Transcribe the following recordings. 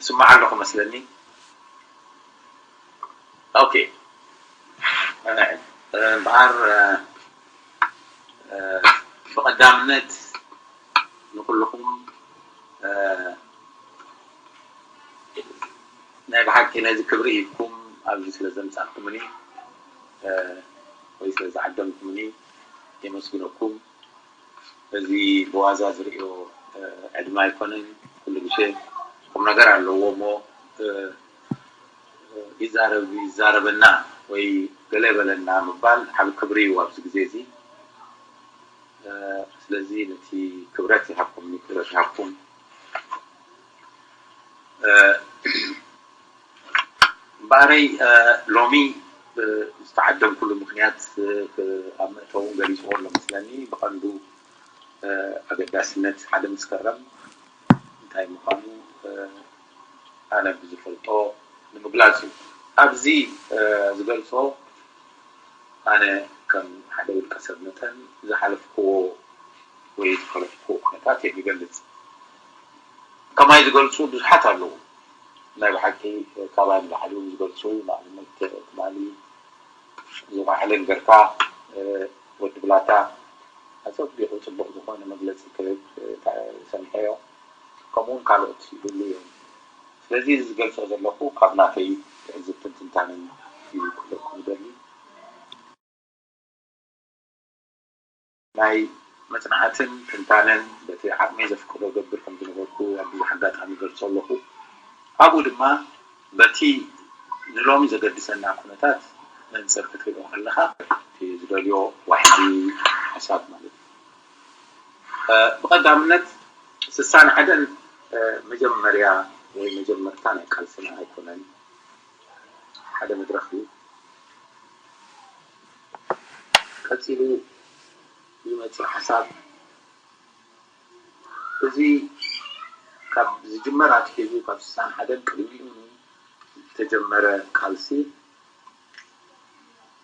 ስማዕ ኣለኹ መስለኒ። ኦኬ። እምበኣር ብቐዳምነት ንኩልኹም ናይ ብሓቂ ነዚ ክብሪ ሂብኩም ኣብዚ ስለ ዘምጻእኩምኒ ወይ ስለ ዝዓደምኩምኒ የመስግነኩም። እዚ ብዋዛ ዝርእዮ ዕድመ ኣይኮነን። ኩሉ ግዜ ቁም ነገር ኣለዎ እሞ ይዛረብ ይዛረበና ወይ ገለ በለና ምባል ዓብ ክብሪ እዩ ኣብዚ ግዜ እዚ። ስለዚ ነቲ ክብረት ይሃብኩም ክብረት ይሃብኩም። እምበኣረይ ሎሚ ዝተዓደምኩሉ ምክንያት ኣብ መእተውን ገሊፅዎ ኣሎ መስለኒ። ብቐንዱ ኣገዳስነት ሓደ መስከረም እንታይ ምዃኑ ኣነ ብዝፈልጦ ንምግላፅ እዩ። ኣብዚ ዝገልፆ ኣነ ከም ሓደ ውልቀ ሰብ መጠን ዝሓለፍክዎ ወይ ዝኸለፍክዎ ኩነታት እየ ዝገልፅ። ከማይ ዝገልፁ ብዙሓት ኣለዉ። ናይ ብሓቂ ካባይ ንላዕሊ እውን ዝገልፁ ንኣብነት ትማሊ ዝማዕልን ገርካ ወዲ ብላታ ኣፀቢቑ ፅቡቕ ዝኾነ መግለፂ ክህብ ሰሚዐዮ። ከምኡውን ካልኦት ይህሉ እዮም። ስለዚ እዚ ዝገልፆ ዘለኹ ካብ ናተይ ትዕዝብትን ትንታነን እዩ ክብለኩም ዝደሊ። ናይ መፅናዕትን ትንታነን በቲ ዓቕመይ ዘፍቅዶ ገብር ከም ዝነበርኩ ኣብ ብዙሕ ኣጋጣሚ ይገልፆ ኣለኹ። ኣብኡ ድማ በቲ ንሎሚ ዘገድሰና ኩነታት መንፅር ክትሪኦ ከለኻ እቲ ዝደልዮ ዋሕዲ ሓሳብ ማለት እዩ። ብቐዳምነት ስሳን ሓደን መጀመርያ ወይ መጀመርታ ናይ ቃልስና ኣይኮነን፣ ሓደ መድረኽ እዩ። ቀፂሉ ዝመፅእ ሓሳብ እዚ ካብ ዝጅመር ኣትሒዙ ካብ ስሳን ሓደን ቅድሚኡ ዝተጀመረ ቃልሲ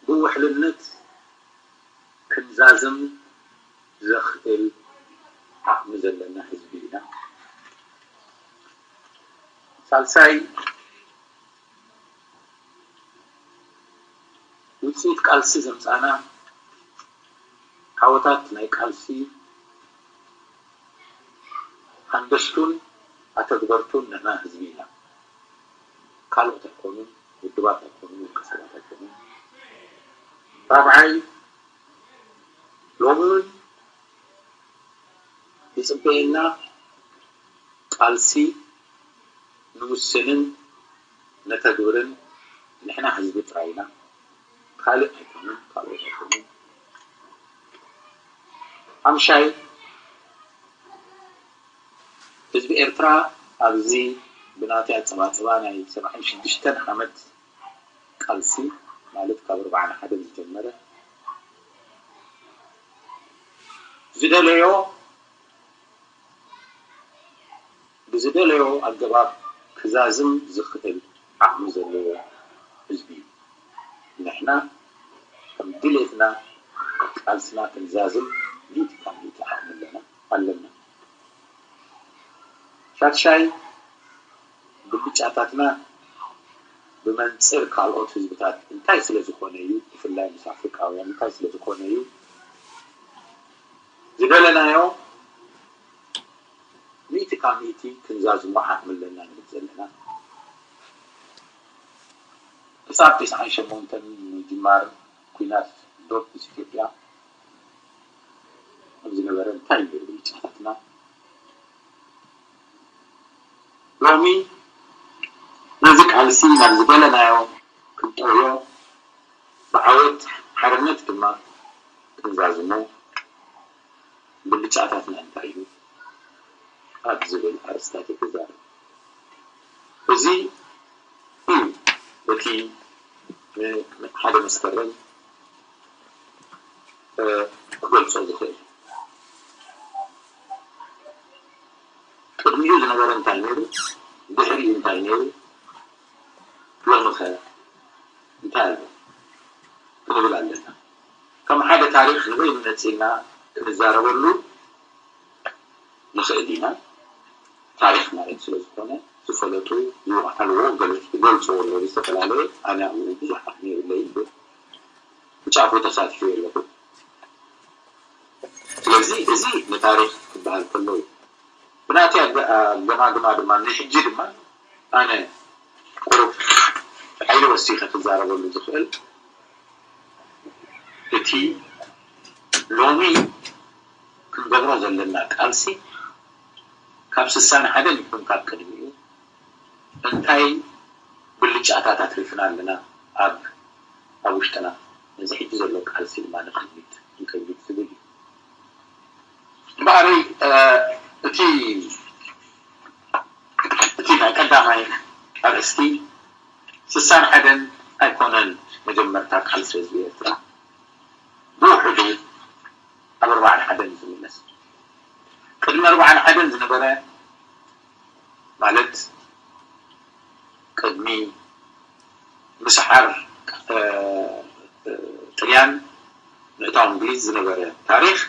ብውሕልነት ክንዛዝም ዘኽእል ዓቕሚ ዘለና ህዝቢ ኢና። ሳልሳይ ውፅኢት ቃልሲ ዘምፃና ዓወታት ናይ ቃልሲ ሃንደስቱን ኣተግበርቱን ንሕና ህዝቢ ኢና። ካልኦት ኣይኮኑን፣ ውድባት ኣይኮኑን፣ ውልቀ ሰባት ኣይኮኑን። ራብዓይ ሎሚ እውን ይፅበየና ቃልሲ ንውስንን ነተግብርን ንሕና ህዝቢ ጥራይ ኢና። ካልእ ኣይኮኑን፣ ካልኦት ኣይኮኑን። ሓምሻይ ህዝቢ ኤርትራ ኣብዚ ብናተይ ኣጸባጽባ ናይ ሰብዓን ሽዱሽተን ዓመት ቃልሲ ማለት ካብ ኣርብዓን ሓደን ዝጀመረ ዝደለዮ ብዝደለዮ ኣገባብ ክዛዝም ዝኽእል ዓቕሚ ዘለዎ ህዝቢ እዩ። ንሕና ከም ድሌትና ቃልስና ክንዛዝም ሚእቲ ካብ ሚእቲ ዓቕሚ ኣለና ኣለና። ሻድሻይ ብልጫታትና ብመንፅር ካልኦት ህዝብታት እንታይ ስለ ዝኾነ እዩ፣ ብፍላይ ምስ ኣፍሪቃውያን እንታይ ስለ ዝኾነ እዩ ዝደለናዮ ሚእቲ ካብ ሚእቲ ክንዛዝሞ ዓቕሚ ኣለና ንብል ዘለና። ክሳብ ተስዓን ሸሞንተን ምጅማር ኲናት ዶብ ምስ ኢትዮጵያ ኣብ ዝነበረ እንታይ ነይሩ ብልጫታትና? ሎሚ ነዚ ቃልሲ ናብ ዝደለናዮ ክንጠውዮ ብዓወት ሓርነት ድማ ክንዛዝሞ ብልጫታትና እንታይ እዩ ኣብ ዝብል ኣርእስታት ክዛረብ። እዚ እዩ እቲ ንሓደ መስከረም ክገልጾ ዝኽእል። ቅድሚኡ ዝነበረ እንታይ ነይሩ? ድሕሪኡ እንታይ ነይሩ? ሎሚ ኸ እንታይ ኣሎ ክንብል ኣለና። ከም ሓደ ታሪኽ ንበይኑ ነፂና ክንዛረበሉ ንኽእል ኢና። ታሪኽ ማለት ስለ ዝኾነ ዝፈለጡ ዝወዓልዎ ገለ ዝገልፅዎ ኣለዉ ዝተፈላለየ ኣነ ኣብኡ ብዙሕ ዓቕሚ የብለይ ብጫፉ ተሳትፎ የለኹ። ስለዚ እዚ ንታሪክ ክበሃል ከሎ እዩ። ብናተይ ኣገማግማ ድማ ንሕጂ ድማ ኣነ ቁሩብ ሓይሊ ወሲኸ ክዛረበሉ ዝኽእል እቲ ሎሚ ክንገብሮ ዘለና ቃልሲ ካብ ስሳን ሓደን ይኹን ካብ ቅድሚኡ እንታይ ብልጫታት ኣትሪፍና ኣለና ኣብ ኣብ ውሽጥና ነዚ ሕጂ ዘሎ ቃልሲ ድማ ንቅድሚት ንከይድ ዝብል እዩ። እምበኣረይ እቲ እቲ ናይ ቀዳማይ ኣርእስቲ ስሳን ሓደን ኣይኮነን መጀመርታ ቃልሲ ህዝቢ ኤርትራ ብውሕዱ ኣብ ኣርባዓን ሓደን ዝምለስ ቅድሚ ኣርባዓን ሓደን ዝነበረ ማለት ቅድሚ ምስዓር ጥልያን ምእታው እንግሊዝ ዝነበረ ታሪክ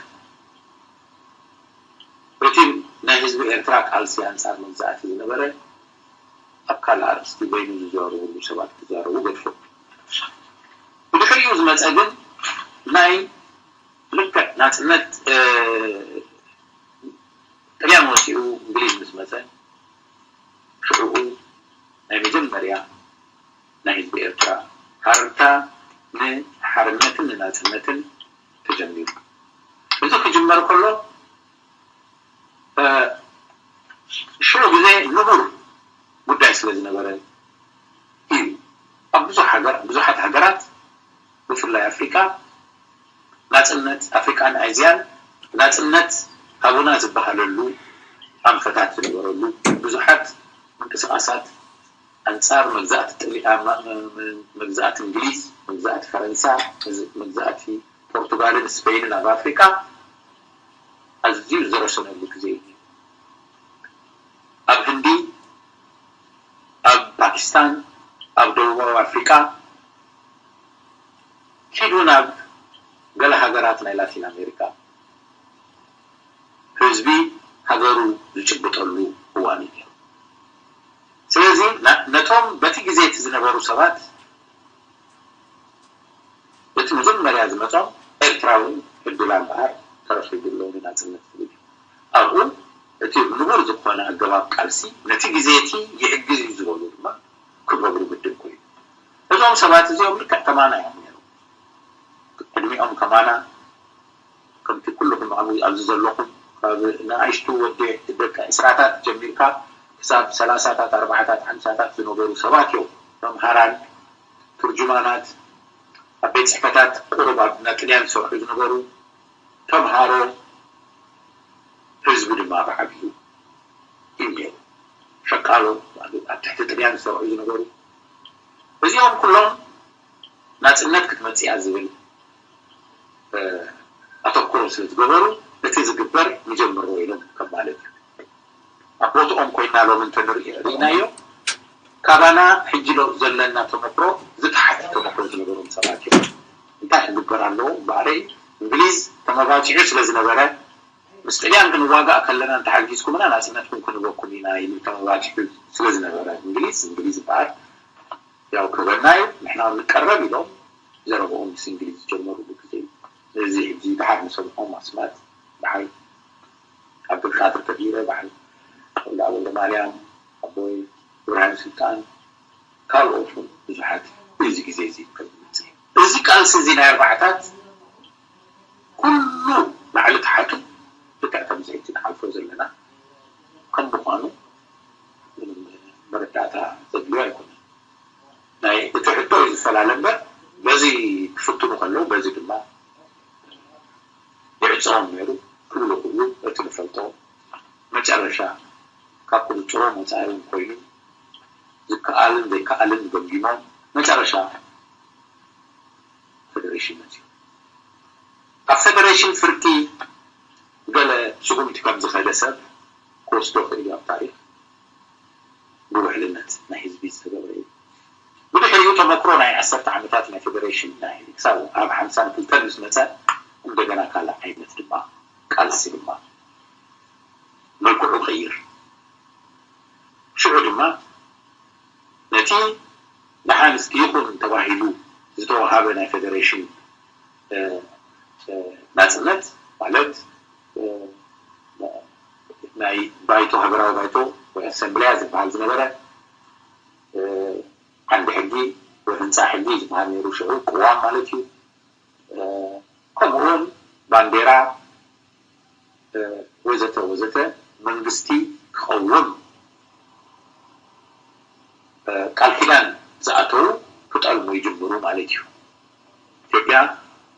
እቲ ናይ ህዝቢ ኤርትራ ቃልሲ ኣንፃር መግዛእቲ ዝነበረ ኣብ ካልእ ኣርእስቲ በይኑ ዝዛረብሉ ሰባት ክዛረቡ ገድፎ። ብድሕሪኡ ዝመፀ ግን ናይ ልክዕ ናፅነት ጥልያን ወፂኡ እንግሊዝ ምስ መፀ ሽዑኡ ናይ መጀመርያ ናይ ህዝቢ ኤርትራ ሃርታ ንሓርነትን ንናፅነትን ተጀሚሩ። እዚ ክጅመር ከሎ ሽዑ ግዜ ንቡር ጉዳይ ስለ ዝነበረ እዩ። ኣብ ብዙሕ ሃገር ብዙሓት ሃገራት ብፍላይ ኣፍሪካ ናፅነት ኣፍሪካን ኣይዝያን ናፅነት ሃቡና ዝበሃለሉ ኣንፈታት ዝነበረሉ ብዙሓት ምንቅስቃሳት ኣንፃር መግዛእቲ ጥልያ መግዛእቲ እንግሊዝ መግዛእቲ ፈረንሳ መግዛእቲ ፖርቱጋልን ስፔንን ኣብ ኣፍሪካ ኣዝዩ ዝረሰነሉ ግዜ እዩ። ኣብ ህንዲ ኣብ ፓኪስታን ኣብ ደቡባዊ ኣፍሪካ ኪዱ ናብ ገለ ሃገራት ናይ ላቲን ኣሜሪካ ህዝቢ ሃገሩ ዝጭብጠሉ እዋን እዩ። ስለዚ ነቶም በቲ ግዜ እቲ ዝነበሩ ሰባት እቲ መጀመርያ ዝመጾም ኤርትራዊ ዕድላ እምበኣር ተረኺብሎም ንናጽነት ዝብል እዩ። ኣብኡ እቲ ንቡር ዝኾነ ኣገባብ ቃልሲ ነቲ ግዜ እቲ ይሕግዝ እዩ ዝበሉ ድማ ክገብሩ ግድን ኮይኑ። እዞም ሰባት እዚኦም ልክዕ ከማና እዮም ነይሮም። ዕድሚኦም ከማና ከምቲ ኩልኹም ኣብዚ ዘለኹም ካብ ንኣሽቱ ወዲ ደቂ ዕስራታት ጀሚርካ ክሳብ ሰላሳታት ኣርባዓታት ሓምሳታት ዝነበሩ ሰባት እዮም። መምሃራን፣ ትርጅማናት፣ ኣብ ቤት ፅሕፈታት ቁሩብ ኣብ ጥልያን ዝሰርሑ ዝነበሩ ተምሃሮ ህዝቢ ድማ ብዓብዩ እዩ ነይሩ። ሸቃሎ ኣብ ትሕቲ ጥልያን ዝሰርሑ ዝነበሩ እዚኦም ኩሎም ናፅነት ክትመፅእ እያ ዝብል ኣተኩሮ ስለ ዝገበሩ እቲ ዝግበር ንጀምሮ ኢሎም ከም ማለት እዩ። ኣብ ቦትኦም ኮይና ሎም እንተንሪእናዮ ካባና ሕጂ ሎ ዘለና ተመክሮ ዝተሓተ ተመክሮ ዝነበሮም ሰባት እዮም። እንታይ ክግበር ኣለዎ? እምበኣረይ እንግሊዝ ተመባፂዑ ስለ ዝነበረ ምስ ጥልያን ክንዋጋእ ከለና እንተሓጊዝኩምና ናፅነትኩም ክንበኩም ኢና ኢሉ ተመባፂዑ ስለ ዝነበረ እንግሊዝ እንግሊዝ እምበኣር ያው ክበና እዩ ንሕና ንቀረብ ኢሎም ዘረብኦም ምስ እንግሊዝ ዝጀመሩሉ ግዜ እዩ። እዚ ሕጂ ድሓር ንሰምዖም ኣስማት በዓል ዓብዱልቃድር ከቢረ በዓል ወልደ ወልደ ማርያም ኣቦይ ብርሃን ስልጣን ካልኦት እውን ብዙሓት እዚ ግዜ እዚ ከምዝመፅእ እዚ ቃልሲ እዚ ናይ ኣርባዕታት ኩሉ ላዕሊ ታሕቱ ልክዕ ከምዚ ሕጂ ንሓልፎ ዘለና ከም ምኳኑ ምንም መረዳእታ ዘድልዮ ኣይኮነን። ናይ እቲ ሕቶ እዩ ዝፈላለ እምበር በዚ ክፍትኑ ከለዉ በዚ ድማ ይዕፀዎም ነይሩ ክብሉ ክብሉ እቲ ንፈልጦ መጨረሻ ካብ ቁፅፅሮም ወፃኢ እውን ኮይኑ ዝከኣልን ዘይከኣልን ገምጊሞም መጨረሻ ፌደሬሽን መፅዩ። ኣብ ፌደሬሽን ፍርቂ ገለ ስጉምቲ ከም ዝኸደ ሰብ ክወስዶ ክእል እዩ ኣብ ታሪክ ብውሕልነት ናይ ህዝቢ ዝተገበረ እዩ። ብድሕሪኡ ተመክሮ ናይ ዓሰርተ ዓመታት ናይ ፌደሬሽን ናይ ክሳብ ኣብ ሓምሳን ክልተን ምስ መፀ እንደገና ካልእ ዓይነት ድማ ቃልሲ ድማ መልክዑ ቀይር። ሽዑ ድማ እቲ ደሓን እስኪ ይኹን ተባሂሉ ዝተወሃበ ናይ ፌደሬሽን ናፅነት ማለት ናይ ባይቶ ሃገራዊ ባይቶ ወይ ኣሰምብሊያ ዝበሃል ዝነበረ ዓንዲ ሕጊ ወይ ህንፃ ሕጊ ዝበሃል ነይሩ ሽዑ ቅዋም ማለት እዩ። ከምኡውን ባንዴራ ወዘተ ወዘተ መንግስቲ ክቐውም ቃል ኪዳን ዝኣተዉ ክጠልሙ ይጅምሩ ማለት እዩ። ኢትዮጵያ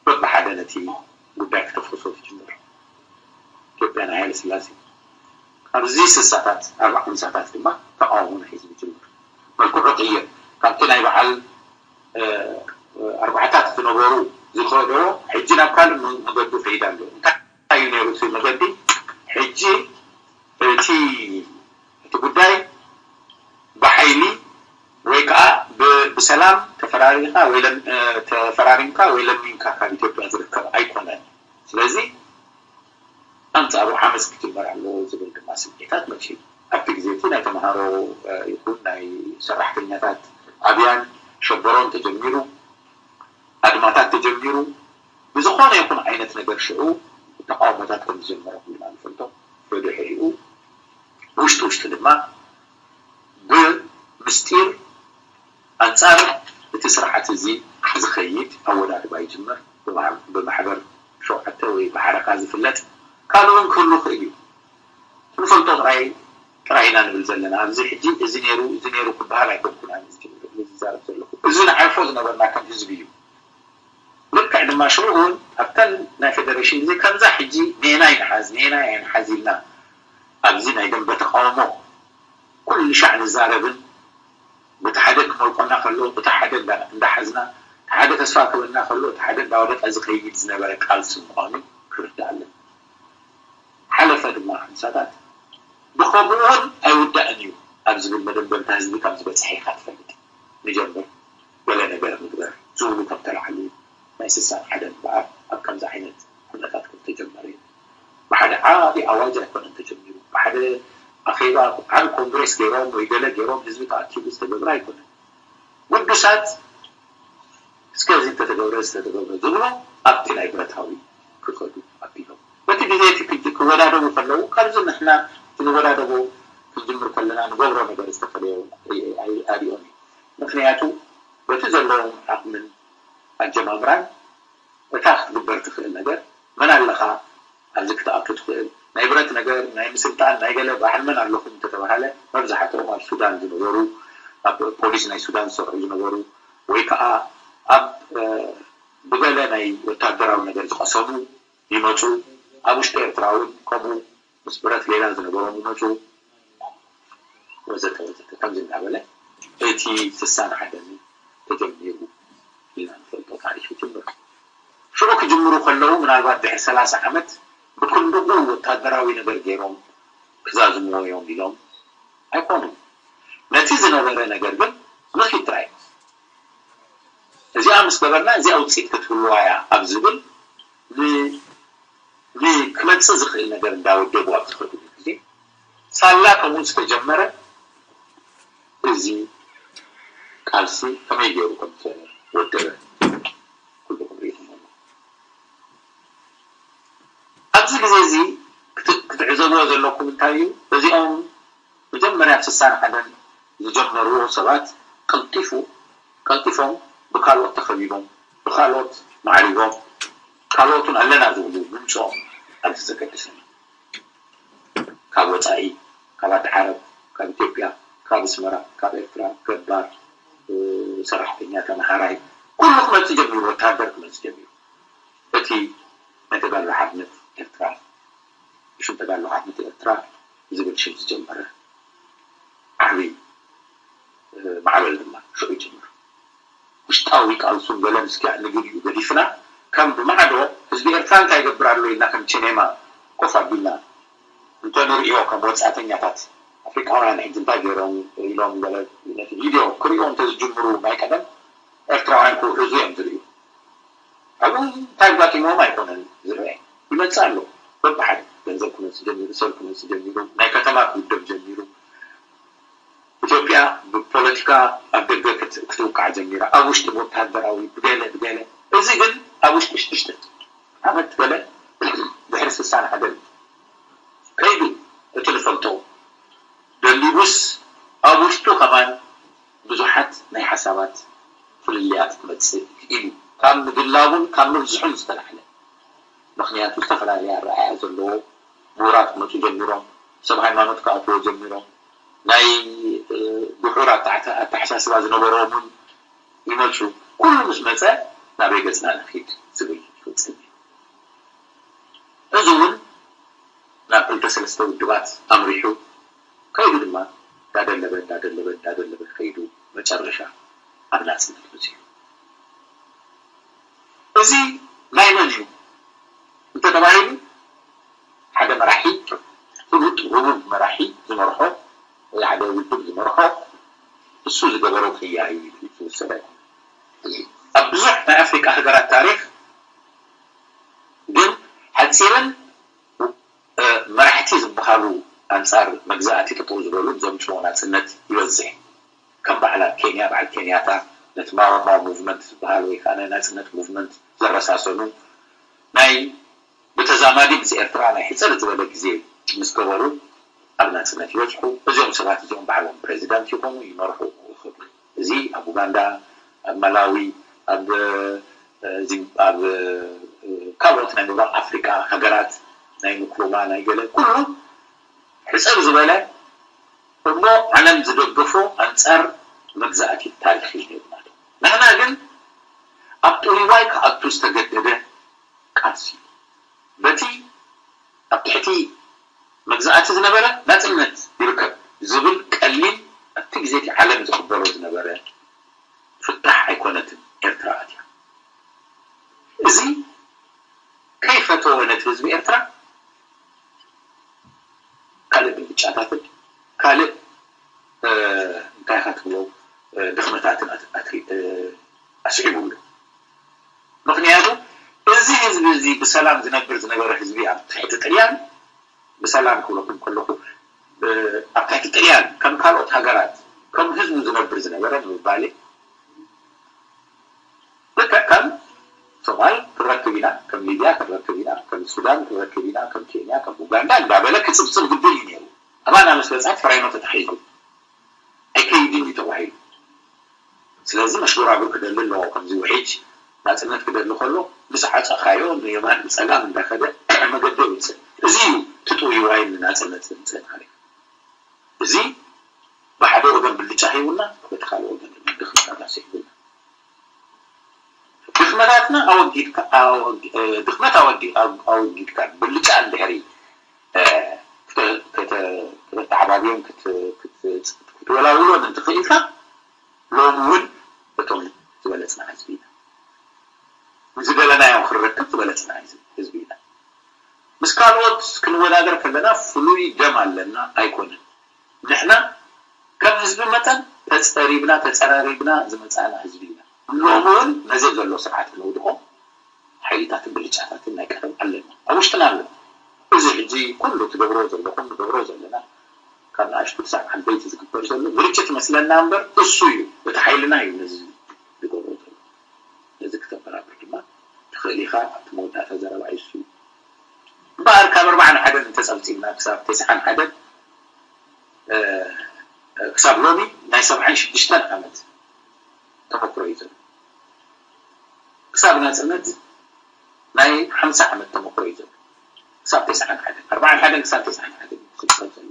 በብሓደ ነቲ ጉዳይ ክተፍርሶ ትጅምር። ኢትዮጵያ ናይ ሃይለ ስላሴ ኣብዚ ስሳታት ኣርባ ሓምሳታት ድማ ተቃውሞ ናይ ህዝቢ ጅምር። መልክዑ ቅይር ካብቲ ናይ በዓል ኣርባዕታት ዝነበሩ ዝኸደዎ ሕጂ ናብ ካልእ መገዱ ከይድ ኣሎ። እንታይ እዩ ነይሩ እቲ መገዲ? ሕጂ እቲ እቲ ጉዳይ ብሓይሊ ወይ ከዓ ብሰላም ተፈራሪምካ ወይ ተፈራሪምካ ወይ ለሚንካ ካብ ኢትዮጵያ ዝርከብ ኣይኮነን። ስለዚ ኣንፃሩ ዓመፅ ክጅመር ኣለዎ ዝብል ድማ ስምዒታት መፂኡ። ኣብቲ ግዜ እቲ ናይ ተምሃሮ ይኹን ናይ ሰራሕተኛታት ኣብያን ሸበሮን ተጀሚሩ፣ ኣድማታት ተጀሚሩ፣ ብዝኾነ ይኹን ዓይነት ነገር ሽዑ ተቃውሞታት ከም ዝጀመረ ኩልና ንፈልጦ። ብድሕሪኡ ውሽጢ ውሽጢ ድማ ብምስጢር ኣንፃር እቲ ስርዓት እዚ ዝኸይድ ኣወዳድባ ይጅመር። ብማሕበር ሸውዓተ ወይ ብሓረካ ዝፍለጥ ካልእ እውን ክህሉ ይኽእል እዩ። ክንፈልጦ ጥራይ ጥራይ ኢና ንብል ዘለና። ኣብዚ ሕጂ እዚ ነይሩ እዚ ነይሩ ክበሃል ኣይኮንኩን ኣነ ዝዛረብ ዘለኹ። እዚ ንዓርፎ ዝነበርና ከም ህዝቢ እዩ። ልክዕ ድማ ሽዑ እውን ኣብተን ናይ ፌደሬሽን ግዜ ከምዛ ሕጂ ኔና ይንሓዝ ኔና ይንሓዝ ኢልና ኣብዚ ናይ ደንበ ተቃውሞ ኩሉ ሻዕ ንዛረብን በቲ ሓደ ክመልቆና ከሎ በቲ ሓደ እንዳሓዝና እቲ ሓደ ተስፋ ክህበና ከሎ እቲ ሓደ እንዳወደቀ ዝኸይድ ዝነበረ ቃልሲ ምዃኑ ክርዳእ ኣለና። ሓለፈ ድማ ሓምሳታት ብኸምኡ እውን ኣይውዳእን እዩ ኣብ ዝብል መደምደምታ ህዝቢ ከም ዝበፅሐ ኢኻ ትፈልጥ። ንጀምር ገለ ነገር ንግበር ዝብሉ ከም ተላዕሉ ናይ ስሳን ሓደን እምበኣር ኣብ ከምዚ ዓይነት ኩነታት ከም ተጀመረ እዩ። ብሓደ ዓቢ ኣዋጅ ኣይኮነን ተጀሚሩ። ብሓደ ኣኼባ ዓቢ ኮንግሬስ ገይሮም ወይ ገለ ገይሮም ህዝቢ ተኣኪቡ ዝተገብረ ኣይኮነን። ግዱሳት እስከ እዚ እንተተገብረ ዝተተገብረ ዝብሎ ኣብቲ ናይ ብረታዊ ክኸዱ ኣቢሎም በቲ ግዜ እቲ ክወዳደቡ ከለዉ ካብዚ ንሕና ክንወዳደቦ ክንጅምር ከለና ንገብሮ ነገር ዝተፈለየ ኣሪኦም እዩ። ምክንያቱ በቲ ዘለዎም ዓቕምን ኣጀማምራን እታ ክትግበር ትኽእል ነገር መን ኣለኻ ኣብዚ ክትኣቱ ትኽእል ናይ ብረት ነገር ናይ ምስልጣን ናይ ገለ በዓል መን ኣለኹም እንተተባሃለ መብዛሕትኦም ኣብ ሱዳን ዝነበሩ ኣብ ፖሊስ ናይ ሱዳን ዝሰርሑ ዝነበሩ ወይ ከዓ ኣብ ብገለ ናይ ወታደራዊ ነገር ዝቐሰሙ ይመፁ። ኣብ ውሽጢ ኤርትራ እውን ከምኡ ምስ ብረት ሌላ ዝነበሮም ይመፁ ወዘተ ወዘተ ከምዚ እናበለ እቲ ስሳን ሓደን ተጀሚሩ ኢልና ንፈልጦ ታሪክ ይጅምር። ሽዑ ክጅምሩ ከለዉ ምናልባት ድሕሪ ሰላሳ ዓመት ብክንድኡ ወታደራዊ ነገር ገይሮም ክዛዝምዎ እዮም ኢሎም ኣይኮኑን። ነቲ ዝነበረ ነገር ግን ምኺት ጥራይ እዚኣ ምስ ገበርና እዚኣ ውፅኢት ክትህልዋ እያ ኣብ ዝብል ንክመፅእ ዝኽእል ነገር እንዳወደቡ ኣብ ዝኸድሉ ግዜ ሳላ ከምኡ ዝተጀመረ እዚ ቃልሲ ከመይ ገይሩ ከም ዝተወደበ ኩልኩም ርኢኹም ኣሎ። ኣብዚ ግዜ እዚ ክትዕዘብዎ ዘለኩም እንታይ እዩ? እዚኦም መጀመርያ ኣብ ስሳን ሓደን ዝጀመርዎ ሰባት ቀልጢፉ ቀልጢፎም ብካልኦት ተኸቢቦም ብካልኦት ማዕሪጎም ካልኦት እውን ኣለና ዝብሉ ምምፅኦም ኣብዚ ዘገድስ እዩ። ካብ ወፃኢ ካብ ዓዲ ዓረብ ካብ ኢትዮጵያ ካብ ኣስመራ ካብ ኤርትራ ገባር ሰራሕተኛ ተምሃራይ ኩሉ ክመፅእ ጀሚሩ ወታደር ክመፅእ ጀሚሩ እቲ ናይ ተጋድሎ ሓርነት ኤርትራ ብሽም ተጋድሎ ሓርነት ኤርትራ ዝብል ሽም ዝጀመረ ዓብዪ ማዕበል ድማ ሽዑ ይጅምር። ውሽጣዊ ቃልሱን ገለን እስኪ ንግዲኡ ገዲፍና ከም ብማዕዶ ህዝቢ ኤርትራ እንታይ ይገብር ኣሎ ኢልና ከም ቺኔማ ኮፍ ኣቢልና እንተንርእዮ ከም ወጻእተኛታት ኣፍሪቃውያን ሕጂ እንታይ ገይሮም ኢሎም ገለ ነቲ ቪድዮ ክርእዮ እንተዝጅምሩ ናይ ቀደም ኤርትራውያን ክውሕዙ እዮም ዝርእዩ። ኣብኡ እንታይ ኣጋጢሞም ኣይኮነን ዝረአ ይመጽእ ኣሎ። በብሓደ ገንዘብ ክመጽእ ጀሚሩ፣ ሰብ ክመጽእ ጀሚሩ፣ ናይ ከተማ ክውደብ ጀሚሩ። ኢትዮጵያ ብፖ ፖለቲካ ኣብ ደገ ክትውቃዕ ጀሚራ፣ ኣብ ውሽጢ ወታደራዊ ብገለ ብገለ። እዚ ግን ኣብ ውሽጢ ሽዱሽተ ዓመት ገለ ድሕሪ ስሳን ሓደን ከይዱ እቲ ንፈልጦ ደሊቡስ ኣብ ውሽጡ ከማን ብዙሓት ናይ ሓሳባት ፍልልያት ክመፅእ ኢሉ ካብ ምግላቡን ካብ ምብዝሑን ዝተላዕለ። ምክንያቱ ዝተፈላለየ ኣረኣያ ዘለዎ ምሁራት ክመፁ ጀሚሮም፣ ሰብ ሃይማኖት ክኣትዎ ጀሚሮም፣ ናይ ድሑር ኣተሓሳስባ ዝነበሮም እውን ይመፁ። ኩሉ ምስ መፀ ናበይ ገፅና ንኪድ ዝብል ይፍፅም። እዚ እውን ናብ ክልተ ሰለስተ ውድባት ኣምሪሑ ከይዱ ድማ እንዳደለበ እንዳደለበ እንዳደለበ ከይዱ መጨረሻ ኣብ ናፅነት በፂሑ። እዚ ናይ መን እዩ እንተተባሂሉ ሓደ መራሒ ፍሉጥ ህቡብ መራሒ ዝመርሖ ወይ ሓደ ውድብ ዝመርሖ እሱ ዝገበሮ ቅያ እዩ ዝውሰድ ኣይኮነን። ኣብ ብዙሕ ናይ ኣፍሪቃ ሃገራት ታሪክ ግን ሓፂርን መራሕቲ ዝበሃሉ ኣንፃር መግዛእቲ ጠጠው ዝበሉ ዘምፅዎ ናፅነት ይበዝሕ። ከም በዓል ኣብ ኬንያ በዓል ኬንያታ ነቲ ማኦማኦ ሙቭመንት ዝበሃል ወይ ከዓ ናይ ናፅነት ሙቭመንት ዘረሳሰኑ ናይ ብተዛማዲ ምስ ኤርትራ ናይ ሕፅር ዝበለ ግዜ ምስ ገበሩ ኣብ ናፅነት ይበፅሑ። እዚኦም ሰባት እዚኦም ባዕሎም ፕሬዚዳንት ይኾኑ፣ ይመርሑ፣ ይኸዱ። እዚ ኣብ ኡጋንዳ፣ ኣብ ማላዊ፣ ኣብ ኣብ ካልኦት ናይ ምብራቕ ኣፍሪቃ ሃገራት ናይ ንክሩማ ናይ ገለ ኩሉ ሕፅር ዝበለ እሞ ዓለም ዝደገፎ ኣንፃር መግዛእቲ ታሪክ እዩ ነይሩ ማለት። ንሕና ግን ኣብ ጥውይዋይ ክኣቱ ዝተገደደ ቃልሲ በቲ ኣብ ትሕቲ መግዛእቲ ዝነበረ ናፅነት ይርከብ ዝብል ቀሊል ኣብቲ ግዜ እቲ ዓለም ዝቕበሎ ዝነበረ ፍታሕ ኣይኮነትን ኤርትራ ኣትያ። እዚ ከይፈተወ ነቲ ህዝቢ ኤርትራ ካልእ ግልብጫታትን ካልእ እንታይ ኢኻ ትብሎ ድኽመታትን ኣስዒቡሉ። ምኽንያቱ እዚ ህዝቢ እዚ ብሰላም ዝነብር ዝነበረ ህዝቢ ኣብ ትሕቲ ጥልያን ብሰላም ክብለኩም ከለኹ ኣብ ትሕቲ ጥልያን ከም ካልኦት ሃገራት ከም ህዝቡ ዝነብር ዝነበረ ንምባል ልክዕ ከም ሶማል ክንረክብ ኢና፣ ከም ሊብያ ክንረክብ ኢና፣ ከም ሱዳን ክንረክብ ኢና፣ ከም ኬንያ፣ ከም ኡጋንዳ እንዳበለ ክፅብፅብ ግድን እዩ ነይሩ። ኣባና ምስ በፅሐት ፈራይኖ ተታሒዙ ኣይከይድን እዩ ተባሂሉ። ስለዚ መሽጎራጉር ክደሊ ኣለዎ። ከምዚ ውሒጅ ናፅነት ክደሊ ከሎ ምስ ዓፀኻዮ ንየማን ንፀጋም እንዳኸደ መገዲ የውፅእ። እዚ እዩ ትጥውይዋይ ንናፅነት ዘምፅእ ታሪክ። እዚ ብሓደ ወገን ብልጫ ሂቡና፣ በቲ ካልእ ወገን ድማ ድኽመታት ኣስዒቡና። ድኽመታትና ኣወጊድካ ድኽመት ኣወጊድካ ብልጫ እንድሕሪ ከተተሓባብዮን ክትወላውሎን እንትኽእልካ ሎሚ እውን እቶም ዝበለፅና ህዝቢ ኢና። ዝደለናዮም ክንረክብ ዝበለፅና ህዝቢ ኢና። ምስ ካልኦት ክንወዳደር ከለና ፍሉይ ደም ኣለና ኣይኮነን። ንሕና ከም ህዝቢ መጠን ተፀሪብና ተፀራሪብና ዝመፃእና ህዝቢ ኢና። ሎሚ እውን ነዚ ዘሎ ስርዓት ክነውድቆ ሓይልታትን ብልጫታትን ናይ ቀደም ኣለና፣ ኣብ ውሽጥና ኣለና። እዚ ሕጂ ኩሉ ትገብሮ ዘለኹም ንገብሮ ዘለና ካብ ንኣሽቱ ክሳብ ዓበይቲ ዝግበር ዘሎ ግርጭት መስለና እምበር እሱ እዩ እቲ ሓይልና እዩ ነዚ ዝገብሮ ዘሎ። ነዚ ክተበራብር ድማ ትኽእል ኢኻ። ኣብቲ መወዳእታ ዘረባ እዩ እሱ እዩ። እምበኣር ካብ ኣርባዓን ሓደን እንተፀብፂብና ክሳብ ተስዓን ሓደን ክሳብ ሎሚ ናይ ሰብዓን ሽዱሽተን ዓመት ተመክሮ እዩ ዘሎ። ክሳብ ናፅነት ናይ ሓምሳ ዓመት ተመክሮ እዩ ዘሎ። ክሳብ ተስዓን ሓደን ኣርባዓን ሓደን ክሳብ ተስዓን ሓደን እዩ ዝፍፀም ዘሎ።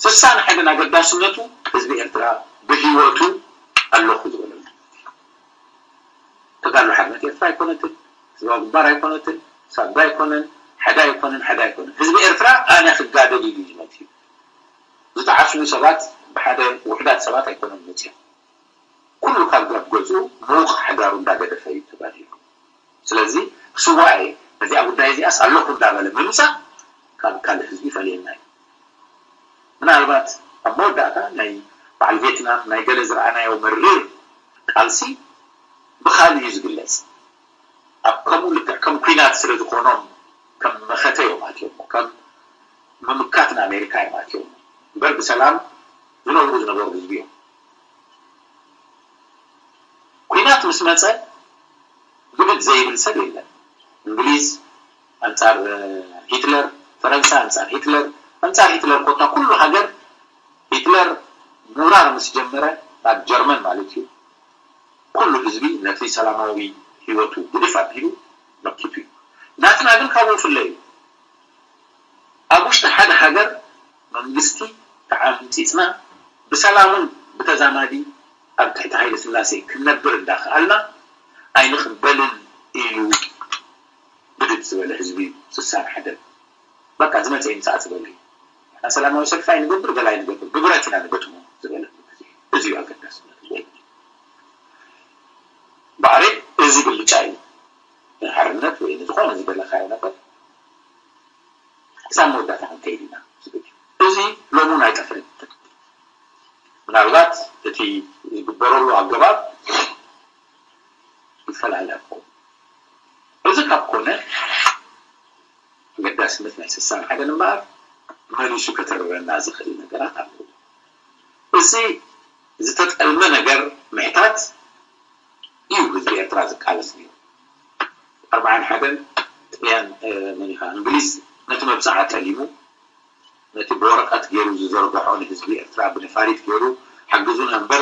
ስሳን ሓደን ኣገዳስነቱ ህዝቢ ኤርትራ ብህይወቱ ኣለኹ ዝበለሉ ተጋድሎ ሓርነት ኤርትራ ኣይኮነትን፣ ህዝባዊ ግንባር ኣይኮነትን፣ ሳባ ኣይኮነን፣ ሓደ ኣይኮነን፣ ሓደ ኣይኮነን። ህዝቢ ኤርትራ ኣነ ክጋደል ኢሉ እዩ መፅዩ። ዝተዓስቡ ሰባት ብሓደ ውሑዳት ሰባት ኣይኮነን መፅዮም። ኩሉ ካብ ጋብ ገዝኡ ምዉቕ ሓዳሩ እንዳገደፈ እዩ ተጋዲሉ። ስለዚ ስዋኤ ነዚኣ ጉዳይ እዚኣስ ኣለኹ እንዳበለ ምምፃእ ካብ ካልእ ህዝቢ ይፈልየና እዩ። ምናልባት ኣብ መወዳእታ ናይ በዓል ቬትናም ናይ ገለ ዝረኣናዮ መሪር ቃልሲ ብኻልእ እዩ ዝግለፅ። ኣብ ከምኡ ልክዕ ከም ኲናት ስለ ዝኾኖም ከም መኸተ እዮም ኣትዮም፣ ከም ምምካት ንኣሜሪካ እዮም ኣትዮም እምበር ብሰላም ዝነብሩ ዝነበሩ ህዝቢ እዮም። ምስ መጸ ግድድ ዘይብል ሰብ የለን። እንግሊዝ ኣንጻር ሂትለር፣ ፈረንሳ ኣንጻር ሂትለር፣ ኣንጻር ሂትለር ኮታ ኩሉ ሃገር ሂትለር ምውራር ምስ ጀመረ፣ ኣብ ጀርመን ማለት እዩ፣ ኩሉ ህዝቢ ነቲ ሰላማዊ ህይወቱ ግድፍ ኣቢሉ ነኪቱ እዩ። ናትና ግን ካብኡ ይፍለ እዩ። ኣብ ውሽጢ ሓደ ሃገር መንግስቲ ተዓምፂፅና ብሰላምን ብተዛማዲ ኣብ ትሕቲ ሃይለ ስላሴ ክንነብር እንዳኸኣልና ኣይንቕበልን ኢሉ ብድድ ዝበለ ህዝቢ እዩ። ስሳን ሓደን በቃ ዝመፀ ይምፃእ ዝበለ እዩ። ንሕና ሰላማዊ ሰልፊ ኣይንገብር፣ ገላ ኣይንገብር፣ ብብረት ኢና ንገጥሞ ዝበለ እዚ እዩ ኣገዳስነት። በዓል እዚ ብልጫ እዩ። ንሓርነት ወይ ንዝኾነ ዝደለኻዮ ነገር ክሳብ መወዳእታ ክንከይድ ኢና ዝብል እዩ። እዚ ሎሚ እውን ኣይጠፍእን። ምናልባት እቲ ዝግበረሉ ኣገባብ ይፈላለ ይኸውን። እዚ ካብ ኮነ ኣገዳስነት ናይ ስሳን ሓደን እምበኣር መሊሱ ከተርረና ዝኽእል ነገራት ኣለዎ። እዚ ዝተጠልመ ነገር ምሕታት እዩ ህዝቢ ኤርትራ ዝቃለስ ነይሩ። ኣርብዓን ሓደን ጥልያን መኒኻ እንግሊዝ ነቲ መብፅዓ ጠሊሙ ነቲ ብወረቐት ገይሩ ዝዘርግሖ ንህዝቢ ኤርትራ ብነፋሪት ገይሩ ሓግዙና እምበር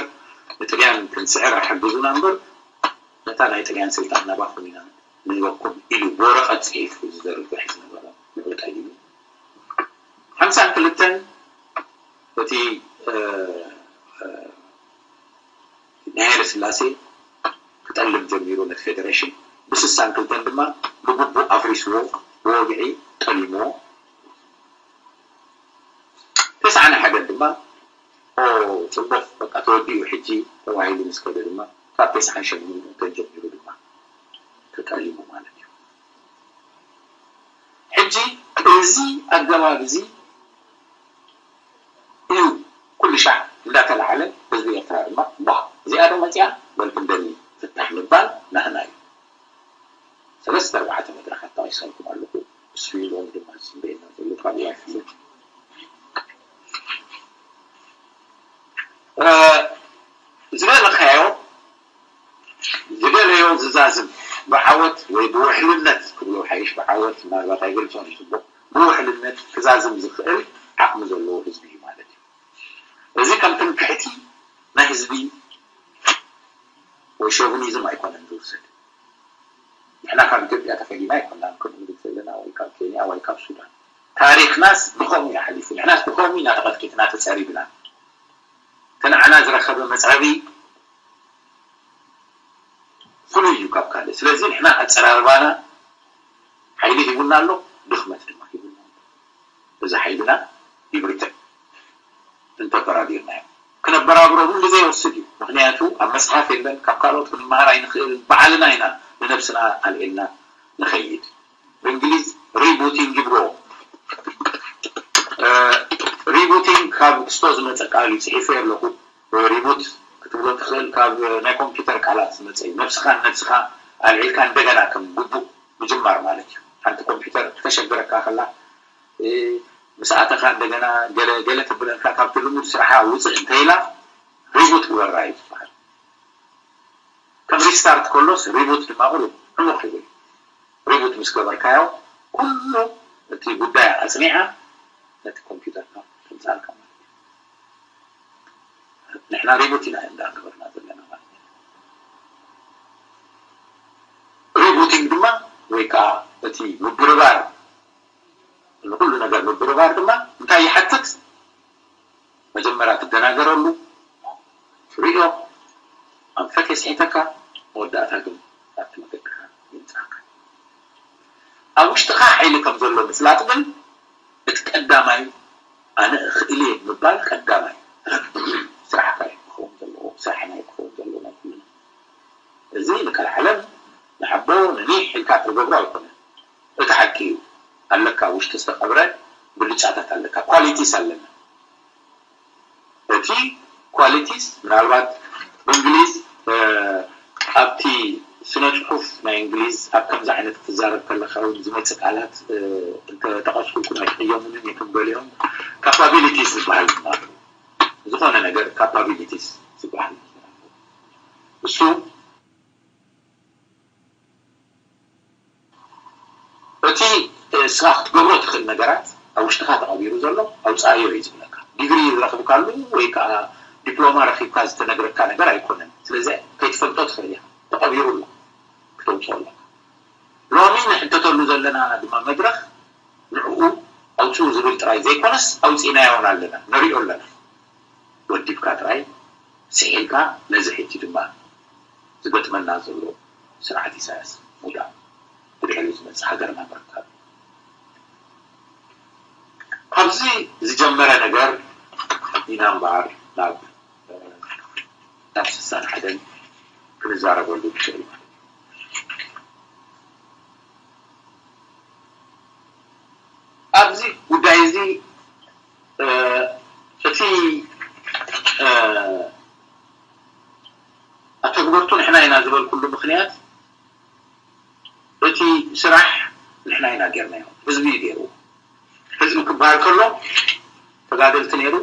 ንጥልያን ክንስዕር ሓግዙና እምበር ነታ ናይ ጥልያን ስልጣን ናባኹም ኢና ንህበኩም ኢሉ ብወረቐት ፅሒፉ ዝዘርግሕ ዝነበረ ንዑ ጠሊሙ ሓምሳን ክልተን እቲ ናይ ሃይለ ስላሴ ክጠልም ጀሚሩ ነቲ ፌደሬሽን ብስሳን ክልተን ድማ ብግቡእ ኣፍሪስዎ ብወግዒ ጠሊምዎ። ተስዓን ሓደን ድማ ኦ ፅቡቕ በቃ ተወዲኡ ሕጂ ተባሂሉ ምስ ከደ ድማ ካብ ተስዓን ሸሞንተን ጀሚሩ ድማ ተጠሊሙ ማለት እዩ። ሕጂ እዚ ኣገባብ እዚ እዩ ኩሉ ሻዕ እንዳተላዓለ ህዝቢ ኤርትራ ድማ ባ እዚኣ ዶ መፅያ በል ክንደሊ ፍታሕ ምባል ናህና እዩ። ሰለስተ ኣርባዕተ መድረኻት ተቐይሰልኩም ኣለኹ። እሱ ኢሎም ድማ ዝፅበየና ዘሎ ካብ ይፍልጥ ዝደለኻዮ ዝደለዮ ዝዛዝም ብዓወት ወይ ብውሕልነት ክብሎ ሓይሽ ብዓወት ምናልባት ኣይገልፆን እዩ ፅቡቕ ብውሕልነት ክዛዝም ዝኽእል ዓቕሚ ዘለዎ ህዝቢ እዩ ማለት እዩ። እዚ ከም ትምክሕቲ ናይ ህዝቢ ወይ ሾቪኒዝም ኣይኮነን ዝውሰድ። ንሕና ካብ ኢትዮጵያ ተፈሊና ኣይኮናን ከምኡ ንብል ዘለና ወይ ካብ ኬንያ ወይ ካብ ሱዳን። ታሪኽናስ ብኸምኡ እዩ ሓሊፉ። ንሕናስ ብኸምኡ ኢና ተቐጥቂጥና ተፀሪብና። እቲ ንዓና ዝረኸበ መፅረቢ ፍሉይ እዩ ካብ ካልእ። ስለዚ ንሕና ኣፀራርባና ሓይሊ ሂቡና ኣሎ፣ ድኽመት ድማ ሂቡና ኣሎ። እዚ ሓይልና ይብርትዕ እንተበራቢርናዮ። ክነበራብሮ እውን ግዜ ይወስድ እዩ። ምኽንያቱ ኣብ መፅሓፍ የለን፣ ካብ ካልኦት ክንመሃር ኣይንኽእልን። ባዕልና ኢና ንነብስና ኣልዒልና ንኸይድ። ብእንግሊዝ ሪቡቲንግ ይብልዎ። ሪቡቲንግ ካብ ክስቶ ዝመፀ ቃል እዩ፣ ፅሒፈ ኣለኹ። ሪቡት ክትብሎ ትኽእል፣ ካብ ናይ ኮምፒውተር ቃላት ዝመፀ እዩ። ነብስኻ ንነብስኻ ኣልዒልካ እንደገና ከም ግቡእ ምጅማር ማለት እዩ። ሓንቲ ኮምፒውተር ክተሸግረካ ከላ ምስ ኣተኻ እንደገና ገለ ገለ ተብለካ ካብቲ ልሙድ ስራሓ ውፅእ እንተኢላ ሪቡት ግበራ እዩ ዝበሃል። ከም ሪስታርት ከሎስ ሪቡት ድማ ቁሩብ ዕሙቕ ይብል። ሪቡት ምስ ገበርካዮ ኩሉ እቲ ጉዳይ ኣፅኒዓ ነቲ ኮምፒውተርካ ተምፃልካ ማለት እዩ። ንሕና ሪቡት ኢና እንዳገበርና ዘለና ማለት እዩ። ሪቡቲንግ ድማ ወይ ከዓ እቲ ምብርባር ንኩሉ ነገር ምብርባር ድማ እንታይ ይሓትት? መጀመርያ ትደናገረሉ፣ ትሪኦ፣ ኣንፈት የስሒተካ፣ መወዳእታ ግን ኣብቲ መገድካ የምፅኣካ። ኣብ ውሽጥኻ ሓይሊ ከም ዘሎ ምፍላጥ ግን እቲ ቀዳማይ ኣነ እኽእል እየ ምባል ቀዳማይ ስራሕካ እዩ ክኸውን ዘለዎ፣ ስራሕና እዩ ክኸውን ዘለዎ ናይ ኩልና። እዚ ንቀልዓለም ንሓቦ ንኒሕ ኢልካ ትገብሮ ኣይኮነን። እቲ ሓቂ እዩ። ኣለካ ውሽጢ ዝተቐብረ ብልጫታት ኣለካ። ኳሊቲስ ኣለና። እቲ ኳሊቲስ ምናልባት ብእንግሊዝ ኣብቲ ስነ ፅሑፍ ናይ እንግሊዝ ኣብ ከምዚ ዓይነት ክትዛረብ ከለካ እውን ዝመፅእ ቃላት እንተጠቐስኩልኩም ኣይትሕየሙንን ኢኹም። ገሊኦም ካፓቢሊቲስ ዝበሃል ድማ ኣለዉ። ዝኾነ ነገር ካፓቢሊቲስ ዝበሃል እሱ ንስኻ ክትገብሮ ትኽእል ነገራት ኣብ ውሽጥኻ ተቐቢሩ ዘሎ ኣውፅኣዮ እዩ ዝብለካ። ዲግሪ ዝረኽብካሉ ወይ ከዓ ዲፕሎማ ረኺብካ ዝተነግረካ ነገር ኣይኮነን። ስለዚ ከይትፈልጦ ትኽእል እያ፣ ተቐቢሩ ኣሎ፣ ክተውፅኦ ኣለካ። ሎሚ ንሕተተሉ ዘለና ድማ መድረኽ ንዕኡ ኣውፅኡ ዝብል ጥራይ ዘይኮነስ ኣውፂእናዮ እውን ኣለና፣ ንሪኦ ኣለና። ወዲብካ ጥራይ ስሒልካ ነዚ ሕጂ ድማ ዝገጥመና ዘሎ ስርዓት ኢሳያስ ምውዳቕ፣ ብድሕሪኡ ዝመጽእ ሃገርና ምርካብ። ካብዚ ዝጀመረ ነገር ኢና እምበኣር ናብ ናብ ስሳን ሓደን ክንዛረበሉ ንኽእል ማለት እዩ። ኣብዚ ጉዳይ እዚ እቲ ኣተግበርቱ ንሕና ኢና ዝበልኩሉ ምኽንያት፣ እቲ ስራሕ ንሕና ኢና ጌርናዮ፣ ህዝቢ እዩ ጌርዎ። ህዝቢ ክበሃል ከሎ ተጋደልቲ ነይሩ፣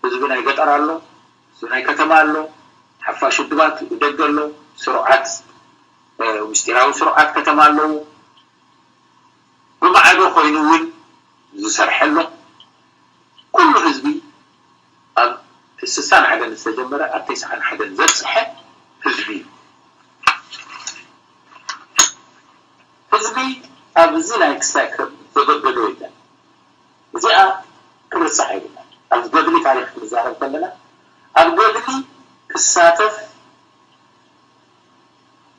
ህዝቢ ናይ ገጠር ኣሎ፣ ህዝቢ ናይ ከተማ ኣሎ፣ ሓፋሽ ውድባት ደገ ኣሎ፣ ስሩዓት ምስጢራዊ ስሩዓት ከተማ ኣለዉ። ብማዕዶ ኮይኑ እውን ዝሰርሐ ኣሎ። ኩሉ ህዝቢ ኣብ ስሳን ሓደን ዝተጀመረ ኣብ ተስዓን ሓደን ዘብፅሐ ህዝቢ እዩ። ህዝቢ ኣብዚ ናይ ክሳይ ክረብ ዘገደዶ የለን። እዚኣ ክርሳዕ የብላን። ኣብ ገድሊ ታሪክ ክንዛረብ ከለና ኣብ ገድሊ ክሳተፍ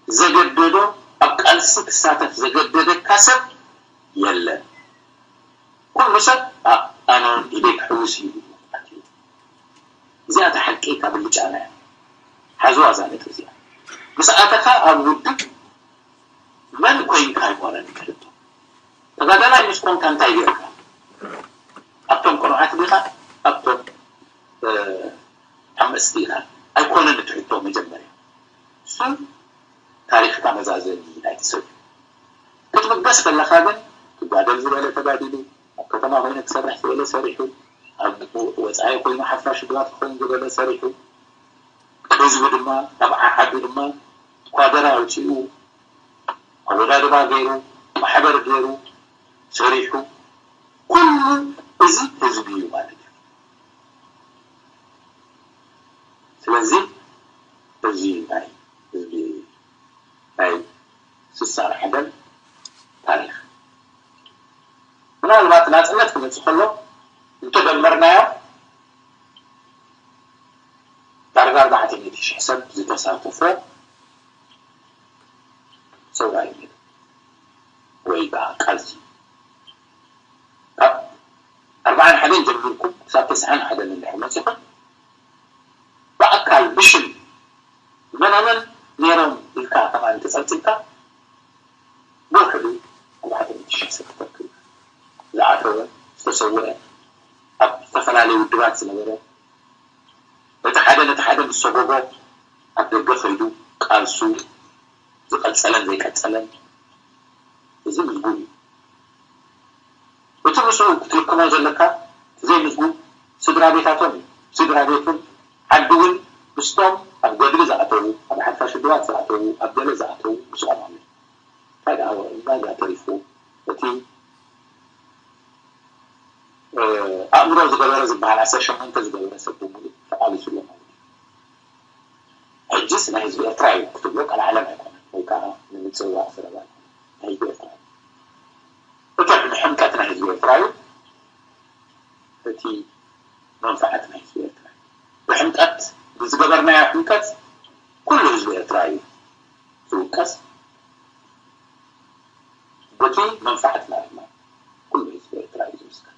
ዘገደዶ፣ ኣብ ቃልሲ ክሳተፍ ዘገደደካ ሰብ የለን። ኩሉ ሰብ ኣነ ኢደይ ክሕውስ እዩ። እዚኣ እታ ሓቂ እታ ብልጫና እያ። ሓዝዋ እዛ ነጥቢ እዚኣ። ምስ ኣተኻ ኣብ ውድብ መን ኮይንካ ኣይኮነን ትሕቶ። ተጋዳላይ ምስ ኮንካ እንታይ ጌርካ? ኣብቶም ቅኑዓት ዲኻ? ኣብቶም ሓመስቲ ኢኻ? ኣይኮነን እቲ ሕቶ መጀመርያ። እሱ ታሪኽካ መዛዘኒ ናይቲ ሰብ እዩ። ክትምገስ ከለኻ ግን ክጋደል ዝበለ ተጋዲሉ፣ ኣብ ከተማ ኮይኑ ክሰርሕ ዝበለ ሰሪሑ፣ ኣብ ወፃኢ ኮይኑ ሓፋሽ ድባት ክኸውን ዝበለ ሰሪሑ፣ ህዝቢ ድማ ኣብ ዓዓዱ ድማ ኳደር ኣውፂኡ ኣወዳድባ ገይሩ ማሕበር ገይሩ ሰሪሑ ኩሉ እዚ ህዝቢ እዩ ማለት እዩ። ስለዚ እዚ ናይ ህዝቢ ናይ ስሳን ሓደን ታሪክ ምናልባት ናፅነት ክመፅእ ከሎ እንተደመርናዮ ዳርጋ ኣርባዕተ ሚእቲ ሺሕ ሰብ ዝተሳተፎ ሰውራ እዩ ነይሩ። ወይ ከዓ ቃልሲ ካብ ኣርባዓን ሓደን ጀሚርኩም ክሳብ ተስዓን ሓደን እንድሕር መፂኹም ብኣካል ብሽም መናመን ነይሮም ኢልካ ከማን ተፀብፂብካ ብውሕዱ ኣርባዕተ ሚእቲ ሺሕ ሰብ ትተክእ ዝኣተወ ዝተሰወአ ኣብ ዝተፈላለዩ ውድባት ዝነበረ እቲ ሓደ ነቲ ሓደ ምስ ሰጎጎ ኣብ ደገ ከይዱ ቃልሱ ዝቐጸለን ዘይቀጸለን እዚ ምዝጉብ እዩ። እቲ ምስኡ ክትልክሞ ዘለካ እቲ ዘይምዝጉብ ስድራ ቤታቶም እዩ። ስድራ ቤቱን ዓዲ እውን ምስቶም ኣብ ገድሊ ዝኣተዉ ኣብ ሓፋሽ ድባት ዝኣተዉ ኣብ ገለ ዝኣተዉ ምስኦም ኣሎ። እንታይ ደኣ እዛ ተሪፉ እቲ ኣእምሮ ዝገበረ ዝበሃል ዓሰርተ ሸሞንተ ዝገበረ ሰብ ብምሉእ ተቓሊሱ ኣሎ ማለት እዩ። ሕጅስ ናይ ህዝቢ ኤርትራ እዩ ክትብሎ ቀልዓለም ኣይኮነን ወይ ከዓ ንምፅዋዕ ዘረባ ኣይኮነን። ናይ ህዝቢ ኤርትራ እዩ። እቲ ንሕምቀት ናይ ህዝቢ ኤርትራ እዩ። እቲ መንፍዓት ናይ ህዝቢ ኤርትራ እዩ። ብሕምቀት ብዝገበርናዮ ሕምቀት ኩሉ ህዝቢ ኤርትራ እዩ ዝውቀስ። በቲ መንፍዓትና ድማ ኩሉ ህዝቢ ኤርትራ እዩ ዝምስከር።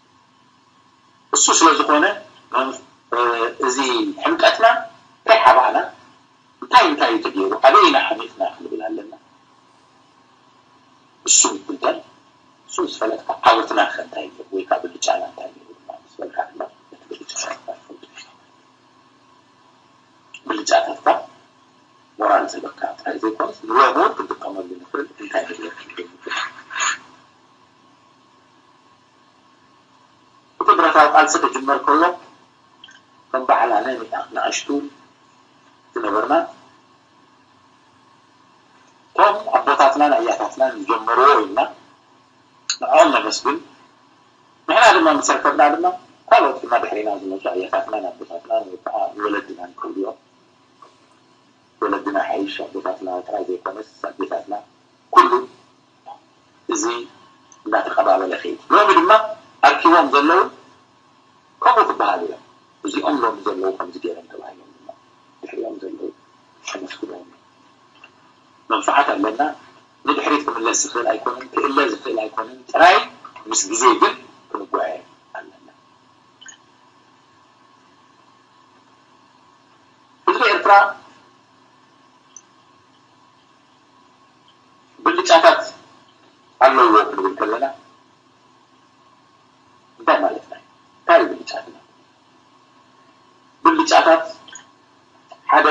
እሱ ስለ ዝኾነ እዚ ሕምቀትና እንታይ ሓባእና እንታይ እንታይ እዩ ተገይሩ ኣበይ ኢና ሓሚቕና ክንብል ኣለና። እሱ ይትንተን። እሱ ምስ ፈለጥካ ዓወትና ከ እንታይ እዩ ወይ ከዓ ብልጫና እንታይ እዩ ድማ ምስ በልካ ድማ እቲ ብልጫ ብልጫታትካ ሞራል ዝህበካ ጥራይ ዘይኮነስ ንሎሚ እውን ክንጥቀመሉ ንኽእል እንታይ ነገር ክንብል ንኽእል። እቲ ብረታዊ ቃልሲ ክጅመር ከሎ ከም በዓል ኣነ ንኣሽቱ ዝነበርና እቶም ኣቦታትናን ኣያታትናን ዝጀመርዎ ኢልና ንዕኦም ነመስግን። ንሕና ድማ ምስ ረከብና ድማ ካልኦት ድማ ድሕሪና ዝመፁ ኣያታትናን ኣቦታትናን ወይ ከዓ ወለድናን ክብሉ እዮም። ወለድና ሓይሽ ኣቦታትና ጥራይ ዘይኮነስ ኣዴታትና ኩሉ እዚ እንዳተቐባበለ ከይድ። ሎሚ ድማ ኣርኪቦም ዘለዉ ከምኡ ክበሃሉ እዮም። እዚኦም ሎሚ ዘለዉ ከምዚ ገይሮም ተባሂሎም ድማ ድሕሪኦም ዘለዉ ከመስግኖም እዮም። መንፍዓት ኣለና። ንድሕሪት ክምለስ ዝኽእል ኣይኮነን፣ ክእለ ዝኽእል ኣይኮነን። ጥራይ ምስ ግዜ ግን ክንጓየ ኣለና። ህዝቢ ኤርትራ ብልጫታት ኣለዎ ክንብል ከለና እንታይ ማለትና እዩ? እንታይ እዩ ብልጫትና? ብልጫታት ሓደ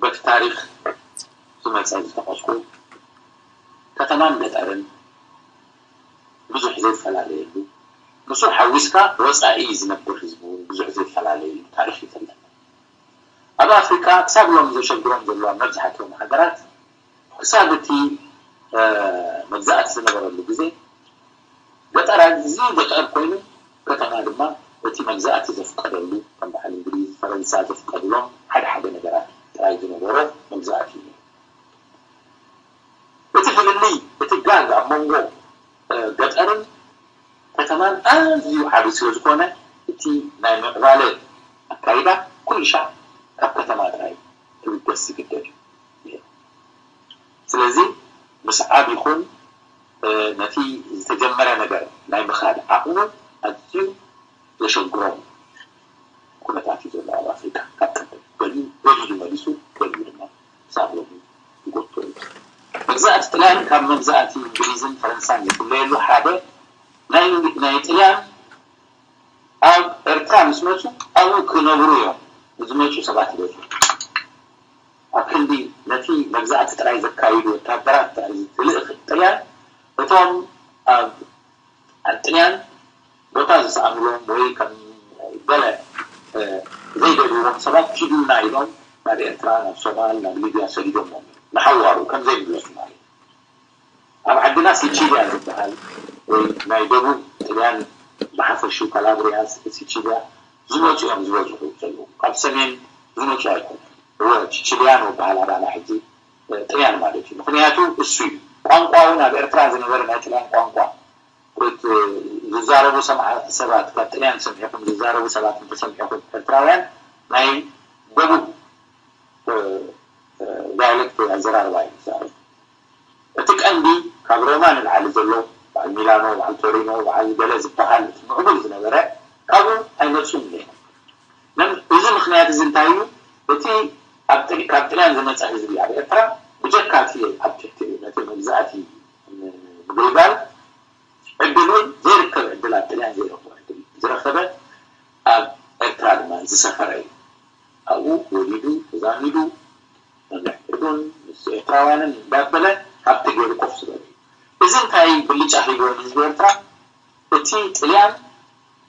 በቲ ታሪኽ ዝመፀ ዝጠቐስኩ ከተማን ገጠርን ብዙሕ ዘይፈላለየሉ፣ ምስኡ ሓዊስካ ወፃኢ ዝነብር ህዝቢ እውን ብዙሕ ዘይፈላለየሉ ታሪኽ እዩ ዘለና። ኣብ ኣፍሪቃ ክሳብ ሎም ዘሸግሮም ዘለዋ መብዛሕትኦም ሃገራት ክሳብ እቲ መግዛእቲ ዝነበረሉ ግዜ ገጠር ኣዝዩ ገጠር ኮይኑ ከተማ ድማ እቲ መግዛእቲ ዘፍቀደሉ ከም በዓል እንግሊዝ ፈረንሳ ዘፍቀድሎም ሓደ ሓደ ነገራት ጥራይ ዝነበሮ መግዛእቲ እዩ። እቲ ፍልልይ እቲ ጋግ ኣብ መንጎ ገጠርን ከተማን ኣዝዩ ዓቢ ስለ ዝኾነ እቲ ናይ ምዕባለ ኣካይዳ ኩሉ ሻዕ ካብ ከተማ ጥራይ ክብገስ ዝግደድ እዩ። ስለዚ ምስዓብ ይኹን ነቲ ዝተጀመረ ነገር ናይ ምኻድ ዓቕሙ ኣዝዩ ዘሸግሮም ኩነታት እዩ ዘሎ ኣብ ኣፍሪካ። ካብ ቀደም ገሊኡ ገሊኡ መሊሱ ገሊኡ ድማ ክሳብ ሎሚ ይጎቶ እዩ። መግዛእቲ ጥልያን ካብ መግዛእቲ እንግሊዝን ፈረንሳን ዝፍለየሉ ሓደ ናይ ጥልያን ኣብ ኤርትራ ምስ መፁ ኣብኡ ክነብሩ እዮም ዝመፁ ሰባት ይበዝሑ። ኣብ ክንዲ ነቲ መግዛእቲ ጥራይ ዘካይዱ ወታደራት ትልእኽ ጥልያን እቶም ኣብ ኣብ ጥልያን ቦታ ዝሰኣኑሎም ወይ ከም ገለ ዘይደልዎም ሰባት ኪዱና ኢሎም ናብ ኤርትራ ናብ ሶማል ናብ ሊብያ ሰዲዶሞም ንሓዋሩ ከም ዘይምለሱ ማለት እዩ። ኣብ ዓድና ሲቺልያ ዝበሃል ወይ ናይ ደቡብ ጥልያን ብሓፈሹ ካላብሪያ ሲቺልያ ዝመፁ እዮም ዝበዝሑ ዘለዉ። ካብ ሰሜን ዝመፁ ኣይኮኑን። እወ ቺቺልያኖ በሃል ኣባና ሕጂ ጥልያን ማለት እዩ። ምክንያቱ እሱ እዩ ቋንቋ እውን ኣብ ኤርትራ ዝነበረ ናይ ጥልያን ቋንቋ ዝዛረቡ ሰባት ካብ ጥልያን ሰሚዕኹም ዝዛረቡ ሰባት እንተሰሚዕኹም ኤርትራውያን ናይ ደቡብ ዳያሌክት ኣዘራርባ እዩ ዝዛረቡ። እቲ ቀንዲ ካብ ሮማ ንላዕሊ ዘሎ በዓል ሚላኖ በዓል ቶሪኖ በዓል ገለ ዝበሃል እቲ ምዕቡል ዝነበረ ካብኡ ኣይመፁን ነይሮም። እዚ ምክንያት እዚ እንታይ እዩ? እቲ ካብ ጥልያን ዝመፀ ህዝቢ ኣብ ኤርትራ ብጀካ እቲ ኣብ ትሕቲ ነቲ መግዛእቲ ምግልጋል ዕድል እውን ዘይርከብ ዕድል ኣብ ጥልያን ዘይረኽቦ ዕድል ዝረኸበ ኣብ ኤርትራ ድማ ዝሰፈረ እዩ። ኣብኡ ወሊዱ ተዛሚዱ መብልዕ ቁዱን ምስ ኤርትራውያንን እንዳበለ ሃብቲ ገይሩ ኮፍ ዝበለ እዩ። እዚ እንታይ ብልጫ ሂቦ ንህዝቢ ኤርትራ? እቲ ጥልያን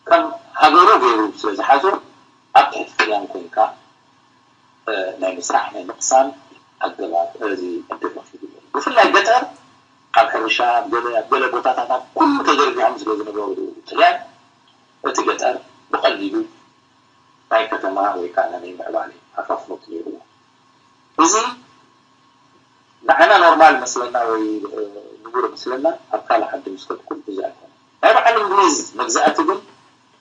ከም ሃገሩ ገይሩ ስለ ዝሓዞ ኣብ ትሕቲ ጥልያን ኮይንካ ናይ ምስራሕ ናይ ምቕሳም ኣገባብ እዚ ዕድል ረኺቡ እዩ። ብፍላይ ገጠር ኣብ ሕርሻ ኣብ ገለ ኣብ ገለ ቦታታት ኣብ ኩሉ ተዘርጊሖም ስለ ዝነበሩ ጥልያን እቲ ገጠር ብቐሊሉ ናይ ከተማ ወይ ከዓ ናይ ምዕባለ ኣፋፍኖት ነይርዎ። እዚ ንዓና ኖርማል መስለና ወይ ንቡር መስለና ኣብ ካልእ ዓዲ ምስ ከድኩም እዚ ኣይኮነ። ናይ በዓል እንግሊዝ መግዛእቲ ግን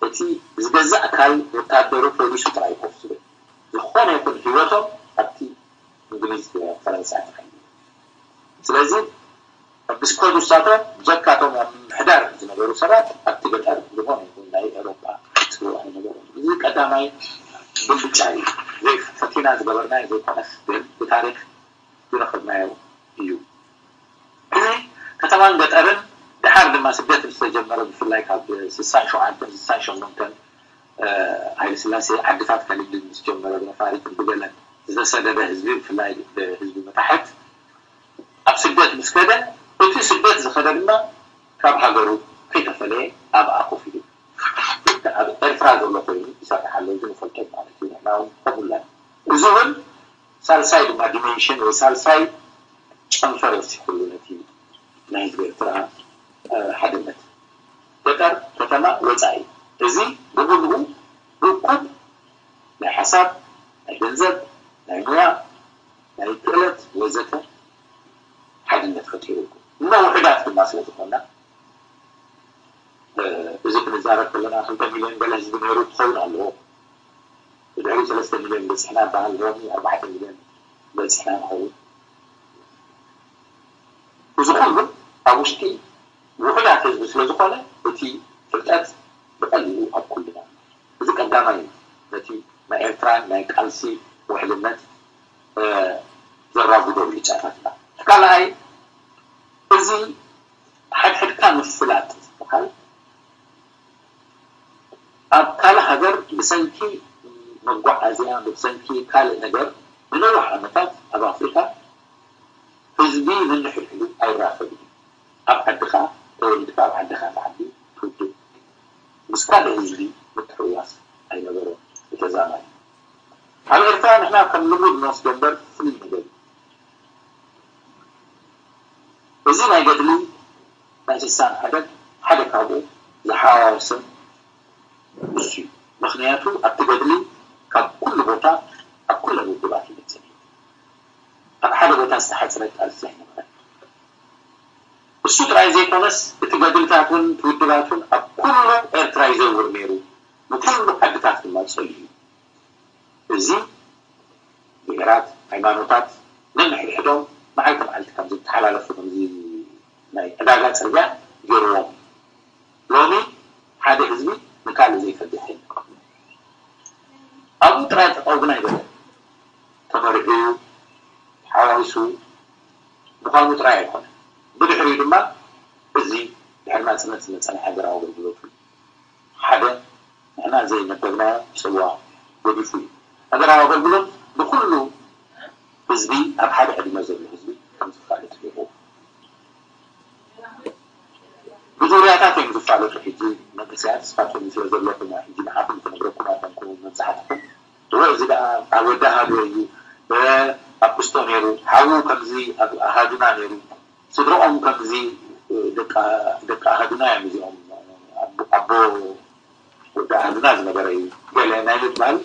እቲ ዝገዛእ ኣካል ወታደሩ ፖሊሱ ጥራይ ኮፍ ዝብል ዝኾነ ይኹን ህይወቶም ኣብቲ እንግሊዝ ፈረንሳይ ተኸይሉ። ስለዚ ምስ ከዱ እሳቶም ብጀካቶም ኣብ ምሕዳር ዝነበሩ ሰባት ኣብቲ ገጠር ዝኾነ ይኹን ናይ ኤሮፓ ክፅውዕ ኣይነበሮም። እዚ ቀዳማይ ብልጫ እዩ። ፈቲና ዝገበርናዮ ዘይኮነስ ግን ብታሪክ ዝረኸብናዮ እዩ። እዚ ከተማን ገጠርን ድሓር ድማ ስደት ምስ ተጀመረ ብፍላይ ካብ ስሳን ሸውዓተን ስሳን ሸሞንተን ሃይለ ስላሴ ዓድታት ከልግል ምስ ጀመረ ብነፋሪትን ብገለን ዝተሰደደ ህዝቢ ብፍላይ ህዝቢ መታሕት ኣብ ስደት ምስ ከደ እቲ ስደት ዝኸደ ድማ ካብ ሃገሩ ከይተፈለየ ኣብኣ ኮፍ ኢሉ ኣብ ኤርትራ ዘሎ ኮይኑ ይሰርሕ ኣሎ። እዚ ንፈልጦ ማለት እዩ። ንሕና እውን ከምኡላ እዚ እውን ሳልሳይ ድማ ዲሜንሽን ወይ ሳልሳይ ጨንፈር ወሲኹሉ ነቲ ናይ ህዝቢ ኤርትራ ሓድነት ገጠር፣ ከተማ፣ ወፃኢ፣ እዚ ብምሉኡ እኩብ ናይ ሓሳብ፣ ናይ ገንዘብ፣ ናይ ሞያ፣ ናይ ክእለት ወዘተ ሓድነት ፈጢሩ። እሞ ውሑዳት ድማ ስለ ዝኾና፣ እዚ ክንዛረብ ከለና ክልተ ሚልዮን ገለ ህዝቢ ነይሩ ክኸውን ኣለዎ። ብድሕሪ ሰለስተ ሚልዮን በፂሕና በሃል፣ ሎሚ ኣርባዕተ ሚልዮን በፂሕና ንኸውን። እዚ ኩሉ ኣብ ውሽጢ ውሑዳት ህዝቢ ስለ ዝኾነ፣ እቲ ፍልጠት ብቐሊሉ ኣብ ኩልና። እዚ ቀዳማይ እዩ፣ ነቲ ናይ ኤርትራ ናይ ቃልሲ ውሕልነት ዘራጉዶ ብልጫታትና። እቲ ካልኣይ፣ እዚ ሓድሕድካ ምፍላጥ ዝበሃል ኣብ ካልእ ሃገር ብሰንኪ መጓዓዝያ፣ ብሰንኪ ካልእ ነገር ንነዊሕ ዓመታት ኣብ ኣፍሪካ ህዝቢ ነንሕድሕዱ ኣይራኸብን እዩ። ኣብ ዓድኻ ተወሊድካ ኣብ ዓድኻ ትዓቢ ትውድእ፣ ምስ ካልእ ህዝቢ ምትሕውዋስ ኣይነበሮን፣ ብተዛማዲ። ኣብ ኤርትራ ንሕና ከም ልሙድ ንወስዶ እምበር ፍልይ ነገር እዩ። እዚ ናይ ገድሊ ናይ ስሳን ሓደን ሓደ ካብኡ ዝሓዋወሰ እሱ እዩ። ምኽንያቱ ኣብቲ ገድሊ ካብ ኩሉ ቦታ ኣብ ኩለን ውድባት ይመጽእ። ኣብ ሓደ ቦታ ዝተሓጽረ ቃልሲ ኣይነበረን። እሱ ጥራይ ዘይኮነስ እቲ ገድልታት እውን እቲ ውድባት እውን ኣብ ኩሉ ኤርትራ ይዘውር ነይሩ፣ ንኩሉ ዓድታት ድማ ጸልዩ። እዚ ብሄራት፣ ሃይማኖታት ነንሕድሕዶም መዓልቲ መዓልቲ ከም ዝተሓላለፉ ከምዚ ናይ ዕዳጋ ጽርግያ ገይርዎም። ሎሚ ሓደ ህዝቢ ንካልእ ዘይፈድሕ የለን። ኣብኡ ጥራይ ጠጠው ግን ኣይበለን። ተመሪዑ እዩ፣ ተሓዋዊሱ ምዃኑ ጥራይ ኣይኮነን። ብድሕሪኡ ድማ እዚ ድሕሪ ናጽነት ዝመጸ ናይ ሃገራዊ ኣገልግሎት ሓደ ንሕና ዘይመደብናዮ ጽልዋ ገዲፉ እዩ። ሃገራዊ ኣገልግሎት ንኹሉ ህዝቢ፣ ኣብ ሓደ ዕድመ ዘሎ ህዝቢ ከም ዝፋለጥ ገይርዎ። ብዙርያታት እዮም ዝፋለጡ። ሕጂ መንእሰያት ንስኻትኩም ስለ ዘለኹም ሕጂ ንዓኹም ክነግረኩም ኣይኮንኩ መብዛሕትኹም። እወ፣ እዚ ደኣ ኣብ ወዲ ኣሃዱ እዩ፣ እ፣ ኣብ ክስቶ ነይሩ፣ ሓዉ ከምዚ ኣብ ኣሃዱና ነይሩ፣ ስድራኦም ከምዚ፣ እ፣ ደቂ ደቂ ኣሃዱና እዮም እዚኦም፣ ኣቦ ኣቦ ወዲ ኣሃዱና ዝነበረ እዩ ገለ ናይ ምባል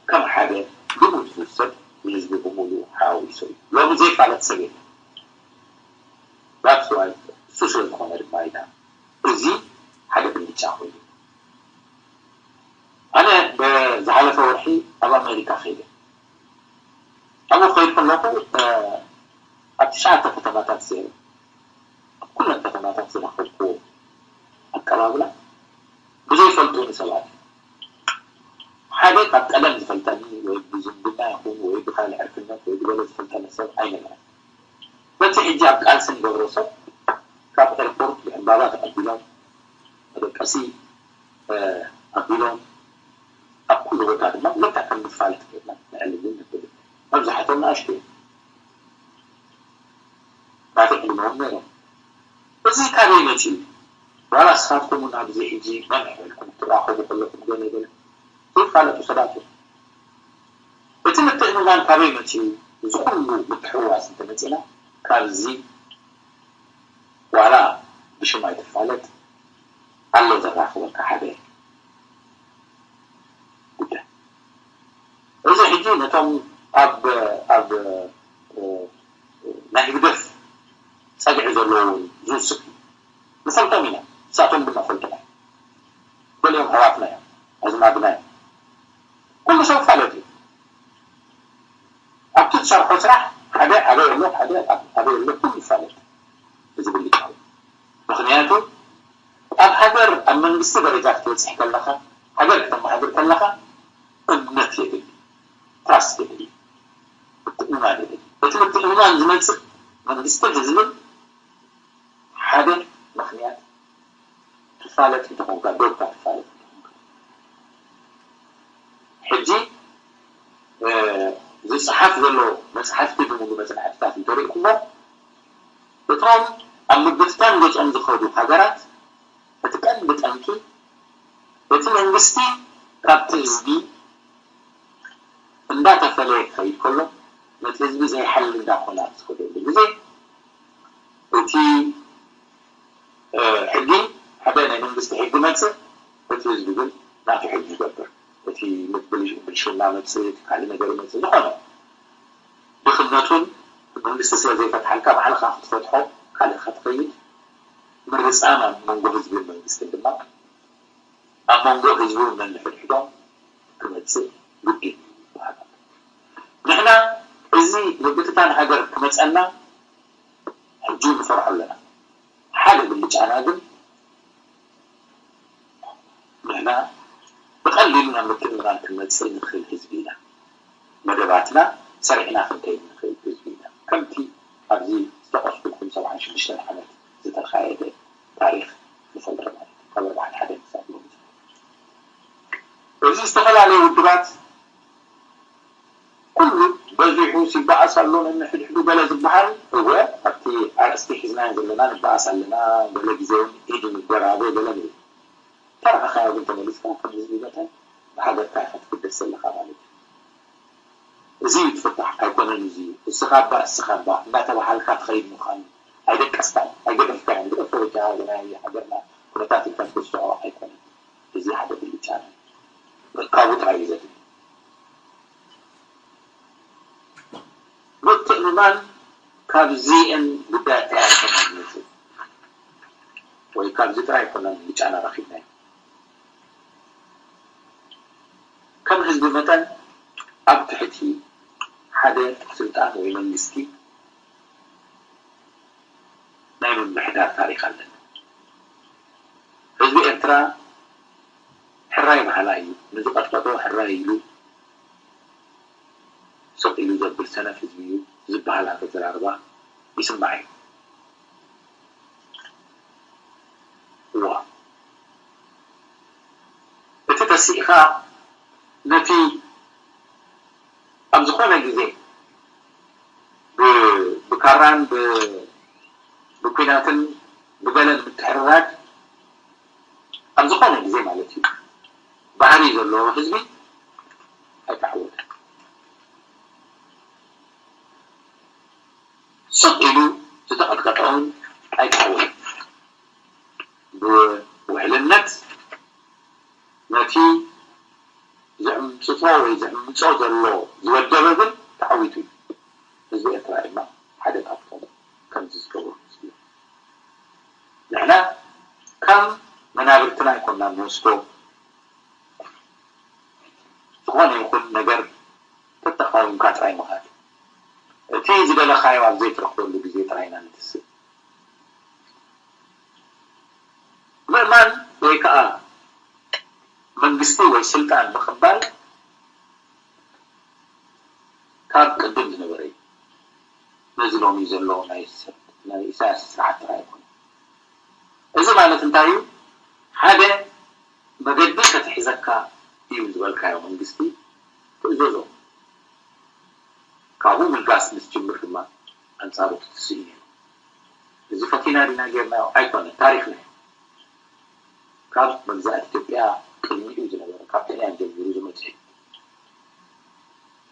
ከም ሓደ ልሙድ ዝውሰድ ንህዝቢ ብምሉኡ ሓዋዊሱ እዩ። ሎሚ ዘይፋለጥ ሰብ የለን። That's why እሱ ስለ ዝኾነ ድማ ኢና እዚ ሓደ ብልጫ ኮይኑ። ኣነ ብዝሓለፈ ወርሒ ኣብ ኣሜሪካ ከይደ። ኣብኡ ክኸይድ ከለኹ፣ እ፣ ኣብ ትሽዓተ ከተማታት ዜሮ፣ ኣብ ኩለን ከተማታት ዝረኸብኩዎ ኣቀባብላ ብዘይፈልጡኒ ሰባት እዩ። ሓደ ካብ ቀደም ዝፈልጠኒ ወይ ብዝምድና ይኹን ወይ ብኻልእ ዕርክነት ወይ ብገለ ዝፈልጠኒ ሰብ ኣይነበረን። በቲ ሕጂ ኣብ ቃልሲ ንገብሮ ሰብ ካብ ኤርፖርት ብዕምባባ ተቐቢሎም፣ መደቀሲ፣ እ፣ ኣቢሎም፣ ኣብ ኩሉ ቦታ ድማ ልክዕ ከም ንፋለጥ ጌርና ነዕልልን ንብል። መብዛሕቶም ንኣሽቱ እዮም። ናተይ ዕድመ እውን ነይሮም። እዚ ካበይ መጺኡ? ዋላ ንስኻትኩም እውን ኣብዚ ሕጂ መምሕ ኢልኩም ክትራኸቡ ከለኹም ገለ ገለ ዘይፋለጡ ሰባት እዮም። እቲ ምትእምማን ካበይ መጺኡ? እዚ ኩሉ ምትሕውዋስ እንተመጺና ካብዚ ዋላ ብሽም ኣይትፋለጥ ኣሎ ዘራኽበካ ሓደ ጉዳይ። እዚ ሕጂ ነቶም ኣብ ኣብ፣ እ፣ ናይ ህግደፍ ጸግዒ ዘለዎም ዝውስኽ እዩ። ንፈልጦም ኢና፣ ንሳቶም ድማ ፈልጦም እዮም። ገሊኦም ኣሕዋትና እዮም፣ ኣዝማድና እዮም። ኩሉ ሰብ ይፋለጥ እዩ። ኣብቲ ዝሰርሖ ስራሕ ሓደ ኣበይ ኣሎ፣ ሓደ ኣብ-፣ ኣበይ ኣሎ፣ ኩሉ ይፋለጥ። እዚ ብልጫ እዩ። ምኽንያቱ ኣብ ሃገር ኣብ መንግስቲ ደረጃ ክትበጽሕ ከለኻ፣ ሃገር ክተመሓድር ከለኻ እምነት የድሊ፣ ትራስት የድሊ፣ ምትእምማን የድሊ። እቲ ምትእምማን ዝመጽእ መንግስትን ህዝብን ሓደ ምኽንያት ትፋለጥ እንተኾንካ፣ ዶብካ ትፋለጥ እንተኾንካ። ሕጂ፣ እ፣ ዝጸሓፍ ዘሎ መጽሓፍቲ ብምሉ መጽናዕትታት እንተሪእኩሞ፣ እቶም ኣብ ምብትታን ገጾም ዝኸዱ ሃገራት እቲ ቀንዲ ጠንቂ እቲ መንግስቲ ካብቲ ህዝቢ እንዳተፈለየ ክኸይድ ከሎ፣ ነቲ ህዝቢ ዘይሓሊ እንዳኾነ ኣብ ዝኸደሉ ግዜ፣ እቲ መንግስቲ ሕጊ መፅእ፣ እቲ ህዝቢ ግን ናቱ ሕጊ ይገብር። እቲ ብልሽ- ብልሽና መፅእ፣ እቲ ካልእ ነገር መፅእ፣ ዝኾነ ድኽነቱን መንግስቲ ስለ ዘይፈትሓልካ ባዕልኻ ክትፈትሖ ካልእኻ ትኸይድ። ምርፃም ኣብ መንጎ ህዝብን መንግስትን ድማ ኣብ መንጎ ህዝብን ነንሕድሕዶም ክመፅእ ግድን እዩ ይበሃል ኣሎ። ንሕና እዚ ምብትታን ሃገር ክመፀና ሕጂ ንፈርሖ ኣለና። ሓደ ብልጫና ግን ንሕና ብቐሊሉ ናብ ምትእምማን ክንመጽእ ንኽእል ህዝቢ ኢና። መደባትና ሰሪሕና ክንከይድ ንኽእል ህዝቢ ኢና። ከምቲ ኣብዚ ዝጠቐስኩልኩም ሰብዓን ሽዱሽተን ዓመት ዝተኻየደ ታሪኽ ንፈልጦ ማለት እዩ። ካብ ኣርባዓን ሓደን ክሳብ ሎሚ። እዚ ዝተፈላለየ ውድባት ኩሉ በዚሑ ይበኣስ ኣሎ ነንሕድሕዱ ገለ ዝበሃል፣ እወ፣ ኣብቲ ኣርእስቲ ሒዝናዮ ዘለና ንበኣስ ኣለና፣ ገለ ግዜ እውን ኢድ ንደራበ ገለ ንብል። ተረኣኻዮ ግን ተመሊስካ ከም ህዝቢ መጠን ብሃገርካ ኢኻ ትግደስ ዘለኻ ማለት እዩ። እዚ እዩ እቲ ፍታሕ፣ ኣይኮነን እዚ እዩ። እስኻ እባ፣ እስኻ እባ እንዳተባሃልካ ትኸይድ ምዃኑ ኣይደቀስካን፣ ኣይገደፍካዮን። ግደፎ በጃኻ፣ ናይ ሃገርና ኩነታት ኢልካ ትወስዖ ኣይኮነን። እዚ ሓደ ብልጫ እዩ። ምእካቡ ጥራይ እዩ ዘድሊ። ምትእምማን ካብዚአን ጉዳያት ጥራይ ኣይኮነን ዝመጽእ፣ ወይ ካብዚ ጥራይ ኣይኮነን ብልጫና ረኺብናዮ። ከም ህዝቢ መጠን ኣብ ትሕቲ ሓደ ስልጣን ወይ መንግስቲ ናይ ምምሕዳር ታሪኽ ኣለና። ህዝቢ ኤርትራ ሕራይ በሃላይ እዩ። ንዝቐጥቀጦ ሕራይ ኢሉ ስቕ ኢሉ ዘብል ሰነፍ ህዝቢ እዩ ዝበሃል ኣተዘራርባ ይስማዕ እዩ። እዋ፣ እቲ ተሲእኻ ነቲ ኣብ ዝኾነ ግዜ ብ- ብካራን ብ- ብኲናትን ብገለን ምትሕርራድ ኣብ ዝኾነ ግዜ ማለት እዩ ባህሪ ዘለዎ ህዝቢ ኣይተዓወተን። ስቕ ኢሉ ዝተቐጥቀጠውን ኣይተዓወተን። ብውሕልነት ነቲ ዝዕምፅፎ ወይ ዝዕምፆ ዘሎ ዝወደበ ግን ተዓዊቱ እዩ። ህዝቢ ኤርትራ ድማ ሓደ ካብቶም ከምዚ ዝገብሩ ህዝቢ እዩ። ንሕና ከም መናብርትና ኣይኮንና ንወስዶ። ዝኾነ ይኹን ነገር ተተቃዊምካ ጥራይ ምኻድ። እቲ ዝደለኻዮ ኣብ ዘይትረኽበሉ ግዜ ጥራይ ኢና ንትስእ። ምእማን ወይ ከዓ መንግስቲ ወይ ስልጣን ምቕባል ካብ ቅድም ዝነበረ እዩ። ነዚ ሎሚ ዘሎ ናይ ሰብ- ናይ ኢሳያስ ስርዓት ጥራይ ኣይኮነን። እዚ ማለት እንታይ እዩ? ሓደ መገዲ ከትሒዘካ እዩ ዝበልካዮ መንግስቲ ትእዘዞ። ካብኡ ምልጋስ ምስ ጅምር ድማ ኣንጻሩ ክትስእ እዩ ነይሩ። እዚ ፈቲና ዲና ጌርናዮ ኣይኮነን፣ ታሪኽና እዩ። ካብ መግዛእቲ ኢትዮጵያ ቅድሚኡ ዝነበረ ካብ ጥልያን ጀሚሩ ዝመጽእ እዩ።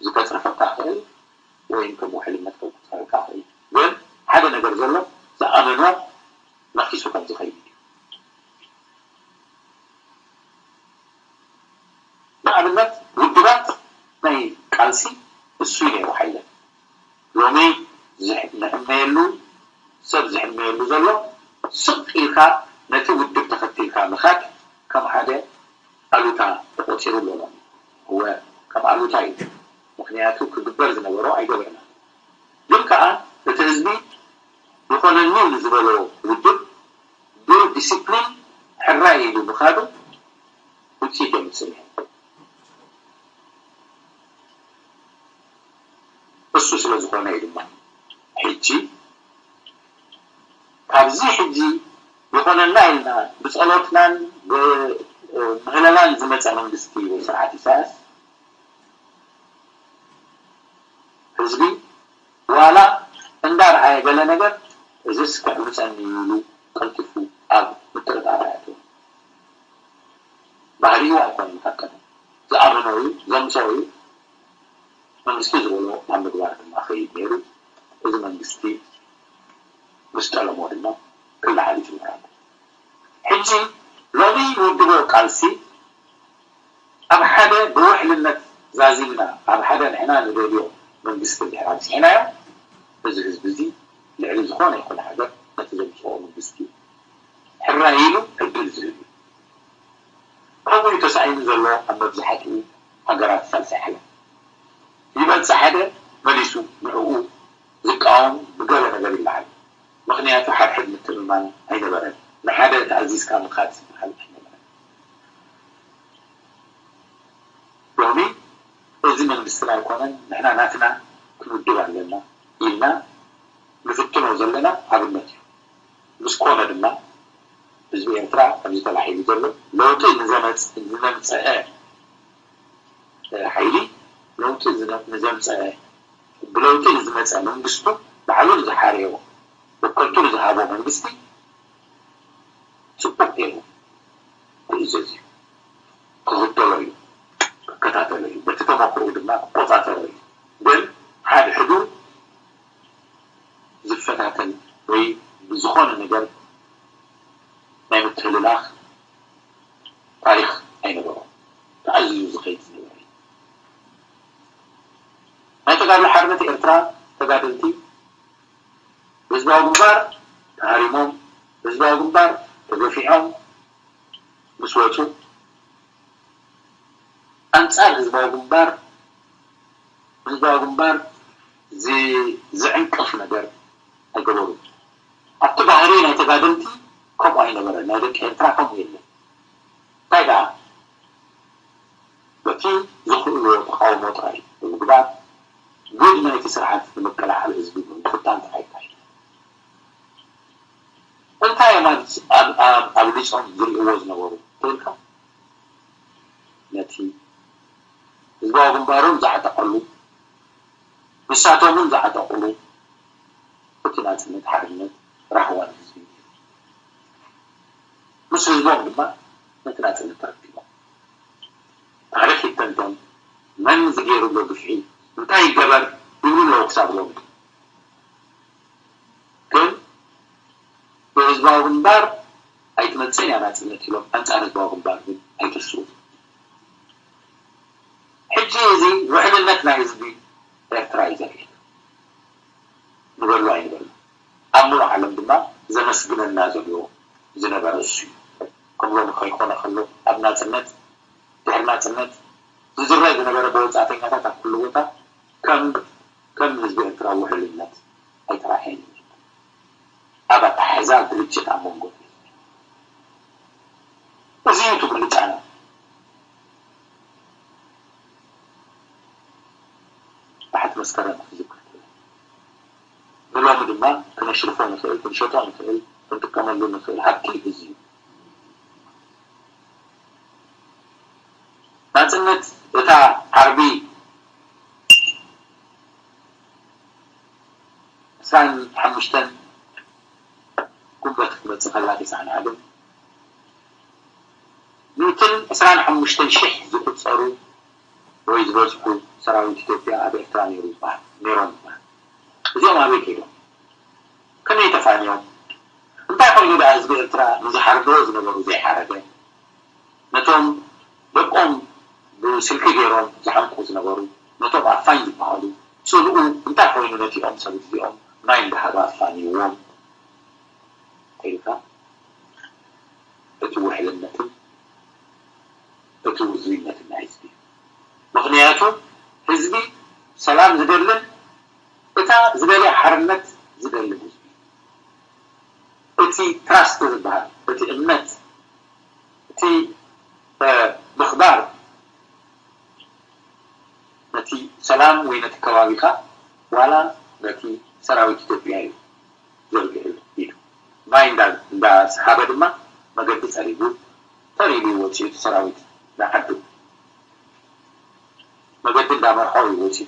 እዚ ከጽርፈካ ክእል ወይ ከም ውሕልነት ከውጽኣልካ ክእል። ግን ሓደ ነገር ዘሎ ዝኣመኖ ነኺሱ ከም ዝኸይድ እዩ። ንኣብነት ውድባት ናይ ቃልሲ እሱ እዩ ነይሩ ሓይለን። ሎሚ ዝሕ- ንሕመየሉ ሰብ ዝሕመየሉ ዘሎ ስቕ ኢልካ ነቲ ውድብ ተኸቲልካ ምኻድ ከም ሓደ ኣሉታ ተቖጺሩ ኣሎ ሎሚ። እወ ከም ኣሉታ እዩ። ምኽንያቱ ክግበር ዝነበሮ ኣይገበርና። ግን ከኣ እቲ ህዝቢ ይኾነኒ ንዝበሎ ውድብ ብዲሲፕሊን ሕራይ ኢሉ ምኻዱ ውፅኢት የምፅእ ነይሩ። እሱ ስለ ዝኾነ እዩ ድማ ሕጂ ካብዚ ሕጂ ይኾነና ኢልና ብፀሎትናን ብምህለላን ዝመፀ መንግስቲ ወይ ስርዓት ኢሳያስ ህዝቢ ዋላ እንዳረኣየ ገለ ነገር እዝስ ክዕምፀኒ ኢሉ ቀልጢፉ ኣብ ምጥርጣር ኣያእትዎ። ባህሪኡ ኣይኮነን ካብ ቀደም ዝኣመኖ እዩ ዘምፀኦ እዩ። መንግስቲ ዝበሎ ኣብ ምግባር ድማ ኸይድ ነይሩ። እዚ መንግስቲ ምስ ጠለሞ ድማ ክለዓል ይጅምር ኣሎ። ሕጂ ሎሚ ንውድቦ ቃልሲ ኣብ ሓደ ብውሕልነት ዛዚምና ኣብ ሓደ ንሕና ንደልዮ መንግስቲ እንድሕር ኣብፂሕናዮ፣ እዚ ህዝቢ እዚ ልዕሊ ዝኾነ ይኹን ሃገር ነቲ ዘምፅኦ መንግስቲ ሕራይ ኢሉ ዕድል ዝህብ እዩ። ከምኡ እዩ ተሳኢኑ ዘሎ ኣብ መብዛሕትኡ ሃገራት ሳልሳይ ዓለም። ይመጽእ ሓደ መሊሱ ንዕኡ ዝቃወም ብገለ ነገር ይለዓል። ምኽንያቱ ሓድሕድ ምትእምማን ኣይነበረን። ንሓደ ተኣዚዝካ ምኻድ ዝበሃል ኣይነበረን። ሎሚ እዚ መንግስትና ኣይኮነን፣ ንሕና ናትና ክንውድብ ኣለና ኢልና ንፍትኖ ዘለና ኣብነት እዩ። ምስ ኮነ ድማ ህዝቢ ኤርትራ ከምዚ ተላዒሉ ዘሎ ለውጢ ንዘመጽ- ንዘምጸአ ሓይሊ ለውጢ ዝነ- ንዘምጸአ ብለውጢ ንዝመጸ መንግስቱ ባዕሉ ንዝሓረዮ ወከልቱ ንዝሃቦ መንግስቲ ጽቡቅ ገይሩ ክእዘዝ እዩ፣ ክኽተሎ እዩ፣ ክከታተሎ እዩ። በቲ ተመክሮኡ ድማ ክቆጻጸሮ እዩ። ግን ሓድሕዱ ዝፈታተን ወይ ብዝኾነ ነገር ናይ ምትህልላኽ ታሪኽ ኣይነበሮን። ተኣዚዙ ዝኸይድ ዝነበረ እዩ። ናይ ተጋድሎ ሓርነት ኤርትራ ተጋደልቲ ህዝባዊ ግንባር ተሃሪሞም፣ ህዝባዊ ግንባር ተገፊዖም ምስ ወፁ፣ ኣንጻር ህዝባዊ ግንባር ህዝባዊ ግንባር ዚ- ዝዕንቅፍ ነገር ኣይገበሩን። ኣብቲ ባህሪ ናይ ተጋደልቲ ከምኡ ኣይነበረን። ናይ ደቂ ኤርትራ ከምኡ የለን። እንታይ ደኣ በቲ ዝኽእልዎ ተቃውሞ ጥራይ ብምግባር ጉድ ናይቲ ስርዓት ንምቅላዕ ኣብ ህዝቢ ብምፍታን ጥራይ ይካየድ። እንታይ እዮም ኣብ- ኣብ- ኣብ- ኣብሊጾም ዝርእይዎ ዝነበሩ ትብልካ ነቲ ህዝባዊ ግንባሮም ዝዓጠቐሉ ንሳቶም እውን ዝዓጠቕሉ እቲ ናጽነት ሓርነት ራህዋን ህዝቢ እዩ። ምስ ህዝቦም ድማ ነቲ ናጽነት ተረኪቦም ታሪኽ ይተንተን፣ መን ዝገይሩ ኣሎ ግፍዒ፣ እንታይ ይገበር ይብሉ ኣለዉ ክሳብ ሎሚ። ግን ብህዝባዊ ግንባር ኣይትመጽእን እያ ናጽነት ኢሎም ኣንጻር ህዝባዊ ግንባር ግን ኣይትስኡ። ሕጂ እዚ ውሕልነት ናይ ህዝቢ ኤርትራ እዩ ዘርኢ። ንበሉ ኣይንበሉ ኣብ ሙሉእ ዓለም ድማ ዘመስግነና ዘሎ ዝነበረ እሱ እዩ። ከም ሎሚ ከይኮነ ከሎ ኣብ ናጽነት ድሕሪ ናጽነት ዝዝረ ዝነበረ ብወጻእተኛታት ኣብ ኩሉ ቦታ ከም ከም ህዝቢ ኤርትራ ውሕልነት ኣይተራእየን። ኣብ ኣተሓሕዛ ግጭት ኣብ መንጎ እዚ እዩ እቲ ብልጫና። ባሕቲ መስከረም ክዝከር ንሎሚ ድማ ክነሽርፎ ንኽእል፣ ክንሸጦ ንኽእል፣ ክንጥቀመሉ ንኽእል ሃብቲ እዚ እዩ። ናጽነት እታ ዓርቢ ዕስራን ሓሙሽተን ጉንበት ክትመጽእ ከላ ተስዓን ሓደን ሚእትን ዕስራን ሓሙሽተን ሽሕ ዝቁጸሩ ወይ ዝበጽሑ ሰራዊት ኢትዮጵያ ኣብ ኤርትራ ነይሩ ዝበሃል ነይሮም ዝበሃል እዚኦም ኣበይ ከይዶም? ከመይ ተፋንዮም? እንታይ ኮይኑ ደኣ ህዝቢ ኤርትራ ንዝሓርድዎ ዝነበሩ ዘይሓረደ? ነቶም ደቆም ብስልኪ ገይሮም ዝሓንቁ ዝነበሩ ነቶም ኣፋኝ ዝበሃሉ ጽልኡ እንታይ ኮይኑ ነቲኦም ሰብ እዚኦም ማይ እንዳሃበ ኣፋንይዎም ኢልካ እቲ ውሕልነትን እቲ ውዙይነትን ናይ ህዝቢ እዩ። ምኽንያቱ ህዝቢ ሰላም ዝደልን እታ ዝደልያ ሓርነት ዝደልን ህዝቢ እቲ ትራስት ዝበሃል እቲ እምነት እቲ ምኽባር ነቲ ሰላም ወይ ነቲ ከባቢኻ ዋላ ነቲ ሰራዊት ኢትዮጵያ እዩ ዘርግሕሉ ኢሉ ማይ እንዳስሓበ ድማ መገዲ ፀሪጉ ተር ኢሉ እዩ ወፂኡ እቲ ሰራዊት ንዓዱ መገዲ እንዳመርሖ እዩ ወፂኡ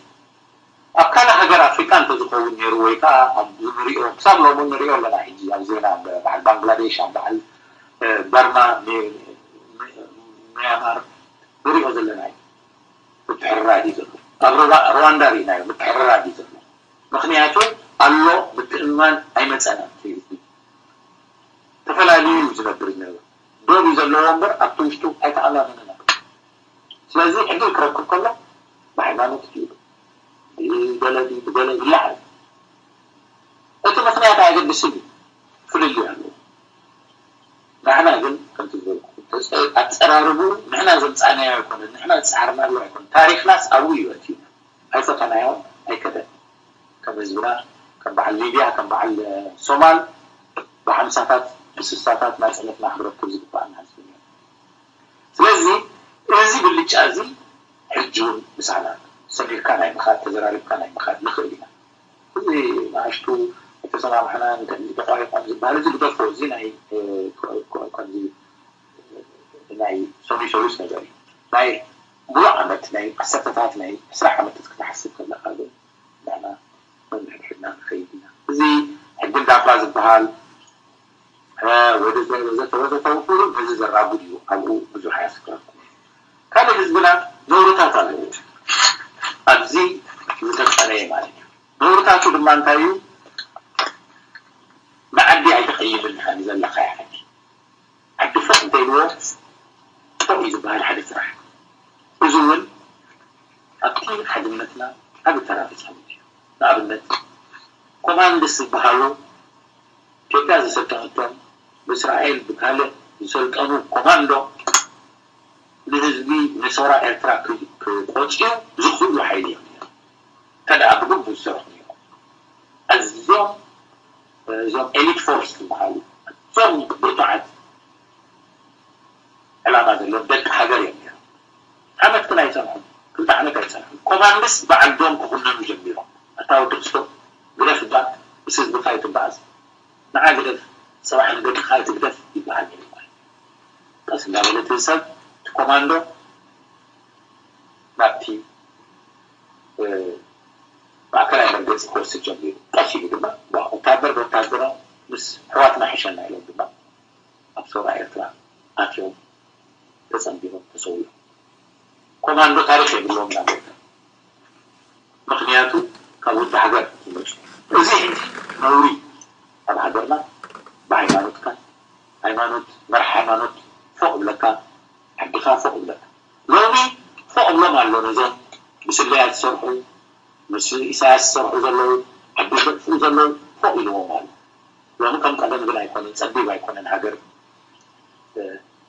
ኣብ ካልእ ሃገር ኣፍሪቃ እንተዝኸውን ነይሩ ወይ ከዓ ኣብ ንሪኦ ክሳብ ሎሚ ንሪኦ ኣለና ሕጂ ኣብ ዜና በዓል ባንግላዴሽ ኣብ በዓል በርማ ምያማር ንሪኦ ዘለና እዩ ምትሕርራድ እዩ ዘሎ ኣብ ሩዋንዳ ርኢናዮ ምትሕርራድ እዩ ዘሎ ምኽንያቱ ኣሎ ምትእምማን ኣይመፀናን ተፈላለዩ እዩ ዝነብር ዝነበረ ዶብ እዩ ዘለዎ እምበር ኣብቲ ውሽጡ ኣይተኣማመንን። ስለዚ ዕድል ክረክብ ከሎ ብሃይማኖት ድዩ ብገለ ድዩ ብገለ ይለዓል። እቲ ምኽንያት ኣየገድስን እዩ፣ ፍልልይ ኣለዎ። ንሕና ግን ከምቲ ዝበልኩ ኣፀራርቡ ንሕና ዘምፃእናዮ ኣይኮነን፣ ንሕና ዝፀዓርናሉ ኣይኮነን። ታሪክናስ ኣብኡ እዩ ኣትዩ። ኣይፈተናዮን ኣይከደን። ከም ህዝብና ከም በዓል ሊብያ ከም በዓል ሶማል ብሓምሳታት ብስሳታት ናፅነትና ክንረክብ ዝግባኣና ህዝቢ ነይሩ። ስለዚ እዚ ብልጫ እዚ ሕጂ እውን ምሳና ሰሚርካ ናይ ምኻድ ተዘራሪብካ ናይ ምኻድ ንኽእል ኢና። እዚ ንኣሽቱ ተሰማምዕና ተቋሪቆም ዝበሃል እዚ ግደፎ። እዚ ናይ ከምዚ ናይ ሰሉስ ሰሉስ ነገር እዩ። ናይ ሙሉእ ዓመት ናይ ዓሰርተታት ናይ ዕስራ ዓመት ክትሓስብ ከለካ ግን ንሕና ነንሕድሕድና ንኸይድ ኢና። እዚ ሕጊ እንዳባ ዝበሃል ወዘተ ወዘተ ወዘተ ነዚ ዘራጉድ እዩ። ኣብኡ ብዙሕ ኣያስክረኩም። ካልእ ህዝብና ነውርታት ኣለዎ። ኣብዚ ዝተፀረየ ማለት እዩ። ነውርታቱ ድማ እንታይ እዩ? ንዓዲ ኣይተቐይምን ኢኻ ንዘለኻዮ ዓዲ። ዓዲ ፎቕ እንተኢልዎ ፎቕ እዩ ዝበሃል ሓደ ስራሕ። እዚ እውን ኣብቲ ሓድነትና ዓቢ ተራ ተፃዊቱ እዩ። ንኣብነት ኮማንድስ ዝበሃሉ ኢትዮጵያ ዝሰልጠነቶም ብእስራኤል ብካልእ ዝሰልጠኑ ኮማንዶ ንህዝቢ ንሰውራ ኤርትራ ክቆፅዩ ዝኽእሉ ሓይሊ እዮም ነይሮም። እንተ ደኣ ብግቡእ ዝሰርሑ ነይሮም ኣዝዮም እዞም ኤሊት ፎርስ ዝበሃሉ ኣዝዮም ብርቱዓት ዕላማ ዘለዎም ደቂ ሃገር እዮም ነይሮም። ዓመት ግን ኣይፀንሑን፣ ክልተ ዓመት ኣይፀንሑን። ኮማንድስ በዓል ዶም ክኹነኑ ጀሚሮም። ኣታ ወዲ ክስቶ ግደፍ እባ ምስ ህዝብኻ ይትበኣስ ንዓ ግደፍ፣ ሰብዓ ንደቅኻ ኣይትግደፍ ይበሃል ነይሩ ማለት እዩ። ቀስ እንዳበለ እቲ ሰብ እቲ ኮማንዶ ናብቲ ማእከላይ መርገፂ ክወስድ ጀሚሩ። ቀስ ኢሉ ድማ ወታደር ብወታደራ ምስ ኣሕዋትና ሕሸና ኢሎም ድማ ኣብ ሰውራ ኤርትራ ኣትዮም ተፀንቢሮም ተሰዊኦም። ኮማንዶ ታሪክ የብሎም ናብ ኤርትራ። ምክንያቱ ካብ ውልቀ ሃገር ዝመፁ። እዚ ነውሪ ኣብ ሃገርና ብሃይማኖትካ ሃይማኖት መራሕ ሃይማኖት ፎቕ ብለካ ዓድኻ ፎቕ ብለካ። ሎሚ ፎቕ ብሎም ኣሎ ነዞም ብስለያ ዝሰርሑ ምስ ኢሳያስ ዝሰርሑ ዘለዉ ዓዲ ዘጥፍኡ ዘለዉ ፎቕ ኢልዎም ኣሎ። ሎሚ ከም ቀደም ግን ኣይኮነን፣ ጸቢብ ኣይኮነን ሃገር።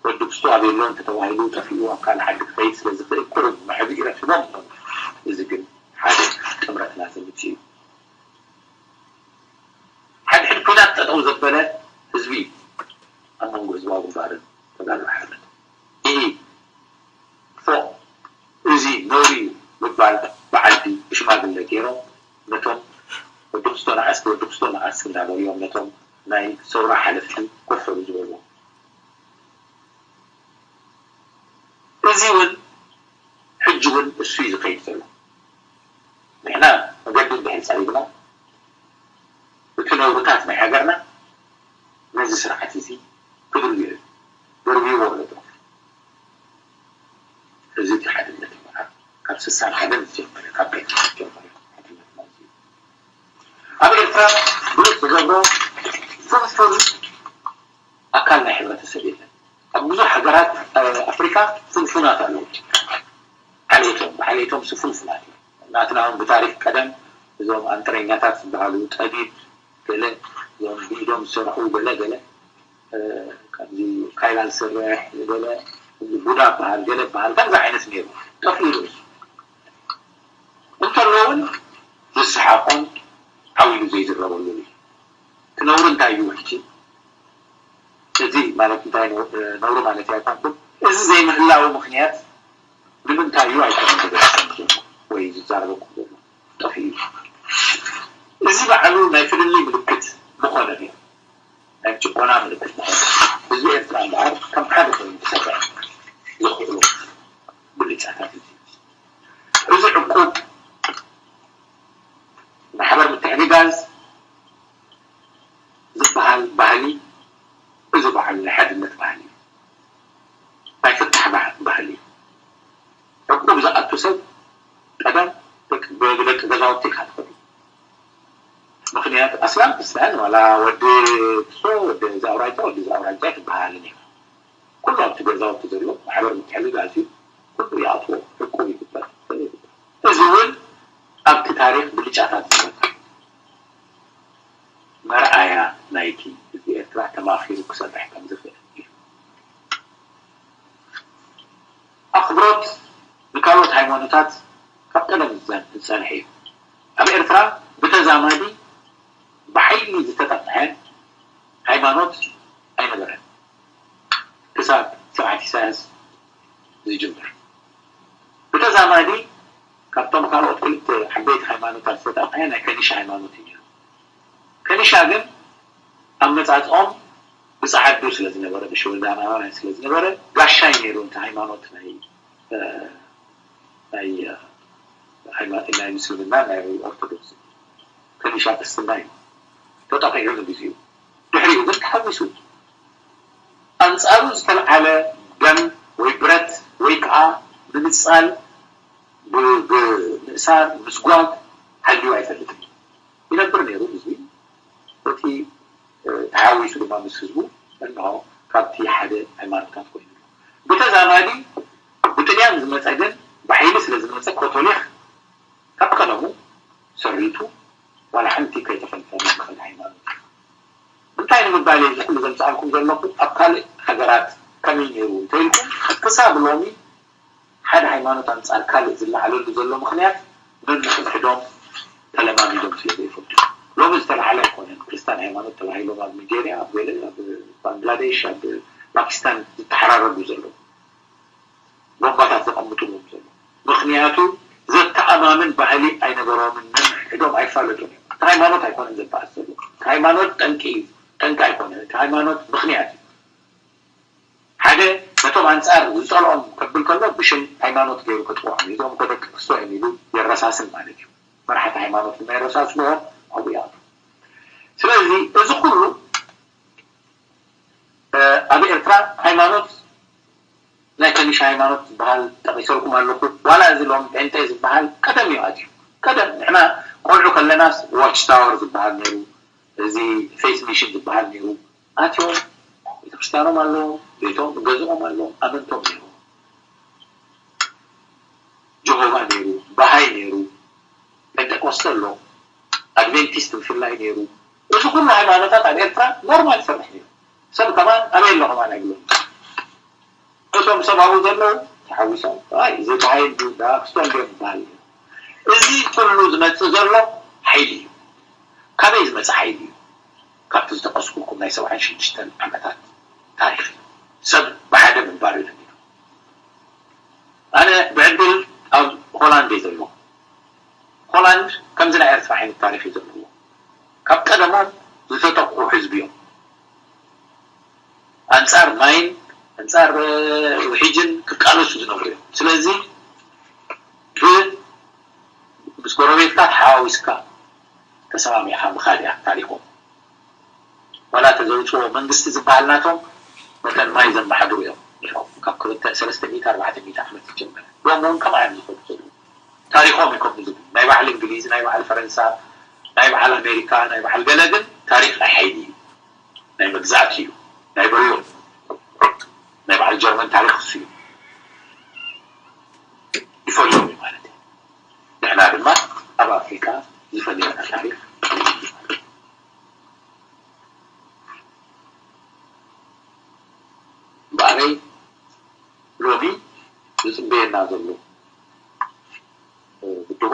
ወዲ ክስቶ ኣበይ ኣሎ እንተተባሂሉ ጠፊኡ ኣብ ካልእ ዓዲ ክኸይድ ስለ ዝኽእል ቁሩብ መዕብኢ ረኪቦም ኣለዉ። እዚ ግን ሓደ ጥምረትና ዘምጽእ እዩ። ሓድሕድ ኲናት ጠጠው ዘበለ ህዝቢ ኣብ መንጎ ህዝባዊ ግንባርን ተጋድሎ ሓርነት ኢሂ ፎእ እዚ ነውሪ እዩ ምባል ብዓዲ ብሽማግለ ገይሮም ነቶም ወዲ ክስቶ ንኣስቲ ወዲ ክስቶ ንኣስቲ እንዳበልዮም ነቶም ናይ ሰውራ ሓለፍቲ ኮፍ በሉ ዝበልዎም። እዚ እውን ሕጂ እውን እሱ እዩ ዝኸይድ ዘሎ። ንሕና መገዲ እንድሕር ፀሪግና እቲ ነውርታት ናይ ሃገርና ነዚ ስርዓት እዚ ክድርብዮ እዩ። ደርብይዎ ኣሎ ጥራሕ። እዚ እቲ ሓድነት ይበሃል። ካብ ስሳን ሓደን ዝጀመረ ካብ ቤት ዝጀመረ ሓድነትና እዚ እዩ። ኣብ ኤርትራ ብሉፅ ዝገብሮ ፍንፉን ኣካል ናይ ሕብረተሰብ የለን። ኣብ ብዙሕ ሃገራት ኣፍሪካ ፍንፉናት ኣለዉ። ዓሌቶም ብዓሌቶም ፍንፉናት እዮም። ናትና እውን ብታሪክ ቀደም እዞም ኣንጥረኛታት ዝበሃሉ ጠቢብ ገለ እዞም ብኢዶም ዝሰርሑ ገለ ገለ ከምዚ ካይላ ዝሰርሕ ገለ ቡዳ በሃል ገለ በሃል ከምዚ ዓይነት ነይሩ ጠፊኡ ርእሱ እንተሎ እውን ዝሰሓቆን ዓው ኢሉ ዘይዝረበሉ እዩ። እቲ ነውሪ እንታይ እዩ ሕጂ? እዚ ማለት እንታይ ነውሪ ማለት ኣይኮንኩን። እዚ ዘይምህላው ምክንያት ንምንታይ እዩ ኣይኮነን ዝገለጸኩም ዘሎ ወይ ዝዛረበኩም ዘሎ ጠፊኡ እዩ። እዚ ባዕሉ ናይ ፍልልይ ምልክት ምኾነ ድዩ? ናይ ጭቆና ምልክት ምኾነ ህዝቢ ኤርትራ እምበኣር ከም ሓደ ኮይኑ ክሰርዕ ዝኽእሉ ብልጫታት እዩ። እዚ ዕቁብ ማሕበር ምትሕግጋዝ ዝበሃል ባህሊ እዚ በዓል ናይ ሓድነት ባህሊ ናይ ፍታሕ ባህሊ እዩ። ዕቁብ ዝኣቱ ሰብ ቀደም ብደቂ ገዛውቲ ኢካ ትኸዱ። ምክንያቱ ኣስላም ክርስትያን ዋላ ወዲ ክሶ ወዲ እዚ ኣውራጃ ወዲ እዚ ኣውራጃ ትበሃልን ኢኻ። ኩሉ ኣብቲ ገዛውቲ ዘሎ ማሕበር ምትሕግጋዝ እዩ። ኩሉ ይኣትዎ፣ ዕቁብ ይግበር። እዚ እውን ኣብቲ ታሪኽ ብልጫታት ዝመጽእ መርኣያ ናይቲ ህዝቢ ኤርትራ ተማኺሩ ክሰርሕ ከም ዝኽእል እዩ። ኣኽብሮት ንካልኦት ሃይማኖታት ካብ ቀደም ዝጸንሐ እዩ። ኣብ ኤርትራ ብተዛማዲ ብሓይሊ ዝተጠቕዐ ሃይማኖት ኣይነበረን፣ ክሳብ ስርዓት ኢሳያስ ዝጅምር። ብተዛማዲ ካብቶም ካልኦት ክልተ ዓበይቲ ሃይማኖታት ዝተጠቕዐ ናይ ከኒሻ ሃይማኖት እዩ ነይሩ። ከኒሻ ግን ኣመጻጽኦም ብጸዓዱ ስለ ዝነበረ፣ ብሽወልዳናውያን ስለ ዝነበረ፣ ጋሻ እዩ ነይሩ። እቲ ሃይማኖት ናይ፣ እ፣ ናይ፣ እ፣ ሃይማ-፣ ናይ ምስልምና፣ ናይ ኦርቶዶክስ፣ ከኒሻ ክርስትና እዩ ተጠቒዑ ንግዚኡ። ድሕሪኡ ግን ተሓዊሱ። ኣንጻሩ ዝተልዓለ ደም ወይ ብረት ወይ ከዓ ምንጻል፣ ብ-፣ ብምእሳር፣ ምስጓግ ሃልዩ ኣይፈልጥን። ይነብር ነይሩ ህዝቢ። እቲ፣ እ፣ ተሓዊሱ ድማ ምስ ህዝቡ እንሆ ካብቲ ሓደ ሃይማኖታት ኮይኑ ኣሎ። ብተዛማዲ ብጥልያን ዝመጸ ግን ብሓይሊ ስለ ዝመጸ ኮቶሊክ ካብ ቀደሙ ሰሪቱ ዋላ ሓንቲ ከይተፈልፈለ ዝኸደ ሃይማኖት እዩ። እንታይ ንምባል እየ እዚ ኩሉ ዘምጽኣልኩም ዘለኹ? ኣብ ካልእ ሃገራት ከመይ ነይሩ እንተኢልኩም፣ ክሳብ ሎሚ ሓደ ሃይማኖት ኣንጻር ካልእ ዝለዓለሉ ዘሎ ምኽንያት ነንሕድሕዶም ተለማሚዶም ስለ ዘይፈልጡ። ሎሚ ዝተለዓለ ኣይኮነን ክርስትያን ሃይማኖት ተባሂሎም ኣብ ኒጀርያ፣ ኣብ ገለ፣ ኣብ ባንግላዴሽ፣ ኣብ ፓኪስታን ዝተሓራረዱ ዘለዉ፣ ቦምባታት ዘቐምጥዎም ዘለዉ። ምኽንያቱ ዘተኣማምን ባህሊ ኣይነበሮምን፣ ነንሕድሕዶም ኣይፋለጡን እዮም። እቲ ሃይማኖት ኣይኮነን ዘበኣስ ዘሎ። እቲ ሃይማኖት ጠንቂ እዩ፣ ጠንቂ ኣይኮነን። እቲ ሃይማኖት ምኽንያት እዩ። ሓደ ነቶም ኣንጻር ዝጸልኦም ከብል ከሎ ብሽም ሃይማኖት ገይሩ ከጥቅዖም እዩ። እዚኦም እኮ ደቂ ክርስቶ እዮም ኢሉ የረሳስን ማለት እዩ። መራሕቲ ሃይማኖት ድማ የረሳስንዎ፣ ኣብኡ ይኣትዉ። ስለዚ እዚ ኩሉ፣ እ፣ ኣብ ኤርትራ ሃይማኖት ናይ ከኒሻ ሃይማኖት ዝበሃል ጠቒሰልኩም ኣለኹ። ዋላ እዚ ሎም ጴንጤ ዝበሃል ቀደም እዩ ኣትዩ። ቀደም ንሕና ቆልዑ ከለናስ ዋች ታወር ዝበሃል ነይሩ፣ እዚ ፌስ ሚሽን ዝበሃል ነይሩ። ኣትዮም ቤተክርስትያኖም ኣለዎም፣ ቤቶም ገዝኦም ኣለዎም፣ ኣመንቶም ነይሩ። ጀሆቫ ነይሩ፣ ባሃይ ነይሩ፣ ጴንጤቆስተ ኣሎ፣ ኣድቬንቲስት ብፍላይ ነይሩ። እዚ ኩሉ ሃይማኖታት ኣብ ኤርትራ ኖርማል ይሰርሕ ነይሩ። ሰብ ከማን ኣበይ ኣሎ ከማን ኣይብሎን። እቶም ሰብ ኣብኡ ዘለዉ ተሓዊሶም፣ ኣይ፣ እዚ ባሃይ እንድዩ፣ እንዳ ክርስቶን እንድዮም ይበሃል ነይሩ። እዚ ኩሉ ዝመጽእ ዘሎ ሓይሊ እዩ። ካበይ ዝመጽእ ሓይሊ እዩ? ካብቲ ዝጠቐስኩልኩም ናይ ሰብዓን ሽዱሽተን ዓመታት ታሪኽ እዩ። ሰብ ብሓደ ምንባር እዩ ለሚዱ። ኣነ ብዕድል ኣብ ሆላንድ እየ ዘለኹ። ሆላንድ ከምዚ ናይ ኤርትራ ዓይነት ታሪኽ እዩ ዘለዎ። ካብ ቀደሞም ዝተጠቕዑ ህዝቢ እዮም። ኣንጻር ማይን ኣንጻር፣ እ፣ ውሒጅን ክቃለሱ ዝነብሩ እዮም። ስለዚ ብ-፣ ምስ ጎረቤትካ ተሓዋዊስካ ተሰማሚዕካ ምኻድ እያ ታሪኾም። ዋላ እተ ዘውፅዎ መንግስቲ ዝበሃል ናቶም መጠን ማይ ዘመሓድሩ እዮም ነይሮም። ካብ ክልተ፣ ሰለስተ ሚእቲ፣ ኣርባዕተ ሚእቲ ዓመት ዝጀመረ። ሎም እውን ከምኣ እዮም ዝኸዱ ዘለዉ። ታሪኾም እዩ ከምኡ ዝብል። ናይ በዓል እንግሊዝ፣ ናይ በዓል ፈረንሳ፣ ናይ በዓል ኣሜሪካ፣ ናይ በዓል ገለ ግን ታሪኽ ናይ ሓይሊ እዩ። ናይ መግዛእቲ እዩ። ናይ በሎም። ናይ በዓል ጀርመን ታሪኽ እሱ እዩ። ይፈልዮም እዩ ማለት እዩ። ንሕና ድማ ኣብ ኣፍሪካ ዝፈልየና ታሪኽ እምበኣረይ ሎሚ ዝፅበየና ዘሎ ብድሆ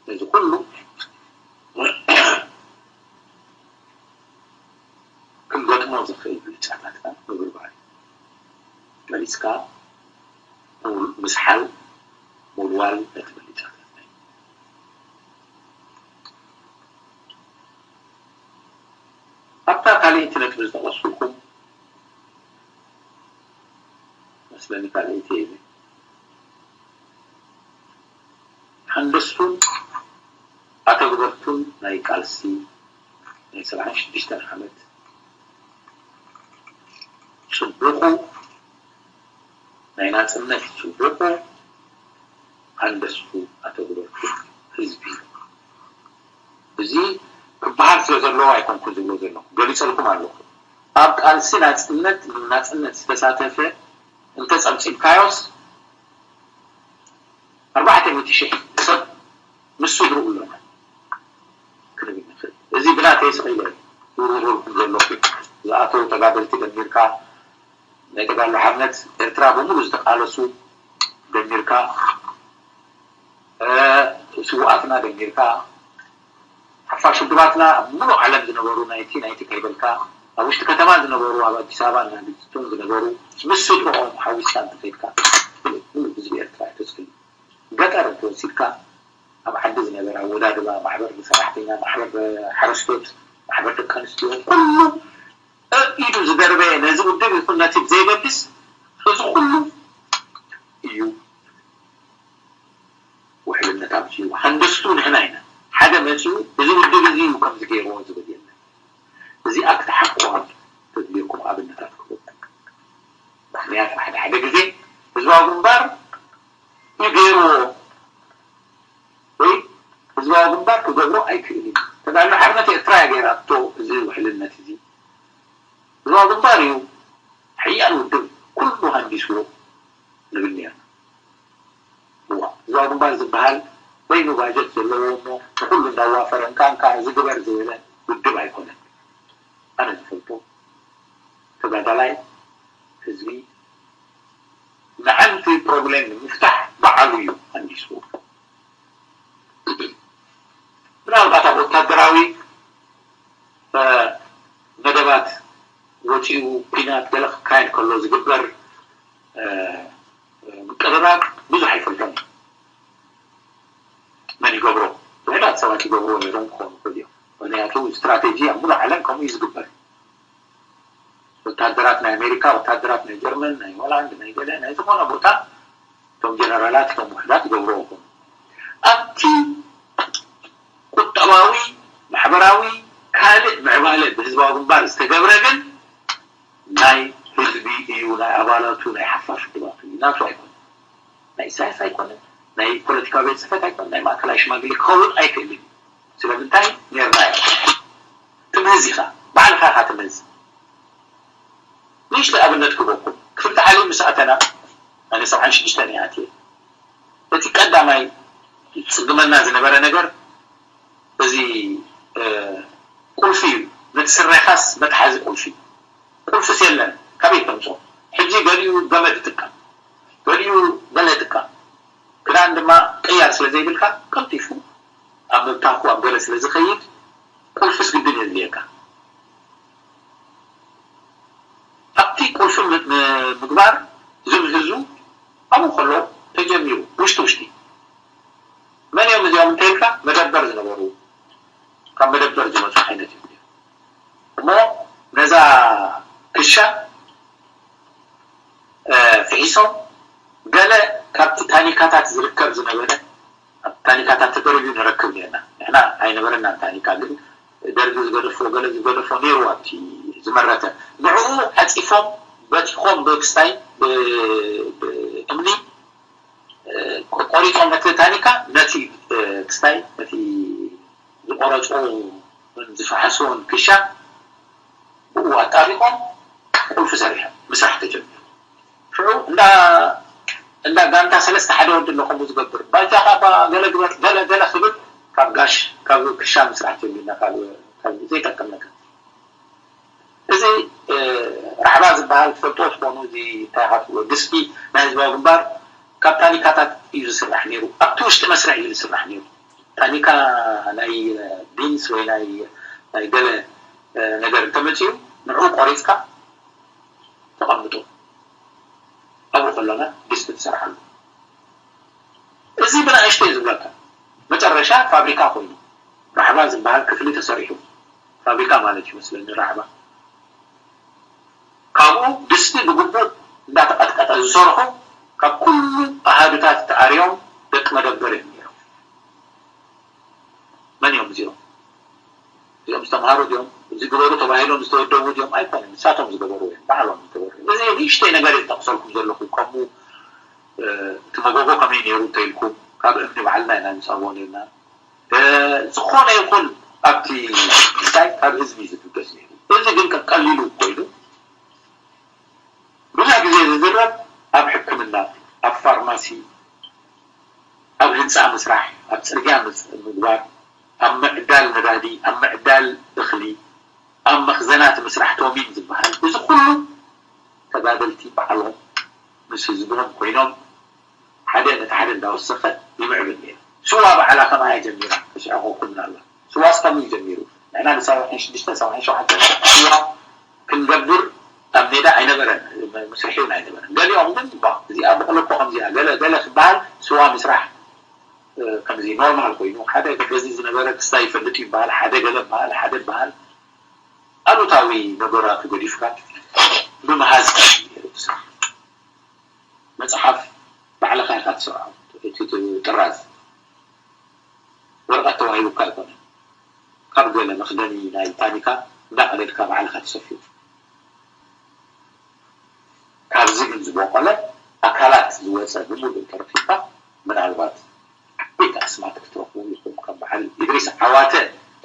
ነዚ ኩሉ ክንገጥሞ ዝኽእል ብልጫታትና ምብርባር እዩ። መሊስካ ምስሓል፣ ምውልዋል ነቲ ብልጫታትና እዩ። ኣብታ ካልኣይቲ ነጥቢ ዝጠቐስኩልኩም መስለኒ ካልኣይቲ እየ። ሃንደስቱን ኣተግበርቱን ናይ ቃልሲ ናይ ሰብዓን ሽዱሽተን ዓመት ጽቡቑ ናይ ናጽነት ጽቡቑ ሃንደስቱ ኣተግበርቱ ህዝቢ እዩ። እዚ ክበሃል ስለ ዘለዎ ኣይኮንኩ ዝብሎ ዘለኹ፣ ገሊጸልኩም ኣለኹ። ኣብ ቃልሲ ናጽነት ናጽነት ዝተሳተፈ እንተጸብጺብካዮስ ኣርባዕተ ሚእቲ ሽሕ ሰብ ምስ ስድርኡ ኣለና ክንብል ንኽእል። እዚ ብናተይ ስቕ ኢለ ዝውርውር ዘለኹ ዝኣተው ተጋደልቲ ደሚርካ ናይ ተጋድሎ ሓርነት ኤርትራ ብምሉእ ዝተቃለሱ ደሚርካ ስውኣትና ደሚርካ ሓፋሽ ውድባትና ኣብ ሙሉእ ዓለም ዝነበሩ ናይቲ ናይቲ ከይበልካ ኣብ ውሽጢ ከተማ ዝነበሩ ኣብ ኣዲስ ኣበባ እናድስቱን ዝነበሩ ምስ ስድርኦም ሓዊስካ እንተኸይድካ ሙሉእ ህዝቢ ኤርትራ እዩ ተስፍሉ። ገጠር እንተወሲድካ ኣብ ዓዲ ዝነበረ ኣወዳድባ ማሕበር ሰራሕተኛ፣ ማሕበር ሓረስቶት፣ ማሕበር ደቂ ኣንስትዮ ኩሉ ኢዱ ዝደርበየ ነዚ ውድብ ይኹን ነቲ ዘይበድስ እዚ ኩሉ እዩ ውሕልነት ኣምፅኡ። ሃንደስቱ ንሕና ኢና። ሓደ መፂኡ እዚ ውድብ እዚ እዩ ከምዚ ገይርዎ ዝብል የለን። እዚኣ ክትሓቅዋ ተድልየኩም ኣብነታት ክህበኩም። ምክንያቱ ሓደ ሓደ ግዜ ህዝባዊ ግንባር እዩ ገይርዎ ወይ ህዝባዊ ግንባር ክገብሮ ኣይክእል እዩ። ተጋድሎ ሓርነት ኤርትራ እያ ገይራቶ እዚ ውሕልነት እዚ። ህዝባዊ ግንባር እዩ ሓያል ውድብ ኩሉ ሃንዲስዎ ንብል ነርና። እዋ ህዝባዊ ግንባር ዝበሃል በይኑ ባጀት ዘለዎ እሞ ንኩሉ እንዳዋፈረ እንካ እንካ እዚ ግበር ዝበለ ውድብ ኣይኮነን። ኣነ ዝፈልጦ ተጋዳላይ ህዝቢ ንሓንቲ ፕሮብሌም ንምፍታሕ በዓሉ እዩ ሃንዲስዎ። ምናልባት ኣብ ወታደራዊ መደባት ወፂኡ ኲናት ገለ ክካየድ ከሎ ዝግበር ምቅርራብ ብዙሕ ኣይፈልጦን እዩ። መን ይገብሮ? ውሕዳት ሰባት ይገብርዎ ነይሮም ክኾኑ ይኽእሉ እዮም። ምክንያቱ ስትራቴጂ ኣብ ሙሉእ ዓለም ከምኡ እዩ ዝግበር። ወታደራት ናይ ኣሜሪካ፣ ወታደራት ናይ ጀርመን፣ ናይ ሆላንድ፣ ናይ ገለ ናይ ዝኾነ ቦታ እቶም ጀነራላት እቶም ውሕዳት ይገብርዎ ይኾኑ። ኣብቲ ቁጠባዊ፣ ማሕበራዊ፣ ካልእ ምዕባለ ብህዝባዊ ግንባር ዝተገብረ ግን ናይ ህዝቢ እዩ፣ ናይ ኣባላቱ፣ ናይ ሓፋሽ ውድባቱ እዩ። ናቱ ኣይኮነን። ናይ ኢሳያስ ኣይኮነን። ናይ ፖለቲካዊ ቤት ጽሕፈት ኣይኮነን። ናይ ማእከላይ ሽማግሌ ክኸውን ኣይክእልን እዩ። ስለምንታይ ኔርና እያ ትምህዝ ኢኻ፣ ባዕልኻ ኢኻ ትምህዝ። ንእሽቶ ኣብነት ክበኩም። ክፍልተ ሓሊብ ምስ ኣተና ኣነ ሰብዓን ሽዱሽተን እየ ኣትየ። እቲ ቀዳማይ ዝጽግመና ዝነበረ ነገር እዚ ቁልፊ እዩ። ነቲ ስረኻስ መትሓዚ ቁልፊ ቁልፍስ የለን ካበይ ተምፅኦ? ሕጂ ገሊኡ ገመድ ይጥቀም፣ ገሊኡ ገለ ይጥቀም። ክዳን ድማ ቅያር ስለ ዘይብልካ ቀልጢፉ ኣብ ምብታኹ ኣብ ገለ ስለ ዝኸይድ ቁልፍስ ግድን የድልየካ። ኣብቲ ቁልፊ ንምግባር ዝምህዙ ኣብኡ ከሎ ተጀሚሩ ውሽጢ ውሽጢ መን እዮም እዚኦም እንተይልካ መደበር ዝነበሩ ካብ መደበር ዝመፁ ዓይነት እዮም እሞ ነዛ ክሻ ፍሒሶም ገለ ካብቲ ታኒካታት ዝርከብ ዝነበረ ኣብ ታኒካታት ተደርብዩ ንረክብ ነርና። ንሕና ኣይነበረናን ታኒካ ግን ደርጊ ዝገደፎ ገለ ዝገደፎ ነይሩ ኣብቲ ዝመረተ ንዕኡ ዓፂፎም በቲኾም ብክስታይ ብእምኒ ቆሪፆም ነቲ ታኒካ ነቲ ክስታይ ነቲ ዝቆረፅዎ ዝፈሓስዎን ክሻ ብኡ ኣጣቢቆም ቁልፊ ሰሪሖም ምስራሕ ተጀሚሩ። ሽዑ እንዳ እንዳ ጋንታ ሰለስተ ሓደ ወዲ ኣሎ ከምኡ ዝገብር ባጃ ካባ ገለ ግበር ገለ ገለ ክብል ካብ ጋሽ ካብ ክሻ ምስራሕ ጀሚርና ካብ ካብ ዘይጠቅም ነገር እዚ ራሕባ ዝበሃል ትፈልጦ ትኾኑ እዚ እንታይ ኢኻ ትብሎ ድስቲ ናይ ህዝባዊ ግንባር ካብ ታኒካታት እዩ ዝስራሕ ነይሩ ኣብቲ ውሽጢ መስርሕ እዩ ዝስራሕ ነይሩ ታኒካ ናይ ቢንስ ወይ ናይ ናይ ገለ ነገር እንተመፅኡ ንዑ ቆሪፅካ ተቐምጡ ኣብኡ ከለና ድስቲ ትሰርሓሉ እዚ ብንእሽተይ ዝብለካ መጨረሻ ፋብሪካ ኮይኑ ራሕባ ዝበሃል ክፍሊ ተሰሪሑ ፋብሪካ ማለት ይመስለኒ ራሕባ ካብኡ ድስቲ ብግቡእ እንዳተቐጥቀጠ ዝሰርሑ ካብ ኩሉ ኣሃዱታት ተኣርዮም ደቂ መደበር እዮም ነይሮም መን እዮም እዚኦም እዚኦም ዝተምሃሩ ድዮም እዚ ግበሩ ተባሂሎም ዝተወደቡ ድዮም ኣይኮነን ንሳቶም ዝገበሩ እዮም ባዕሎም ዝገበሩ እዚ ንእሽተይ ነገር ዝጠቕሰልኩም ዘለኹ ከምኡ እቲ መጎጎ ከመይ ነይሩ እንተኢልኩም ካብ እምኒ ባዕልና ኢና ንፀቦ ነርና ዝኾነ ይኹን ኣብቲ እንታይ ካብ ህዝቢ ዝብገስ ነይሩ እዚ ግን ቀሊሉ ኮይኑ ብዙሕ ግዜ ዝዝረብ ኣብ ሕክምና፣ ኣብ ፋርማሲ፣ ኣብ ህንፃ ምስራሕ፣ ኣብ ፅርግያ ምግባር፣ ኣብ ምዕዳል ነዳዲ፣ ኣብ ምዕዳል እኽሊ፣ ኣብ መኽዘናት ምስራሕ፣ ቶሚን ዝበሃል፣ እዚ ኩሉ ተጋደልቲ ባዕሎም ምስ ህዝቦም ኮይኖም ሓደ ነቲ ሓደ እንዳወሰኸ ይምዕብል ነይሩ። ስዋ ባዕላ ከማያ ጀሚራ ተስዕቆኩም ኣላ። ስዋ እስከምኡ ጀሚሩ ንሕና ብሰብዓን ሽዱሽተ ሰብዓን ሸውዓተ ስዋ ክንገብር ኣብ ሜዳ ኣይነበረን፣ መስርሒ እውን ኣይነበረን። ገሊኦም ግን እዚኣ በቕሎ እኮ ከምዚኣ ገለ ገለ ክበሃል ስዋ ምስራሕ ከምዚ ኖርማል ኮይኑ ሓደ በዚ ዝነበረ ክስታይ ይፈልጥ ይበሃል፣ ሓደ ገለ በሃል፣ ሓደ በሃል ኣሉታዊ ነገራቱ ገዲፍካ ብምሃዝ መፅሓፍ ባዕልኻ ኢኻ ትሰርዖ። እቲ ጥራዝ ወረቐት ተዋሂቡካ ኣይኮነን። ካብ ገለ መኽደኒ ናይ ታኒካ እንዳቐደድካ ባዕልኻ ትሰፍዮ። ካብዚ ግን ዝበቆለ ኣካላት ዝወፀ ብምሉእ ተረኺብካ ምናልባት ዓበይቲ ኣስማት ክትረኽቡ ኢኹም። ከም በዓል ኢድሪስ ዓዋተ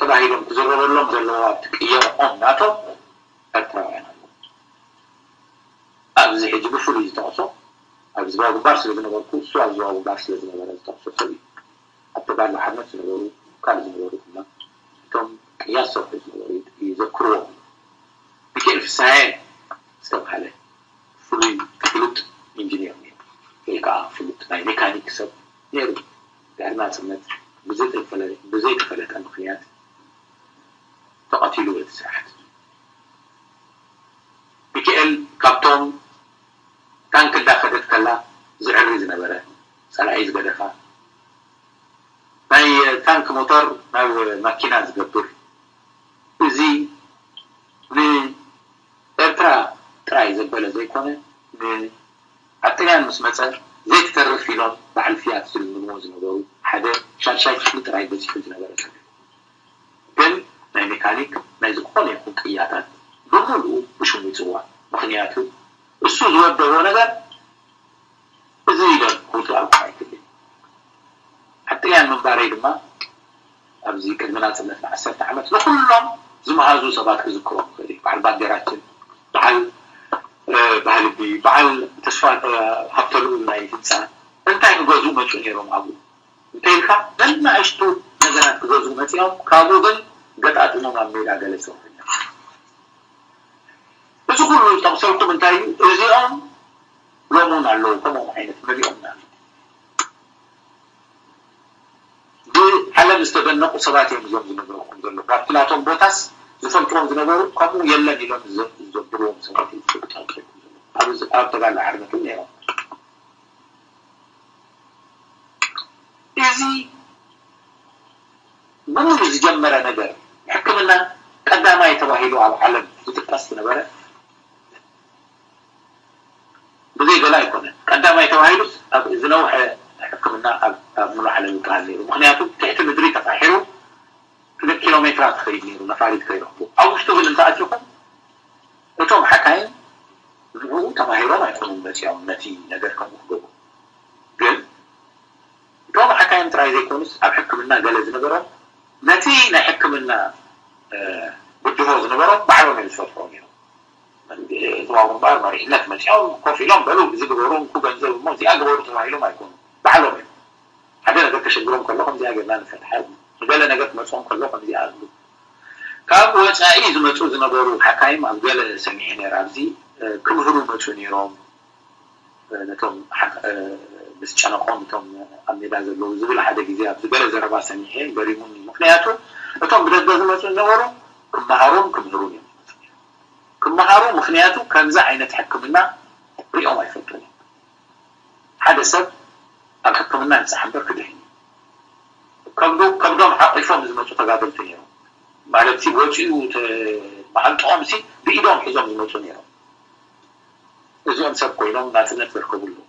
ተባሂሎም ክዝረበሎም ዘለዎ ኣብቲ ቅየርኦም ናቶም ኤርትራውያን ኣለዉ። ኣብዚ ሕጂ ብፍሉይ ዝጠቕሶ ኣብ ዝባዊ ግንባር ስለ ዝነበርኩ እሱ ኣብ ዝባዊ ግንባር ስለ ዝነበረ ዝጠቕሶ ሰብ እዩ። ኣብ ተጋድሎ ሓርነት ዝነበሩ ካልእ ዝነበሩ ድማ እቶም ቅያ ዝሰርሑ ዝነበሩ ይዘክርዎም። ሚካኤል ፍስሃየ ዝተባሃለ ፍሉይ ፍሉጥ ኢንጂኒር ነይሩ ወይ ከዓ ፍሉጥ ናይ ሜካኒክ ሰብ ነይሩ። ድሕሪ ናፅነት ብዘይተፈለጠ ምክንያት ተቐቲሉ በቲ ስርዓት። ሚካኤል ካብቶም ታንክ እንዳኸደት ከላ ዝዕሪ ዝነበረ ፀላኢ ዝገደፋ ናይ ታንክ ሞተር ናብ ማኪና ዝገብር እዚ ንኤርትራ ጥራይ ዘበለ ዘይኮነ ንኣብ ጥልያን ምስ መፀ ዘይትተርፍ ኢሎም በዓል ፍያት ዝልምንዎ ዝነበሩ ሓደ ሻድሻይ ክፍሊ ጥራይ በፂሑ ዝነበረ ሰብ ግን ናይ ሜካኒክ ናይ ዝኾነ ይኹን ቅያታት ብምሉኡ ብሽሙ ይፅዋዕ። ምክንያቱ እሱ ዝወደቦ ነገር እዚ ኢሎም ክውፅኣልኩም ኣይክእልን። ኣብ ጥልያን ምንባረይ ድማ ኣብዚ ቅድሚ ናፅነት ንዓሰርተ ዓመት ንኩሎም ዝመሃዙ ሰባት ክዝክሮም ክእል እዩ። በዓል ባንዴራችን፣ በዓል ባህልቢ፣ በዓል ተስፋ ሃብተልኡል ናይ ህንፃ እንታይ ክገዝኡ መፁ ነይሮም ኣብኡ እንተኢልካ ነናእሽቱ ነገራት ክገዝኡ መፂኦም ካብኡ ግን ገጣጢሞም ኣብ ሜዳ ገለ ዝሰርሑ ነይሮም። እዚ ኩሉ ዝጠቕሰልኩም እንታይ እዩ? እዚኦም ሎሚ እውን ኣለዉ፣ ከምኦም ዓይነት መሊኦምና ኣለዉ። ብዓለም ዝተደነቑ ሰባት እዮም እዚኦም ዝነግረኩም ዘለዉ። ኣብቲ ናቶም ቦታስ ዝፈልጥዎም ዝነበሩ ከምኡ የለን ኢሎም ዝዘብርዎም ሰባት እዮም ዝፈልጡ ዘለዉ። ኣብ ተጋድሎ ሓርነት እውን ነይሮም። እዚ ብሙሉ ዝጀመረ ነገር ሕክምና ቀዳማይ ተባሂሉ ኣብ ዓለም ዝጥቀስ ዝነበረ ብዘይ ገላ ኣይኮነን። ቀዳማይ ተባሂሉስ ኣብ ዝነውሐ ሕክምና ኣብ ሙሉ ዓለም ይበሃል ነይሩ። ምክንያቱ ትሕቲ ምድሪ ተፋሒሩ ክልተ ኪሎ ሜትራት ክኸይድ ነይሩ ነፋሪት ከይረኽቡ። ኣብ ውሽጡ ግን እንተኣቲኹም እቶም ሓካይም ንዕኡ ተማሂሮም ኣይኮኑን መፂኦም ነቲ ነገር ከምኡ ክገብሩ። ግን እቶም ሓካይም ጥራይ ዘይኮኑስ ኣብ ሕክምና ገለ ዝነበሮም ነቲ ናይ ሕክምና ብድሆ ዝነበሮም ባዕሎም እዮም ዝፈትሖም እዮም። እቶም ኣብ ግንባር መሪሕነት መፂኦም ኮፍ ኢሎም በሉ እዚ ግበሩ እንኩ ገንዘብ እሞ እዚኣ ግበሩ ተባሂሎም ኣይኮኑን። ባዕሎም እዮም ሓደ ነገር ተሸግሮም ከሎ ከምዚኣ ጌርና ንፈትሓ ንገለ ነገር ክመፅኦም ከሎ ከምዚኣ ኣሉ ካብ ወፃኢ ዝመፁ ዝነበሩ ሓካይም ኣብ ገለ ሰሚዐ ነይረ ኣብዚ ክምህሩ መፁ ነይሮም ነቶም ምስ ጨነቆም እቶም ኣብ ሜዳ ዘለዉ ዝብል ሓደ ግዜ ኣብዚ ገለ ዘረባ ሰሚዐ ገሪሙኒ ምክንያቱ እቶም ብደገ ዝመፁ ዝነበሩ ክመሃሩን ክምህሩን እዮም ክመሃሩ ምክንያቱ ከምዚ ዓይነት ሕክምና ሪኦም ኣይፈልጡን እዮም ሓደ ሰብ ኣብ ሕክምና ይብፃሕ እምበር ክድሕን እዩ ከብዶም ሓቂፎም ዝመፁ ተጋደልቲ ነይሮም ማለት ወፂኡ መዓልጥኦም ሲ ብኢዶም ሒዞም ዝመፁ ነይሮም እዚኦም ሰብ ኮይኖም ናፅነት ዘርከቡ ኣለዉ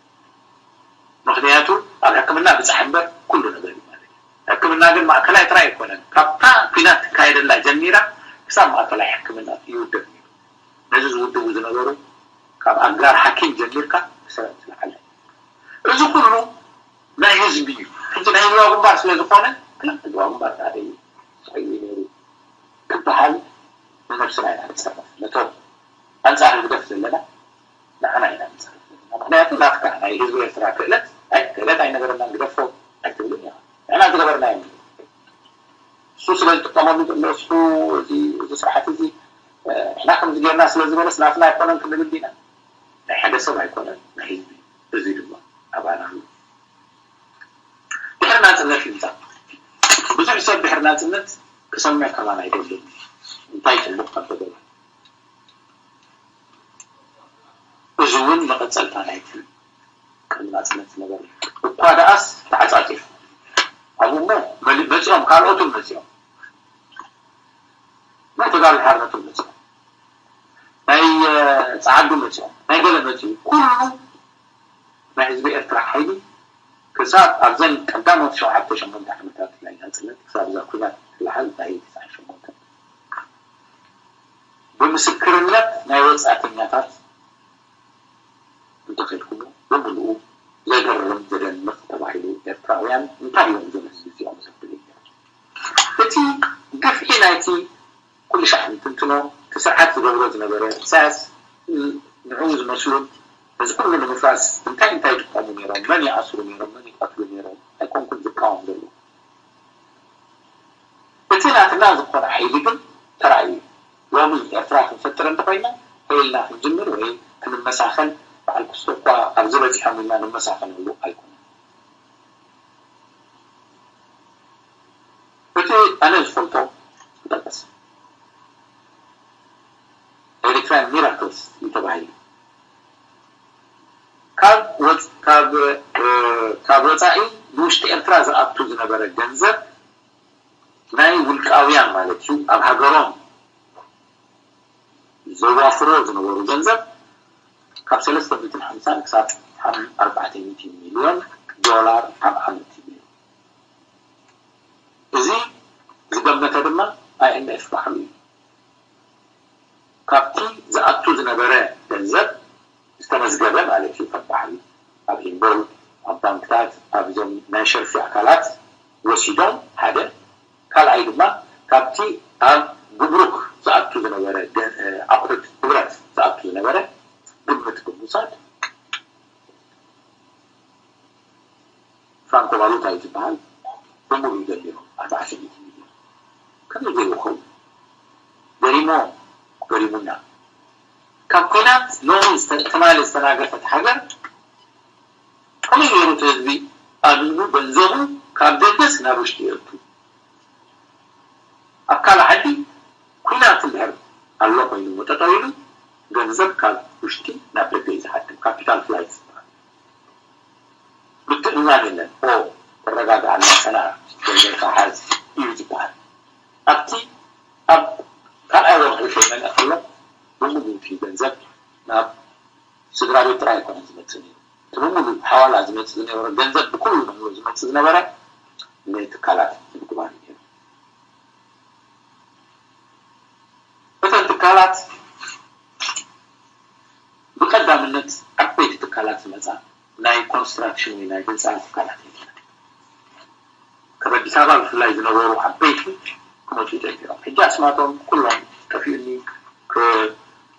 ምክንያቱ ኣብ ሕክምና ብፃሕ እምበር ኩሉ ነገር እዩ ማለት ሕክምና ግን ማእከላይ ጥራይ ኣይኮነን ካብታ ኩናት ትካየደላ ጀሚራ ክሳብ ማእከላይ ሕክምና ይውደብ ነይሩ ነዚ ዝውድቡ ዝነበሩ ካብ ኣጋር ሓኪም ጀሚርካ ክሰብ ዝለዓለ እዚ ኩሉ ናይ ህዝቢ እዩ ሕጂ ናይ ህዝባዊ ግንባር ስለ ዝኾነ ክላ ህዝባዊ ግንባር ሓደ እዩ ስዒቡ ነይሩ ክበሃል ንነብስና ኢና ንፀርፍ፣ ነቶም ኣንፃር ህግደፍ ዘለና ንዓና ኢና ንፀርፍ ዘለና። ምክንያቱ ናትካ ናይ ህዝቢ ኤርትራ ክእለት ኣይ ክእለት ኣይነበረናን ግደፎ ኣይትብልን ኢና። ንሕና ዝገበርናዮ ንብል። እሱ ስለ ዝጥቀመሉ ዘሎ እሱ እዚ እዚ ስርዓት እዚ ንሕና ከምዚ ጌርና ስለ ዝበለስ ናትና ኣይኮነን ክንብል ዲና? ናይ ሓደ ሰብ ኣይኮነን፣ ናይ ህዝቢ። እዚ ድማ ኣባና ኣሎ። ድሕሪ ናፅነት ይምፃእ። ብዙሕ ሰብ ድሕሪ ናፅነት ክሰምዕ ከማን ኣይደልን። እንታይ ፅቡቅ ካብ ተገባ። እዚ እውን መቐፀልታ ናይቲ ቅድሚ ናፅነት ዝነበረ እዩ። እኳ ደኣስ ተዓፃፂፉ። ኣብኡ እሞ መሊ- መፂኦም፣ ካልኦት እውን መፂኦም። ናይ ተጋሩ ሓርነት እውን መፂኦም። ናይ እ፣ ፀዓዱ መፂኦም። ናይ ገለ መፂኡ። ኩሉ ናይ ህዝቢ ኤርትራ ሓይሊ ክሳብ ኣብዘን ቀዳሞት ሸውዓተ ሸሞንተ ዓመታት ናይ ናፅነት ክሳብ እዛ ኩናት ትለዓል ናይ ትስዓን ሸሞንተ ብምስክርነት ናይ ወፃእተኛታት እንተኺድኩሞ ብምልኡ ዘገርም ዘደንቕ ተባሂሉ ኤርትራውያን እንታይ እዮም እዞም ህዝቢ እዚኦም ዘብሉ እዮም። እቲ ግፍዒ ናይቲ ኩሉ ሻዕ እንትንትኖ እቲ ስርዓት ዝገብሮ ዝነበረ ኢሳያስ ንዕኡ ዝመስሉን ነዚ ኩሉ ንምፍራስ እንታይ እንታይ ይጥቀሙ ነይሮም፣ መን ይኣስሩ ነይሮም፣ መን ይቀትሉ ነይሮም ኣይኮንኩን ዝቃወም ዘሎ። እቲ ናትና ዝኾነ ሓይሊ ግን ተራእዩ እዩ። ሎሚ ኤርትራ ክንፈጥር እንተኮይና ከይልና ክንጅምር ወይ ክንመሳኸል በዓል ክስቶ እኳ ኣብዚ በፂሖም ኢልና ንመሳኸለሉ ኣይኮነን። እቲ ኣነ ዝፈልጦ ይጠቀስ ኤሪትራን ሚራክልስ እዩ ተባሂሉ ካብ ወፅ- ካብ እ፣ ካብ ወፃኢ ንውሽጢ ኤርትራ ዝኣቱ ዝነበረ ገንዘብ ናይ ውልቃውያን ማለት እዩ ኣብ ሃገሮም ዘዋፍሮ ዝነበሩ ገንዘብ ካብ ሰለስተ ሚእትን ሓምሳን ክሳብ ኣርባዕተ ሚእትን ሚልዮን ዶላር ኣብ ዓመት እዩ ነይሩ። እዚ ዝገመተ ድማ ኣይኤምኤፍ ባዕሉ እዩ። ካብቲ ዝኣቱ ዝነበረ ገንዘብ ዝተመዝገበ ማለት እዩ ከም ባሕሪ ኣብ ኢምቦል ኣብ ባንክታት ኣብዞም ናይ ሸርፊ ኣካላት ወሲዶም ሓደ ካልኣይ ድማ ካብቲ ኣብ ጉምሩክ ዝኣቱ ዝነበረ ኣቑሑት ንብረት ዝኣቱ ዝነበረ ግምት ብምውሳድ ፍራንኮ ቫሉታ እዩ ዝበሃል ብምሉኡ ገቢሮም ኣርባዕተ ሚእቲ ሚልዮን ከመይ ገይሩ ይኸውን? ገሪሞም ገሪሙና ካብ ኲናት ሎሚ ትማሊ ዝተናገፈት ሃገር ከመይ ገይሩ እቲ ህዝቢ ኣሚኑ ገንዘቡ ካብ ደገስ ናብ ውሽጢ የእቱ? ኣብ ካልእ ዓዲ ኲናት እንድሕር ኣሎ ኮይኑ ጠጠው ኢሉ ገንዘብ ካብ ውሽጢ ናብ ደገ እዩ ዝሓድም። ካፒታል ፍላይት ዝበሃል ምትእምማን የለን። ኦ ተረጋግኣ ናተና ገንዘብካ ሓዝ እዩ ዝበሃል። ኣብቲ ኣብ ካልኣይ ወርሒ ከይመልአ ከሎ ብምሉኡ እቲ ገንዘብ ናብ ስድራ ቤት ጥራይ ኣይኮነን ዝመፅእ ነይሩ። እቲ ብምሉኡ ሓዋላ ዝመፅእ ዝነበረ ገንዘብ ብኩሉ ዝመፅእ ዝነበረ ንትካላት ንምግባር እዩ ነይሩ። እተን ትካላት ብቀዳምነት ዓበይቲ ትካላት ዝመፃ ናይ ኮንስትራክሽን ወይ ናይ ህንፃ ትካላት እየን። ካብ ኣዲስ ኣበባ ብፍላይ ዝነበሩ ዓበይቲ ክመፁ ጀሚሮም። ሕጂ ኣስማቶም ኩሎም ጠፊኡኒ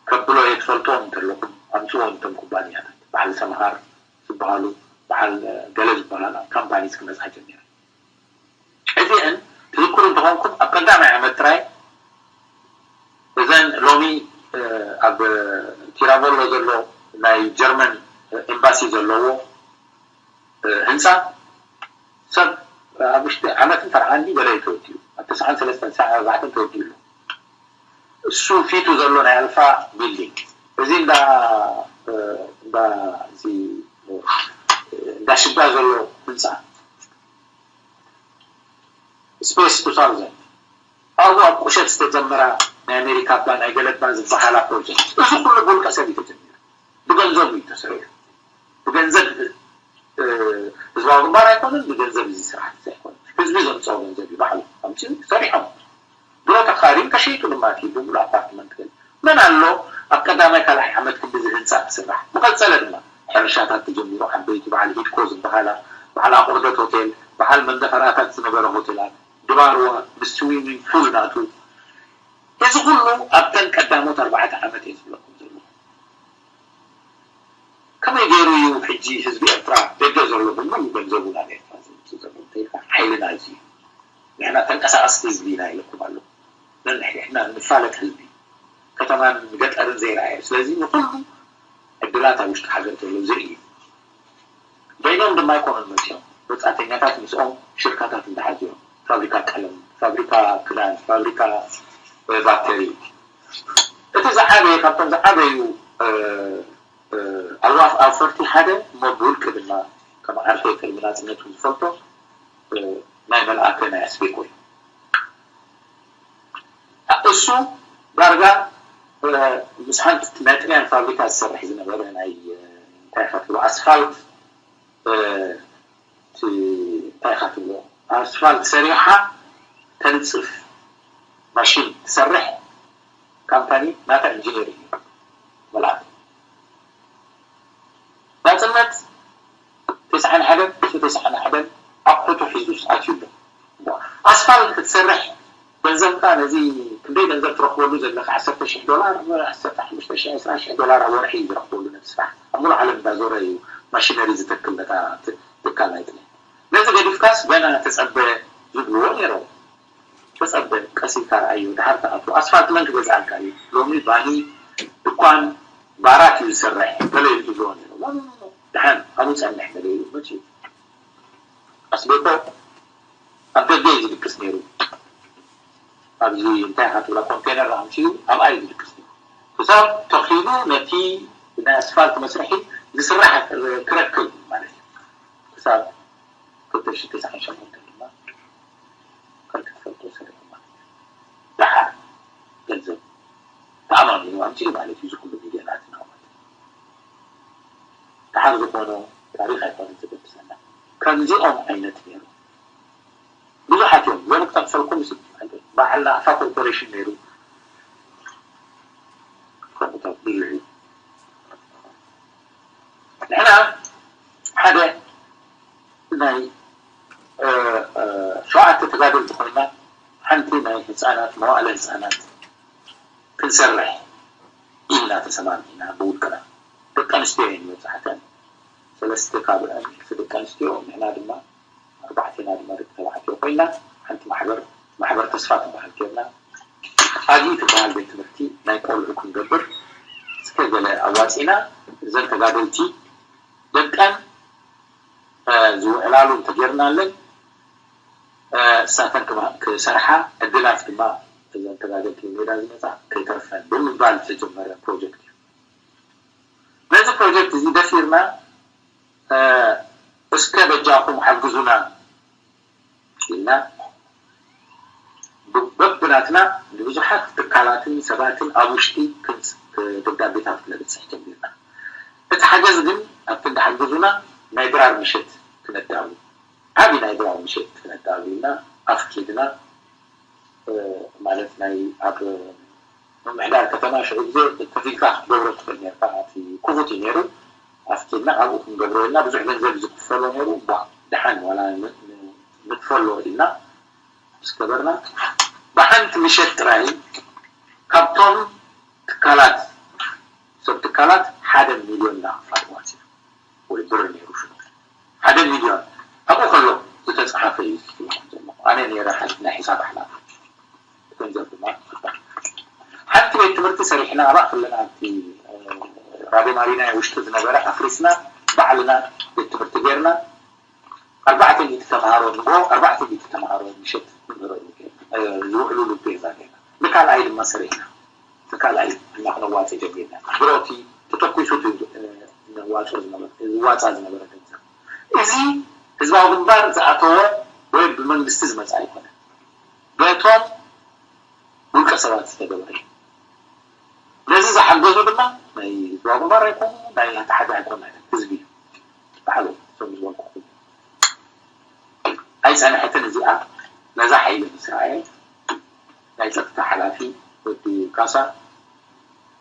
ከብሎ እየ። ትፈልጦም እንተለኹም ኣምፅዎም እቶም ኩባንያታት። በዓል ሰምሃር ዝበሃሉ በዓል ገለ ዝበሃላ ካምፓኒስ ክመፃ ጀሚረን። እዚአን ትዝክሩ እንተኾንኩም ኣብ ቀዳማይ ዓመት ጥራይ እዘን ሎሚ ኣብ ቲራቮሎ ዘሎ ናይ ጀርመን ኤምባሲ ዘለዎ ህንፃ ሰብ ኣብ ውሽጢ ዓመትን ፈርሓን በለ ተወዲኡ ኣብ ተስዓን ሰለስተን ተስዓን ኣርባዕተን ተወዲኡ ኣሎ። እሱ ፊቱ ዘሎ ናይ ኣልፋ ቢልዲንግ እዚ እንዳ እንዳ እዚ እንዳ ሽዳ ዘሎ ህንፃ ስፔስ ቱ ታውዘንድ ኣብኡ ኣብ ቁሸት ዝተጀመራ ናይ ኣሜሪካ ባ ናይ ገለባ ዝበሃላ ፕሮጀክት እዚ ኩሉ ብውልቀ ሰብ እዩ ተጀሚሩ። ብገንዘብ እዩ ተሰሪሑ። ብገንዘብ ህዝባዊ ግንባር ኣይኮነን፣ ብገንዘብ እዚ ስራሕ እዚ ኣይኮነን። ህዝቢ ዘምፅኦ ገንዘብ እዩ ባዕሉ ኣምፅኡ ሰሪሖም። ድሮ ተኻርዩ ተሸይጡ ድማ እቲ ብምሉእ ኣፓርትመንት ግን መን ኣሎ ኣብ ቀዳማይ ካልኣይ ዓመት ክንዲ እዚ ህንፃ ክስራሕ? ብቐፀለ ድማ ሕርሻታት ተጀሚሩ ዓበይቲ በዓል ሂድኮ ዝበሃላ በዓል ኣቑርደት ሆቴል በዓል መንደፈራታት ዝነበረ ሆቴላት ድባርዋ ምስ ስዊሚንግ ፑል ናቱ እዚ ኩሉ ኣብተን ቀዳሞት ኣርባዕተ ዓመት እየ ዝብለኩም ዘለኹ። ከመይ ገይሩ እዩ ሕጂ ህዝቢ ኤርትራ ደገ ዘሎ ብምሉ ገንዘቡ ናብ ኤርትራ ዘምጽእ ዘሎ እንተኢልካ፣ ሓይልና እዚ እዩ። ንሕና ተንቀሳቐስቲ ህዝቢ ኢና ኢለኩም ኣለኹ። ነንሕድሕድና ንፋለጥ ህዝቢ፣ ከተማን ገጠርን ዘይረኣየ። ስለዚ ንኹሉ ዕድላት ኣብ ውሽጢ ሃገር ዘሎ ዝርኢ እዩ። በይኖም ድማ ኣይኮኑን መፂኦም፣ ወፃእተኛታት ምስኦም ሽርካታት እንዳሓዙ እዮም። ፋብሪካ ቀለም፣ ፋብሪካ ክዳን፣ ፋብሪካ ባክተሪ። እቲ ዝዓበየ ካብቶም ዝዓበዩ ኣዋፍ ኣውፈርቲ ሓደ እሞ ብውልቂ ድማ ከም ዓርከይ ቅድሚ ናፅነቱ ዝፈልጦ ናይ መልኣከ ናይ ኣስቤኮ እዩ። እሱ ዳርጋ ምስ ሓንቲ ናይ ጥልያን ፋብሪካ ዝሰርሕ ዝነበረ ናይ እንታይ ኢኻ ትብሎ ኣስፋልት እንታይ ኢኻ ትብሎ ኣስፋልት ሰሪሓ ተንፅፍ ማሽን ትሰርሕ ካምፓኒ ናታ ኢንጂነር እዩ። መልኣክ ናፅነት ተስዓን ሓደን እሱ ተስዓን ሓደን ኣቑሑቱ ሒዙ ኣትዩ ኣሎ። ኣስፋልት ክትሰርሕ ገንዘብካ ነዚ ክንደይ ገንዘብ ትረኽበሉ ዘለካ ዓሰርተ ሽሕ ዶላር ዓሰርተ ሓሙሽተ ሽሕ ዕስራ ሽሕ ዶላር ኣብ ወርሒ እዩ ዝረኽበሉ ነቲ ስራሕ ኣብ ሙሉእ ዓለም እንዳዞረ እዩ ማሽነሪ ዝተክል ነታ ትካል ናይ ጥልያን ነዚ ገዲፍካስ ገና ተፀበ ዝብልዎ ነይሮም ተፀበ ቀስ ኢልካ ረኣዮ ድሓር ትኣቱ ኣስፋልት መን ክገዝኣልካ እዩ ሎሚ ባኒ ድኳን ባራት እዩ ዝሰርሕ ገለ እዩ ዝብልዎ ነይሮም ደሓን ኣብኡ ፀንሕ ገለ እዩ መፅኡ ኣስቤኮ ኣብ ደገ እዩ ዝድቅስ ነይሩ ኣብዚ እንታይ ኢኻ ትብላ ኮንቴነር ኣምፅኡ ኣብኣ እዩ ዝድቅስ ነይሩ ክሳብ ተኺሉ ነቲ ናይ ኣስፋልት መስርሒ ዝስራሕ ክረክብ ማለት እዩ ክሳብ ክልተ ሽሕን ተስዓን ሸሞንተን ድማ ከም ክትፈልጦ ሰሪሑ ማለት እዩ ደሓር ገንዘብ ተኣማሚኑ ኣምፅኡ ማለት እዩ ዝኩሉ ሚልዮናት ናውት ደሓር ዝኾኖ ታሪኽ ኣይኮነን ዘገድሰና ከምዚኦም ዓይነት ነይሩ ብዙሓት እዮም ሎሚ ክጠቅሰልኩም ስ በዓል ናቕፋ ኮርፖሬሽን ነይሩ ብዙሕ እዩ ንሕና ሓደ ናይ ሸውዓተ ተጋደልቲ ኮይና ሓንቲ ናይ ህፃናት መዋእለ ህፃናት ክንሰርሕ ኢልና ተሰማሚዕና ብውልቅና ደቂ ኣንስትዮ እየን መብዛሕተን ሰለስተ ካብአን ደቂ ኣንስትዮ ንሕና ድማ ኣርባዕቴና ድማ ደቂ ተባዕትዮ ኮይና ሓንቲ ማሕበር ማሕበር ተስፋ ትበሃል ጌርና ኣጊ ትበሃል ቤት ትምህርቲ ናይ ቆልዑ ክንገብር እስከ ገለ ኣዋፂና እዘን ተጋደልቲ ደቀን ዝውዕላሉ እንተጌርናለን እሳተን ክሰርሓ ዕድላት ድማ እዘን ተጋደልቲ ሜዳ ዝመፃ ከይተርፈን ብምባል ዝተጀመረ ፕሮጀክት እዩ ነዚ ፕሮጀክት እዚ ደፊርና እስከ በጃኹም ሓግዙና ኢልና በብናትና ንብዙሓት ትካላትን ሰባትን ኣብ ውሽጢ ደብዳቤታት ክነብፅሕ ጀሚርና። እቲ ሓገዝ ግን ኣብቲ እንዳሓገዙና ናይ ድራር ምሸት ክነዳሉ ዓብዪ ናይ ድራር ምሸት ክነዳሉ ኢልና ኣፍኪድና ማለት ናይ ኣብ ምምሕዳር ከተማ ሽዑ ግዜ ከፊልካ ክትገብሮ ትኽእል ነርካ እቲ ክፉት እዩ ነይሩ ኣፍኪድና ኣብኡ ክንገብሮ ኢልና ብዙሕ ገንዘብ ዝክፈሎ ነይሩ እባ ደሓን ዋላ ንክፈሎ ኢልና ምስ ገበርና ብሓንቲ ምሸት ጥራይ ካብቶም ትካላት ሰብ ትካላት ሓደ ሚልዮን ናቕፋት ዋፂኡ ወይ ብር ነይሩ ሽዑ ሓደ ሚልዮን ኣብኡ ከሎ ዝተፅሓፈ እዩ ዝብለኩም ዘለኹ ኣነ ነይረ ሓንቲ ናይ ሒሳብ ሓላፊ ገንዘብ ድማ ሓንቲ ቤት ትምህርቲ ሰሪሕና ኣብኣ ከለና ኣብቲ ራድዮ ማሪና ውሽጢ ዝነበረ ኣፍሪስና ባዕልና ቤት ትምህርቲ ጌርና ኣርባዕተ ሚእቲ ተምሃሮ ንጎ ኣርባዕተ ሚእቲ ተምሃሮ ምሸት ንምህረሉ ዝውዕሉሉ ጌርና ጌርና ንካልኣይ ድማ ሰሪሕና ንካልኣይ ድማ ክነዋፀ ጀሚርና ድሮቲ ተተኩሱ ዝዋፃ ዝነበረ ገንዘብ እዚ ህዝባዊ ግንባር ዝኣተወ ወይ ብመንግስቲ ዝመፃ ኣይኮነ በቶም ውልቀ ሰባት ዝተገበረ እዩ ነዚ ዝሓገዙ ድማ ናይ ህዝባዊ ግንባር ኣይኮኑ ናይ ኣተሓደ ኣይኮኑ ህዝቢ እዩ ባዕሉ እዞም ዝበልኩ ኣይፀንሐትን እዚኣ ነዛ ሓይሊ ምስ ረኣየ ናይ ፀጥታ ሓላፊ ወዲ ካሳ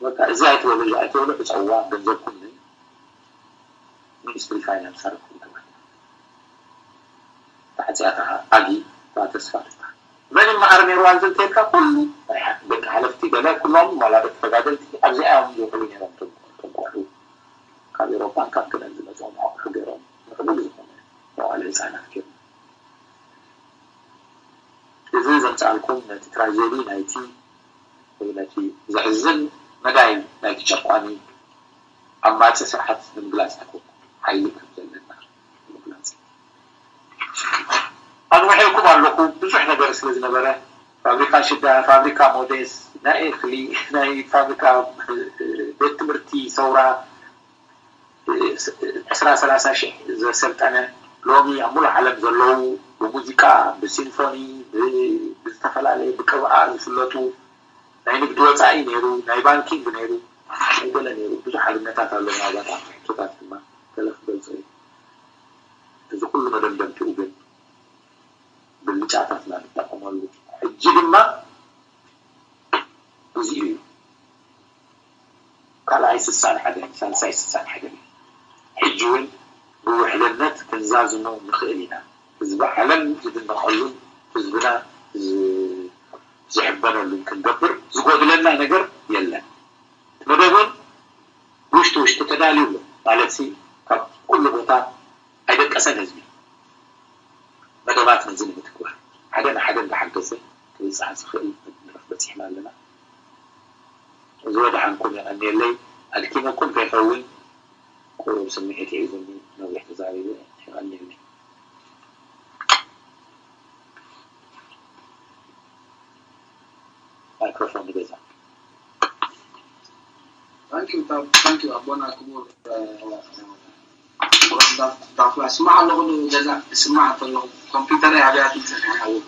በቃ እዚ ኣይትበሉ እዚ ኣይትበሉ ዕፀዋ ገንዘብኩም ሚኒስትሪ ፋይናንስ ኣረኩም ተባሂሉ ተዓፅያ ከዓ ኣጊ ተስፋ ትበሃል መን እማ ነይሩ ኣብዚ እንተልካ ኩሉ ናይ ሓ- ደቂ ሓለፍቲ ገለ ኩሎም ዋላ ደቂ ተጋደልቲ ኣብዚኣ እዮም ዝውዕሉ ነይሮም። እቶም እቶም ቆልዑ ካብ ኤሮፓን ካብ ክለን ዝመፅኦም ኣቑሑ ገይሮም ንክሉሉ ዝኾነ መዋእለ ህፃናት ገይሮም። እዚ ዘምፃልኩም ነቲ ትራጀዲ ናይቲ ወይ ነቲ ዘሕዝን መዳይ ናይቲ ጨቋኒ ዓማፂ ስርዓት ንምግላፅ ኣይኮንኩን፣ ሓይሊ ከም ዘለና ንምግላፅ። ኣንዊሐኩም ኣለኹ፣ ብዙሕ ነገር ስለ ዝነበረ፣ ፋብሪካ ሽዳ፣ ፋብሪካ ሞዴስ፣ ናይ እኽሊ፣ ናይ ፋብሪካ፣ ቤት ትምህርቲ ሰውራ፣ ዕስራ ሰላሳ ሽሕ ዘሰልጠነ፣ ሎሚ ኣብ ሙሉእ ዓለም ዘለዉ ብሙዚቃ፣ ብሲምፎኒ፣ ብ- ብዝተፈላለየ ብቅብኣ ዝፍለጡ፣ ናይ ንግዲ ወፃኢ ነይሩ፣ ናይ ባንኪንግ ነይሩ፣ ናይ ገለ ነይሩ፣ ብዙሕ ኣብነታት ኣሎ። ምናልባት ኣብቲ ሕቶታት ድማ ገለ ክገልፆ እዩ። እዚ ኩሉ መደምደምትኡ ግን ብልጫታትና ንጠቀመሉ። ሕጂ ድማ እዚኡ እዩ። ካልኣይ ስሳን ሓደን፣ ሳልሳይ ስሳን ሓደን እዩ። ሕጂ እውን ብውሕልነት ክንዛዝሞ ንኽእል ኢና። ህዝቢ ዓለም ዝድነቐሉን ህዝብና ዝ- ዝሕበነሉን ክንገብር ዝጎድለና ነገር የለን። መደብ እውን ውሽጢ ውሽጢ ተዳልዩ ኣሎ። ማለት ሲ ካብ ኩሉ ቦታ ኣይደቀሰን ህዝቢ። መደባት ነዚ ንምትግባር ሓደ ንሓደ እንዳሓገዘ ክብፅሕ ዝኽእል መድረኽ በፂሕና ኣለና። እዚ ወድሓንኩም የቐንየለይ። ኣድኪመኩም ከይኸውን ቁሩብ ስምዒት ሒዙኒ ነዊሕ ተዛሪበ። የቐንየለይ። ማይክሮፎን ንገዛ። ታንኪዩ ታንኪዩ ኣቦና ክቡር ዳፍላ ስማዕ ኣለኹ ዶ ገዛ ስማዕ ከለኹ ኮምፒውተረይ ኣብያ ትንፅሕ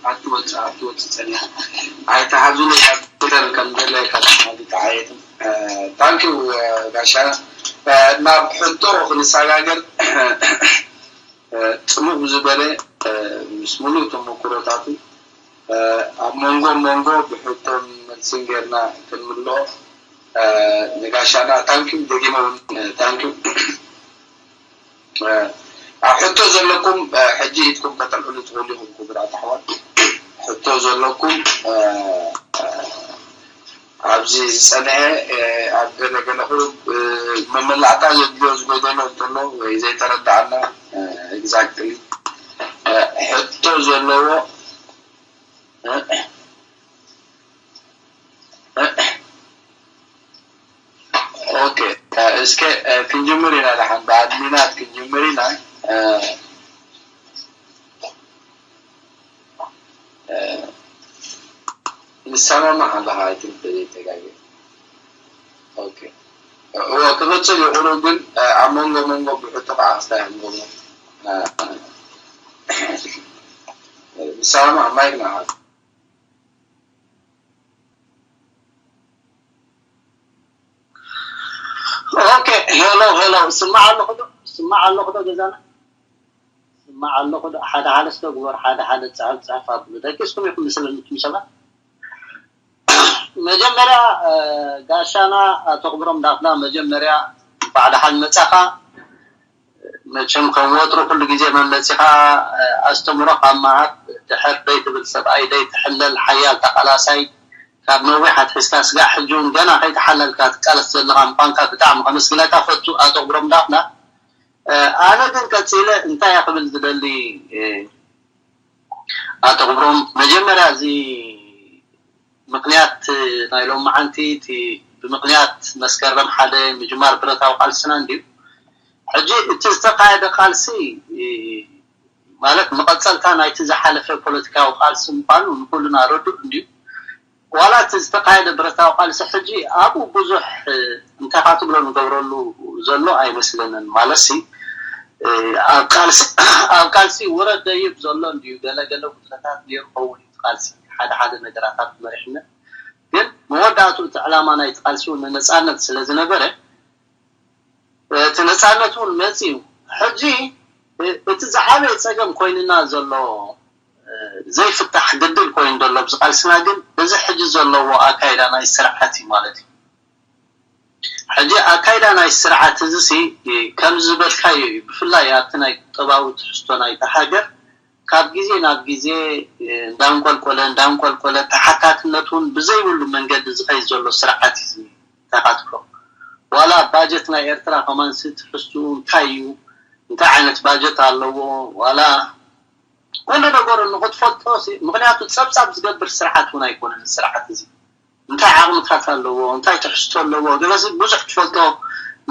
ኣትወፅእ ኣትወፅእ ፀኒሓ ኣይተሓዙለይ ኮምፒውተር ከም ዘለካ ተዓየትን ታንኪዩ ጋሻ ናብ ሕቶ ክንሰጋገር ፅሙቕ ዝበለ ምስ ሙሉእ ተመኩሮታቱ ኣብ መንጎ መንጎ ብሕቶን መልስን ጌርና ክንምልኦ ንጋሻና ታንኪዩ ደጊመ እውን ታንኪዩ ኣብ ሕቶ ዘለኩም ሕጂ ኢድኩም ከተልዕሉ ትኽእሉ ኢኹም ክቡራት ኣሕዋት ሕቶ ዘለኩም ኣብዚ ዝፀንሐ ኣብ ገለ ገለ ቁሩብ መመላእታ ዘድልዮ ዝጎደሎ እንተሎ ወይ ዘይተረዳኣና exactly ሕቶ ዘለዎ ኦኬ እስከ ክንጅምር ኢና ደሓን ብኣድሚናት ክንጅምር ኢና ንሰማማዕ ኣለኻ ኣይትንተ ዘይተጋገ ኦኬ እወ ክቕፅል ይኽእሉ ግን ኣብ መንጎ መንጎ ብሕቶ ከዓ ክስታይ ኣብ መንጎ ንሰማማዕ ማይክ ንዓኻ ኦኬ ሄሎ ሄሎ ስማዕ ኣለኹ ዶ ስማዕ ኣለኹ ዶ ገዛና ስማዕ ኣለኹ ዶ ሓደ ሓደ ስቶ ግበር ሓደ ሓደ ፅሕፍ ፅሕፍ ኣብሉ ደቂስኩም ኢኹም ምስለኒኩም ሰባት መጀመርያ ጋሻና ኣቶ ክብሮም ዳፍላ መጀመርያ እንኳዕ ደሓን መፃኻ መቸም ከም ወትሩ ኩሉ ግዜ መመፂኻ ኣስተምሮ ካብ መሃብ ድሕር ደይትብል ሰብኣይ ደይትሕለል ሓያል ተቓላሳይ ካብ ነዊሕ ኣትሒዝካ ስጋዕ ሕጂ እውን ገና ከይተሓለልካ ትቃለስ ዘለኻ ምዃንካ ብጣዕሚ ከመስግነካ ፈቱ ኣቶ ክብሮም ዳፍላ ኣነ ግን ቀፂለ እንታይ እየ ክብል ዝደሊ ኣቶ ክብሮም መጀመርያ እዚ ምክንያት ናይ ሎማዓንቲ እቲ ብምክንያት መስከረም ሓደ ምጅማር ብረታዊ ቃልስና እንድዩ ሕጂ እቲ ዝተኻየደ ቃልሲ ማለት መቐፀልታ ናይቲ ዝሓለፈ ፖለቲካዊ ቃልሲ ምዃኑ ንኩልና ርዱእ እንድዩ ዋላ እቲ ዝተኻየደ ብረታዊ ቃልሲ ሕጂ ኣብኡ ብዙሕ እንታይ ክትብሎ ንገብረሉ ዘሎ ኣይመስለንን ማለትሲ ኣብ ቃልሲ ውረድ ደይብ ዘሎ እንድዩ ገለገለ ጉድለታት ነይሩ ኸውን እዩ ቃልሲ ሓደ ሓደ ነገራት ኣብ መሪሕነት ግን መወዳእቱ እቲ ዕላማ ናይቲ ቃልሲ እውን ንነፃነት ስለ ዝነበረ እቲ ነፃነት እውን መፂኡ ሕጂ እቲ ዝዓበየ ፀገም ኮይንና ዘሎ ዘይፍታሕ ድልድል ኮይኑ ዘሎ ኣብዚ ቃልስና ግን እዚ ሕጂ ዘለዎ ኣካይዳ ናይ ስርዓት እዩ ማለት እዩ ሕጂ ኣካይዳ ናይ ስርዓት እዚ ሲ ከም ዝበልካዮ እዩ ብፍላይ ኣብቲ ናይ ቁጠባዊ ትሕዝቶ ናይታ ሃገር ካብ ግዜ ናብ ግዜ እንዳንቆልቆለ እንዳንቆልቆለ ተሓታትነት እውን ብዘይብሉ መንገዲ ዝኸይድ ዘሎ ስርዓት እዩ። ተኻትሎ ዋላ ባጀት ናይ ኤርትራ ከማን ትሕዝትኡ እንታይ እዩ? እንታይ ዓይነት ባጀት ኣለዎ? ዋላ ኩሉ ነገሩ ንክትፈልጦ፣ ምክንያቱ ጸብጻብ ዝገብር ስርዓት እውን ኣይኮነን ስርዓት እዚ። እንታይ ዓቕምታት ኣለዎ፣ እንታይ ትሕዝቶ ኣለዎ፣ ገለዚ ብዙሕ ትፈልጦ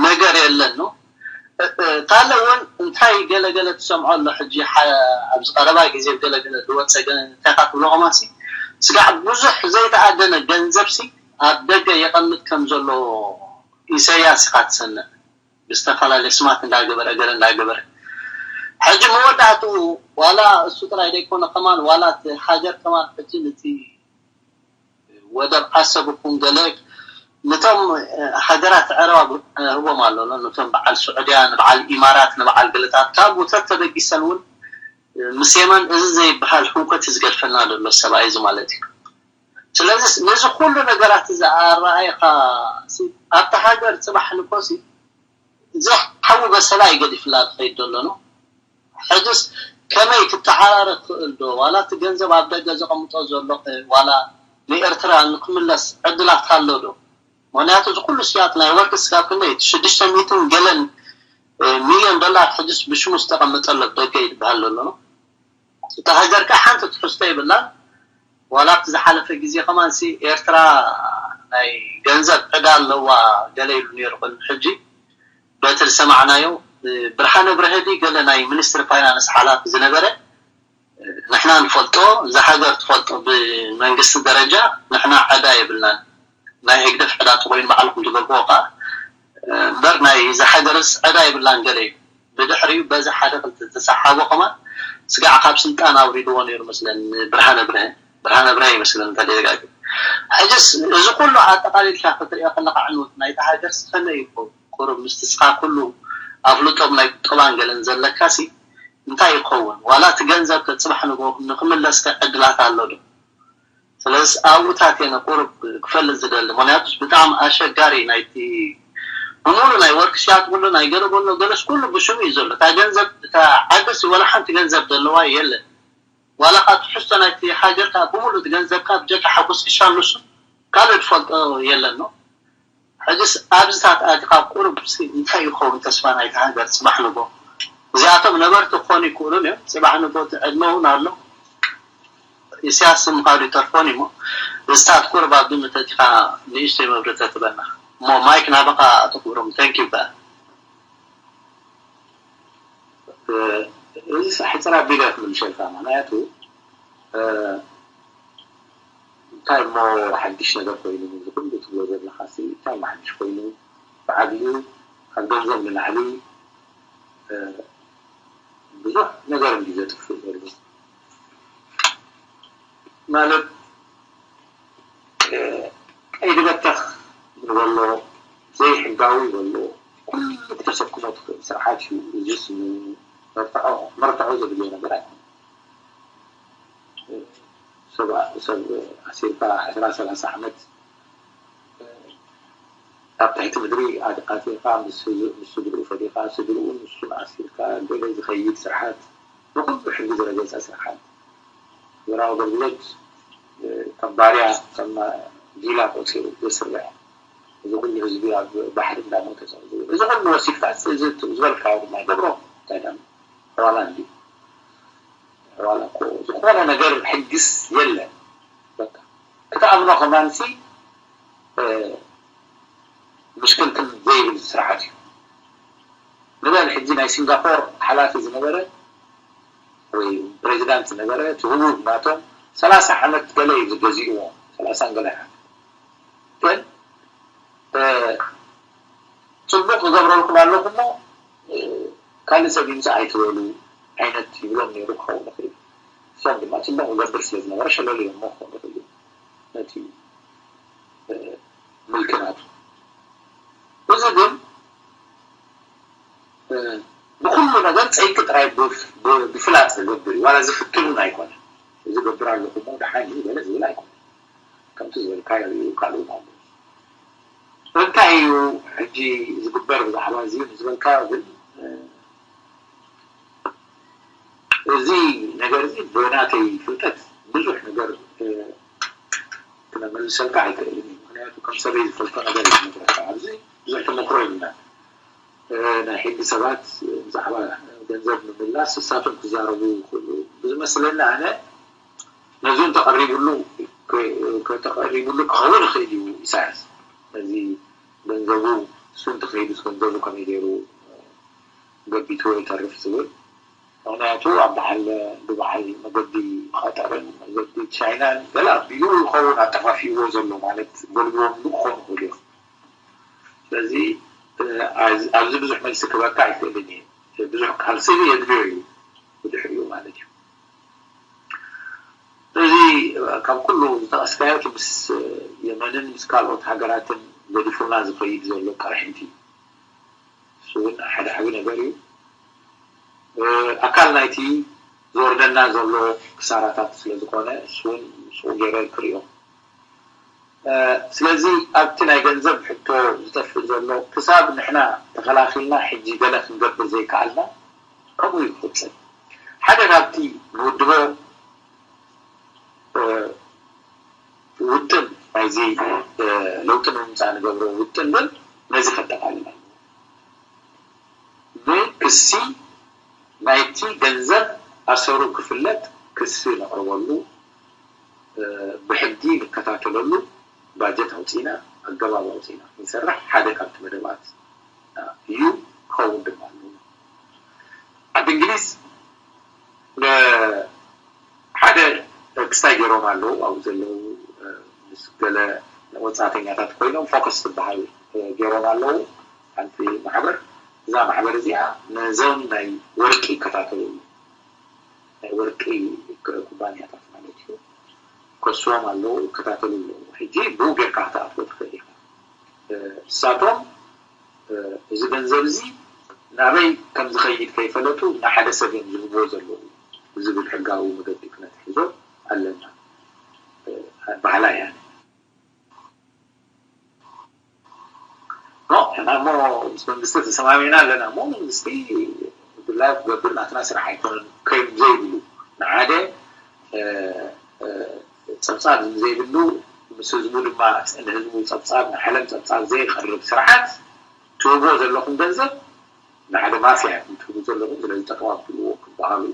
ነገር የለን ነው። ታለ እውን እንታይ ገለገለ ትሰምዖ ኣሎ። ሕጂ ኣብዚ ቀረባ ግዜ ገለገለ ዝወፀ እንታይ ካ ትብሎ ከማሲ ስጋዕ ብዙሕ ዘይተኣደነ ገንዘብ ሲ ኣብ ደገ የቐምጥ ከም ዘሎ ኢሳያስ ኢኻ ትሰምዕ። ብዝተፈላለየ ስማት እንዳገበረ ገለ እንዳገበረ ሕጂ መወዳእትኡ ዋላ እሱ ጥራይ ዘይኮነ ከማን ዋላ ሃገር ከማን ሕጂ ነቲ ወደብ ዓሰብ ይኹን ገለ ነቶም ሃገራት ዕረባ ህቦም ኣሎ። ነቶም በዓል ስዑድያ፣ ንበዓል ኢማራት፣ ንበዓል ገለታት ካብ ውተት ተበጊሰን እውን ምስ የመን እዚ ዘይበሃል ህውከት ዝገድፈና ዘሎ ሰብኣይ እዚ ማለት እዩ። ስለዚ ነዚ ኩሉ ነገራት እዚ ኣረኣይካ ኣብቲ ሃገር ፅባሕ ንኮሲ እዚ ሓዊ በሰላ ይገዲፍላ ትኸይድ ዘሎ ነው። ሕጅስ ከመይ ክተዓራረ ክእል ዶ? ዋላ እቲ ገንዘብ ኣብ ደገ ዘቐምጦ ዘሎ ዋላ ንኤርትራ ንክምለስ ዕድላት ኣሎ ዶ? ምክንያቱ እዚ ኩሉ ስያት ናይ ወርቂ ስጋብ ክንደይ ሽዱሽተ ሚእትን ገለን ሚልዮን ዶላር ሕጅስ ብሽሙ ዝተቐመጠ ኣሎ ደገ ይበሃል ዘሎ ነው። እታ ሃገር ከዓ ሓንቲ ትሕዝቶ ይብላን። ዋላ ኣብቲ ዝሓለፈ ግዜ ከማን ሲ ኤርትራ ናይ ገንዘብ ዕዳ ኣለዋ ገለ ኢሉ ነይሩ ኮይኑ ሕጂ በቲ ዝሰማዕናዮ ብርሃነ ብርሀዲ ገለ ናይ ሚኒስትሪ ፋይናንስ ሓላፊ ዝነበረ ንሕና ንፈልጦ እዛ ሃገር ትፈልጦ ብመንግስቲ ደረጃ ንሕና ዕዳ የብልናን ናይ ህግደፍ ዕዳ ተኮይኑ ባዕልኩም ትገብርዎ ከዓ እምበር ናይ እዛ ሃገርስ ዕዳ የብላን ገለ እዩ። ብድሕሪኡ በዚ ሓደ ክልተ ተሰሓቦ ከማን ስጋዕ ካብ ስልጣን ኣውሪድዎ ነይሩ መስለን ብርሃነ ብርሀ ብርሃነ ብርሀ ይመስለን እንተደጋግ ሕጅስ እዚ ኩሉ ኣጠቃሊልካ ክትሪኦ ከለካ ዕንወት ናይታ ሃገርስ ከመይ ይኸውን? ቁሩብ ምስቲ ስኻ ኩሉ ኣፍልጦም ናይ ቁጠባን ገለን ዘለካሲ እንታይ ይኸውን? ዋላ እቲ ገንዘብ ከጽባሕ ንጎ ንክምለስ ከ ዕድላት ኣሎ ዶ? ስለዚ ኣብኡታት እየ ቁሩብ ክፈልጥ ዝደሊ። ምክንያቱ ብጣዕሚ ኣሸጋሪ ናይቲ ብምሉ ናይ ወርክ ሲያት ብሎ ናይ ገለ በሎ ገለስ ኩሉ ብሽሙ እዩ ዘሎ። እታ ገንዘብ እታ ዓደሲ ወላ ሓንቲ ገንዘብ ዘለዋ የለን። ዋላ ካብ ትሕዝቶ ናይቲ ሃገር ከዓ ብምሉ እቲ ገንዘብ ከዓ ብጀካ ሓጎስ ክሻ ንሱ ካልእ ዝፈልጦ የለን ነው። ሕጅስ ኣብዚታት ኣቲኻ ቁሩብ እንታይ ይኸውን ተስፋ ናይቲ ሃገር ጽባሕ ንጎ? እዚኣቶም ነበርቲ ክኾኑ ይክእሉን እዮም። ጽባሕ ንጎ እቲ ዕድመ እውን ኣሎ። ኢሳያስ ምኻዱ ይተርፎን እሞ እዚታት ቁሩብ ኣብ ግምት ኣቲኻ ንእሽተይ መብርህ ተትበና እሞ ማይክ ናባኻ ኣተኩብሮም። Thank you በ እዚ ሕፅር ኣቢለ ክምልሸልካ ምክንያቱ እንታይ እሞ ሓድሽ ነገር ኮይኑ እዚ ኩሉ ትብሎ ዘለካ ሲ እንታይ እሞ ሓድሽ ኮይኑ ብዓብዩ ካብ ገንዘብ ንላዕሊ ብዙሕ ነገር እንዲ ዘጥፍእ ዘሎ ማለት ቀይዲ በተኽ ንበሎ ዘይሕጋዊ በሎ ኩሉ ክተሰክሞ ትኽእል ስርዓት እዩ። እዚስ መርትዖ ዘድልዮ ነገር ኣይኮነ። ሰብ ኣሲርካ ዕስራ ሰላሳ ዓመት ኣብ ትሕቲ ምድሪ ኣቲኻ ምስ ስድርኡ ፈሊኻ ስድርኡ ንሱን ኣሲርካ ገለ ዝኸይድ ስርዓት ንኹሉ ሕጊ ዝረገፀ ስርዓት ግብራዊ ኣገልግሎት ከም ባርያ ከም ጊላ ቆፂሩ ዘስርዕ እዚ ኩሉ ህዝቢ ኣብ ባሕሪ እንዳሞተ ሰብ ዝብል እዚ ኩሉ ወሲድካ ዝበልካዮ ድማ ይገብሮ እንታይ ዳ ሕዋላ እንዲ ሕዋላ እኮ ዝኾነ ነገር ሕግስ የለን ክትኣምኖ ከማንሲ ምሽክልክል ዘይብል ስርዓት እዩ። ንበል ሕጂ ናይ ሲንጋፖር ሓላፊ ዝነበረ ወይ ፕሬዚዳንት ዝነበረ እቲ ህቡብ ናቶም ሰላሳ ዓመት ገለ እዩ ዝገዚእዎ ሰላሳን ገለ ዓመት ግን ፅቡቅ እገብረልኩም ኣለኹ እሞ ካልእ ሰብ ይምፃእ ኣይትበሉ ዓይነት ይብሎም ነይሩ ክኸውን ይኽእል። እሶም ድማ ፅቡቅ ዝገብር ስለ ዝነበረ ሸለልዮሞ ክኾኑ ይኽእሉ ነቲ ምልኪ ናቱ። እዚ ግን ብኩሉ ነገር ፀይቂ ጥራይ ብፍላጥ ዝገብር እዩ። ዋላ ዝፍትን እውን ኣይኮነ። እዚ ገብር ኣለኹ እሞ ደሓን እዩ ገለ ዝብል ኣይኮነ። ከምቲ ዝበልካዮ እዩ ካልእ እውን ኣሎ። እንታይ እዩ ሕጂ ዝግበር ብዛዕባ እዚ ንዝበልካዮ ግን እዚ ነገር እዚ ብናተይ ፍልጠት ብዙሕ ነገር ክነመልሰልካ ኣይክእልን እዩ። ምክንያቱ ከም ሰበይ ዝፈልጦ ነገር ዝነግረካ ኣብዚ ብዙሕ ተመክሮ ይብና። ናይ ሕጊ ሰባት ብዛዕባ ገንዘብ ምምላስ እሳቶም ክዛረቡ ይኽእሉ ብዝመስለኒ ኣነ ነዚ ተቐሪብሉ ተቐሪብሉ ክኸውን ይኽእል እዩ። ኢሳያስ ነዚ ገንዘቡ እሱ እንተኸይዱስ ገንዘቡ ከመይ ገይሩ ገቢቱ ይተርፍ ዝብል ምክንያቱ ኣብ በዓል ብበዓል መገዲ ቐጠርን መገዲ ቻይናን ገለ ኣቢሉ ይኸውን ኣጠፋፊእዎ ዘሎ ማለት ጎልብቦምሉ ክኾኑ ይኽእሉ እዮም። ስለዚ ኣብዚ ብዙሕ መልሲ ክበካ ኣይክእልን እየ። ብዙሕ ካልሲ የድልዮ እዩ ብድሕሪኡ ማለት እዩ። እዚ ካብ ኩሉ ዝጠቐስካዮ ምስ የመንን ምስ ካልኦት ሃገራትን ገዲፉልና ዝኸይድ ዘሎ ቅርሕንቲ እሱ እውን ሓደ ዓቢ ነገር እዩ። ኣካል ናይቲ ዝወርደና ዘሎ ክሳራታት ስለ ዝኾነ እሱ እውን ምስኡ ገይረ ክርእዮ። ስለዚ ኣብቲ ናይ ገንዘብ ሕቶ ዝጠፍእ ዘሎ ክሳብ ንሕና ተኸላኺልና ሕጂ ገለ ክንገብር ዘይከኣልና ከምኡ እዩ ክቕጽል። ሓደ ካብቲ ንውድቦ ውጥን ናይዚ ለውጢ ንምምፃእ ንገብሮ ውጥን ግን ነዚ ከጠቃልል ኣለዎ። ብክሲ ናይቲ ገንዘብ ኣሰሩ ክፍለጥ ክሲ ነቕርበሉ፣ ብሕጊ ንከታተለሉ፣ ባጀት ኣውፂና ኣገባብ ኣውፂና ክንሰርሕ ሓደ ካብቲ መደባት እዩ ክኸውን ድማ ኣለዎ። ኣብ እንግሊዝ ሓደ ክስታይ ገይሮም ኣለዉ ኣብኡ ዘለዉ ምስ ገለ ወፃእተኛታት ኮይኖም ፎከስ ትበሃል ገይሮም ኣለዉ። ሓንቲ ማሕበር እዛ ማሕበር እዚኣ ነዞም ናይ ወርቂ ይከታተሉ ናይ ወርቂ ኩባንያታት ማለት እዩ። ከስዎም ኣለዉ ይከታተሉ ኣለዉ። ሕጂ ብኡ ጌርካ ክትኣትዎ ትኽእል ኢኻ። እሳቶም እዚ ገንዘብ እዚ ናበይ ከም ዝኸይድ ከይፈለጡ ንሓደ ሰብ እዮም ዝህብዎ ዘለዉ ዝብል ሕጋዊ መገዲ ክነትሕዞ ኣለና። ባህላ እያ። ሕና እሞ ምስ መንግስቲ ተሰማሚዕና ኣለና እሞ መንግስቲ ድላዩ ክገብር ናትና ስራሕ ኣይኮነን ከይኑ ዘይብሉ ንሓደ ፀብፃብ ዘይብሉ ምስ ህዝቡ ድማ ንህዝቡ ፀብፃብ ንዓለም ፀብፃብ ዘይቐርብ ስርዓት ትህብዎ ዘለኹም ገንዘብ ንሓደ ማፍያ ኢኹም ትህቡ ዘለኹም ስለዚ ጠጠው ኣብልዎ ክበሃሉ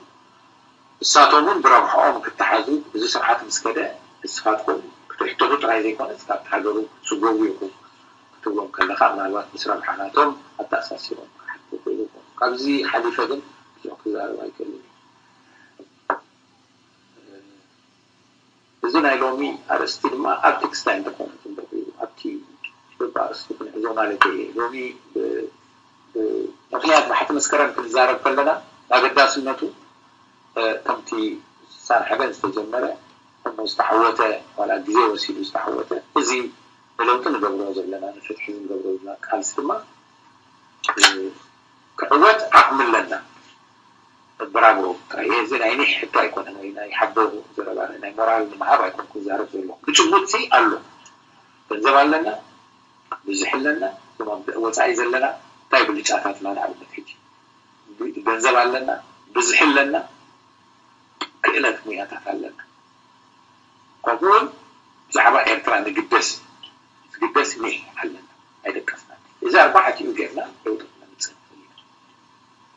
እሳቶም እውን ብረብሕኦም ክተሓዙ እዚ ስርዓት ምስ ከደ ንስኻትኩም ክትሕተቱ ጥራይ ዘይኮነስ ካብቲ ሃገሩ ክትስጎጉ ኢኹም ክትብሎም ከለኻ ምናልባት ምስ ረብሓ ናቶም ኣተኣሳሲሮም ክሓቱ ይኽእሉ ይኾኑ። ካብዚ ሓሊፈ ግን ብዙሕ ክዛረብ ኣይክእልን እየ። እዚ ናይ ሎሚ ኣርእስቲ ድማ ኣብ ቴክስታይ እንተኾነ ፅቡቕ እዩ። ኣብቲ በቢ ኣርእስቲ ክንሕዞ ማለት እየ። ሎሚ ምኽንያት ባሕቲ መስከረም ክንዛረብ ከለና ኣገዳስነቱ ከምቲ ስሳን ሓደን ዝተጀመረ እሞ ዝተዓወተ ዋላ ግዜ ወሲዱ ዝተዓወተ እዚ ንለውጢ ንገብሮ ዘለና ንፍትሒ ንገብሮ ዘለና ቃልሲ ድማ ክዕወት ዓቕሚ ኣለና። ብራቮ እዚ ናይ ኒሕ ሕቶ ኣይኮነን ወይ ናይ ሓቦ ዘረባ ናይ ሞራል ንምሃብ ኣይኮንኩ ዛረብ ዘሎ ብጭቡጥ ሲ ኣሎ ገንዘብ ኣለና ብዙሕ ኣለና ወፃኢ ዘለና እንታይ ብልጫታትና ንኣብነት ሕጂ ገንዘብ ኣለና ብዙሕ ኣለና ክእለት ሙያታት ኣለና ከምኡውን ብዛዕባ ኤርትራ ንግደስ ዝግደስ ኒሕ ኣለና ኣይደቀስና እዚ ኣርባዕቲኡ ጌርና ለውጢ ክነምፅእ ንኽእል ኢና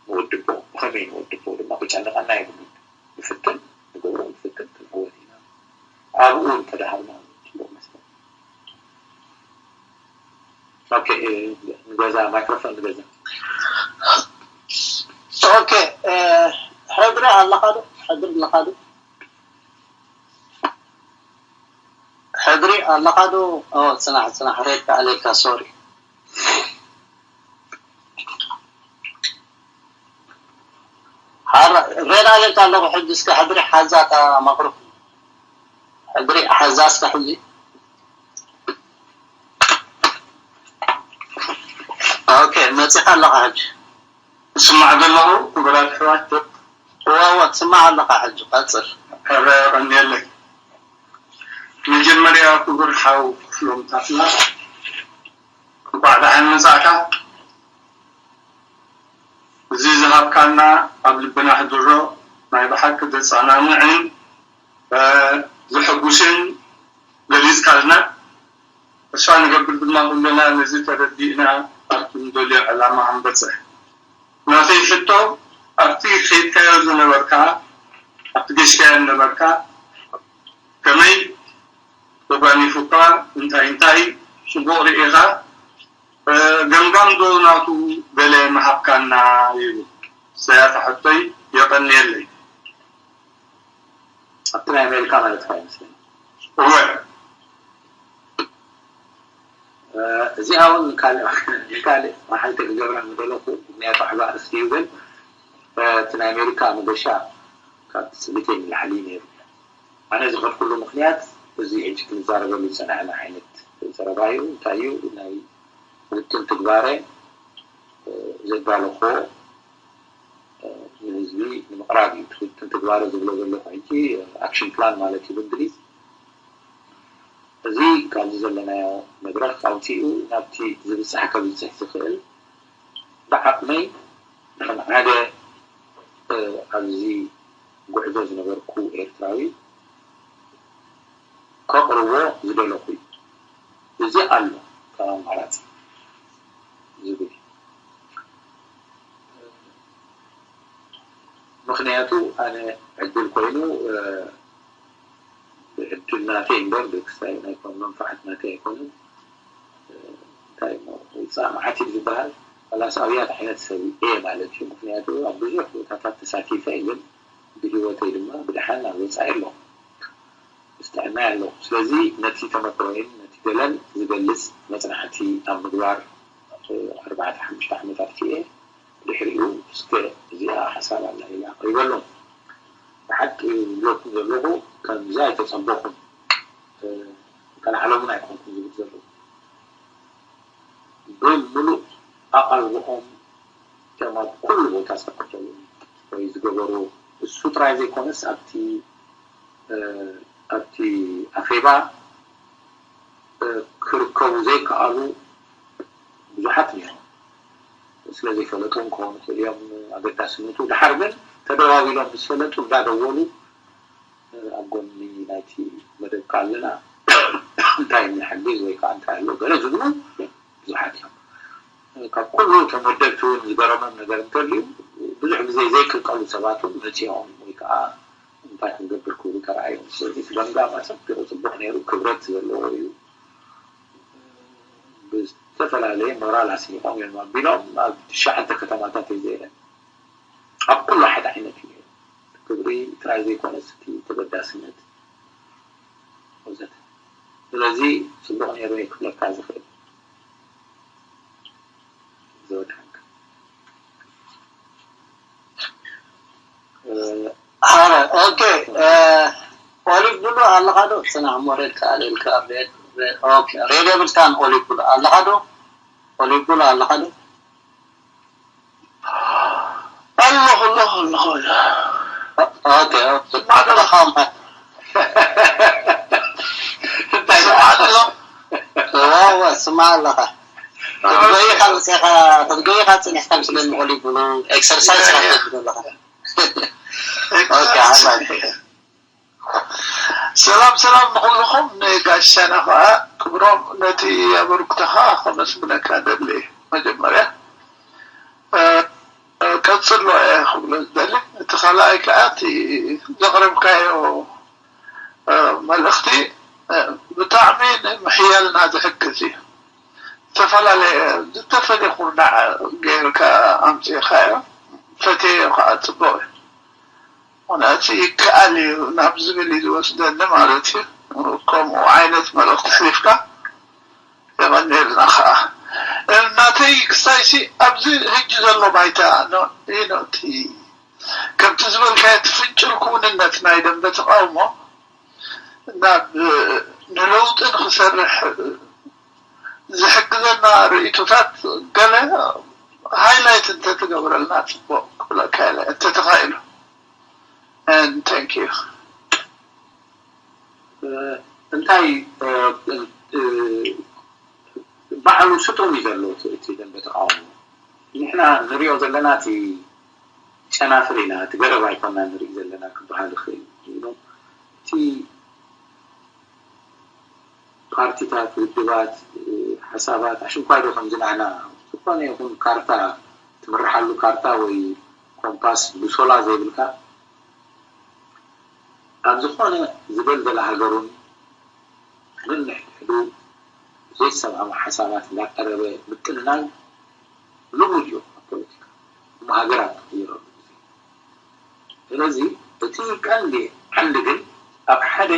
ንወድቦ ብኸመይ ንወድቦ ድማ ክጨንቐና የብሉን ንፍትን ንገብሮ ንፍትን ክንዕወት ኢና ኣብኡ እንተደሃብና ፅቡቕ መስለ ንገዛ ማይክሮፎን ንገዛ ኦኬ ሕድሪ ኣለኻ ዶ ሕድሪ ኣለኻ ዶ ሕድሪ ኣለኻ ዶ ጽናሕ ጽናሕ ሬድ ኣለካ ሶሪ ሬድ ኣለካ ኣለኹ ሕጂ እስከ ሕድሪ ሓዛ እታ ማክሮፎን ሕድሪ ሓዛ እስከ ሕጂ ኦኬ መጺኻ ኣለኻ ሕጂ እስማዕ ዘለኹ ክቡራት ኣሕዋት እዋ እዋ ትስማዕ ኣለኻ ሕጂ ቀጽል ሕረ ቀንየለይ መጀመርያ ክቡር ሓው ክፍሎም ታፍላ እንኳዕ ደሓን መጻእካ እዚ ዝሃብካና ኣብ ልብና ሕድሮ ናይ ብሓቂ ዘጸናንዕን ዘሐጉስን ገሊጽካልና። ተስፋ ንገብር ድማ ኩልና ነዚ ተረዲእና ኣብቲ ንደልዮ ዕላማ ክንበጽሕ። ናተይ ሕቶ ኣብቲ ከይድካዮ ዝነበርካ ኣብቲ ገሽካዮ ነበርካ ከመይ ተጓኒፉካ እንታይ እንታይ ጽቡቕ ርኢኻ ገምጋም ዶ ናቱ ገለ ምሃብካና ይብል ሰያታ ሕቶይ የቐንየለይ። ኣብቲ ናይ ኣሜሪካ ማለት ካ ይመስለኒ እወ እዚኣ እውን ካልእ መሓልተ ክገብራ ምደለኹ ምክንያቱ ዓባ ኣርእስቲ እዩ ግን እቲ ናይ ኣሜሪካ መገሻ ካብ ትፅቢተይ ንላዕሊ ነይሩ ኣነ ዝኸድኩሉ ምክንያት እዚ ሕጂ ክንዛረበሉ ዝፀናሕና ዓይነት ዘረባ እዩ እንታይ እዩ ናይ ውጥን ትግባረ ዘዳለኾ ንህዝቢ ንምቕራብ እዩ ትውጥን ትግባረ ዝብሎ ዘለኹ ሕጂ action plan ማለት እዩ ብእንግሊዝ እዚ ካብዚ ዘለናዮ መድረክ ኣውፂኡ ናብቲ ዝብፃሕ ከብፅሕ ዝኽእል ብዓቕመይ ከም ሓደ ኣብዚ ጉዕዞ ዝነበርኩ ኤርትራዊ ከቕርቦ ዝደለኹ እዩ እዚ ኣሎ ከም ኣማራፂ ዝብል ምክንያቱ ኣነ ዕድል ኮይኑ ብዕድል ናተይ እምበር ብክስታይ ናይ መንፋዓት ናተይ ኣይኮነን እንታይ ውፃእ መዓት እዩ ዝበሃል ላስ ኣብያት ዓይነት ሰብ እየ ማለት እዩ ምክንያቱ ኣብ ብዙሕ ቦታታት ተሳቲፈ ግን ብህይወተይ ድማ ብድሓን ኣብ ወፃኢ ኣለኹ ዝጥዕናይ ኣለኹ ስለዚ ነቲ ተመክሮይን ነቲ ገለን ዝገልፅ መፅናዕቲ ኣብ ምግባር ኣርባዕተ ሓሙሽተ ዓመታት ክእየ ድሕሪኡ እስከ እዚኣ ሓሳብ ኣላ ኢለ ኣቕሪበሎም ብሓቂ ዝብለኩም ዘለኹ ከምዚ ኣይተፀበኹም ከልዓሎምን ኣይኮንኩም ዝብል ዘለኹ ብምሉእ ኣቓልቦኦም ከም ኣብ ኩሉ ቦታ ዝከተሉ ወይ ዝገበሩ እሱ ጥራይ ዘይኮነስ ኣብቲ ኣብቲ ኣኼባ ክርከቡ ዘይከኣሉ ብዙሓት እዮም ስለ ዘይፈለጡ ክኾኑ ክእል እዮም ኣገዳስነቱ ድሓር ግን ተደዋዊሎም ዝፈለጡ እንዳደወሉ ኣብ ጎኒ ናይቲ መደብካ ኣለና እንታይ ንሕግዝ ወይ ከዓ እንታይ ኣሎ ገለ ዝብሉ ብዙሓት እዮም ካብ ኩሉ ተመደብቲ እውን ዝገረሞም ነገር እንተልዩ ብዙሕ ግዜ ዘይክልቀሉ ሰባት እውን መፂኦም ወይ ከዓ እንታይ ክንገብር ክብሉ ተረኣዮም ስለዚ እቲ ገምጋም ኣፀቢቑ ፅቡቕ ነይሩ ክብረት ዘለዎ እዩ ብዝተፈላለየ ሞራል ኣስኒቖም እዮም ኣቢሎም ኣብ ትሽዓተ ከተማታት እዩ ዘይረ ኣብ ኩሉ ሓደ ዓይነት እዩ ክብሪ ጥራይ ዘይኮነስ እቲ ተገዳስነት ወዘተ ስለዚ ፅቡቕ ነይሩ ክብለካ ዝኽእል ዝወድሓንካ ኦኬ ኦሊቭ ብሉ ኣለኻ ዶ? ፅናዕ ሞሬድ ከኣልልካ ሬድዮ ብልካን ኦሊቭ ብሉ ኣለኻ ዶ? ኦሊቭ ብሉ ኣለኻ ዶ? ኣለኹ ኣለኹ ኣለኹ ኦኬ ኦኬ ስማዕ ኣለኻ እንታይ ስማዕ ኣለኻ ክትጎይኻ መፅኻ ክትጎይኻ ፅኒሕካ ምስለን ኦሊቭ ብሉ ኤክሰርሳይስ ክትገብር ኣለኻ ሰላም ሰላም ንኩልኹም ንጋሻና ከዓ ክብሮም ነቲ ኣበርክቶኻ ከመስግነካ ደሊ መጀመርያ ቀፅሎ እየ ክብሎ ዝደሊ እቲ ካልኣይ ከዓ እቲ ዘቕረብካዮ መልእኽቲ ብጣዕሚ ንምሕያልና ዝሕግዝ እዩ ዝተፈላለየ ዝተፈለየ ኩርናዕ ገይርካ ኣምፂእካዮ ፈትየዮ ከዓ ፅቡቅ እዩ ምክንያቱ ይከኣል እዩ ናብ ዝብል እዩ ዝወስደኒ ማለት እዩ ከምኡ ዓይነት መልእክቲ ሕሊፍካ የቐንየልና ከዓ ናተይ ክስታይሲ ኣብዚ ህጂ ዘሎ ባይታ ኖቲ ከምቲ ዝበልካዮ ትፍንጭል ክውንነት ናይ ደንበ ተቃውሞ ናብ ንለውጢ ንክሰርሕ ዝሕግዘና ርእይቶታት ገለ ሃይላይት እንተትገብረልና ፅቡቅ ክብለካ ኢለ እንተተኻኢሉ thank you እንታይ ባዕሉ ስጡም እዩ ዘሎ እቲ ደንበ ተቃውሞ ንሕና ንሪኦ ዘለና እቲ ጨናፍር ኢና፣ እቲ ገረብ ኣይኮና ንርኢ ዘለና ክበሃል ይኽእል እዩ። እቲ ፓርቲታት፣ ውድባት፣ ሓሳባት ኣሽንኳይ ዶ ከምዚ ንሕና ዝኾነ ይኹን ካርታ ትምርሓሉ ካርታ ወይ ኮምፓስ ብሶላ ዘይብልካ ኣብ ዝኾነ ዝደልደለ ሃገሩን ነንሕድሕዱ ዘይሰማሙ ሓሳባት እንዳቀረበ ምጥንናን ልሙድ እዩ ኣብ ፖለቲካ። እሞ ሃገራት ትቕይረሉ ግዜ። ስለዚ እቲ ቀንዲ ዓንዲ ግን ኣብ ሓደ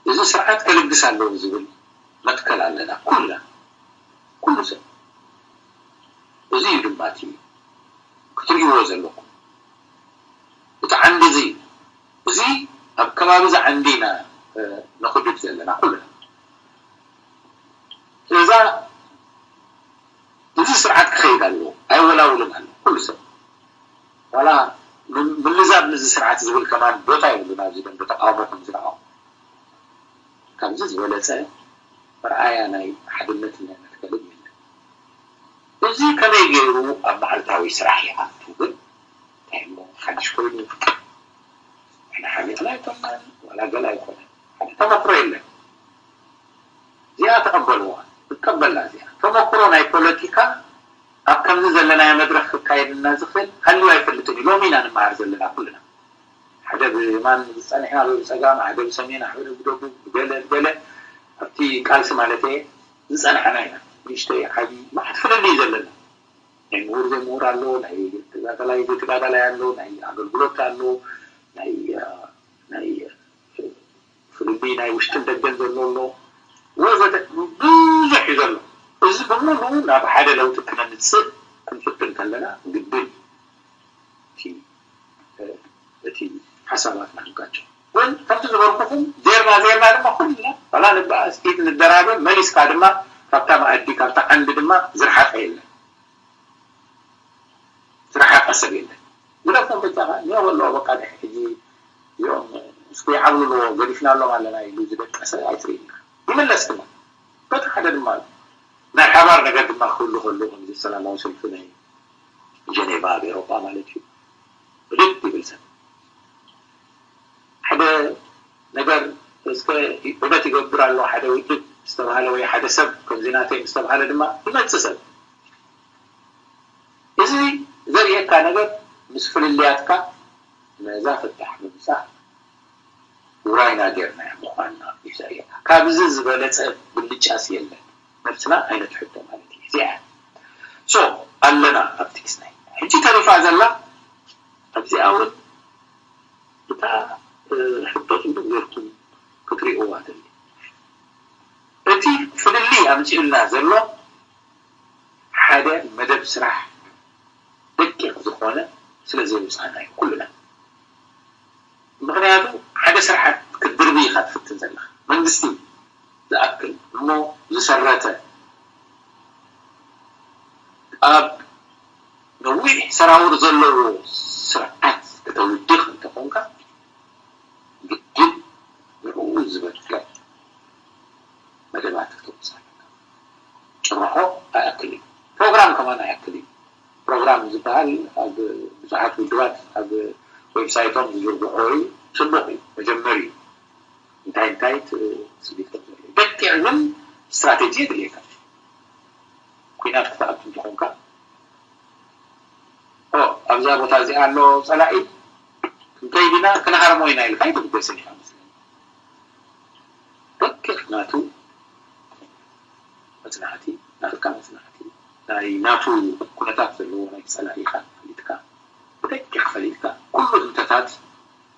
እዚ ስርዓት ከልግስ ኣለዎ ዝብል መትከል ኣለና ኩልና፣ ኩሉ ሰብ። እዚ እዩ ድማ እቲ ክትርእይዎ ዘለኩም እቲ ዓንዲ እዚ እዩ። እዚ ኣብ ከባቢ እዚ ዓንዲ ኢና ነኽድድ ዘለና ኩልና። ስለዛ እዚ ስርዓት ክኸይድ ኣለዎ፣ ኣይወላውልን ኣሎ ኩሉ ሰብ። ዋላ ምልዛብ ምዚ ስርዓት ዝብል ከማን ቦታ የብሉን ኣብዚ ደንበ ተቃውሞ ከም ዝረኣኹ። ካብዚ ዝበለፀ መርኣያ ናይ ሓድነትን ናይ መትከልን የለን። እዚ ከመይ ገይሩ ኣብ መዓልታዊ ስራሕ ይኣቱ ግን እንታይ እሞ ሓድሽ ኮይኑ ንሕና ሓሊቕና ኣይኮናን ዋላ ገለ ኣይኮነን። ሓደ ተመክሮ የለን። እዚኣ ተቐበልዋ፣ ትቀበላ እዚኣ ተመክሮ ናይ ፖለቲካ ኣብ ከምዚ ዘለናዮ መድረኽ ክካየድና ዝኽእል ሃልዩ ኣይፈልጥን እዩ። ሎሚ ኢና ንመሃር ዘለና ኩልና። ሓደ ብየማን ዝፀንሐ፣ ሓደ ብፀጋም፣ ሓደ ብሰሜን፣ ሓደ ብደቡብ፣ ብገለ ብገለ ኣብቲ ቃልሲ ማለት እየ ዝፀናሕና ኢና። ንእሽተይ ዓብዪ መዓት ፍልልይ ዘለና ናይ ምሁር ዘይምሁር ኣሎ፣ ናይ ተጋዳላይ ዘይተጋዳላይ ኣሎ፣ ናይ ኣገልግሎት ኣሎ፣ ናይ ናይ ፍልልይ ናይ ውሽጥን ደገን ዘሎ ኣሎ ወዘተ ብዙሕ እዩ ዘሎ። እዚ ብምሉ ናብ ሓደ ለውጢ ክነምፅእ ክንፍትን ከለና ግድን እቲ ሓሳባት ናንጋቸው ግን ከምቲ ዝበልኩኹም ዜርና ዜርና ድማ ኩልና ዋላ ንበኣስ ኢድ ንደራበ መሊስካ ድማ ካብታ መኣዲ ካብታ ዓንዲ ድማ ዝረሓቀ የለን። ዝረሓቀ ሰብ የለን። ግደፎም በጃኻ ኒኦ በሎ በቃ ድሕ ሕጂ እዚኦም እስኪ ይዓብልልዎ ገዲፍናሎም ኣለና ኢሉ ዝደቀሰ ኣይትርኢ ኢኻ። ይምለስ ድማ በቲ ሓደ ድማ ኣሎ። ናይ ሓባር ነገር ድማ ክህሉ ከሎ ከምዚ ሰላማዊ ሰልፊ ናይ ጀኔቫ ኣብ ኤሮጳ ማለት እዩ ብድድ ይብል ሰብ ሓደ ነገር እስከ ዑደት ይገብር ኣሎ ሓደ ውድብ ዝተባሃለ ወይ ሓደ ሰብ ከምዚ ናተይ ምስተባሃለ ድማ ይመፅእ ሰብ እዚ ዘርእየካ ነገር ምስ ፍልልያትካ ነዛ ፍታሕ ምምፃእ ውራይና ጌርና ምኳንና እዩ ዘርእየካ። ካብዚ ዝበለፀ ብልጫስ የለን። መልስና ኣይነትሕቶ ማለት እዩ። እዚኣ ሶ ኣለና ኣብቲ ክስታይ ሕጂ ተሪፋ ዘላ ኣብዚኣ እውን እታ ሕቶ ፅቡቅ ጌርኩም ክትሪእዋ ደሊ እቲ ፍልልይ ኣምፂኡልና ዘሎ ሓደ መደብ ስራሕ ደቂቕ ዝኾነ ስለ ዘይምፃና እዩ ኩልና። ምክንያቱ ሓደ ስርዓት ክትድርቢ ኢኻ ትፍትን ዘለኻ መንግስቲ ዝኣክል እሞ ዝሰረተ ኣብ ነዊሕ ሰራውር ዘለዎ ስርዓት ከተውድቕ እንተኾንካ ግድን ንዕኡ ዝበቅዕ መደባት ክተውፅእ ኣለካ። ጭርሖ ኣይኣክል እዩ። ፕሮግራም ከማን ኣይኣክል እዩ። ፕሮግራም ዝበሃል ኣብ ብዙሓት ውድባት ኣብ ዌብሳይቶም ዝዝርግሖ እዩ። ፅቡቕ እዩ። መጀመሪ እዩ። እንታይ እንታይ ስሊት ከም ዘሎ ደቂቕ ግን ስትራቴጂ የድልየካ። ኩናት ክትኣቱ እንተኾንካ ኣብዛ ቦታ እዚኣ ኣሎ ፀላኢ ክንከይድ ኢና ክንሃርሞ ኢና ኢልካ ኣይትብገስን ኢኻ መስለኒ። ደቂቕ ናቱ መፅናዕቲ ናትካ መፅናዕቲ ናይ ናቱ ኩነታት ዘለዎ ናይ ፀላኢኻ ፈሊጥካ ብደቂቕ ፈሊጥካ ኩሉ ህንተታት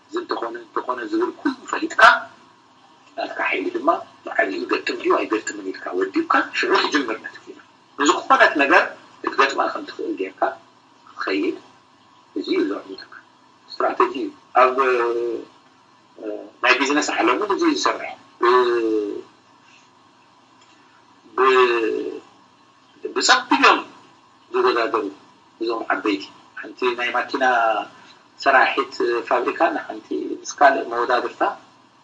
እዚ እንተኾነ እንተኾነ ዝብል ኩሉ ፈሊጥካ ናትካ ሓይሊ ድማ ብዓብኡ ይገጥም ድዩ ኣይገጥምን ኢልካ ወዲብካ ሽዑ ትጅምር ነቲ ኪና ንዝኾነት ነገር ክትገጥማ ከም ትኽእል ጌርካ ክትኸይድ እዚ እዩ ዘዕውተካ ስትራተጂ እዩ ኣብ ናይ ቢዝነስ ዓለም እውን እዚ እዩ ዝሰርሕ ብፀቢብ እዮም ዝወዳደሩ እዞም ዓበይቲ ሓንቲ ናይ ማኪና ሰራሒት ፋብሪካ ንሓንቲ ምስ ካልእ መወዳድርታ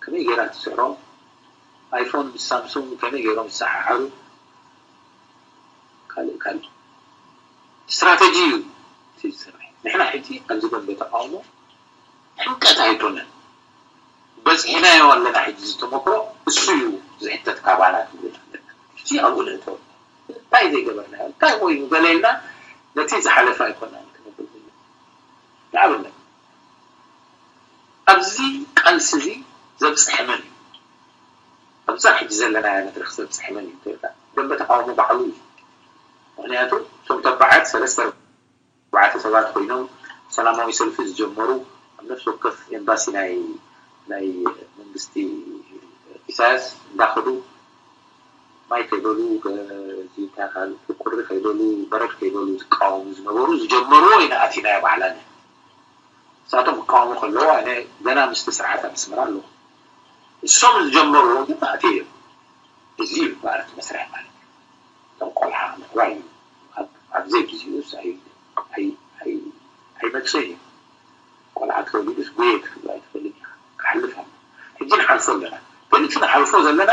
ከመይ ገይራ ትስዕሮም ኣይፎን ምስ ሳምሱንግ ከመይ ገይሮም ዝሰሓሓሩ ካልእ ካልእ ስትራተጂ እዩ እቲ ዝስራሕ። ንሕና ሕጂ ኣብዚ ደንበ ተቃውሞ ሕምቀት ኣይኮነን፣ በፂሕናዮ ኣለና። ሕጂ ዝተመክሮ እሱ እዩ ዝሕተት ካባና ትብል ኣለና። ሕጂ ኣብኡ ንእተወ እንታይ ዘይገበርናዮ እንታይ ኮይኑ ገለ ኢልና ነቲ ዝሓለፈ ኣይኮናን ክንብል ንኣብነት ኣብዚ ቃልሲ እዚ ዘብፅሐ መን እዩ? ኣብዛ ሕጂ ዘለናያ መድረክ ዘብፅሐ መን እዩ? ደንበ ተቃውሞ ባዕሉ እዩ። ምክንያቱ እቶም ተባዓት ሰለስተ ኣርባዕተ ሰባት ኮይኖም ሰላማዊ ሰልፊ ዝጀመሩ ኣብ ነፍሲ ወከፍ ኤምባሲ ናይ ናይ መንግስቲ ኢሳያስ እንዳኸዱ ማይ ከይበሉ ቁሪ ከይበሉ በረድ ከይበሉ ዝቃወሙ ዝነበሩ ዝጀመርዎ ኢና ኣቲናዮ ባዕላና። ንሳቶም ክቃወሙ ከለዉ ኣነ ገና ምስቲ ስርዓት ኣብ ኣስመራ ኣለኹ። እሶም ዝጀመርዎ ግን ኣትየ እዮም። እዚ እዩ ማለት መስርሕ ማለት እዩ። እቶም ቆልዓ ምዕባይ እዩ። ኣብ- ኣብ ዘይግዜኡስ ኣይ- ኣይ- ኣይ- ኣይመፅእን እዩ። ቆልዓ ተወሊዱስ ጉየ ክትብሎ ኣይትኽእልን ኢኻ። ክሓልፍ ኣሎ። ሕጂ ንሓልፎ ኣለና። ግን እቲ ንሓልፎ ዘለና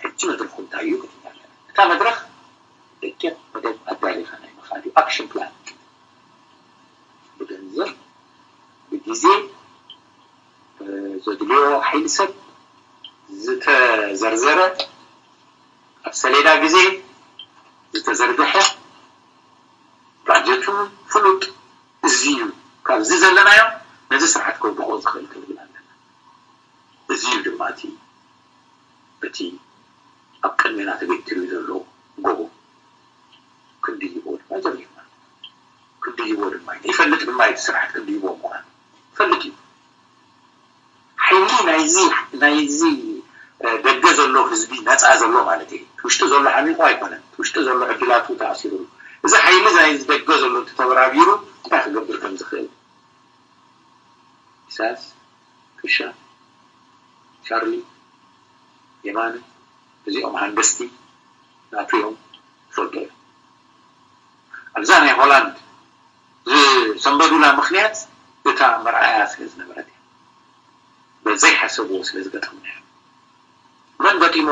ሕጂ መድረኹ እንታይ እዩ ክትብል ኣለና። እታ መድረኽ ደቂቕ መደብ ኣዳሊኻ ናይ ምኻድ እዩ። ኣክሽን ፕላን ብገንዘብ ብግዜ ዘድልዮ ሓይሊ ሰብ ዝተዘርዘረ ኣብ ሰሌዳ ግዜ ዝተዘርግሐ ባጀቱ ፍሉጥ እዚ እዩ። ካብዚ ዘለናዮ ነዚ ስርዓት ከውድቆ ዝኽእል ክንብል ኣለና። እዚ እዩ ድማ እቲ እቲ ኣብ ቅድሜና ተገቲሩ ዘሎ ጎቦ። ክንድይቦ ድማ ጀሚርና። ክንድይቦ ድማ ኢና። ይፈልጥ ድማ እቲ ስርዓት ክንድይቦ ምዃኑ ይፈልጥ እዩ። ሓይሊ ናይዚ ናይዚ ደገ ዘሎ ህዝቢ ነፃ ዘሎ ማለት እዩ። ውሽጢ ዘሎ ሓሚቑ ኣይኮነን። ውሽጢ ዘሎ ዕድላቱ ተኣሲሩሉ። እዚ ሓይሊ ናይዚ ደገ ዘሎ እንተተበራቢሩ እንታይ ክገብር ከም ዝኽእል ኢሳያስ፣ ክሻ፣ ቻርሊ፣ የማነ እዚኦም ሃንደስቲ ናቱ እዮም። ትፈልጦ እዮም። ኣብዛ ናይ ሆላንድ ዝሰንበዱላ ምኽንያት እታ መርኣያ ስለ ዝነበረት እያ። በዘይሓሰብዎ ስለ ዝገጠሙና እዮም። መን ገጢሞ?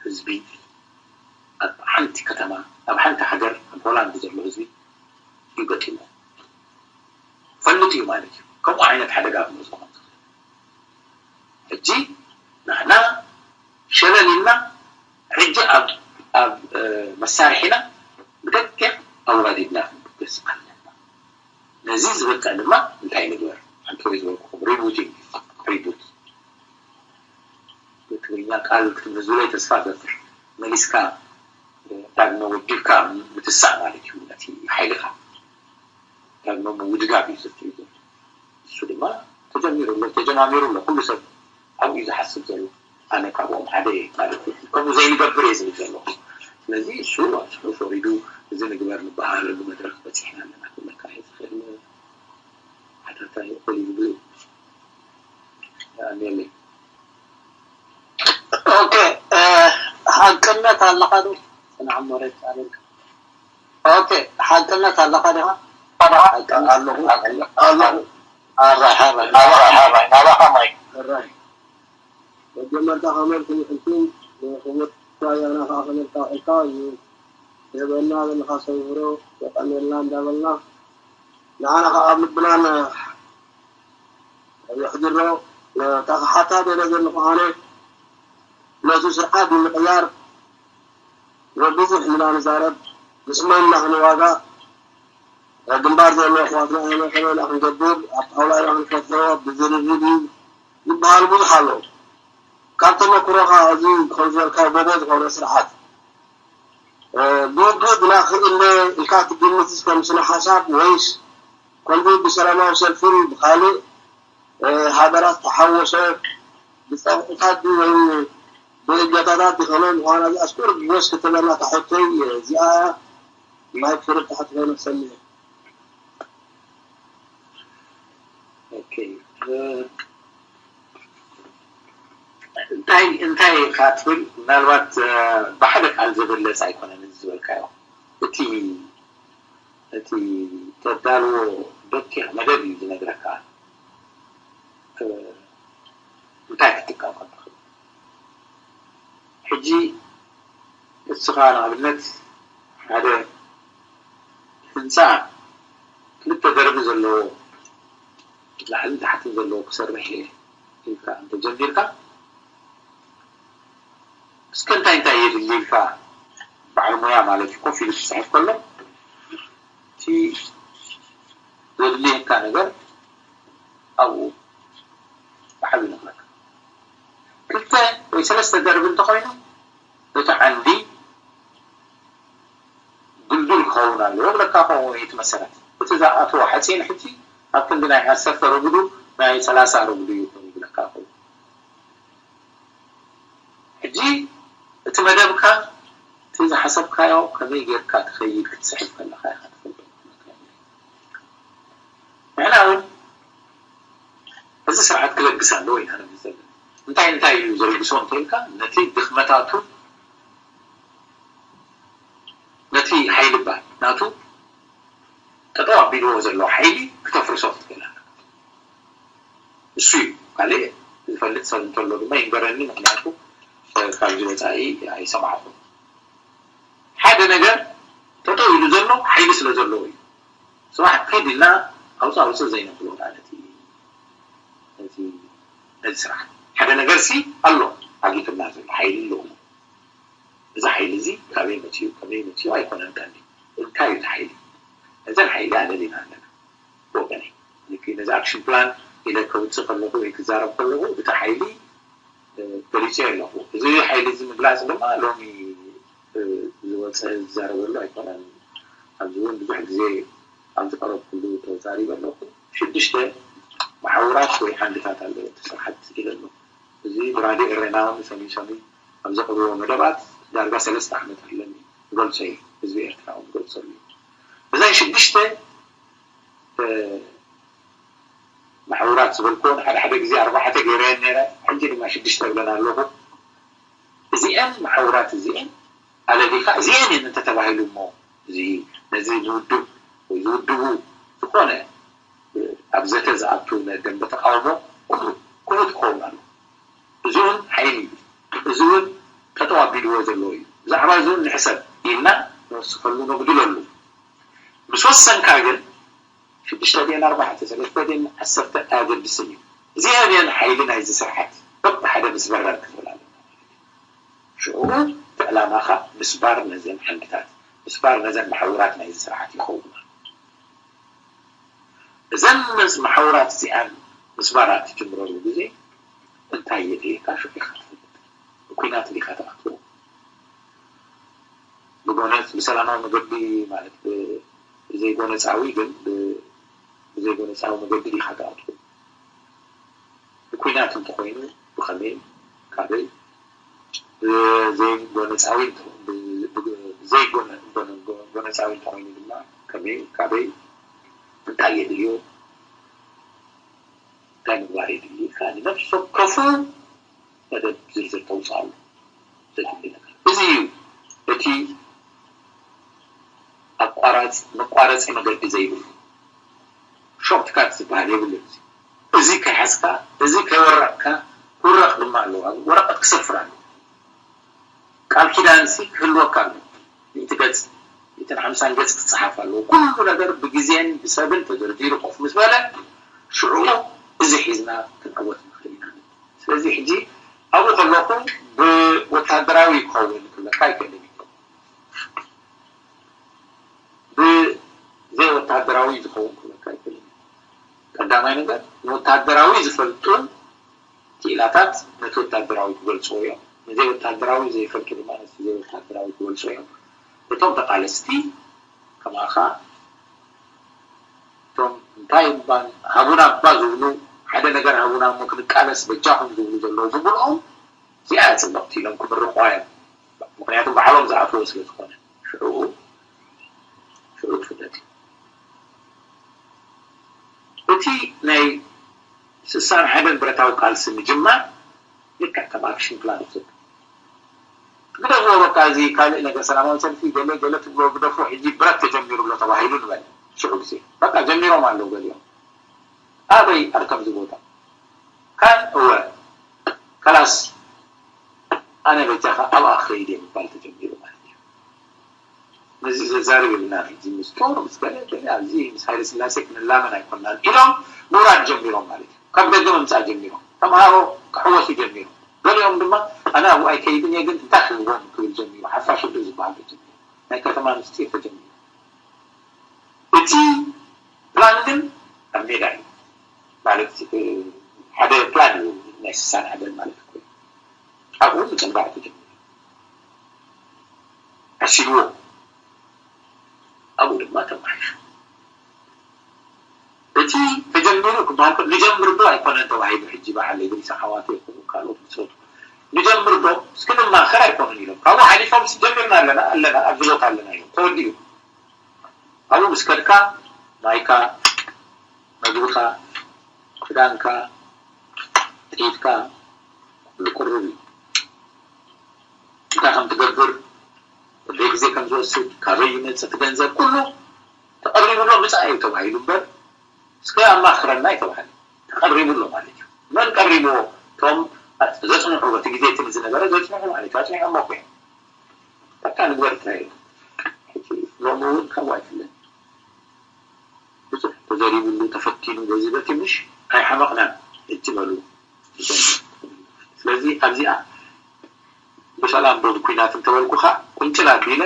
ህዝቢ ኣብ ሓንቲ ከተማ ኣብ ሓንቲ ሃገር ኣብ ሆላንድ ዘሎ ህዝቢ እዩ ገጢሞ። ፈልጥ እዩ ማለት እዩ። ከምኡ ዓይነት ሓደጋ ክመፅእ ከም ዝኽእል ሕጂ ንሕና ሸለል ኢልና ሕጂ ኣብ ኣብ መሳርሒና ብደቂቕ ኣዋዲድና ክንብገስ ኣለና። ነዚ ዝበቅዕ ድማ እንታይ ንግበር? ሓንቲ ወይ ዝበልኩኹም ሪቡቲንግ ሪቡት ብትግርኛ ቃል ክትምዝብለይ ተስፋ ገብር መሊስካ ዳግመ ወዲብካ ምትሳእ ማለት እዩ ነቲ ሓይልኻ ዳግመ ምውድዳብ እዩ ዘድልዩ ዘሎ። እሱ ድማ ተጀሚሩ ኣሎ ተጀማሚሩ ኣሎ ኩሉ ሰብ ኣብኡ እዩ ዝሓስብ ዘሎ። ኣነ ካብኦም ሓደ እየ ማለት እዩ። ከምኡ ዘይንገብር እየ ዝብል ዘለኹ። ስለዚ እሱ ኣብ ስሑፍ ወሪዱ እዚ ንግበር ንበሃለሉ መድረክ በፂሕና ኣለና ክብለካ እየ ዝኽእል። ሓታታይ ኦሊቭ ብሉ ኣሜለይ። ኦኬ ሓቅነት ኣለኻ ዶ? ጽናዕ ሞሬት ኣለካ። ኦኬ ሓቅነት ኣለኻ ዲኻ? ኣለኹ ኣለኹ። ኣራይ ሓራይ ናባኻ ማይ። ኣራይ መጀመርታ ከመልኩም ሕልኩም ንክቡር ራያና ከዓ ከመልካ ኢልካ እዩ። የበና ዘለካ ሰውሮ የቀንየልና እንዳበልና ንዓና ከዓ ኣብ ልብናን የሕድሮ። ተኸሓታ ደለ ዘለኹ ኣነ ነቲ ስርዓት ንምቕያር ብዙሕ ኢና ንዛረብ፣ ንስማማዕ ንዋጋእ፣ ግንባር ዘሎ ኣሕዋትና ኢና ከመይ ኢና ክንገብር ኣብ ጣውላ ኢና ክንፈትሖ ብዝርርብ እዩ ዝበሃል ብዙሕ ኣሎ። ካብ ተመክሮኻ እዚ ከምዚ ዝበልካዮ ጎቦ ዝኾነ ስርዓት ብውግእ ግና ክእለ ኢልካ ትግምት ከም ስነ ሓሳብ ወይስ ከምዚ ብሰላማዊ ሰልፍን ብካልእ ሃገራት ተሓወሶ ብፀቕጥታት ድዩ ወይም ብእገታታት ድኸነ ምዃና እዚኣ ስቁር ድረስ ክትብለና እታ ሕቶይ እዚኣ እያ። ማይክ ፍርድ ትሓት ኮይነ ክሰምዕ እየ። ኦኬ እንታይ እንታይ ኢኻ ትብል ምናልባት ብሓደ ቃል ዝግለፅ ኣይኮነን እዚ ዝበልካዮ እቲ እቲ ተዳልዎ በኪ መደብ እዩ ዝነግረካ እንታይ ክትጥቀም ከም ትኽእል ሕጂ እስኻ ንኣብነት ሓደ ህንፃ ክልተ ደርቢ ዘለዎ ላዕልን ታሕትን ዘለዎ ክሰርሕ እየ ኢልካ እንተጀሚርካ፣ እስከ እንታይ እንታይ የድሊ ኢልካ በዓል ሞያ ማለት እዩ ኮፍ ኢሉ ክፅሕፍ ከሎ፣ እቲ ዘድልየካ ነገር ኣብኡ ብዓብዩ ነግረካ። ክልተ ወይ ሰለስተ ደርቢ እንተኮይኑ፣ እቲ ዓንዲ ድልዱል ክኸውን ኣለዎ ብለካ። ከምኡ እቲ መሰረት፣ እቲ ዝኣተዎ ሓፂን ሕጂ ኣብ ክንዲ ናይ ዓሰርተ ረጉዱ ናይ ሰላሳ ረጉዱ ይኹን ይብለካ። ከምኡ ሕጂ እቲ መደብካ፣ እቲ ዝሓሰብካዮ ከመይ ጌርካ ትኸይድ ክትስሕብ ከለካ ኢኻ ትፈልጦ። ንሕና እውን እዚ ስርዓት ክለግስ ኣለዎ ኢና ንብል ዘለና። እንታይ እንታይ እዩ ዘልግሶ እንተኢልካ፣ ነቲ ድኽመታቱ፣ ነቲ ሓይሊ ባል ናቱ ጠጠው ኣቢልዎ ዘሎ ሓይሊ ክተፍርሶ ክትክእል ኣለካ። እሱ እዩ። ካልእ ዝፈልጥ ሰብ እንተሎ ድማ ይንገረኒ፣ ምክንያቱ ካብዚ ወፃኢ ኣይሰማዕኹን። ሓደ ነገር ጠጠው ኢሉ ዘሎ ሓይሊ ስለ ዘለዎ እዩ። ጽባሕ ከይድ ኢልና ኣውፅእ ኣውፅእ ዘይነብሎ ማለት እዩ። ነዚ ነዚ ስራሕ ሓደ ነገር ሲ ኣሎ፣ ዓጊቱና ዘሎ ሓይሊ ኣለዎ። እዚ ሓይሊ እዚ ካበይ መፅኡ ከመይ መፅኡ ኣይኮነን ቀንዲ። እንታይ እዩ እቲ ሓይሊ? ነዘን ሓይሊ ኣለሊና ኣለና። ወገነይ፣ ልክ ነዚ ኣክሽን ፕላን ኢለ ከውፅእ ከለኹ ወይ ክዛረብ ከለኹ እቲ ሓይሊ ገሊፀ ኣለኹ። እዚ ሓይሊ እዚ ምግላፅ ድማ ሎሚ ዝወፀ ዝዛረበሉ ኣይኮነን። ኣብዚ እውን ብዙሕ ግዜ ኣብ ዝቀረብኩሉ ተዛሪበ ኣለኹ። ሽዱሽተ መሓውራት ወይ ዓንድታት ኣለዎ እቲ ስርሓት ኢለ ኣለኹ። እዚ ብራድዮ ኤረና እውን ሰሙይ ሰሙይ ኣብ ዘቕርቦ መደባት ዳርጋ ሰለስተ ዓመት ኣለኒ ዝገልፆ እዩ። ህዝቢ ኤርትራ እውን ዝገልፀሉ እዩ። እዘን ሽዱሽተ መሓውራት ዝበልክዎን ሓደ ሓደ ግዜ ኣርባዕተ ገይረየን ነይረ፣ ሕጂ ድማ ሽዱሽተ እብለን ኣለኹ። እዚአን መሓውራት እዚአን ኣለሊኻ እዚአን እየን እንተተባሂሉ እሞ እዚ ነዚ ዝውድብ ወይ ዝውድቡ ዝኾነ ኣብ ዘተ ዝኣቱ ናይ ደንበ ተቃውሞ ክፉት ክኸውን ኣሎ። እዚ እውን ሓይሊ እዩ። እዚ እውን ጠጠው ኣቢልዎ ዘለዎ እዩ። ብዛዕባ እዚ እውን ንሕሰብ ኢልና ንወስኸሉ ነጉድለሉ። ምስ ወሰንካ ግን ሽዱሽተ ድየን ኣርባዕተ ሰለስተ ድየን ዓሰርተ ኣየገድስን እዩ። እዚኣን እየን ሓይሊ ናይዚ ስርዓት በብሓደ ምስበረን ክንብል ኣለና። ሽዑ እቲ ዕላማኻ ምስባር ነዘን ዓንድታት ምስባር ነዘን መሓውራት ናይዚ ስርዓት ይኸውን ኣሎ። እዘን መሓውራት እዚኣን ምስባር ኣብ ትጅምረሉ ግዜ እንታይ የድልየካ ሽዑ ኢኻ ትፈልጥ። ብኲናት ዲኻ ትኣትዎ? ብጎነጽ ብሰላማዊ መገዲ ማለት ብዘይጎነጻዊ ግን ብዘይጎነጻዊ መገዲ ዲኻ ትኣትዎ? ብኲናት እንተኾይኑ ብኸመይ ካበይ? ብዘይጎነጻዊ ዘይጎነጻዊ እንተኾይኑ ድማ ከመይ ካበይ? እንታይ የድልዮ? እንታይ ምግባር የድሊ ኢልካ ንነፍሲ ወከፉ መደብ ዝርዝር ተውፅኣሉ ዘድሊ ነገር እዚ እዩ። እቲ ኣቋራፂ መቋረፂ መገዲ ዘይብሉ ሾርትካት ዝበሃል የብሉን። እዚ ከይሓዝካ እዚ ከይወረቕካ ክውረቕ ድማ ኣለዎ። ኣብ ወረቐት ክሰፍር ኣለዎ። ቃል ኪዳንሲ ክህልወካ ኣለዎ። ሚእቲ ገፅ ሚእትን ሓምሳን ገፅ ክፀሓፍ ኣለዎ። ኩሉ ነገር ብግዜን ብሰብን ተደርዲሩ ኮፍ ምስ በለ ሽዑ እዚ ሒዝና ክንዕወት ንኽእል ኢና። ስለዚ ሕጂ ኣብኡ ከለኹ ብወታደራዊ ክኸውን ክብለካ ኣይክእልን እዩ። ብዘይወታደራዊ ዝኸውን ክብለካ ኣይክእልን እዩ። ቀዳማይ ነገር ንወታደራዊ ዝፈልጡ ክኢላታት ነቲ ወታደራዊ ክገልፅዎ እዮም። ንዘይወታደራዊ ዘይፈልጡ ድማ ነቲ ዘይወታደራዊ ክገልፁ እዮም። እቶም ተቃለስቲ ከማኻ እቶም እንታይ እባ ሃቡና እባ ዝብሉ ሓደ ነገር ሃቡና እሞ ክንቃለስ በጃኹም ዝብሉ ዘለዉ ብምልኦም እዚኣ እያ ፅብቕቲ ኢሎም ክምርቑዋ እዮም። ምክንያቱ ባዕሎም ዝኣትዎ ስለ ዝኾነ ሽዑ ሽዑ ትፍለጥ እዩ። እቲ ናይ ስሳን ሓደን ብረታዊ ቃልሲ ምጅማር ልክዕ ከም ኣክሽን ፕላን እዩ። ግደፍዎ በቃ እዚ ካልእ ነገር ሰላማዊ ሰልፊ ገለ ገለ ትብሎ ግደፍዎ ሕጂ ብረት ተጀሚሩ ኣሎ ተባሂሉ ንበል ሽዑ ግዜ በቃ ጀሚሮም ኣለዉ ገሊኦም ኣበይ ኣብ ከምዚ ቦታ ካን እወ ከላስ ኣነ በጃኻ ኣብኣ ክኸይድ እየ ምባል ተጀሚሩ ማለት እዩ። ነዚ ዘዛርብ የብልናን። ሕጂ ምስ ጦር ምስ ገለ ገለ ኣብዚ ምስ ሃይለ ስላሴ ክንላመን ኣይኮንናን ኢሎም ምውራድ ጀሚሮም ማለት እዩ። ካብ ደገ ምምፃእ ጀሚሮም፣ ተምሃሮ ክሕወሱ ጀሚሮም። ገሊኦም ድማ ኣነ ኣብኡ ኣይከይድን እየ ግን እንታይ ክህቦም ክብል ጀሚሩ። ሓፋሽ ውድብ ዝበሃል ተጀሚሩ። ናይ ከተማ ምስጢር ተጀሚሩ። እቲ ፕላን ግን ኣብ ሜዳ እዩ። ማለት ሓደ ፕላን እዩ ናይ ስሳን ሓደ ማለት እኮ እዩ። ኣብኡ ምፅንባዕ ተጀሚሩ። ዓሲልዎ ኣብኡ ድማ ተማሒሹ። እቲ ተጀሚሩ ክበሃል ከሎ ንጀምር ዶ ኣይኮነን ተባሂሉ። ሕጂ በዓል እድሪስ ኣሓዋት ይኹኑ ካልኦት ብፆቱ ንጀምር ዶ እስኪ ንማኸር ኣይኮኑን ኢሎም። ካብኡ ሓሊፎም ጀሚርና ኣለና ኣለና ኣብዚ ቦታ ኣለና ኢሎም ተወዲኡ። ኣብኡ ምስ ከድካ ማይካ፣ መግብኻ፣ ክዳንካ፣ ጥይትካ ኩሉ ቅሩብ እዩ። እንታይ ከም ትገብር፣ ክንደይ ግዜ ከም ዝወስድ፣ ካበይ ይመጽእ እቲ ገንዘብ ኩሉ ተቐሪቡ ኣሎ ምጻእ እዩ ተባሂሉ እምበር እስከ ኣማኽረና ኣይተባህለ። ተቐሪቡ ኣሎ ማለት እዩ። መን ቀሪብዎ? እቶም ዘጽንዑ በቲ ግዜ እቲ ዝነበረ ዘጽንዑ ማለት እዩ። ኣጽኒዖሞ እኮ እዮም። በቃ ንግበር ጥራይ እዩ። ሕጂ ሎሚ እውን ካብኡ ኣይፍለን። ብዙሕ ተዘሪብሉ ተፈቲኑ በዚ በቲ ምሽ ኣይሓመቕናን እትበሉ። ስለዚ ኣብዚኣ ብሰላም ዶ ብኲናት እንተበልኩኻ ቁንጭል ኣቢለ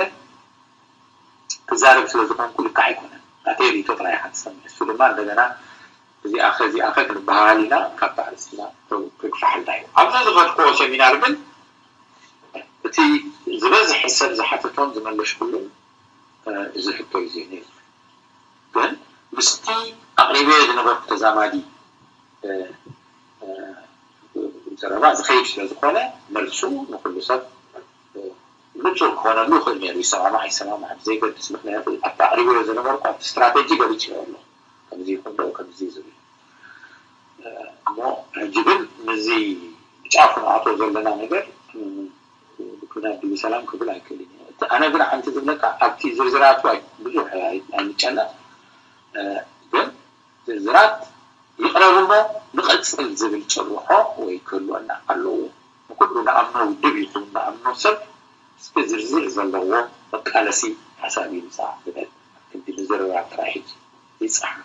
ክዛረብ ስለ ዝኾንኩ ልክዕ ኣይኮነን። ናተይ ሪቶ ጥራይ ኢኻ ትሰምዕ። እሱ ድማ እንደገና እዚኣኸ እዚኣኸ ክንበሃል ኢና ካብታ ኣርእስትና ክግፋሕልና እዩ። ኣብዚ ዝኸድክዎ ሴሚናር ግን እቲ ዝበዝሕ ሰብ ዝሓተቶን ዝመለሽኩሉን እዚ ሕቶ እዩ ነይሩ። ግን ምስቲ ኣቕሪበዮ ዝነበርኩ ተዛማዲ ዘረባ ዝኸይድ ስለ ዝኾነ መልሱ ንኩሉ ሰብ ንጹር ክኾነሉ ይኽእል ነይሩ። ይሰማማዕ ይሰማማዕ ብዘይገድስ፣ ምክንያቱ ኣብቲ ኣቕሪበዮ ዝነበርኩ ኣብቲ ስትራተጂ ገሊጽዮ ኣሎ ከምዚ ይኹን ዶ ከምዚ ዝብል። እሞ ሕጂ ግን ምስዚ ብጫፉ ንኣቶ ዘለና ነገር ብኩናት ድዩ ሰላም ክብል ኣይክእልን እየ። ኣነ ግን ሓንቲ ዝብለካ ኣብቲ ዝርዝራቱ ብዙሕ ኣይንጨነቕ፣ ግን ዝርዝራት ይቕረብ እሞ ንቐጽል ዝብል ጭርሖ ወይ ክህልወና ኣለዎ። ንኩሉ ንኣምኖ ውድብ ይኹን ንኣምኖ ሰብ እስኪ ዝርዝር ዘለዎ መቃለሲ ሓሳብ ይምጻእ ዝበል ክንዲ ምዝርራብ ጥራይ ሕጂ ይጽሓፍ።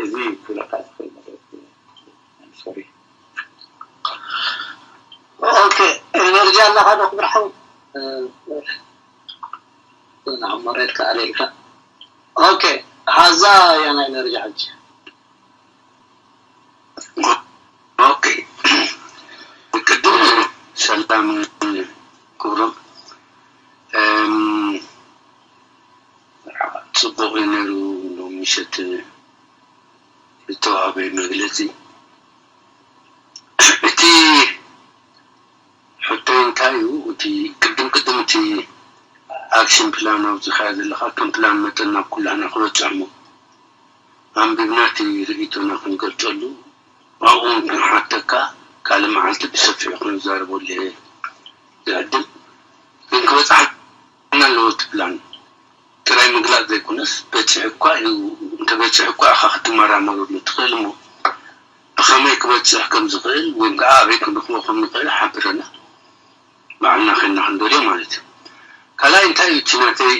እዚ ክብለካ ዝኽእል ነገር ሶሪ። ኦኬ፣ ኤነርጂ ኣለካ ዶ ክብርሓው? ንዓመረድካ ኣለልካ። ኦኬ፣ ሓዛ እያ ናይ ኤነርጂ ሕጂ። ኦኬ፣ ቅድም ሰላም ክብሮም፣ ጽቡቕ እዩ ነይሩ ሎሚ ምሸት ዝተዋህበ መግለጺ። እቲ ሕቶይ እንታይ እዩ? እቲ ቅድም ቅድም እቲ ኣክሽን ፕላን ኣውጺኻዮ ዘለኻ ከም ፕላን መጠን ናብ ኩላህና ክበጽሕ እሞ ኣንቢብና እቲ ርእይቶና ክንገልጸሉ ኣብኡ እውን ክንሓተካ ካልእ መዓልቲ ብሰፊሑ ክንዛረበሉ እየ ዝዕድም። ግን ክበጽሓና ኣለዎ እቲ ፕላን። ጥራይ ምግላጽ ዘይኮነስ በጺሑ እኳ እዩ እንተበጺሑ እኳ ኢኻ ክትመራመረሉ ትኽእል እሞ ብኸመይ ክበጽሕ ከም ዝኽእል ወይም ከዓ ኣበይ ክንረኽቦ ከም ንኽእል ሓብረና ባዕልና ኸይንና ክንደልዮ ማለት እዩ። ካልኣይ እንታይ እዩ እቲ ናተይ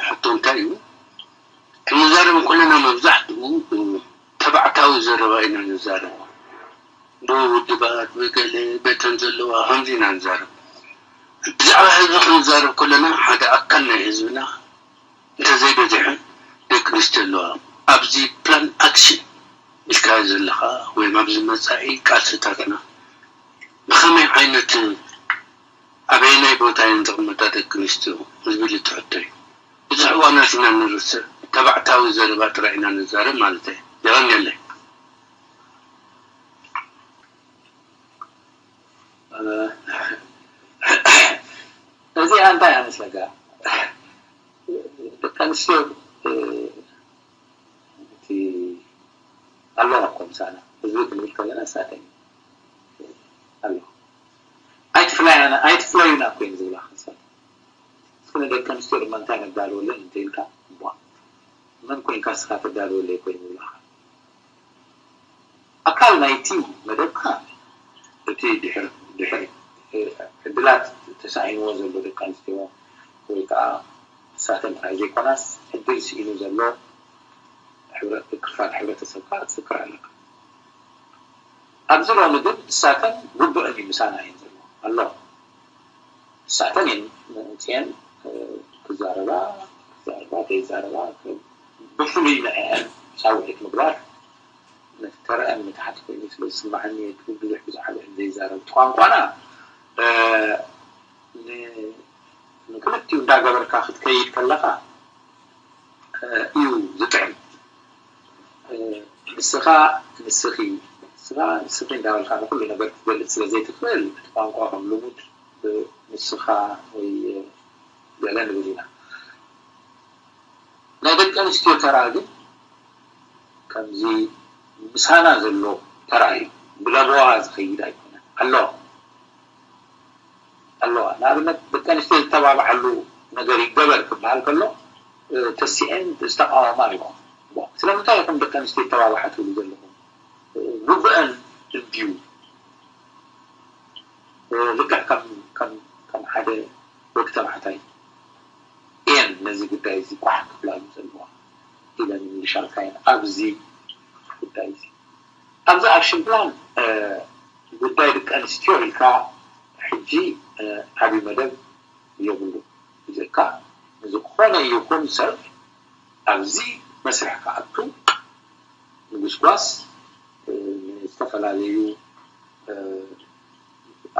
ሕቶ እንታይ እዩ ክንዛረብ እንከለና መብዛሕትኡ ተባዕታዊ ዘረባ ኢና ንዛረብ። ብውድባት ብገለ በተን ዘለዋ ከምዚ ኢና ንዛረብ። ብዛዕባ ህዝቢ ክንዛረብ ከለና ሓደ ኣካል ናይ ህዝብና እንተዘይበዚሐን ደቂ ኣንስትዮ ኣለዋ። ኣብዚ ፕላን ኣክሽን ኢልካዮ ዘለኻ ወይም ኣብዚ መፃኢ ቃልስታትና ብኸመይ ዓይነት ኣበየናይ ቦታ እየን ዝቕመጣ ደቂ ኣንስትዮ ዝብል እቲ ሕቶ እዩ። ብዙሕ እዋናት ኢና ንርስዕ፣ ተባዕታዊ ዘረባ ጥራይ ኢና ንዛረብ ማለት እየ። የቐንየለይ። እዚኣ እንታይ እያ መስለካ? ደቂ ኣንስትዮ እቲ ኣለዋ እኮ ምሳና ህዝቢ ክንብል ከለና እሳተን ኣለዋ ኣይትፍለዩና እኮ እዮም ዝብላ። እስኪ ንደቂ ኣንስትዮ ድማ እንታይ ነዳልወለን እንተኢልካ እቧ መን ኮይንካ እስኻ ተዳልወለይ ኮይኑ ይብላኻ። ኣካል ናይቲ መደብካ እቲ ድሕር ድሕር ዕድላት ተሳኢንዎ ዘሎ ደቂ ኣንስትዮ ወይ ከዓ ንሳተን ጥራይ ዘይኮናስ ዕድል ስኢኑ ዘሎ ክፋል ሕብረተሰብ ከዓ ክትዝክር ኣለካ። ኣብዚ ሎሚ ግን ንሳተን ግቡእን እዩ ምሳና እየን ዘለዋ ኣሎ። ንሳተን እየን መፅየን ክዛረባ ክዛረባ ከይዛረባ ብፍሉይ ንዐን ሳውዒት ምግባር ነቲ ተረአን ምትሓት ኮይኑ ስለ ዝስማዓኒ ብዙሕ ብዛዕባአን ዘይዛረብ። እቲ ቋንቋና ንክልቲኡ እንዳገበርካ ክትከይድ ከለካ እዩ ዝጥዕም። ንስኻ ንስኺ ንስኻ ንስኺ እንዳበልካ ንኩሉ ነገር ክትገልጽ ስለ ዘይትኽእል እቲ ቋንቋ ከም ልሙድ ንስኻ ወይ ገለ ንብል ኢና። ናይ ደቂ ኣንስትዮ ተራ ግን ከምዚ ምሳና ዘሎ ተራ እዩ። ብለበዋ ዝኸይድ ኣይኮነን። ኣለዋ ኣለዋ። ንኣብነት ደቂ ኣንስትዮ ዝተባብዓሉ ነገር ይገበር ክበሃል ከሎ ተሲዐን ዝተቃወማ ኣለዋ። ስለምንታይ ኢኹም ደቂ ኣንስትዮ ይተባብዓ ትብሉ ዘለኹም? ግቡአን እንድዩ። ልክዕ ከም ሓደ ወዲ ተባዕታይ እየን ነዚ ጉዳይ እዚ ቋሕ ክብላሉ ዘለዋ ኢለን ይምልሻልካ እየን። ኣብዚ ጉዳይ እዚ ኣብዚ ኣክሽን ፕላን ጉዳይ ደቂ ኣንስትዮ ኢልካ ሕጂ ዓብዪ መደብ የብሉ። እዚካ ዝኾነ ይኹን ሰብ ኣብዚ መስርሕ ክኣቱ ንጉስጓስ ንዝተፈላለዩ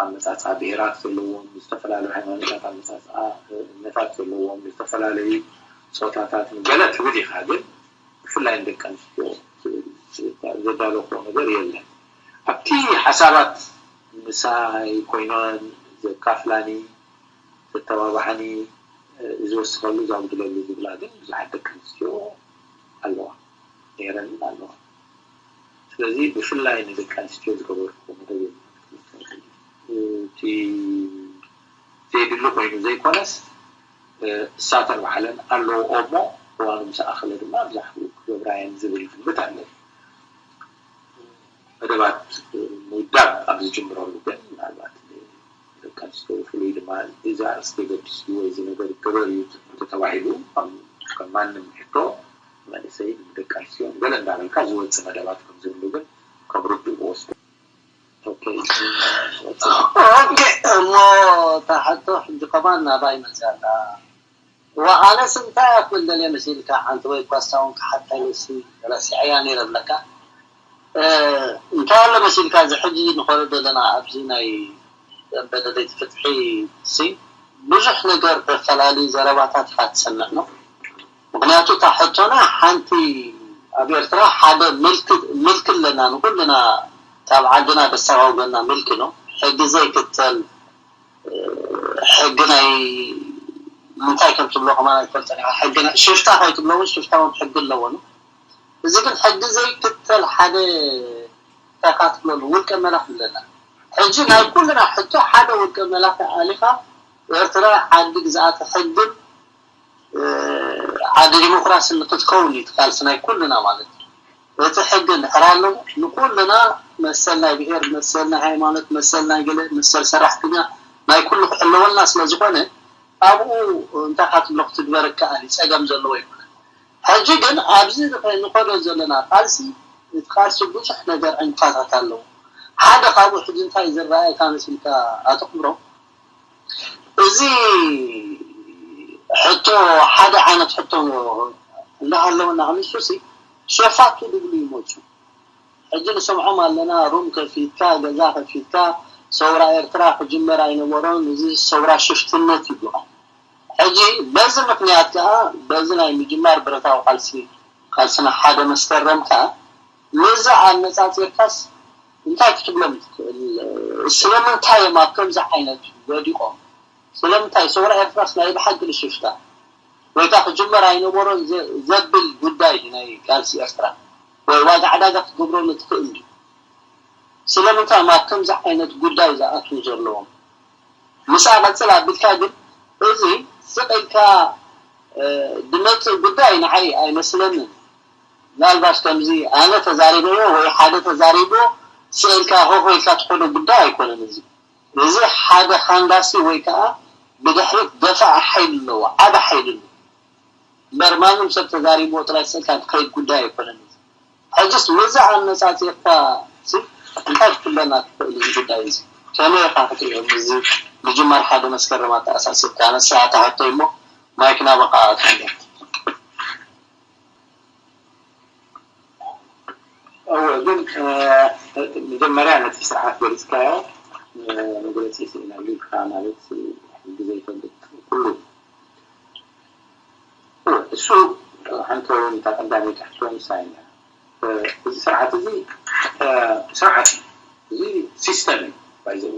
ኣመፃፅኣ ብሄራት ዘለዎም፣ ዝተፈላለዩ ሃይማኖታት ኣመፃፅኣ እምነታት ዘለዎም፣ ዝተፈላለዩ ፆታታት ገለ ትብል ኢኻ። ግን ብፍላይ ንደቂ ኣንስትዮ ዘዳለኹዎ ነገር የለን። ኣብቲ ሓሳባት ምሳይ ኮይነን ዘካፍላኒ ዘተባብዓኒ ዝወስኸሉ ዛጉድለሉ ዝብላ ግን ብዙሓት ደቂ ኣንስትዮ ኣለዋ ነይረን ኣለዋ። ስለዚ ብፍላይ ንደቂ ኣንስትዮ ዝገበርኩ መደብ እቲ ዘይድሊ ኮይኑ ዘይኮነስ እሳተን ባዕለን ኣለዎ እሞ እዋኑ ምስ ኣኸለ ድማ ብዛዕባኡ ክገብራ እየን ዝብል ግምት ኣለኒ። መደባት ምውዳብ ኣብ ዝጅምረሉ ግን ምናልባት ደቂ ኣንስትዮ ብፍሉይ ድማ እዚ ኣርእስቲ የገድስ ድዩ ወይ እዚ ነገር ይገበር እዩ ተተባሂሉ ከም ማንም ሕቶ መንእሰይ ደቂ ኣንስትዮ ገለ እንዳበልካ ዝወፅእ መደባት ከም ዝህሉ ግን ከም ርዱእ ክወስዶ። ኦኬ እሞ እታ ሕቶ ሕጂ ከማን ናባይ መፅያ ኣላ። እዋ ኣነስ እንታይ እያ ክብል ደልየ መሲልካ ሓንቲ ወይ እኳ እሳ እውን ክሓተኒ ሲ ረሲዐያ ነይረ ብለካ እንታይ ኣሎ መሲልካ እዚ ሕጂ ንኸዶ ዘለና ኣብዚ ናይ በደለይቲ ፍትሒ ሲ ብዙሕ ነገር ተፈላልዩ ዘረባታት ኢኻ ትሰምዕ ነው። ምክንያቱ እታ ሕቶና ሓንቲ ኣብ ኤርትራ ሓደ ምልክ ኣለና ንኩልና ካብ ዓድና ደሰጋውገና ምልክ ነው ሕጊ ዘይክተል ሕጊ ናይ ምንታይ ከም ትብሎ ከማን ኣይፈልጠን ኢኻ ሕጊ ናይ ሽፍታ ከይትብሎ እውን ሽፍታ እውን ሕጊ ኣለዎ ነው እዚ ግን ሕጊ ዘይክተል ሓደ እንታይ ኢኻ ትብሎ ውልቀ መላኺ ኣለና ሕጂ ናይ ኩልና ሕቶ ሓደ ውልቀ መላኺ ኣሊኻ ኤርትራ ዓዲ ግዝኣተ ሕግን ዓዲ ዲሞክራሲ ንክትከውን እዩ ቃልሲ ናይ ኩልና ማለት እዩ። እቲ ሕጊ እንድሕር ኣሎ ንኩልና መሰል ናይ ብሄር፣ መሰል ናይ ሃይማኖት፣ መሰል ናይ ገለ፣ መሰል ሰራሕተኛ ናይ ኩሉ ክሕለወልና ስለ ዝኾነ ኣብኡ እንታይ ኢኻ ትብሎ ክትግበር ይከኣል እዩ፣ ፀገም ዘለዎ ኣይኮነን። ሕጂ ግን ኣብዚ ንኸዶ ዘለና ቃልሲ እቲ ቃልሲ ብዙሕ ነገር ዕንቅፋታት ኣለዎ። ሓደ ካብኡ ሕጂ እንታይ ዝረኣየካ መሲልካ ኣቶ ክብሮም እዚ ሕቶ ሓደ ዓይነት ሕቶ እንዳሃለወና ክንሱ ሲ ሸፋቱ ድብሉ ይመፁ ሕጂ ንሰምዖም ኣለና ሩም ከፊትካ ገዛ ከፊትካ ሰውራ ኤርትራ ክጅመር ኣይነበሮን እዚ ሰውራ ሽፍትነት ይብሉኻ ሕጂ በዚ ምክንያት ከዓ በዚ ናይ ምጅማር ብረታዊ ቃልሲ ቃልስና ሓደ መስከረም ከዓ ነዚ ኣነፃፂርካስ እንታይ ክትብሎም ትኽእል? ስለምንታይ እዮም ኣብ ከምዚ ዓይነት ወዲቖም? ስለምንታይ ሰውራ ኤርትራስ ናይ ብሓቂ ንሽፍታ ወይ ከዓ ክጅመር ኣይነበሮን ዘብል ጉዳይ ናይ ቃልሲ ኤርትራ ወይ ዋጋ ዕዳጋ ክትገብረሉ ትኽእል ድዩ? ስለምንታይ እዮም ኣብ ከምዚ ዓይነት ጉዳይ ዝኣትዉ ዘለዎም? ምስኣ ቀፅል ኣቢልካ ግን እዚ ስቕ ኢልካ ዝመፅእ ጉዳይ ንዓይ ኣይመስለንን። ምናልባሽ ከምዚ ኣነ ተዛሪበዮ ወይ ሓደ ተዛሪቦ ስእልካ ሆሆ ኢልካ ትኸዶ ጉዳይ ኣይኮነን። እዚ እዚ ሓደ ሃንዳሲ ወይ ከዓ ብድሕሪት ደፋኢ ሓይሊ ኣለዎ፣ ዓቢ ሓይሊ ኣለዎ። እምበር ማንም ሰብ ተዛሪብዎ ጥራይ ስእልካ ክኸይድ ጉዳይ ኣይኮነን። ሕጅስ ነዚ ኣነጻጺርካ ሲ እንታይ ክትብለና ትኽእል እዚ ጉዳይ እዚ? ከመይ ኢኻ ክትሪኦ? እዚ ምጅማር ሓደ መስከረም ኣተኣሳሲርካ ኣነሳ ኣታ ሕቶይ እሞ ማይክ ናባኻ ኣትሕሎ። እወ፣ ግን መጀመርያ ነቲ ስርዓት ገሊፅካዮ፣ መግለፂ ስኢናሉ ኢልካ ማለት ሕጊ ዘይፈልጥ ኩሉ እሱ ሓንቶ እታ ቀዳመይቲ ሕቶ ንሳ እያ። እዚ ስርዓት እዚ ስርዓት እዩ። እዚ ሲስተም እዩ። ባይዘው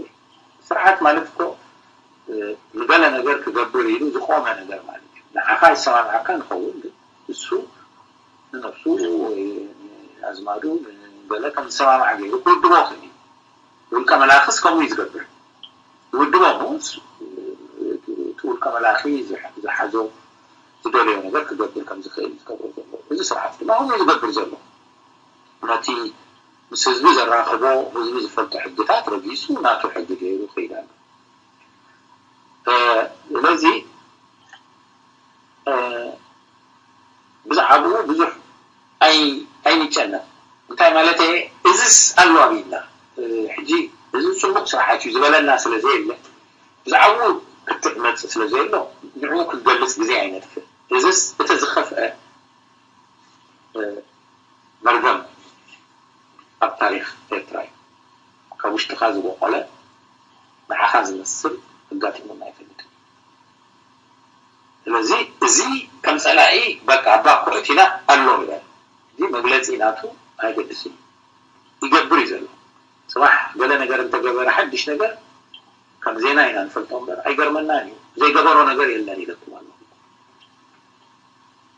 ስርዓት ማለት እኮ ንገለ ነገር ክገብር ኢሉ ዝቆመ ነገር ማለት እዩ። ንዓኻ ይሰማምዓካ ንኸውን፣ ግን እሱ ንነብሱ ወይ ኣዝማዱ ንገለ ከም ዝሰማምዓ ገይሩ ክውድቦ ክእል እዩ። ውልቀ መላኽስ ከምኡ እዩ ዝገብር። ይውድቦ እሞ እቲ ውልቀ መላኺ ዝሓዞ ዝደለዮ ነገር ክገብር ከም ዝኽእል ዝገብሮ ዘሎ። እዚ ስርዓት ድማ ከምኡ እዩ ዝገብር ዘሎ። ነቲ ምስ ህዝቢ ዘራኽቦ፣ ህዝቢ ዝፈልጦ ሕግታት ረጊጹ ናቱ ሕጊ ገይሩ ይኸይድ ኣሎ። ስለዚ ብዛዕባኡ ብዙሕ ኣይንጨነቕ። እንታይ ማለት እየ? እዝስ ኣሎ ኣቢልና ሕጂ እዚ ጽቡቕ ስርዓት እዩ ዝበለና ስለ ዘየለ ብዛዕባኡ ክትዕ መጽእ ስለ ዘየሎ ንዕኡ ክገልጽ ግዜ ኣይነጥፍእ። እዝስ እቲ ዝኸፍአ መርገም ኣብ ታሪኽ ኤርትራ እዩ። ካብ ውሽጥኻ ዝበቆለ ንዓኻ ዝመስል ኣጋጢሙና ኣይፈልጥን። ስለዚ እዚ ከም ጸላኢ በቃ ኣባ ኮእቲና ኣሎ ይበል። እዚ መግለጺ ናቱ ኣይገድስን እዩ። ይገብር እዩ ዘሎ። ጽባሕ ገለ ነገር እንተገበረ ሓድሽ ነገር ከም ዜና ኢና ንፈልጦ እምበር ኣይገርመናን እዩ። ዘይገበሮ ነገር የለን ኢለኩም ኣለኹ።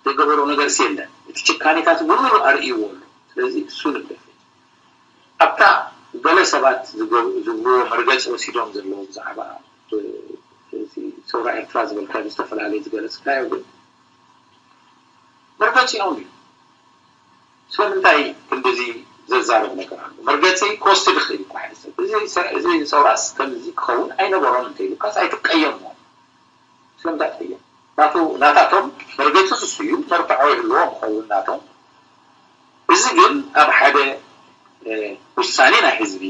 ዘይገበሮ ነገርስ የለን። እቲ ጭካኔታት ብምሉእ ኣርእይዎ ኣሎ። ስለዚ እሱ ንግደፍ። ኣብታ ገለ ሰባት ዝብልዎ መርገፂ ወሲዶም ዘለዉ ብዛዕባ ሰውራ ኤርትራ ዝበልካ ዝተፈላለየ ዝገለፅካዮ ግን መርገፂኦም እዩ። ስለምንታይ ክንድዚ ዘዛርብ ነገር ኣሎ? መርገፂ ክወስድ ይኽእል እኮ ሓደ ሰብ። እዚ ሰውራስ ከምዚ ክኸውን ኣይነበሮን እንተኢሉካስ ኣይትቀየሞ። ስለምንታይ ትቀየም? ናቱ ናታቶም መርገፂ እሱ እዩ፣ መርትዖ ይህልዎም ይኸውን ናቶም። እዚ ግን ኣብ ሓደ ውሳኔ ናይ ህዝቢ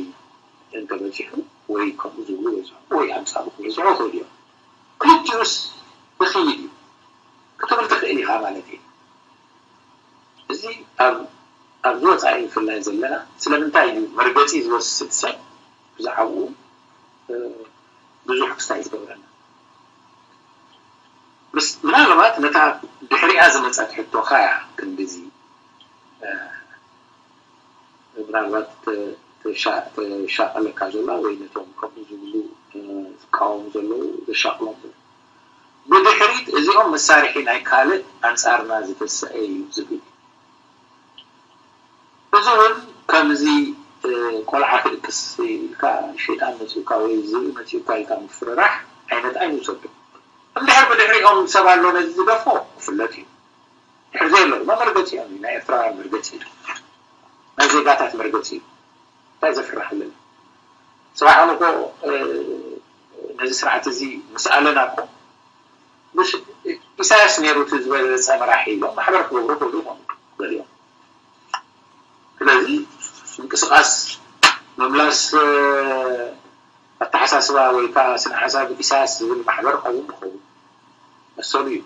እንተበፂሑ ወይ ከምኡ ዝብሉ ይበዝሑ ወይ ኣንፃሩ ክበዝሑ ይኽእሉ እዮም። ክልቲኡስ ይኽይድ እዩ ክትብል ትኽእል ኢኻ ማለት እዩ። እዚ ኣብዚ ወፃኢ ብፍላይ ዘለና ስለምንታይ እዩ መርገፂ ዝወስድ ሰብ ብዛዕባኡ ብዙሕ ክስታይ ዝገብረና? ምናልባት ነታ ድሕሪኣ ዝመፀት ሕቶኻ እያ ክንድዚ ምናልባት ተሻቐለካ ዘላ ወይ ነቶም ከምኡ ዝብሉ ዝቃወሙ ዘለዉ ዘሻቕሎም ዘሎ። ብድሕሪት እዚኦም መሳርሒ ናይ ካልእ ኣንፃርና ዝተሰአ እዩ ዝብል። እዚ እውን ከምዚ ቆልዓ ክድቅስ ኢልካ ሸይጣን መፂኡካ ወይ ዝብኢ መፂኡካ ኢልካ ምፍርራሕ ዓይነት ኣይንውሰዶ። እንድሕር ብድሕሪኦም ሰብ ኣሎ ነዚ ዝደፎ ክፍለጥ እዩ። ድሕር ዘየሎ ድማ መርገፂኦም እዩ። ናይ ኤርትራውያን መርገፂ እዩ። ናይ ዜጋታት መርገፂ እዩ። እንታይ ዘፍርሕ ኣለና? ፅባሕ እኮ ነዚ ስርዓት እዚ ምስ ኣለና እኮ ምስ ኢሳያስ ነይሩ እቲ ዝበለፀ መራሒ ኢሎም ማሕበር ክገብሩ ክእሉ ይኾኑ ገሊኦም። ስለዚ ምንቅስቃስ ምምላስ ኣተሓሳስባ ወይ ከዓ ስነ ሓሳብ ኢሳያስ ዝብል ማሕበር ኸውን ይኸውን መሰሉ እዩ።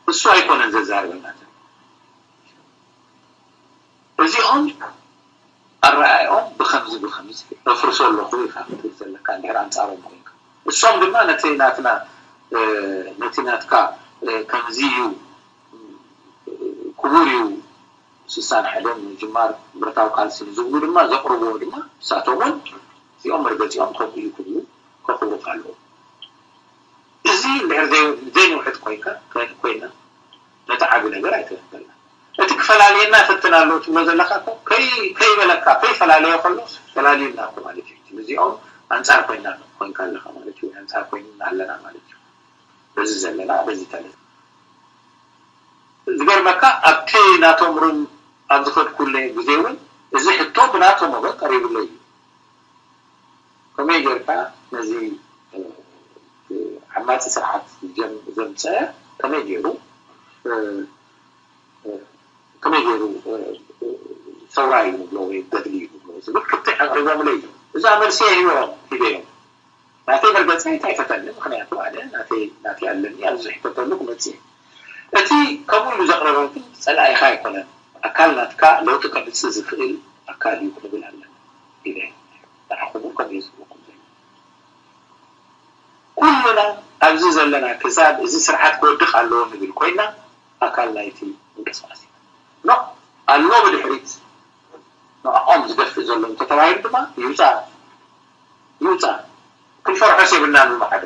እሱ ኣይኮነን ዘዛርበና ዘሎ። እዚኦም ኣረኣእያኦም ብኸምዚ ብኸምዚ ኣፍርሶ ኣለኹ ኢኻ ክትብል ዘለካ እንድሕር ኣንጻሮም ኮይንካ። እሶም ድማ ነቲ ናትና ነቲ ናትካ ከምዚ እዩ ክቡር እዩ ስሳን ሓደን ምጅማር ብረታዊ ቃልሲ ንዝብሉ ድማ ዘቕርብዎ ድማ ንሳቶም እውን እዚኦም መርገፂኦም ከምኡ እዩ ክብሉ ከኽብሩካ ኣለዎም። እዚ እንድሕር ዘይንውሕጥ ኮይንካ ኮይና ነቲ ዓቢ ነገር ኣይተረከልና። እቲ ክፈላልየና ፈትን ኣሎ ትብሎ ዘለካ እኮ ከይበለካ ከይፈላለዮ ከሎ ፈላልዩና እኮ ማለት እዩ። እዚኦም ኣንጻር ኮይና ኮይንካ ኣለካ ማለት እዩ። ኣንጻር ኮይንና ኣለና ማለት እዩ። በዚ ዘለና በዚ ተለ ዝገርመካ ኣብቲ ናቶም ሩም ኣብ ዝኸድኩለ ግዜ እውን እዚ ሕቶ ብናቶም ወገን ቀሪቡለይ እዩ። ከመይ ጌርካ ነዚ ናፂ ስርዓት ዘምፀአ ከመይ ገይሩ ከመይ ገይሩ ሰውራ እዩ ንብሎ ወይ ገድሊ እዩ ንብሎ ዝብል ክልተ ኣቕሪቦምለይ እዮም። እዛ መልሲ ሂቦም ሂበዮም። ናተይ መርገፂ ኣይታይፈተኒ፣ ምክንያቱ ኣነ ናተይ ናተይ ኣለኒ፣ ኣብዚ ዝሕተተሉ ክመፅእ እየ። እቲ ከምኡ ኢሉ ዘቕረበ ግን ፀላኢኻ ኣይኮነን፣ ኣካል ናትካ ለውጢ ከምፅእ ዝኽእል ኣካል እዩ ክንብል ኣለና ኢለ ንዓኹም እውን ከምኡ ዝብለኩም ዘሎ። ኩልና ኣብዚ ዘለና ክሳብ እዚ ስርዓት ክወድቕ ኣለዎ ንብል ኮይና ኣካል ናይቲ ምንቅስቃስ ኢና። ኖ ኣሎ ብድሕሪት ንዕኦም ዝደፍእ ዘሎ እንተተባሂሉ ድማ ይውፃእ ይውፃእ። ክንፈርሖስ የብልናን ብማዕዶ።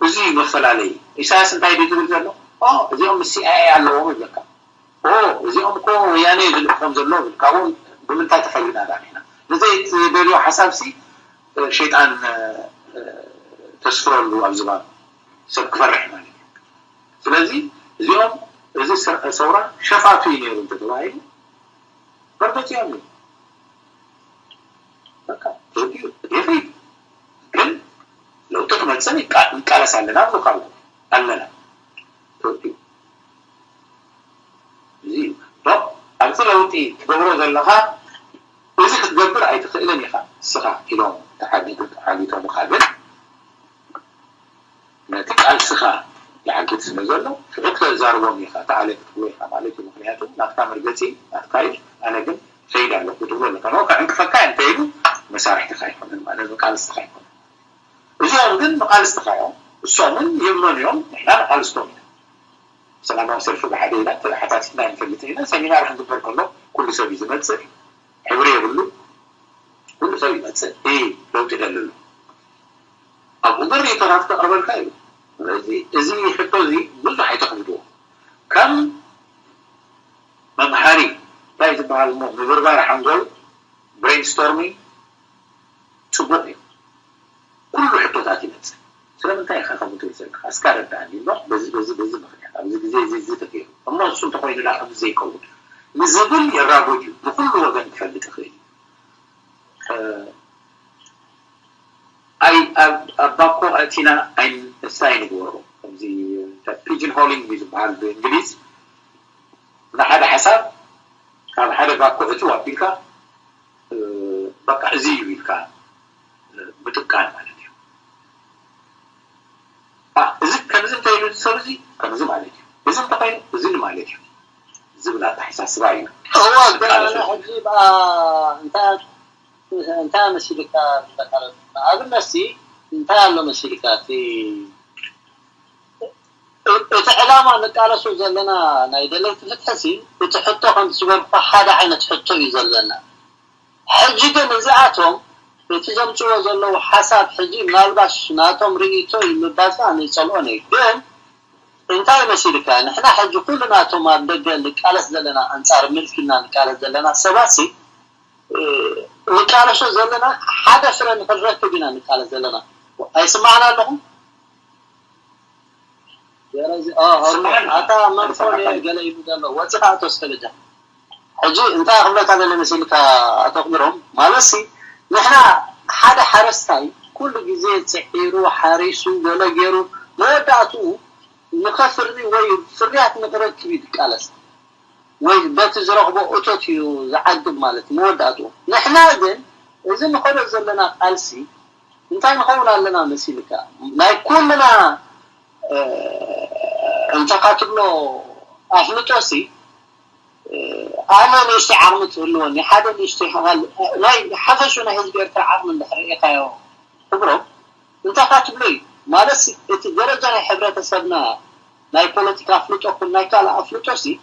እዚ እዩ መፈላለዩ። ኢሳያስ እንታይ ድዩ ዝብል ዘሎ? ኦ እዚኦም ምስ ሲኣይኤ ኣለዎም ይብለካ። ኦ እዚኦም እኮ ወያነ እዩ ዝልእኾም ዘሎ ይብል። ካብኦም ብምንታይ ተፈልዩና ዳ ንሕና? ንዘይትደልዮ ሓሳብሲ ሸይጣን ተስፍረሉ ኣብ ዝባኑ ሰብ ክፈርሕ ማለት እዩ። ስለዚ እዚኦም እዚ ሰውራ ሸፋቱ እዩ ነይሩ እንተተባሂሉ በርበፂኦም እዩ። በቃ ተወዲኡ ይኸይድ። ግን ለውጢ ክመፅእ ይቃለስ ኣለና ንብሉካ ኣለና። ተወዲኡ እዚ እዩ። ዶ ኣብቲ ለውጢ ትገብሮ ዘለኻ እዚ ክትገብር ኣይትኽእልን ኢኻ እስኻ ኢሎም ተዓጊቱ ተዓጊቶምኻ ግን ነቲ ቃልስኻ ይዓግት ስለ ዘሎ ሽዑ ክተዛርቦም ኢኻ ተዓለ ክትብሎ ኢኻ ማለት እዩ። ምክንያቱ ናትካ መርገፂ ናትካ እዩ። ኣነ ግን ከይድ ኣለኹ ክትብሎ ኣለካ ኖ ከዕንቅፈካ እንተ ኢሉ መሳርሕትኻ ኣይኮነን ማለት መቃልስትኻ ኣይኮነን። እዚኦም ግን መቃልስትኻ እዮም። እሶምን ይእመኑ እዮም። ንሕና መቃልስቶም ኢና። ሰላማዊ ሰልፊ ብሓደ ኢና ተሓታቲትና ንፈልጥ ኢና። ሰሚናር ክንግበር ከሎ ኩሉ ሰብ እዩ ዝመፅእ። ሕብሪ የብሉ። ኩሉ ሰብ ይመፅእ እ ለውጢ ይደሊ ኣሎ። ኣብኡ ግን ሪኢቶታት ከቕርበልካ እዩ። ስለዚ እዚ ሕቶ እዚ ብዙሕ ኣይተኽብድዎ። ከም መምሃሪ እንታይ ዝበሃል እሞ ምብርባር ሓንጎል ብሬንስቶርሚንግ ፅቡቕ እዩ። ኩሉ ሕቶታት ይመፅእ። ስለምንታይ ኢኻ ከምኡ ትብል ዘለኻ እስካ ረዳእኒ እሞ በዚ በዚ በዚ ምክንያት ኣብዚ ግዜ እዚ እዚ ተገይሩ እሞ እሱ እንተኮይኑ ዳ ከምዚ ዘይከውን ንዝብል የራጎድ እዩ። ንኩሉ ወገን ክፈልጥ ይኽእል እዩ። ኣይ ኣብ ባኮ ኣእቲና ኣይንሳ ይንግበሮ ከምዚ ፒጅን ሆሊንግ እዩ ዝበሃል ብእንግሊዝ ንሓደ ሓሳብ ካብ ሓደ ባኮ እትው ኣቢልካ በቃ እዚ እዩ ኢልካ ምጥቃን ማለት እዩ። እዚ ከምዚ እንተይሉ ሰብ እዚ ከምዚ ማለት እዩ፣ እዚ እንተኮይኑ እዚ ማለት እዩ ዝብል ኣተሓሳስባ እዩ። እወ ግን ኣነ ሕጂ እንታይ እንታይ መሲልካ ንኣብነት ሲ እንታይ ኣሎ መሲልካ እቲ እቲ ዕላማ ንቃለሶ ዘለና ናይ ደለይቲ ፍትሒ ሲ እቲ ሕቶ ከምቲ ዝበልኩ ሓደ ዓይነት ሕቶ እዩ ዘለና። ሕጂ ግን እዚኣቶም እቲ ዘምፅዎ ዘለዉ ሓሳብ ሕጂ ምናልባሽ ናቶም ርእይቶ እዩ ምባል ከዓ ንፀልኦ ነይ ግን እንታይ መሲልካ ንሕና ሕጂ ኩሉ ናቶም ኣብ ደገ ንቃለስ ዘለና ኣንፃር ምልኪና ንቃለስ ዘለና ሰባት ሲ ንቃለሶ ዘለና ሓደ ፍረ ንክንረክብ ኢና ንቃለስ ዘለና። ኣይስማዕና ኣለኹም? ኣታ መንፎ ገለ ኢሉ ዘሎ ወፂኻ ኣቶ እስከ በጃ ሕጂ እንታይ ክብለካ ደለ መሲልካ ኣቶ ክብሮም ማለት ሲ ንሕና ሓደ ሓረስታይ ኩሉ ግዜ ፅዒሩ ሓሪሱ ገለ ገይሩ መወዳእትኡ ንኸፍሪ ወይ ፍርያት ንክረክብ እዩ ዝቃለስ ወይ በቲ ዝረኽቦ እቶት እዩ ዝዓግብ ማለት መወዳእትኡ ንሕና ግን እዚ ንኸዶ ዘለና ቃልሲ እንታይ ንኸውን ኣለና መሲልካ ናይ ኩልና እንተኻ ትብሎ ኣፍልጦ ሲ ኣነ ንእሽተይ ዓቕሚ ትህልወኒ ሓደ ንእሽተይ ናይ ሓፈሹ ናይ ህዝቢ ኤርትራ ዓቕሚ እንድሕር ርኢኻዮ ክብሮም እንተኻ ትብሎ እዩ ማለት እቲ ደረጃ ናይ ሕብረተሰብና ናይ ፖለቲካ ኣፍልጦ ኩን ናይ ካልእ ኣፍልጦ ሲ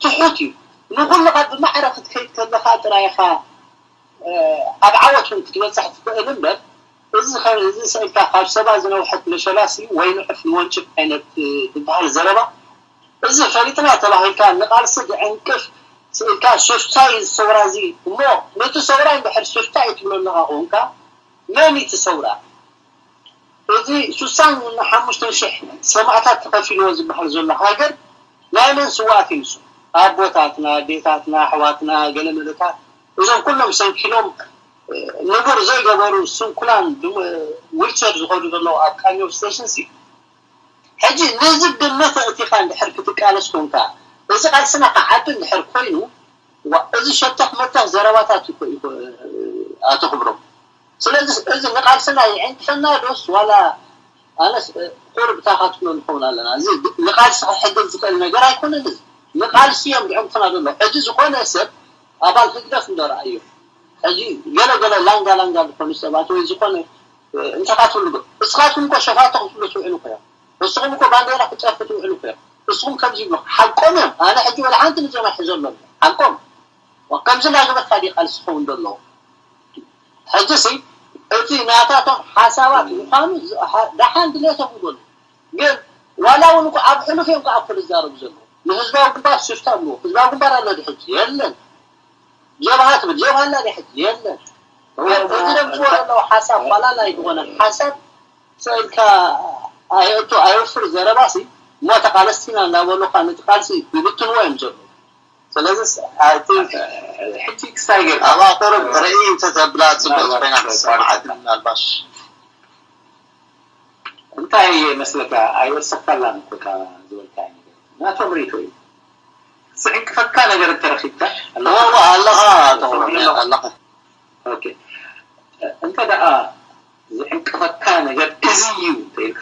ትሑት እዩ ንኹልኻ ብማዕረ ክትከይድ ከለኻ ጥራይ ኢኻ ኣብ ዓወት እውን ክትበፅሕ ትኽእል እምበር እዚ እዚ ስእልካ ካብ ሰባ ዝነውሐት መሸላሲ ወይ ንዑፍ ንወንጭፍ ዓይነት ዝበሃል ዘረባ እዚ ፈሊጥና ተባሂልካ ንቃልሲ ዝዕንቅፍ ስእልካ ሶስታይ ዝሰውራ እዚ እሞ ነቲ ሰውራ እንድሕር ሶስታይ ትብሎ ኣለኻ ኮንካ መን እቲ ሰውራ እዚ ሱሳን ሓሙሽተን ሽሕ ሰማእታት ተኸፊልዎ ዝበሃል ዘሎ ሃገር ናይ መን ስዋኣት እዩ ንሱ? ኣቦታትና፣ ኣዴታትና፣ ኣሕዋትና፣ ገለመለታት እዞም ኩሎም ሰንኪሎም ንቡር ዘይገበሩ ስንኩላን ዊልቸር ዝኸዱ ዘለዉ ኣብ ቃኘው ስቴሽን ሲ ሕጂ ነዚ ግምት ኣእቲኻ እንድሕር ክትቃለስ ኮንካ፣ እዚ ቃልስና ክዓቢ እንድሕር ኮይኑ፣ ዋ፣ እዚ ሸተኽ መተኽ ዘረባታት እዩ እኮ፣ እዩ እኮ፣ ኣቶ ክብሮም። ስለዚ እዚ ንቃልስና ይዕንቅፈና ዶስ ዋላ? ኣነስ ቁሩብ እታ ካትብሎ ንኸውን ኣለና። እዚ ንቃልሲ ክሕግዝ ዝኽእል ነገር ኣይኮነን። እዚ ንቃልሲ እዮም ዝዕንቅፉና ዘሎ። ሕጂ ዝኾነ ሰብ ኣባል ህግደፍ እንዶ ረኣዮ፣ ሕጂ ገለ ገለ ላንጋ ላንጋ ዝኾኑ ሰባት ወይ ዝኾነ እንታይ ካትብሉ፣ እስኻትኩም እኮ ሸፋቱ ክትብሉ ትውዕሉ እኮ እዮም። ንስኹም እኮ ባንዴራ ክትጸርፉ ትውዕሉ እኮ እዮም። ንስኹም ከምዚ ይብሉ። ሓቆም እዮም። ኣነ ሕጂ ወላ ሓንቲ ንዞም ኣይሕዘሎም። ሓቆም። ከምዚ እንዳገበርካ ድዩ ቃልሲ ክኸውን ዘለዎ? ሕጂ ሲ እቲ ናታቶም ሓሳባት ምዃኑ ዝ-፣ ሓ-፣ ደሓን ድሌቶም ይበሉ። ግን ዋላ እውን እኮ ኣብ ሕሉፍ እዮም ከኣ እኮ ዝዛረቡ ዘለዉ። ንህዝባዊ ግንባር ሽፍታ እብልዎ። ህዝባዊ ግንባር ኣሎ ድዩ ሕጂ? የለን። ጀብሃ ትብል፣ ጀብሃ ኣላ ድያ ሕጂ? የለን። እዎ፣ ግን እቲ እዎ፣ ደምፅዎ እንታይ ዘለዉ ሓሳብ ዋላ ናይ ዝኾነ ሓሳብ ስእልካ ኣየእቱ ኣየውፍር ዘረባሲ እሞ ተቃለስቲና እናበሉካ ነቲ ቃልሲ ይብትንዎ እዮም ዘለዉ። ስለዚ ስ-፣ ኣይ ቲንክ ሕጂ ክሳይ ጌርካ ኣብ ኣቑሩብ ርእይ እንተተብላ ጽቡቕ ኮይና ክትሰማዓት ምናልባሽ። እንታይ መስለካ ኣይወሰካላን እኮ እታ ዝበልካዮ ነገር ናቶም ርእይቶ እዩ። ዝዕንቅፈካ ነገር እንተረኺብካ ኣለኻ ኣለኻ ኣለኻ። ኦኬ፣ እንተ ደኣ ዝዕንቅፈካ ነገር እዚ እዩ እንተ ኢልካ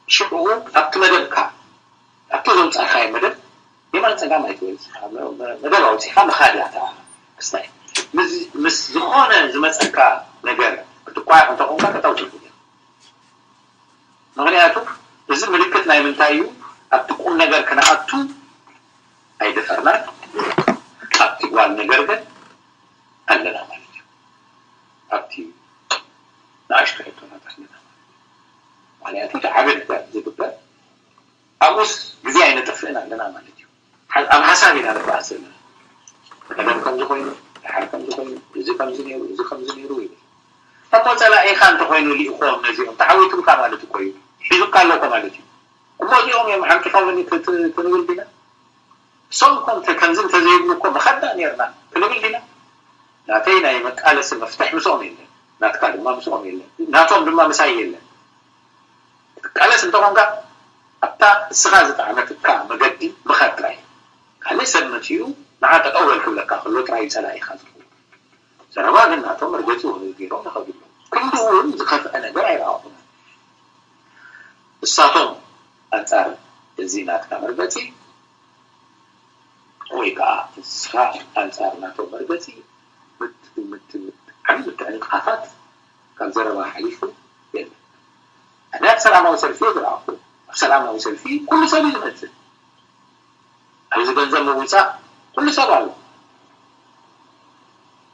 ሽዑ ኣብቲ መደብካ ኣብቲ ዘውፃእካዮ መደብ የማን ፀጋም ኣይትበል። መደብ ኣውፂእካ ምኻድ እያ እታ ክስታይ። ምስ ዝኾነ ዝመፀካ ነገር ክትቋየቕ እንተኾንካ ቀጣው ትርጉም እዩ። ምኽንያቱ እዚ ምልክት ናይ ምንታይ እዩ? ኣብቲ ቁም ነገር ክነኣቱ ኣይደፈርናን። ኣብቲ ጓል ነገር ግን ኣለና ማለት እዩ። ኣብቲ ንኣሽቱ ሕቶታት ኣለና ማለት እዩ። ምኽንያቱ እቲ ዓቢ ነገር ዝግበር ኣብኡስ ግዜ ኣይነጥፍእን ኣለና ማለት እዩ። ኣብ ሓሳብ ኢና ንበኣስ ዘለና። ቀደም ከምዚ ኮይኑ፣ ድሓር ከምዚ ኮይኑ፣ እዚ ከምዚ ነይሩ፣ እዚ ከምዚ ነይሩ ይብል። እሞ ጸላኢኻ እንተኾይኑ ልኢኾም ነዚኦም ተዓዊቱልካ ማለት እኮ እዩ። ሒዙካ ኣሎ እኮ ማለት እዩ። እሞ እዚኦም እዮም ዓንቂፎምኒ ክንብል ዲና? እሶም እኮ እንተ ከምዚ እንተዘይብሉ እኮ ምኸድና ነይርና ክንብል ዲና? ናተይ ናይ መቃለሲ መፍትሕ ምስኦም የለን፣ ናትካ ድማ ምስኦም የለን፣ ናቶም ድማ ምሳይ የለን። ክትቃለስ እንተኾንካ ኣብታ እስኻ ዝጠዓመትካ መገዲ ምኻድ ጥራይ። ካልእ ሰብ መጺኡ ንዓ ጠጠው በል ክብለካ ከሎ ጥራይ እዩ ጸላኢኻ ዝኸውን። ዘረባ ግን ናቶም መርገጺ ውህብ ገይሮም ይኸዱ ኣለዉ። ክንድኡ እውን ዝኸፍአ ነገር ኣይረኣኹን። እሳቶም ኣንጻር እዚ ናትካ መርገጺ ወይ ከዓ ንስኻ ኣንጻር ናቶም መርገጺ ምት-፣ ምት-፣ ምት-፣ ዓብዪ ምትዕንቃፋት ካብ ዘረባ ሓሊፉ የለን። ኣነ ኣብ ሰላማዊ ሰልፊ እየ ዝረኣኹ። ኣብ ሰላማዊ ሰልፊ ኩሉ ሰብ እዩ ዝመጽእ። ኣብዚ ገንዘብ ምውጻእ ኩሉ ሰብ ኣሎ።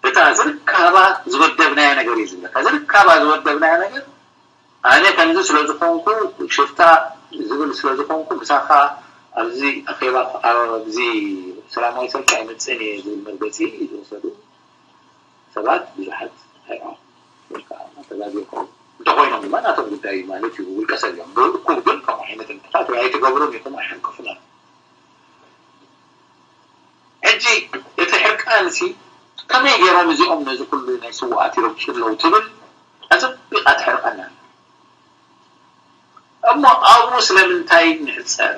እታ ዝርካባ ዝወደብናያ ነገር እዩ ዝብለካ። ዝርካባ ዝወደብናያ ነገር ኣነ ከምዚ ስለ ዝኾንኩ ሽፍታ ዝብል ስለ ዝኾንኩ ምሳኻ ኣብዚ ኣኼባ ኣብዚ ሰላማዊ ሰልፊ ኣይመጽእን እየ ዝብል መርገጺ ዝወሰዱ ሰባት ብዙሓት ኣይረኣኹ። ወይ ከዓ ተጋጊኹም እንተኾይኖም ድማ ናቶም ጉዳይ ማለት እዩ፣ ውልቀ ሰብ እዮም። ብእኩብ ግን ከምኡ ዓይነት ንጥፈታት ወይ ኣይትገብሩን ኢኹም ኣይሓንቅፉና። ሕጂ እቲ ሕርቃንሲ ከመይ ገይሮም እዚኦም ነዚ ኩሉ ናይ ስውኣት ይረብሹ ኣለዉ ትብል ኣጸቢቓ ትሕርቀና። እሞ ኣብኡ ስለምንታይ ንሕጸር?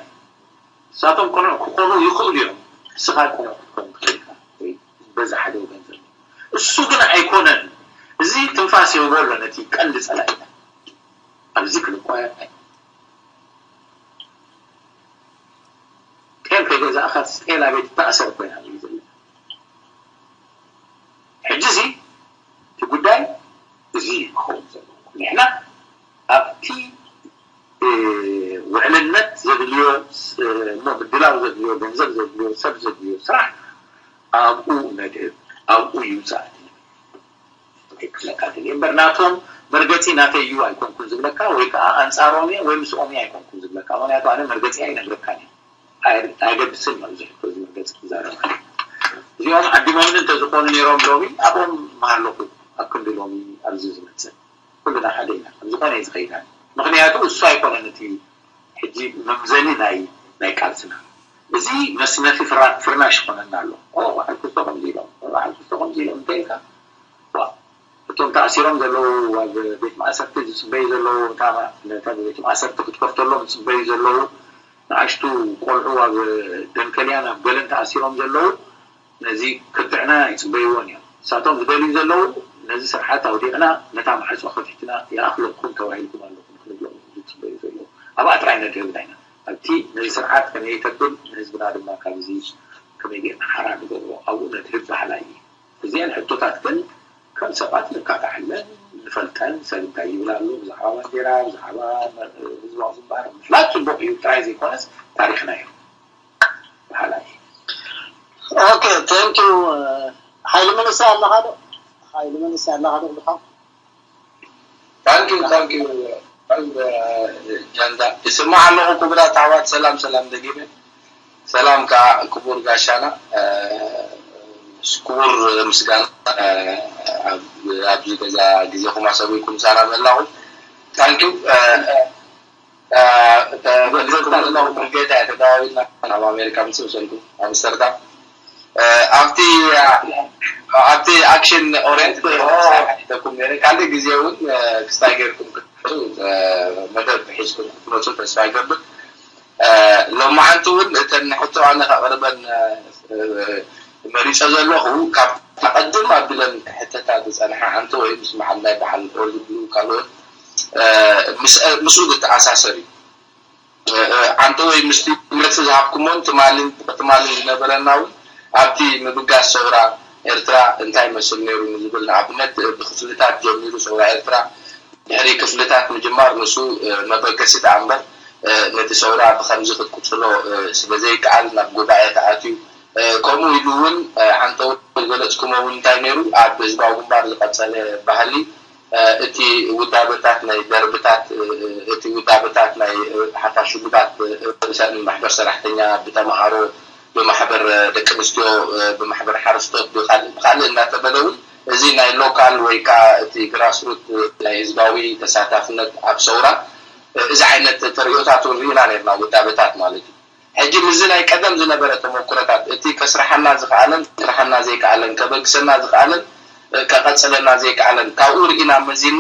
ንሳቶም ቅኑዕ ክኾኑ ይኽእሉ እዮም። ንስኻ ቅኑዕ ክትኮን ትኽእል ኢኻ ወይ ዝበዝሕ ሓደ ወገን ዘሎ። እሱ ግን ኣይኮነን። እዚ ትንፋስ ይህቦ ኣሎ ነቲ ቀንዲ ጸላኢና። ኣብዚ ክንቋየቕ ኣይኮነን። ጤል ከይገዛእካ ጤል ኣበይ ትተኣሰር ኮይና እዩ ዘሎ። ሕጂ እዚ እቲ ጉዳይ እዚ ክኸውን ዘለዎ። ንሕና ኣብቲ፣ እ፣ ውዕልነት ዘድልዮ፣ እ፣ እሞ ምድላው ዘድልዮ፣ ገንዘብ ዘድልዮ፣ ሰብ ዘድልዮ ስራሕ ኣብኡ ነድህብ፣ ኣብኡ ይውጻእ። ክብለካ ደልየ እምበር ናቶም መርገጺ ናተይ እዩ ኣይኮንኩን ዝብለካ ወይ ከዓ ኣንጻሮም እየ ወይ ምስኦም እየ ኣይኮንኩን ዝብለካ። ምኽንያቱ ኣነ መርገጺ ኣይነግረካን እየ። ኣይ-፣ ኣየገድስን እዩ ኣብዚ ሕቶ እዚ መርገጺ ክዛረብ። እዚኦም ዓዲሞምኒ እንተዝኾኑ ነይሮም ሎሚ ኣብኦም ምሃለኹ ኣብ ክንዲ ሎሚ ኣብዚ ዝመጽእ። ኩልና ሓደ ኢና። ኣብ ዝኾነ እየ ዝኸይድ ኣነ። ምኽንያቱ እሱ ኣይኮነን እቲ ሕጂ መምዘኒ ናይ፣ ናይ ቃልስና። እዚ መስነፊ ፍራ-፣ ፍርናሽ ይኾነና ኣሎ። ኦ፣ በዓል ክስቶ ከምዚ ኢሎም፣ በዓል ክስቶ ከምዚ ኢሎም እንተ ኢልካ፣ ዋ፣ እቶም ተኣሲሮም ዘለዉ፣ ኣብ ቤት ማእሰርቲ ዝፅበዩ ዘለዉ፣ እታ ቤት ማእሰርቲ ክትከፍተሎም ዝፅበዩ ዘለዉ ንኣሽቱ ቆልዑ ኣብ ደንከልያን ኣብ ገለን ተኣሲሮም ዘለዉ ነዚ ክትዕና ይፅበይዎን እዮም። ንሳቶም ዝደልዩ ዘለዉ ነዚ ስርዓት ኣውዲቕና ነታ ማዕፆ ከፊትና ይኣኽለኩም ተባሂልኩም ኣለኹም ክንብሎም ዝፅበዩ ዘለዉ። ኣብኣ ጥራይ ነድህብ ኢና። ኣብቲ ነዚ ስርዓት ከመይ የተብል ንህዝብና ድማ ካብዚ ከመይ ጌርና ሓራ ንገብሮ ኣብኡ ነድህብ ባህላ እዩ። እዚአን ሕቶታት ግን ከም ሰባት ንካታዓለን ንፈልጠን። ሰብ እንታይ ይብል ኣሎ ብዛዕባ ባንዴራ፣ ብዛዕባ ህዝባዊ ግንባር ምፍላጥ ፅቡቕ እዩ ጥራይ ዘይኮነስ ታሪኽና እዩ። በሃላይ። Okay, thank you. ሓይሊ መንእሰይ ኣለኻ ዶ? ሓይሊ መንእሰይ ኣለኻ ዶ? ብኻ Thank you, thank you. ጃንዳ ይስማዕ ኣለኹ። ክቡራት ኣሕዋት፣ ሰላም ሰላም። ደጊመ ሰላም ከዓ ክቡር ጋሻና ክቡር ምስጋና። ኣብዚ ገዛ ግዜኹም ኣሰዊኩም ሰላም ኣላኹም። Thank you. ተመልስኩም ዘለኹም ጌታ ተደዋዊልና ናብ ኣሜሪካ ምስ ወሰንኩም ኣምስተርዳም ኣብቲ ኣብቲ ኣክሽን ኦሪንት ተኩም ነረ ካልእ ግዜ እውን ክስታይ ጌርኩም ክትመፁ መደብ ሒዝኩም ክትመፁ ተስፋ ይገብር። ሎማዓንቲ እውን እተን ሕቶ ኣነ ከቕርበን መሪፀ ዘለኹ ካብ ኣቐድም ኣቢለን ክሕተታ ዝፀንሓ ዓንተ ወይ ምስ መሓል ናይ በዓል ኦርዝብሉ ካልኦት ምስኡ ዝተኣሳሰር እዩ። ዓንተ ወይ ምስቲ መልሲ ዝሃብኩሞን ትማልን ትማልን ዝነበረና እውን ኣብቲ ምብጋስ ሰውራ ኤርትራ እንታይ ይመስል ነይሩ ንዝብል ንኣብነት ብክፍልታት ጀሚሩ ሰውራ ኤርትራ ድሕሪ ክፍልታት ምጅማር ንሱ መበገሲ ደኣ እምበር ነቲ ሰውራ ብከምዚ ክትቅጽሎ ስለዘይከኣል ናብ ጉባኤ ተኣትዩ። ከምኡ ኢሉ እውን ዓንተ እውን ዝገለጽኩሞ እውን እንታይ ነይሩ ኣብ ህዝባዊ ግንባር ዝቐጸለ ባህሊ እቲ ውዳበታት ናይ ደርብታት እቲ ውዳበታት ናይ ሓፋሽ ውድባት ርእሰን ማሕበር ሰራሕተኛ ብተምሃሮ ብማሕበር ደቂ ኣንስትዮ ብማሕበር ሓረስቶት ብካልእ ብካልእ እናተበለ እውን እዚ ናይ ሎካል ወይ ከዓ እቲ ግራስሩት ናይ ህዝባዊ ተሳታፍነት ኣብ ሰውራ እዚ ዓይነት ተሪኦታት እውን ርኢና ነርና ውዳበታት ማለት እዩ። ሕጂ ምስዚ ናይ ቀደም ዝነበረ ተመኩሮታት እቲ ከስርሓና ዝኸኣለን ክስርሓና ዘይከኣለን ከበግሰና ዝኸኣለን ከቐፅለና ዘይከኣለን ካብኡ ርኢና መዚና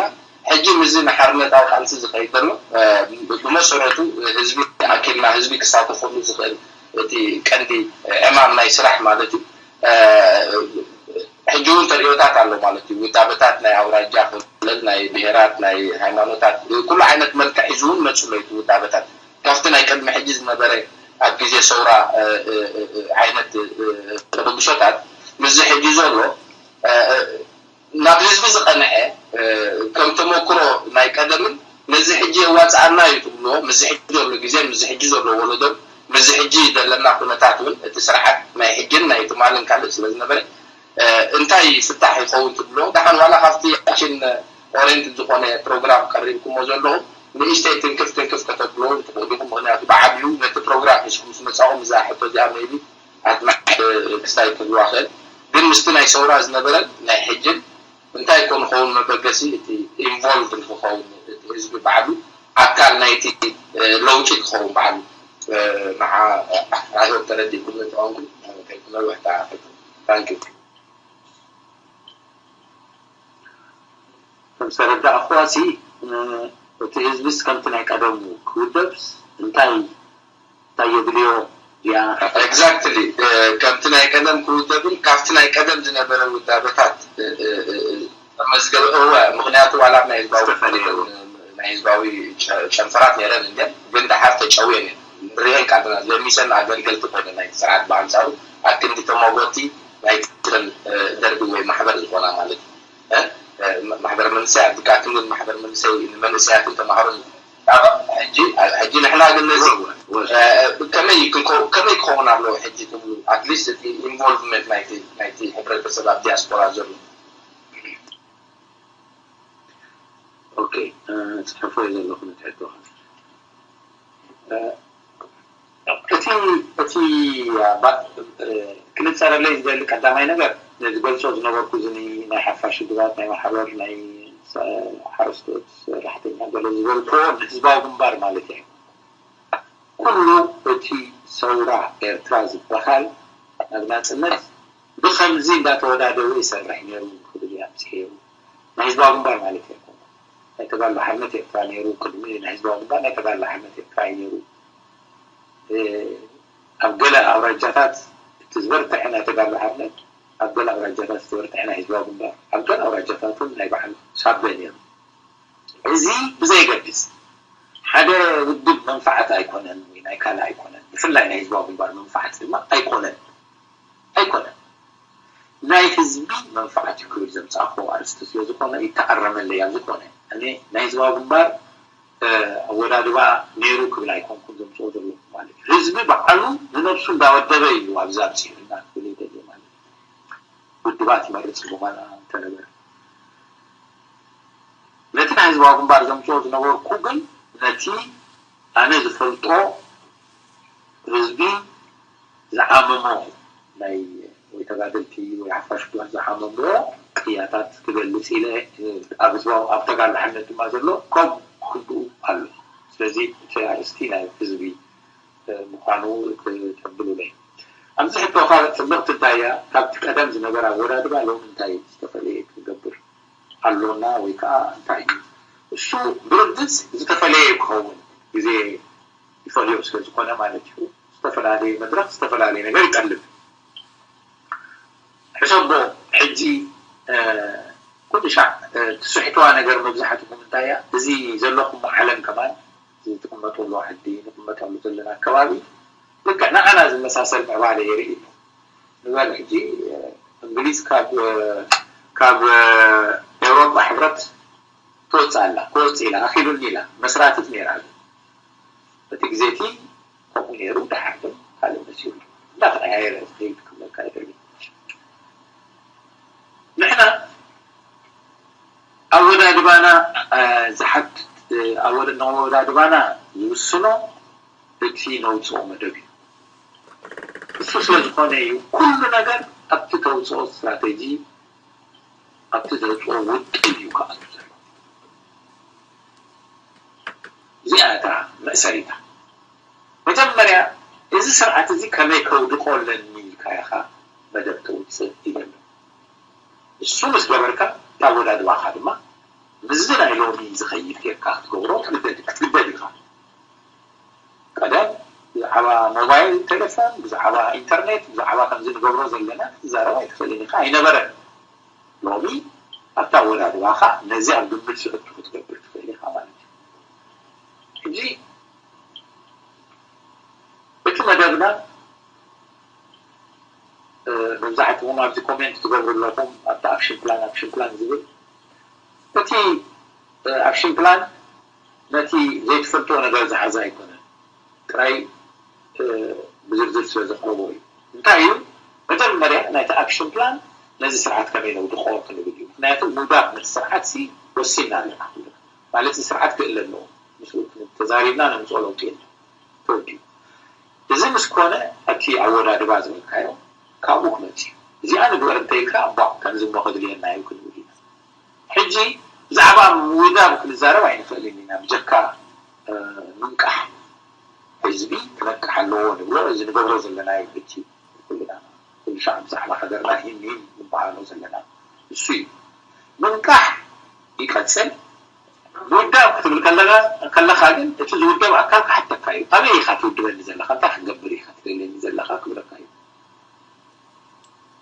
ሕጂ ምስዚ ንሓርነታዊ ቃልሲ ዝኸይድ ዘሎ ብመሰረቱ ህዝቢ ኣኪልና ህዝቢ ክሳተፈሉ ዝኽእል እቲ ቀንዲ ዕማም ናይ ስራሕ ማለት እዩ። ሕጂ እውን ተሪኦታት ኣሎ ማለት እዩ። ውዳበታት ናይ ኣውራጃ ክልል ናይ ብሄራት ናይ ሃይማኖታት ኩሉ ዓይነት መልክዕ ሒዙ እውን መፅሎ እዩ ውዳበታት ካብቲ ናይ ቅድሚ ሕጂ ዝነበረ ኣብ ግዜ ሰውራ ዓይነት ተበግሶታት ምስዚ ሕጂ ዘሎ ናብ ህዝቢ ዝቐንዐ ከም ተመክሮ ናይ ቀደምን ነዚ ሕጂ የዋፅኣና እዩ ትብልዎ ምስዚ ሕጂ ዘሎ ግዜ ምስዚ ሕጂ ዘሎ ወለዶን ምስዚ ሕጂ ዘለና ኩነታት እውን እቲ ስርዓት ናይ ሕጅን ናይ ትማልን ካልእ ስለዝነበረ እንታይ ፍታሕ ይኸውን ትብልዎ ደሓን ዋላ ካብቲ ኣክሽን ኦሬንት ዝኾነ ፕሮግራም ቀሪብኩሞ ዘለኹም ንእሽተይ ትንክፍ ትንክፍ ከተብልዎ ትኽእሉ ኢኹም ምክንያቱ ብዓብዩ ነቲ ፕሮግራም ሒዝኩም ምስ መፃኹም እዛ ሕቶ እዚኣ maybe ኣድማዕ ክስታይ ክህልዋ ክእል ግን ምስቲ ናይ ሰውራ ዝነበረን ናይ ሕጅን እንታይ ኮን ክኸውን መበገሲ እቲ ኢንቮልቭ ንክኸውን እቲ ህዝቢ ባዕሉ ኣካል ናይቲ ለውጢ ክኸውን ባዕሉ ንዓ ኣይሆብ ተረዲእኩም ተኾንኩም ከይትነውሕ ተኣኽልኩም ታንኪ ከም ዝተረዳእኽዋ ሲ እቲ ህዝብስ ከምቲ ናይ ቀደሙ ክውደብስ እንታይ እንታይ የድልዮ ያ exactly ከምቲ ናይ ቀደም ክውደብን ካብቲ ናይ ቀደም ዝነበረ ውዳበታት መዝገበ እወ ምክንያቱ ዋላ ናይ ህዝባዊ ናይ ህዝባዊ ጨንፈራት ነረን እንዲን ግን ደሓር ተጨውየን ንሪኤን ቃልና ለሚሰን ኣገልገልቲ ኮይነ ናይ ስርዓት ብኣንፃሩ ኣክንዲ ተማጎቲ ናይ ትረን ደርቢ ወይ ማሕበር ዝኾና ማለት እዩ ማሕበር መንሰይ ኣድጋትን ማሕበር መንሰይ ንመንእሰያትን ተማሃሮን ሕጂ ሕጂ ንሕና ግን ነዚ ከመይ ከመይ ክኸውን ኣለዎ ሕጂ ትብሉ ኣትሊስት እቲ ኢንቮልቭመንት ናይቲ ናይቲ ሕብረተሰብ ኣብ ዲያስፖራ ዘሎ ኦኬ ጽሕፎ ዘለኹ ነትሕቶ እቲ እቲ ክነፀረለይ ዝደሊ ቀዳማይ ነገር ዝገልፆ ዝነበርኩ እዚ ናይ ሓፋሽ ግባት ናይ ማሕበር ናይ ሓረስቶት ሰራሕተኛ ገለ ዝበልክዎ ንህዝባዊ ግንባር ማለት እዩ ኩሉ እቲ ሰውራ ኤርትራ ዝበሃል ናብ ናፅነት ብከምዚ እንዳተወዳደሩ ይሰርሕ ነይሩ ክብል ኣብፅሐ ናይ ህዝባዊ ግንባር ማለት እየ። ናይ ተጋድሎ ሓርነት ኤርትራ ነይሩ። ቅድሚ ናይ ህዝባዊ ግንባር ናይ ተጋድሎ ሓርነት ኤርትራ እዩ ነይሩ። ኣብ ገለ ኣውራጃታት እቲ ዝበርትዐ ናይ ተጋድሎ ሓርነት፣ ኣብ ገለ ኣውራጃታት ዝበርትዐ ናይ ህዝባዊ ግንባር፣ ኣብ ገለ ኣውራጃታት እውን ናይ በዓል ሳበ ነይሩ። እዚ ብዘይገድስ፣ ሓደ ውድብ መንፋዓት ኣይኮነን ወይ ናይ ካልእ ኣይኮነን፣ ብፍላይ ናይ ህዝባዊ ግንባር መንፋዓት ድማ ኣይኮነን ኣይኮነን። ናይ ህዝቢ መንፋዓት እዩ ክብል ዘምፃእኮ ኣርስቲ ስለዝኮነ ይተኣረመለይ። ኣብ ዝኾነ እኔ ናይ ህዝባዊ ግንባር ኣወዳድባ ነይሩ ክብል ኣይኮንኩን ዘምፅኦ ዘለኹ ማለት እዩ። ህዝቢ በዓሉ ንነብሱ እንዳወደበ እዩ ኣብዚ ኣብፅሑና ክብል ይደሊ ማለት እዩ። ውድባት ይመርፅ ዝኾነ እንተነበረ ነቲ ናይ ህዝባዊ ግንባር ዘምፅኦ ዝነበርኩ ግን ነቲ ኣነ ዝፈልጦ ህዝቢ ዝዓመሞ ናይ ወይ ተጋደልቲ ወይ ሓፋሽ ጓት ዝዓመሞ ቅያታት ክገልፅ ኢለ ኣብ ህዝባዊ ኣብ ተጋድሎ ሓርነት ድማ ዘሎ ከም ክግኡ ኣሎ። ስለዚ እቲ ኣርእስቲ ናይ ህዝቢ ምዃኑ ተብሉለይ። ኣብዚ ሕቶኻ ፅብቕቲ እንታይ እያ? ካብቲ ቀደም ዝነበረ ኣወዳድባ ሎሚ እንታይ ዝተፈለየ ክንገብር ኣሎና ወይ ከዓ እንታይ እዩ? እሱ ብርግፅ ዝተፈለየ ክኸውን ግዜ ይፈልዮ ስለ ዝኾነ ማለት እዩ። ዝተፈላለየ መድረኽ ዝተፈላለየ ነገር ይጠልብ። ሕሰቦ ሕጂ ኩሉ ሻዕ ትስሕትዋ ነገር መብዛሕትኩም እንታይ እያ? እዚ ዘለኹም ዓለም ከማን እዚ ትቕመጠሉ ዓዲ ንቕመጠሉ ዘለና ኣከባቢ ልክዕ ንዓና ዝመሳሰል ምዕባለ የርኢ ኣሎ። ንበል ሕጂ እንግሊዝ ካብ ካብ ኤውሮጳ ሕብረት ትወፅእ ኣላ ክወፅእ ኢላ ኣኺሉኒ ኢላ መስራቲት ነይራ። እቲ ግዜ እቲ ከምኡ ነይሩ። ደሓር ግን ካልእ መሲሉ እንዳተቐያየረ ዝኸይድ ክብለካ ይደሊ። ንሕና ኣወዳድባና ዝሓት ኣወዳድባና ዝውስኖ እቲ ነውፅኦ መደብ እዩ። እሱ ስለ ዝኾነ እዩ ኩሉ ነገር ኣብቲ ተውፅኦ ስትራተጂ ኣብቲ ዘውፅኦ ውጥን እዩ ክኣቱ ዘሎ። እዚኣ እታ መእሰሪታ። መጀመርያ እዚ ስርዓት እዚ ከመይ ከውድቆ ኣለኒ ኢልካ ኢኻ መደብ ተውፅእ ይደሎ። እሱ ምስ ገበርካ እታ ኣወዳድባኻ ድማ ምስዚ ናይ ሎሚ ዝኸይድ ጌርካ ክትገብሮ ክትግደድ ክትግደድ ኢኻ። ቀደም ብዛዕባ ሞባይል ቴሌፎን፣ ብዛዕባ ኢንተርኔት፣ ብዛዕባ ከምዚ ንገብሮ ዘለና ክትዛረብ ኣይትኽእልን ኢኻ፣ ኣይነበረን። ሎሚ ኣብታ ኣወዳድባኻ ነዚ ኣብ ግምት ዝእቱ ክትገብር ትኽእል ኢኻ ማለት እዩ። ሕጂ እቲ መደብና መብዛሕትኹም ኣብዚ ኮሜንት ትገብሩ ኣለኹም ኣብቲ ኣክሽን ፕላን ኣክሽን ፕላን ዝብል እቲ ኣክሽን ፕላን ነቲ ዘይትፈልጥዎ ነገር ዝሓዘ ኣይኮነን፣ ጥራይ ብዝርዝር ስለ ዘቕረቦ እዩ። እንታይ እዩ? መጀመርያ ናይቲ ኣክሽን ፕላን ነዚ ስርዓት ከመይ ነውድቆ ክንብል እዩ። ምክንያቱ ምውዳቕ ነቲ ስርዓት ሲ ወሲና ኣለና ኩልና። ማለት እዚ ስርዓት ክእለ ኣለዎ። ምስኡ ተዛሪብና ነምፅኦ ለውጢ የለን። ተወዲኡ። እዚ ምስ ኮነ እቲ ኣወዳድባ ዝበልካዮ ካብኡ ክመፅእ እዩ። እዚኣ ንግበር እንተኢልካ እባ ከምዚ እሞ ከድልየና እዩ ክንብል ኢና። ሕጂ ብዛዕባ ምውዳብ ክንዛረብ ኣይንኽእልን ኢና ብጀካ ምንቃሕ ህዝቢ ክነቅሕ ኣለዎ ንብሎ እዚ ንገብሮ ዘለናዮ ሕጂ ኩልና ኩሉ ሻዕ ብዛዕባ ሃገርና ሂን ሂን ንበሃሎ ዘለና እሱ እዩ። ምንቃሕ ይቀፅል። ምውዳብ ክትብል ከለኻ ግን እቲ ዝውደብ ኣካል ክሓተካ እዩ። ኣበይ ኢኻ ትውድበኒ ዘለኻ? እንታይ ክትገብር ኢኻ ትደልየኒ ዘለኻ ክብለካ እዩ።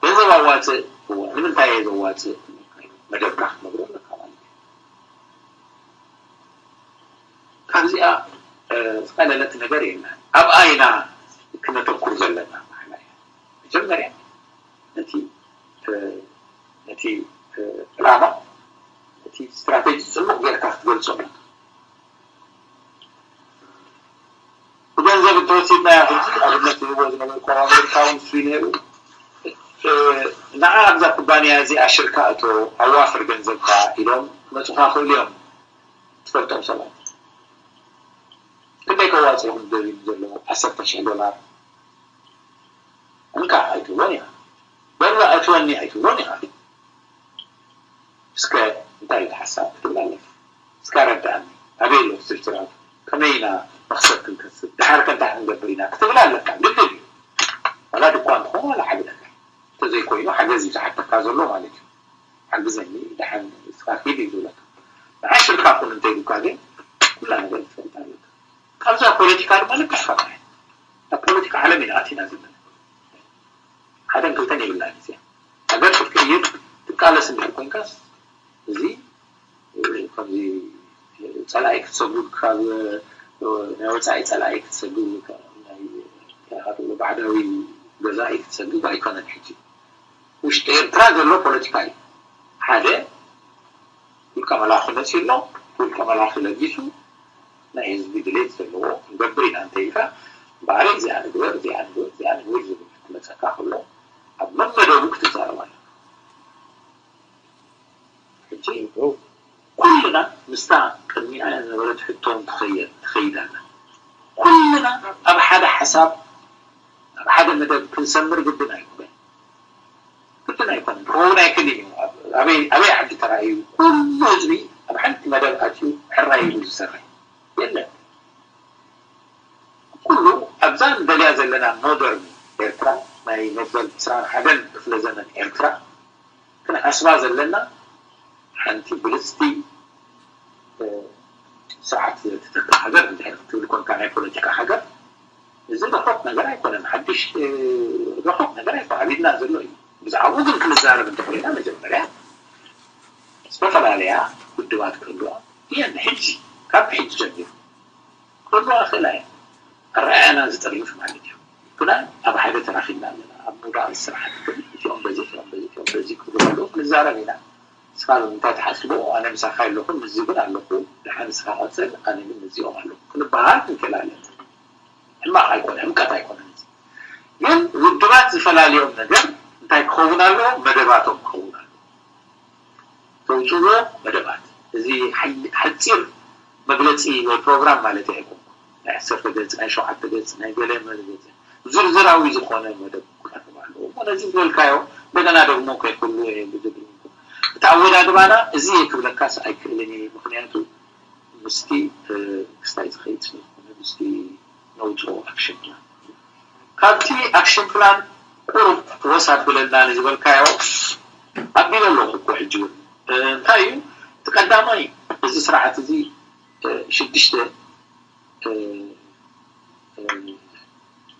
ገንዘብ ኣዋፅእ እወ ንምንታይ እየ ዘዋፅእ መደብካ ክትነግሮ ኣለካ ማለት እዩ። ካብዚኣ ዝቀለለት ነገር የለን። ኣብኣ ኢና ክነተኩር ዘለና ማዕላ እያ። መጀመርያ ነቲ ነቲ ዕላማ ነቲ ስትራቴጂ ፅቡቅ ጌርካ ክትገልፆ ኣለካ። ብገንዘብ እንተወሲድናያ ሕጂ ኣብነት ዝህቦ ዝነበርኩ ኣብ ኣሜሪካ እውን እሱ ነይሩ። ንዓ ኣብዛ ኩባንያ እዚኣ ሽርካ እቶ ኣዋፍር ገንዘብካ ኢሎም ክመፁኻ ክእሉ እዮም ትፈልጦም ሰባት። ክንደይ ከዋፅእኹም ደልዩ ዘሎ ዓሰርተ ሽሕ ዶላር እንካ ኣይትብሎን ኢኻ። በላ እትወኒ ኣይትብሎን ኢኻ። እስከ እንታይ እዩ ሓሳብ ክትብል ኣለካ። እስከ ኣረድኣኒ። ኣበይ ኣሎ ዝርዝራቱ? ከመይ ኢና መኽሰብ ክንከስብ? ድሓር ከ እንታይ ክንገብር ኢና? ክትብል ኣለካ። ግድን እዩ። ዋላ ድኳን ትኾን ዋላ ዓቢ ነገር። እንተዘይኮይኑ ሓገዝ እዩ ዝሓተካ ዘሎ ማለት እዩ። ግዘኒ፣ ደሓን ንስኻ ኪድ እዩ ዝብለካ። ንዓይ ሽርካ ኩን እንተይሉካ ግን ኩላ ነገር ትፈልጥ ኣለካ። ካብዛ ፖለቲካ ድማ ልክዕ ከምኣ እያ። ኣብ ፖለቲካ ዓለም ኢና ኣቲና ዘለና። ሓደን ክልተን የብላን እዚኣ። ሃገር ክትቅይር ትቃለስ እንድሕር ኮንካስ፣ እዚ ከምዚ ጸላኢ ክትሰግዱ፣ ካብ ናይ ወጻኢ ጸላኢ ክትሰግዱ፣ ካብ ናይ ባዕዳዊ ገዛኢ ክትሰግዱ ኣይኮነን። ሕጂ ውሽጢ ኤርትራ ዘሎ ፖለቲካ እዩ። ሓደ ውልቀ መላኺ መፂኡ ኣሎ። ውልቀ መላኺ ለጊሱ ናይ ህዝቢ ድሌት ዘለዎ ክንገብር ኢና እንተ ኢልካ፣ እምበኣር እዚኣ ንግበር፣ እዚኣ ንግበር፣ እዚኣ ንግበር ዝብል ክመፀካ ከሎ ኣብ መመደቡ ክትዛረብ ኣለካ። ሕጂ ኩልና ምስታ ቅድሚኣ ዝነበረት ሕቶ ትኸየ- ትኸይድ ኣላ። ኩልና ኣብ ሓደ ሓሳብ ኣብ ሓደ መደብ ክንሰምር ግድን ኣይኮነን። ግድን ኣይኮነን። ክኸውን ኣይክእልን እዩ። ኣብ- ኣበይ ኣበይ ዓዲ ተራእዩ ኩሉ ህዝቢ ኣብ ሓንቲ መደብ ኣትዩ ሕራይ ኢሉ ዝሰርሕ የለን። ኩሉ ኣብዛ ንደልያ ዘለና ሞደርን ኤርትራ፣ ናይ መበል ዕስራን ሓደን ክፍለ ዘመን ኤርትራ ክንሓስባ ዘለና ሓንቲ ብልጽቲ ስርዓት ትተካ ሃገር እንድሕር ክትብል ኮንካ ናይ ፖለቲካ ሃገር፣ እዚ ረኾት ነገር ኣይኮነን። ሓድሽ ረኾት ነገር ኣይኮነ ኣብ ኢድና ዘሎ እዩ። ብዛዕባኡ ግን ክንዛረብ እንተኮይና መጀመርያ ዝተፈላለያ ውድባት ክህልዋ እየን። ሕጂ ካብ ሕጂ ጀሚሩ ክህልዋ ክእላ እየን። ኣረኣእያና ዝጠርንፍ ማለት እዩ። ግና ኣብ ሓደ ተራኺብና ኣለና። ኣብ ምውዳቕ ስራሕቲ ግን እቲኦም በዚ እቲኦም በዚ እቲኦም በዚ ክብሉ ከለዉ ክንዛረብ ኢና። ንስኻ ንምንታይ ትሓስቦ? ኣነ ምሳኻ የለኹን፣ ምስዚ ግን ኣለኹ። ደሓን ንስኻ ቀጽል፣ ኣነ ግን ምስዚኦም ኣለኹ ክንበሃል ንክእል ኣለና። ሕማቕ ኣይኮነ፣ ሕምቀት ኣይኮነን። ግን ውድባት ዝፈላልዮም ነገር እንታይ ክኸውን ኣለዎ? መደባቶም ክኸውን ኣለዎ። ተውፅዎ መደባት። እዚ ሓይ- ሓፂር መግለፂ ወይ ፕሮግራም ማለት ኣይኮንኩ። ናይ ዓሰርተ ገፅ፣ ናይ ሸውዓተ ገፅ፣ ናይ ገለ መግለፂ ዝርዝራዊ ዝኾነ መደብ ክቐርብ ኣለዎ። እሞ ነዚ ዝበልካዮ እንደገና ደግሞ ከይክሉ እየ ብዝብል እቲ ኣወዳድባና እዚ እየ ክብለካስ ኣይክእልን እየ። ምክንያቱ ምስቲ ክስታይ ዝኸይድ ስለዝኾነ ምስቲ ነውፅኦ ኣክሽን ፕላን ካብቲ ኣክሽን ፕላን ቁሩብ ወስ ኣቢለልና ንዝበልካዮ ኣቢለ ኣለኹ እኮ ሕጂ እውን። እንታይ እዩ እቲ ቀዳማይ፣ እዚ ስርዓት እዚ ሽዱሽተ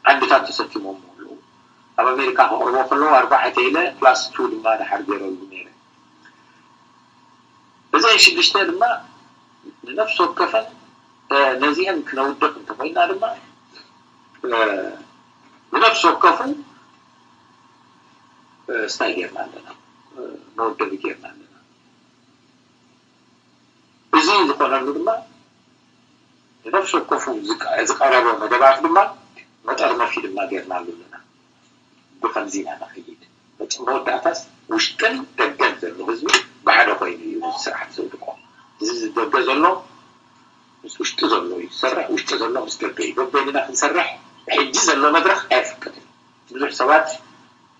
ዓንድታት ተሰኪሞም ኣለዉ። ኣብ ኣሜሪካ ከቕርቦ ከለዉ ኣርባዕተ ኢለ ፕላስ ቱ ድማ ድሓር ገይረሉ ነይረ። እዘን ሽዱሽተ ድማ ንነፍሲ ወከፈን ነዚአን ክነውድቕ እንተኮይና ድማ ብነፍሲ ወከፉ ስታይ ጌርና ኣለና፣ መወደቢ ጌርና ኣለና። እዚ ዝኾነሉ ድማ ንነፍሲ ወከፉ ዝቀረበ መደባት ድማ መጠርነፊ ድማ ጌርናሉ ኣለና። ብኸምዚ ኢና ንኸይድ። መወዳእታስ ውሽጥን ደገን ዘሎ ህዝቢ ብሓደ ኮይኑ እዩ እዚ ስርዓት ዘውድቆ። እዚ ደገ ዘሎ ምስ ውሽጢ ዘሎ እዩ ዝሰርሕ፣ ውሽጢ ዘሎ ምስ ደገ እዩ። በበይንና ክንሰርሕ ሕጂ ዘሎ መድረኽ ኣየፍቅድን። ብዙሕ ሰባት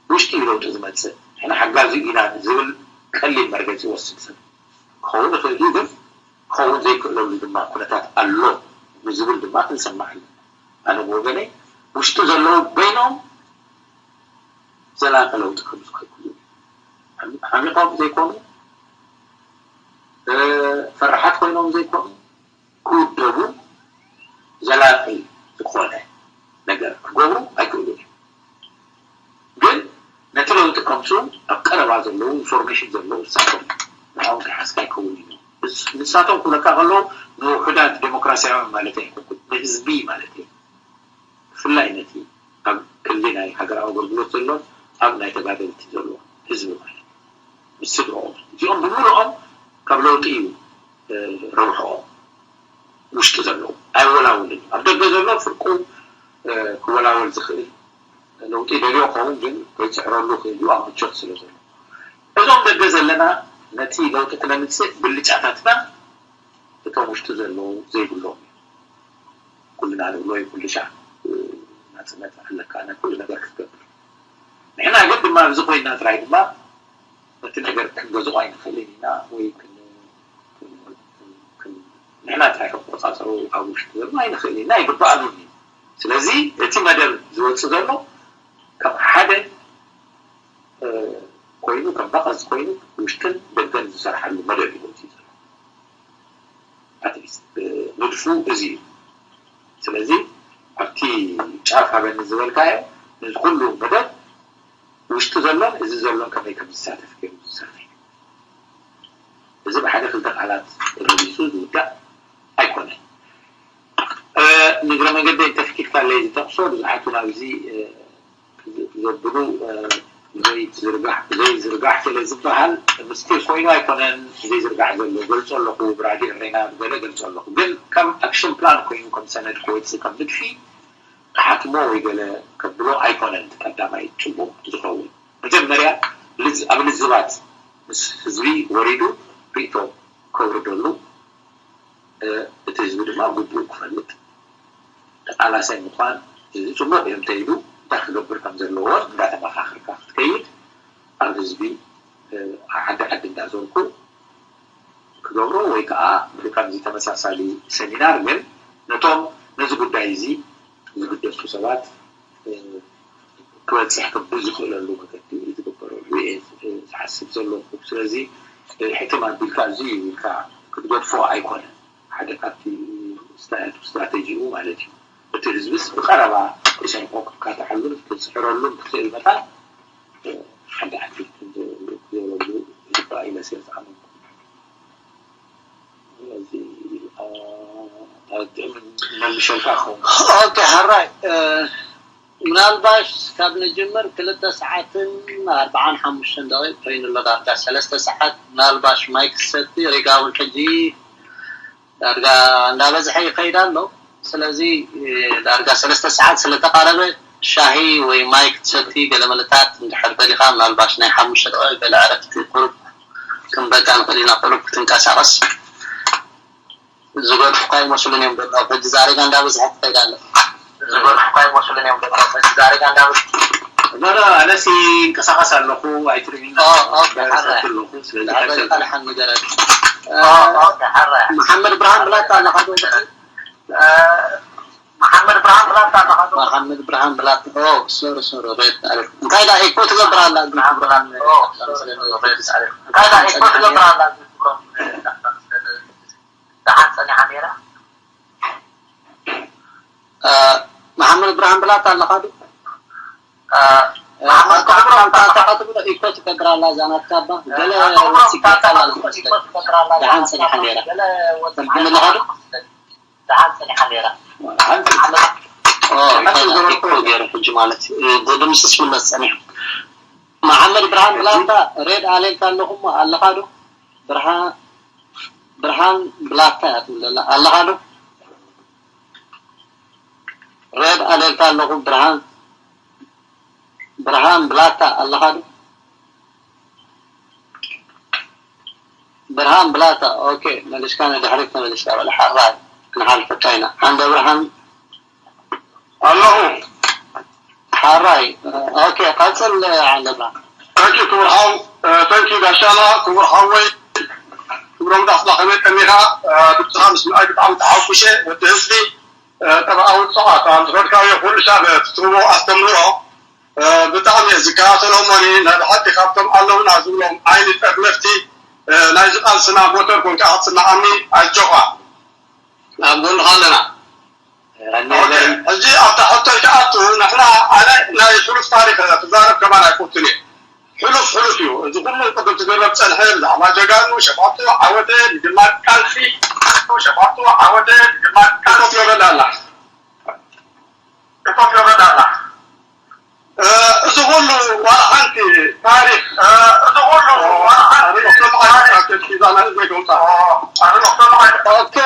ውሽጢ እዩ ለውጢ ዝመፅእ፣ ንሕና ሓጋዚ ኢና ዝብል ቀሊል መርገፂ ይወስድ ሰብ። ክኸውን ይኽእል እዩ፣ ግን ክኸውን ዘይክእለሉ ድማ ኩነታት ኣሎ ንዝብል ድማ ክንሰማዕ ኣለና። ኣነ ብወገነይ ውሽጢ ዘለዉ በይኖም ዘላቂ ለውጢ ከምፅኡ ኣይክእሉን እዮም። ዓሚቆም ዘይኮኑ፣ ፈራሓት ኮይኖም ዘይኮኑ፣ ክውደቡ፣ ዘላቂ ዝኾነ ነገር ክገብሩ ኣይክእሉን እዮም። ግን ነቲ ለውጢ ከምፅኡ ኣብ ቀረባ ዘለዉ ኢንፎርሜሽን ዘለዉ ንሳቶም ንዕኦም ከይሓዝካ ኣይከውን እዩ። ንሳቶም ክብለካ ከለዉ ንውሑዳት ዴሞክራሲያውያን ማለት ኣይኮንኩን፣ ንህዝቢ ማለት እየ። ብፍላይ ነቲ ኣብ ክሊ ናይ ሃገራዊ ኣገልግሎት ዘሎን ኣብ ናይ ተጋደልቲ ዘሎ ህዝቢ ማለት እዩ። ምስ ስድርኦም እዚኦም ብምሉኦም ካብ ለውጢ እዩ ረብሕኦም። ውሽጢ ዘለዉ ኣይወላውልን እዩ። ኣብ ደገ ዘሎ ፍርቁ ክወላወል ዝኽእል ለውጢ ደልዮ ከውን ግን ወይ ፅዕረሉ ክእል እዩ ኣብ ምቾት ስለ ዘሎ እዞም ደገ ዘለና ነቲ ለውጢ ክነምፅእ ብልጫታትና እቶም ውሽጢ ዘለዉ ዘይብሎም እዩ። ኩልና ንብሎ እዩ ኩሉ ሻዕ ናፅነት ኣለካ ናይ ኩሉ ነገር ክትገብር። ንሕና ግን ድማ ኣብዚ ኮይና ጥራይ ድማ ነቲ ነገር ክንገዝኦ ኣይንኽእልን ኢና ወይ ንሕና ጥራይ ክንቆፃፀሮ ኣብ ውሽጢ ዘሎ ኣይንኽእል ኢና ኣይግባኣሉን እዩ። ስለዚ እቲ መደብ ዝወፅእ ዘሎ ከም ሓደ ኮይኑ ከም ባቐስ ኮይኑ ውሽጥን መደብ እዩ ወፂኡ ዘሎ። ኣትሊስት ንድፉ እዚ እዩ። ስለዚ ኣብቲ ጫፍ ሃበኒ ዝበልካዮ ነዚ ኩሉ መደብ ውሽጢ ዘሎን እዚ ዘሎን ከመይ ከም ዝሳተፍ ገይሩ ዝሰርሕ እዩ። እዚ ብሓደ ክልተ ቃላት ተገሊፁ ዝውዳእ ኣይኮነን። ንእግረ መንገደይ እንተፍኪድካለይ ዝጠቕሶ ብዙሓት እውን ኣብዚ ዘብሉ ዘይዝርጋሕ ዘይዝርጋሕ ስለ ዝበሃል ምስጢር ኮይኑ ኣይኮነን ዘይዝርጋሕ ዘሎ ገልፆ ኣለኹ ብራድዮ ኤሬና ብገለ ገልፆ ኣለኹ ግን ከም ኣክሽን ፕላን ኮይኑ ከም ሰነድ ክወፅእ ከም ንድፊ ክሓትሞ ወይ ገለ ከብሎ ኣይኮነን ቀዳማይ ፅቡቕ ዝኸውን መጀመርያ ኣብ ልዝባት ምስ ህዝቢ ወሪዱ ርእቶ ከውርደሉ እቲ ህዝቢ ድማ ግቡኡ ክፈልጥ ተቃላሳይ ምኳን እዚ ፅቡቅ እዩ እንተኢሉ እንታይ ክገብር ከም ዘለዎን እንዳተመካከርካ ክትከይድ ኣብ ህዝቢ ዓዲ ዓዲ እንዳዞርኩ ክገብሮ ወይ ከዓ ብከምዚ ተመሳሳሊ ሰሚናር ግን ነቶም ነዚ ጉዳይ እዚ ዝግደሱ ሰባት ክበፅሕ ብዝክእለሉ መገዲ ዝግበረሉ እየ ዝሓስብ ዘለኹ። ስለዚ ሕትም ኣቢልካ እዚ እዩ ኢልካ ክትገድፎ ኣይኮነን። ሓደ ካብቲ ስትራቴጂኡ ማለት እዩ። እቲ ህዝብስ ብቀረባ ሪሰርች ክካታሓሉን ክትፅዕረሉን ትኽእል መታን ሓደ ዓዲ ክዘረሉ ይግባእ ኢለ ስለ ዝኣመንኩ። ስለዚ መልሸልካ ክኸውን ኦኬ፣ ሕራይ ምናልባሽ ካብ ንጅምር ክልተ ሰዓትን ኣርባዓን ሓሙሽተን ደቂቕ ኮይኑ ኣሎ። ዳርጋ ሰለስተ ሰዓት ምናልባሽ ማይ ክሰቲ ሪጋ እውን ሕጂ ዳርጋ እንዳበዝሐ ይኸይድ ኣሎ። ስለዚ ዳርጋ ሰለስተ ሰዓት ስለተቃረበ ሻሂ ወይ ማይ ክትሰቲ ገለ መለታት እንድሕር ደሊኻ ምናልባሽ ናይ ሓሙሽተ ደቂቕ ገለ ዕረፍቲ ቁሩብ ክንበቃ ንኽእል ኢና። ቁሩብ ክትንቀሳቐስ ዝገድፉካ ይመስሉን እዮም ዘለዉ። ሕጂ ዛሬጋ እንዳበዝሐ ትኸይድ ኣለ። ዝገድፉካ ይመስሉን እዮም ዘለዉ። ሕጂ ዛሬጋ እንዳበዝሐ ኖ ኖ ኣነሲ እንቀሳቐስ ኣለኹ ኣይትርእዩኒ ኣለኹ ስለዚ ቀጥል። ሓራይ መሓመድ ብርሃን ብላታ ኣለኻ ዶ? መሓመድ ብርሃን ብላታ ኣለኻ ዶ? መሓመድ ብርሃን ብላታ ኦ ሶሪ ሶሪ ሬድ ኣለ። እንታይ ዳ ኢኮ ትገብር ኣላ? እንታይ ዳ ኢኮ ትገብር ኣላ? ደሓን ጸኒሓ ነይራ። መሓመድ ብርሃን ብላታ ኣለኻ ዶ? መሓመድ ብርሃን ብላታ ኣለኻ ዶ? ኢኮ ትገብር ኣላ እዛ ናትካ እባ። ገለ ወሲድካታ ኣላ ዝመስለኒ። ደሓን ጸኒሓ ነይራ። ሰምዓኒ ኣለኻ ዶ? ደሓን ጸኒሓ ነይራ። ኦ፣ እንታይ ኢኮ ገይሩ ሕጂ ማለት እዩ። ድምፅስ ምለስ ጸኒሑ። መሓመድ ብርሃን ብላታ ሬድ ኣሌልካ ኣለኹ እሞ ኣለኻ ዶ? ብርሃን ብርሃን ብላታ እያ ትብል ዘላ ኣለኻ ዶ? ሬድ ኣሌልካ ኣለኹ ብርሃን ብርሃን ብላታ ኣለኻ ዶ? ብርሃን ብላታ ኦኬ መሊስካ ንድሕሪት ተመሊስካ በለ ሓራይ ክንሓልፈካ ኢና ዓንደ ብርሃን ኣለኹ። ሓራይ ኦኬ ቀፅል ዓንደ ብርሃን። ታንኪ ክቡር ሓው ታንኪ ጋሻና ክቡር ሓወይ ክብሮም ዳስባ ከመይ ቀኒኻ ድምፅኻ ምስ ምርኣይ ብጣዕሚ ተሓጉሸ ወዲ ህዝቢ ጠብኣዊ ፀዋት ኣብ ዝኸድካዮ ኩሉ ሻብ ትትህቦ ኣስተምህሮ ብጣዕሚ እየ ዝከታተሎም እሞ ናይ ብሓቂ ካብቶም ኣለውና ዝብሎም ዓይኒ ጠርነፍቲ ናይዚ ቃልስና ሞተር ኮንካ ክትስምዓኒ ኣጆኻ ኣብ ጎንኻ ኣለና። ሕጂ ኣብታ ሕቶይ ክኣቱ ንሕና ኣነ ናይ ሕሉፍ ታሪክ ክዛረብ ከማን ኣይፈቱን እየ። ሕሉፍ ሕሉፍ እዩ። እዚ ኩሉ ቅድም ትዝረብ ፀንሐ ብዛዕባ ጀጋኑ ሸፋቱ ዓወተ ንግንባር ቃልሲ ሸፋቱ ዓወተ ንግንባር ቃልሲ ይብለና ኣላ። እዚ ኩሉ ዋላ ሓንቲ ታሪክ እዚ ኩሉ ዋላ ሓንቲ ታሪክ ሒዛና ዘይገምፃ ኦኬ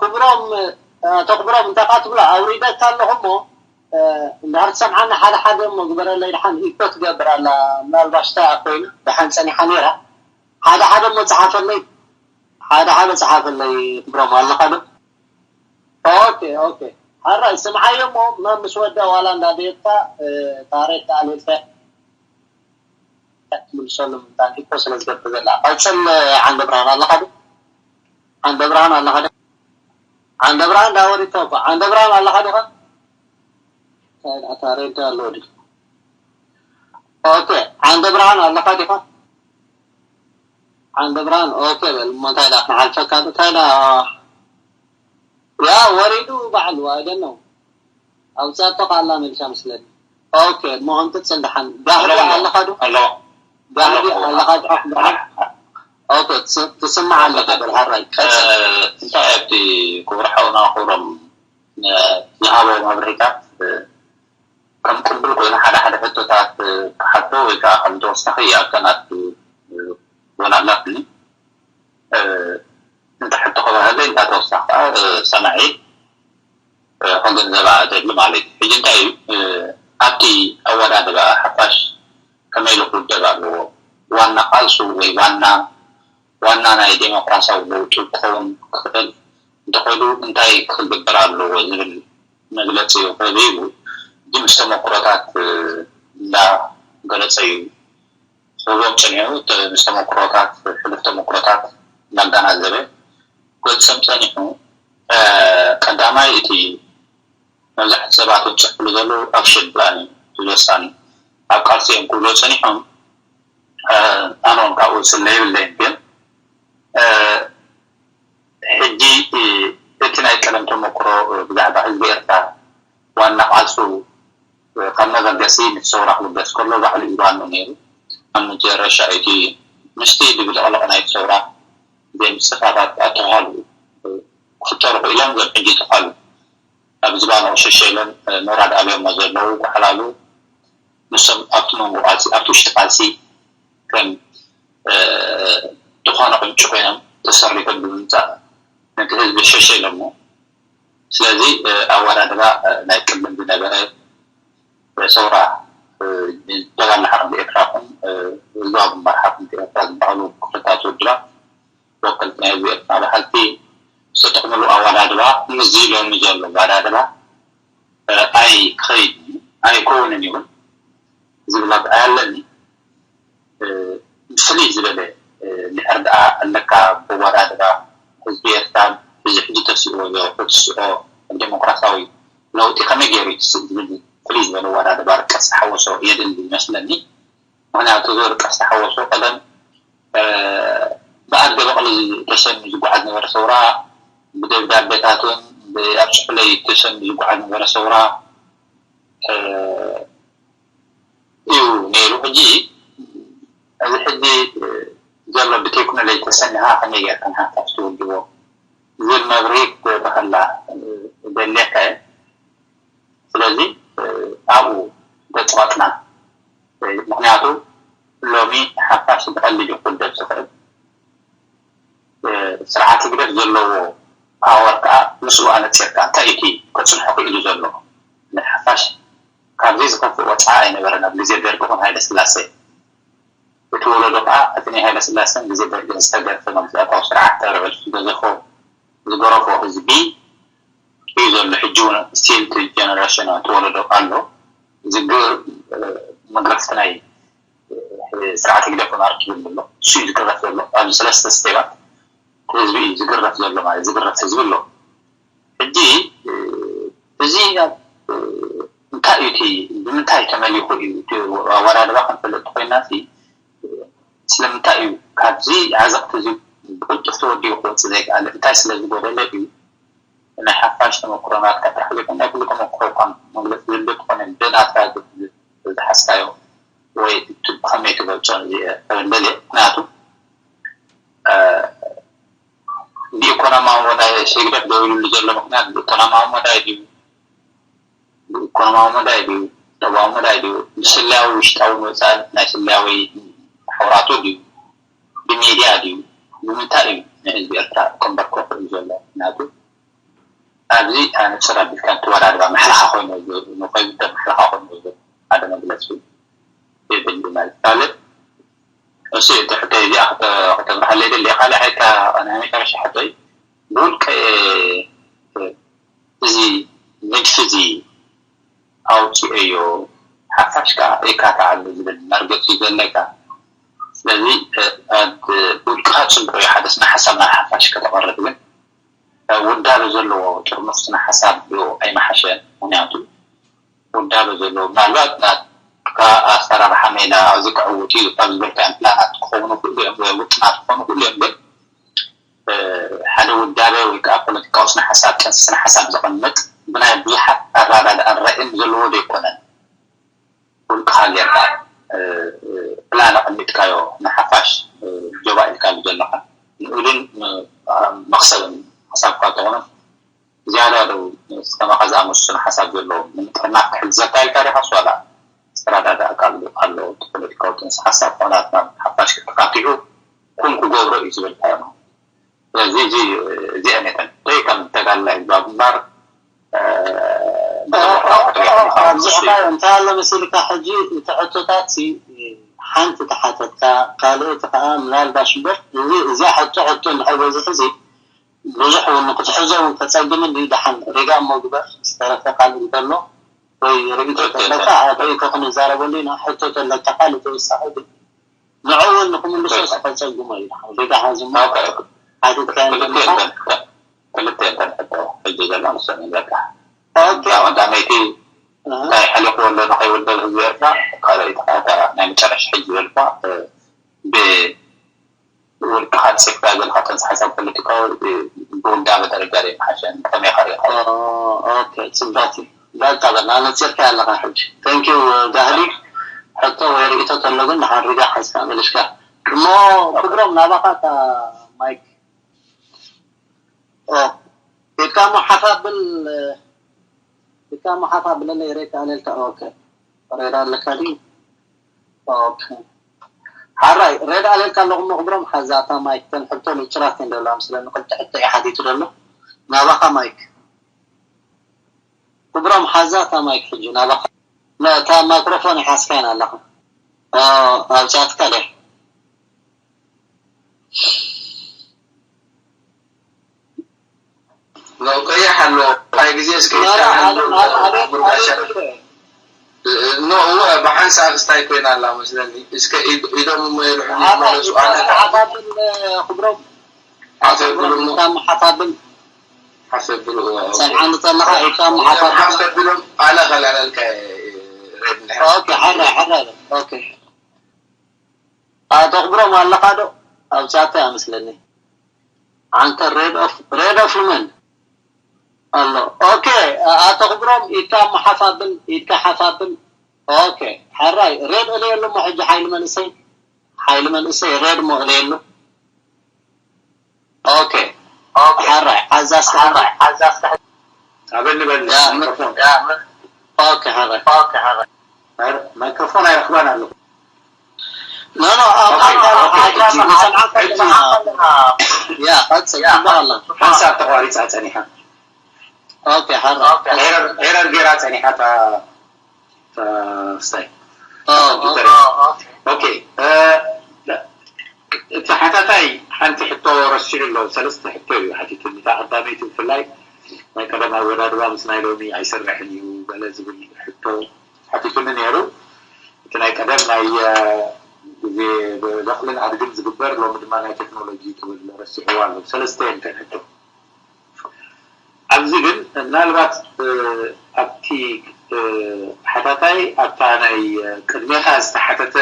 ክብሮም ኣቶ ክብሮም እንታይ ካ ትብሎ ኣውሪደካ ኣለኹ እሞ እንድሕር ትሰምዓኒ ሓደ ሓደ እሞ ግበረለይ ድሓን ኢኮ ትገብር ኣላ ምናልባሽ እንታይ እያ ኮይና ድሓን ፀኒሓ ነይራ ሓደ ሓደ እሞ ፀሓፈለይ ሓደ ሓደ ፀሓፈለይ ክብሮም ኣለካ ዶ ኦኬ ኦኬ ሓራይ ስምዓዮ እሞ መም ምስ ወደ ዋላ እንዳደየብካ ታሬት ኣልልካ ትምልሰሉ ምንታን ኢኮ ስለ ዝገብር ዘላ ቀፅል ዓንደ ብርሃን ኣለካ ዶ ዓንደ ብርሃን ኣለካ ዶ ዓንደ ብርሃን ዳወሪታ እኮ ዓንደ ብርሃን ኣለካ ዲኻ ኣታ ሬድዮ ኣለዎ ድዩ ኦኬ ዓንደ ብርሃን ኣለካ ዲኻ ዓንደ ብርሃን ኦኬ በል እሞ እንታይ ዳ ክንሓልፈካ ዶ እንታይ ዳ ያ ወሪዱ ባዕሉ ኣይደነው ኣውፅኣቶ ቃላ መልሻ መስለኒ። ኦኬ እሞ ከምትፅል ደሓን ጋህዲ ኣለኻ ዶ? ኣለዋ ጋህዲ ኣለዋ ኣለኻ ዶ? ኦኬ ትስ- ትስማዕ ኣለኻ በል ሓራይ ቀፅል። እንታይ ኣብቲ ክቡር ሓውና ክብሮም ዝሃቦ መብርሂታት ከም ቅብል ኮይኑ ሓደ ሓደ ሕቶታት ክሓቶ ወይ ከዓ ከም ተወሳኺ ኣብተን ኣብቲ ዞን ኣላትኒ እንተ ሕቶ ክበሃለይ እንታ ተወሳኺ ከዓ ሰማዒ ክግንዘባ እደሊ ማለት እዩ። ሕጂ እንታይ እዩ ኣብቲ ኣወዳድባ ሓፋሽ ከመይ ኢሉ ክውደብ ኣለዎ? ዋና ቃልሱ ወይ ዋና ዋና ናይ ዴሞክራሲያዊ ለውጢ ክኸውን ክኽእል እንተኾይኑ እንታይ ክግበር ኣለዎ ዝብል መግለፂ ክህብ ኢሉ ሕጂ ምስ ተመክሮታት እንዳገለፀ እዩ ክህቦም ፀኒሑ። ምስ ተመክሮታት ሕሉፍ ተመክሮታት እንዳገናዘበ ክገልፆም ፀኒሑ። ቀዳማይ እቲ መብዛሕትኡ ሰባት ዝፅሕፍሉ ዘለዉ ኣክሽን ፕላን እዩ እዚ ወሳኒ ኣብ ቃልሲ እዮም ክብሉ ፀኒሖም። ኣነ እውን ካብኡ ዝፍለ የብለይን ግን ሕጂ እቲ ናይ ቀደም ተመክሮ ብዛዕባ ህዝቢ ኤርትራ ዋና ቃልሱ ካብ መበገሲ ምስ ሰውራ ክብገስ ከሎ ባዕሉ እዩ ዋንኡ ነይሩ። ኣብ መጀረሻ እቲ ምስቲ ድብልቕልቕ ናይቲ ሰውራ ዘይምጽፋፋት ኣተውሃሉ ክፍጠሩ ክኢሎም ዞም ሕጂ ተኻሉ ኣብ ዝባኖ ሸሸ ኢሎም ምውራድ ኣብዮሞ ዘለዉ ጓዕላሉ ንሶም ኣብቲ መንጎ ቃልሲ ኣብቲ ውሽጢ ቃልሲ ከም ዝኾነ ቁንጪ ኮይኖም ተሰሪቶም ብምምፃእ ነቲ ህዝቢ ሸሸ ኢሎሞ። ስለዚ ኣወዳድባ ናይ ቅድም ዝነበረ ሰውራ ተጋድሎ ሓርነት ኤርትራ ኹን ህዝባዊ ግንባር ሓርነት ኤርትራ ዝበሃሉ ክፍልታት ውድባት ወከልቲ ናይ ህዝቢ ኤርትራ በሃልቲ ዝተጠቕምሉ ኣወዳድባ ምስዚ ሎሚ ዘሎ ኣወዳድባ ኣይኸይድን ኣይከውንን ይብል ዝብል ኣረኣእያ ኣለኒ። ብፍልይ ዝበለ እንድሕር ደኣ ኣለካ ብኣወዳድባ ህዝቢ ኤርትራ እዚ ሕጂ ተሲእዎ ዘሎ ክትስኦ ኣብ ዴሞክራሲያዊ ለውጢ ከመይ ገይሩ እዩ ትስእ ዝብል ፍልይ ዝበለ ኣወዳድባ ርቀት ዝተሓወሶ የድሊ ይመስለኒ። ምኽንያቱ እዚ ርቀት ዝተሓወሶ ቀደም ብኣደ በቕሊ ተሰንዩ ዝጓዓዝ ነበረ ሰውራ ብደብዳቤታትን ብኣብ ጽሑለይ ተሰንዩ ዝጓዓዝ ነበረ ሰውራ እዩ ነይሩ። ሕጂ እዚ ሕጂ ዘሎ ብቴክኖሎጂ ተሰኒኻ ከመይ ጌርካ ንሓፋሽ ትውድቦ ዝብል መብርሂ ክትህበካ ከላ ደልየካ እየ። ስለዚ ኣብኡ ገጽ ቆጽና ምክንያቱ ሎሚ ሓፋሽ ብቐሊሉ ክውደብ ዝኽእል ስርዓት ህግደፍ ዘለዎ ፓወር ከዓ ምስኡ ኣነፂርካ እንታይ እቲ ከፅንሖ ክኢሉ ዘሎ ንሓፋሽ ካብዚ ዝኸፍእ ወፅዓ ኣይነበረን ኣብ ግዜ ደርጊ ኹን ሃይለ ስላሴ እቲ ወለዶ ከዓ እቲ ናይ ሃይለ ስላሴን ግዜ ደርግን ዝተገርፈ መግዛእታዊ ስርዓት ተረበልሱ ዝገዘፎ ዝገረፎ ህዝቢ እዩ ዘሎ ሕጂ እውን ስቲል እቲ ጀነሬሽን እቲ ወለዶ ኣሎ ዝግር መግረፍቲ ናይ ስርዓት ህግደፍ ውን ኣርኪቡ ኣሎ እሱ እዩ ዝግረፍ ዘሎ ኣብዚ ሰለስተ ስቴባት ህዝቢ እዩ ዝግረፍ ዘሎ ማለት ዝግረፍ ህዝቢ ኣሎ ሕጂ እዚ እንታይ እዩ እቲ ብምንታይ ተመሊኹ እዩ እቲ ኣወዳድባ ክንፈልጥ ኮይና ስለምንታይ እዩ ካብዚ ዓዘቕቲ እዚ ብቅልጡፍ ተወዲኡ ክወፅእ ዘይከኣለ እንታይ ስለዝጎደለ እዩ ናይ ሓፋሽ ተመክሮ ናትካ ጥራሕ ዘይኮነ ናይ ኩሉ ተመክሮ እኳ መግለፂ ዝህሉ ትኾነ ብናትካ ዝሓዝካዮ ወይ ብኸመይ ትገልፆ ክብል ደልየ ምክንያቱ ብኢኮኖማዊ መዳይ ህግደፍ ደው ኢሉሉ ዘሎ ምክንያት ብኢኮኖማዊ መዳይ ድዩ ብኢኮኖማዊ መዳይ ድዩ ቁጠባዊ መዳይ ድዩ ብስለያዊ ውሽጣዊ ወፃኢ ናይ ስለያዊ ማሕበራቱ ድዩ ብሚድያ ድዩ ብምንታይ እዩ ንህዝቢ ኤርትራ ከንበርኮ ክእል ዘሎ ምክንያቱ ኣብዚ ኣነ ንፅር ኣቢልካ እተወዳድባ ማሕለኻ ኮይኑ ኮይኑ ማሕለኻ ኮይኑ ሓደ መግለፂ የድሊ ማለት ካልእ እሱ እቲ ሕቶ እዚኣ ከተብርሃለይ ደሊ ካልእ ሓይታ ናይ መጨረሻ ሕቶ እዩ ብውልቀ እዚ ንድፊ እዚ ኣውፅኦዮ ሓፋሽ ከዓ ይካታዓሉ ዝብል መርገፂ ዘለካ ስለዚ ብውልቅኻ ፅቡቅ እዩ ሓደ ስነ ሓሳብ ናብ ሓፋሽ ከተቐርብ ግን ውዳበ ዘለዎ ጥርሙስ ስነ ሓሳብ ዶ ኣይመሓሸን ምክንያቱ ውዳበ ዘለዎ ምናልባት ናብ ኣሰራርሓ ሜዳ ኣብዚ ክዕውት እዩ ካብ ዝበልካዮም ፕላናት ክኾኑ ክእሉ እዮም ወይ ውጥናት ክኾኑ ክእሉ እዮም። ግን ሓደ ውዳበ ወይ ከዓ ፖለቲካዊ ስነ ሓሳብ፣ ጥንሲ ስነ ሓሳብ ዘቐምጥ ብናይ ብዙሓት ኣረዳድኣን ራእይን ዘለዎ ዘይኮነን፣ ውልቅኻ ጌርካ ፕላን ኣቐሚጥካዮ ንሓፋሽ ጆባ ኢልካሉ ዘለኻ ንኡልን መኽሰብን ሓሳብካ ተኾነ ዝያዳ ዶ ከማኻ ዝኣመሱ ስነ ሓሳብ ዘለዎም ንምጥርናፍ ክሕግዘካ ኢልካ ዲኻ ዋላ ዝተረዳዳእካሉ ኣሎ? እቲ ፖለቲካዊ ጥንሲ ሓሳብ ኩናትና ሓፋሽ ተካቲዑ ኩን ክገብሮ እዩ ዝበልካዮ ማለት። ስለዚ እዚ እዚአን እተን ደይ ከም ተጋድላይ ህዝባዊ ግንባር ኣብዚሕካ እንታይ ኣሎ መሲልካ ሕጂ እቲ ሕቶታት ሓንቲ ተሓተትካ ካልኦቲ ከዓ ምናልባሽ እምበር እዚ እዚኣ ሕቶ ሕቶ እንድሕር በዚሑ እዚ ብዙሕ እውን ክትሕዞ እውን ከፀግምን እዩ። ደሓን ሪጋ እሞ ግበር ዝተረፈ ካልእ እንተሎ ወይ ርእይቶ ተለካ ርእይቶ ክንዛረበሉ ኢና። ሕቶ ተለካ ካልእ ተወሳኺ ግን ንዕኡ እውን ንክምልሶ ከፀግሞ እዩ። ደሓን ሪጋ ሓዝሞ ሓቲትካዮ ዘለካ ክልተ እተን ሕቶ ሕጂ ዘሎ ንሰን በቃ ቀዳመይቲ እንታይ ሓሊፍዎ ኣሎ ንኸይውደብ ህዝቢ ኤርትራ፣ ካልኣይቲ ከዓ እታ ናይ መጨረሻ ሕጂ ዝበልኳ ብውልቅኻ ኣንፂፍካ ዘለካ ጥንሲ ሓሳብ ፖለቲካዊ ብውዳበ ደረጃ ዶ ይመሓሸ? ከመይ ከሪእካ? ኦኬ፣ ፅቡቅ እዩ። በቃ በል ኣነፂርካ ኣለካ ሕጂ። Thank you ጋህዲ። ሕቶ ወይ ርእይቶ ተሎ ግን ንሓሪጋ ሓዝካ መሊስካ እሞ ክብሮም ናባካ እታ ማይክ ኢድካ እሞ ሓፍ ኣብል ኢድካ እሞ ሓፍ ኣብለለይ ሬድ ኣለልካ ኦኬ ሬድ ኣለካ ድዩ ኦኬ ሓራይ ሬድ ኣለልካ ኣለኹ እሞ ክብሮም ሓዛ እታ ማይክ ተን ሕቶ ንጭራት እንደላ ምስለ ንቅልቲ ሕቶ እዩ ሓቲቱ ዘሎ ናባኻ ማይክ ክብሮም ሓዛ እታ ማይክ ሕጂ ናባኻ እታ ማይክሮፎን ይሓዝካያን ኣለኻ ኣብዚኣትካ ድያ ኖ ቀይሕ ኣሎ። እንታይ ግዜ እስከ ኢድካ ሓንጎል ጉርጋሻ ኖ እወ ብሓንሳእ ክስታይ ኮይና ኣላ መስለኒ። እስከ ኢዶም እሞ የልሑ ይመለሱ። ኣነ ሓፋብን ክብሮም ሓፈብሉ እሞ ኢድካ ሓፋብን ሓፈብሉ እወ ሰምዓኒ ዘለኻ ኢድካ ሓፋብን ሓፈብሎም ኣለ ከላለልካ ሬድ ኦኬ ሓራ ሓራ ኦኬ ኣቶ ክብሮም ኣለኻ ዶ ኣብ ቻት ኣመስለኒ ኣንተ ሬድ ኦፍ ሬድ ኦፍ መን ኣሎ ኦኬ ኣቶ ክብሮም ኢድካ እሞ ሓፋብል ኢድካ ሓፋብል ኦኬ ሓራይ ሬድ እለየሉ እሞ ሕጂ ሓይሊ መንእሰይ ሓይሊ መንእሰይ ሬድ እሞ እለየሉ ኦኬ ሓራይ ዓዛስ ሓራይ ዓዛስ ኣበል በል ያ፣ ማይክሮፎን ኦኬ ሓራይ ማይክሮፎን ኣይረኽባን ኣለኹ ኖ ኖ ኣብ ኣካል ሓይሊ ንሰምዓካ ኣለና ያ ቀጽል ጽቡቅ ኣሎ ሓንሳብ ተቋሪፃ ፀኒሓ ኦኬ ሓራይ ኤረር ኤረር ገይራ ፀኒሓ እታ እታ ክስታይ ኦ፣ ኦ፣ ኦኬ እ፣ እቲ ሓታታይ ሓንቲ ሕቶ ረሲዑ ኣሎ ሰለስተ ሕቶ እዩ ሓቲቱኒ እታ ቀዳመይቲ ብፍላይ ናይ ቀደም ኣወዳድባ ምስ ናይ ሎሚ ኣይሰርሕን እዩ ገለ ዝብል ሕቶ ሓቲቱኒ ነይሩ እቲ ናይ ቀደም ናይ እ፣ ግዜ በቕልን ኣድግን ዝግበር ሎሚ ድማ ናይ ቴክኖሎጂ ትብል ረሲዕዋ ኣሎ ሰለስተ እየን እተን ሕቶ ኣብዚ ግን ምናልባት እ፣ ኣብቲ እ፣ ሓታታይ ኣብታ ናይ እ፣ ቅድሜኻ ዝተሓተተ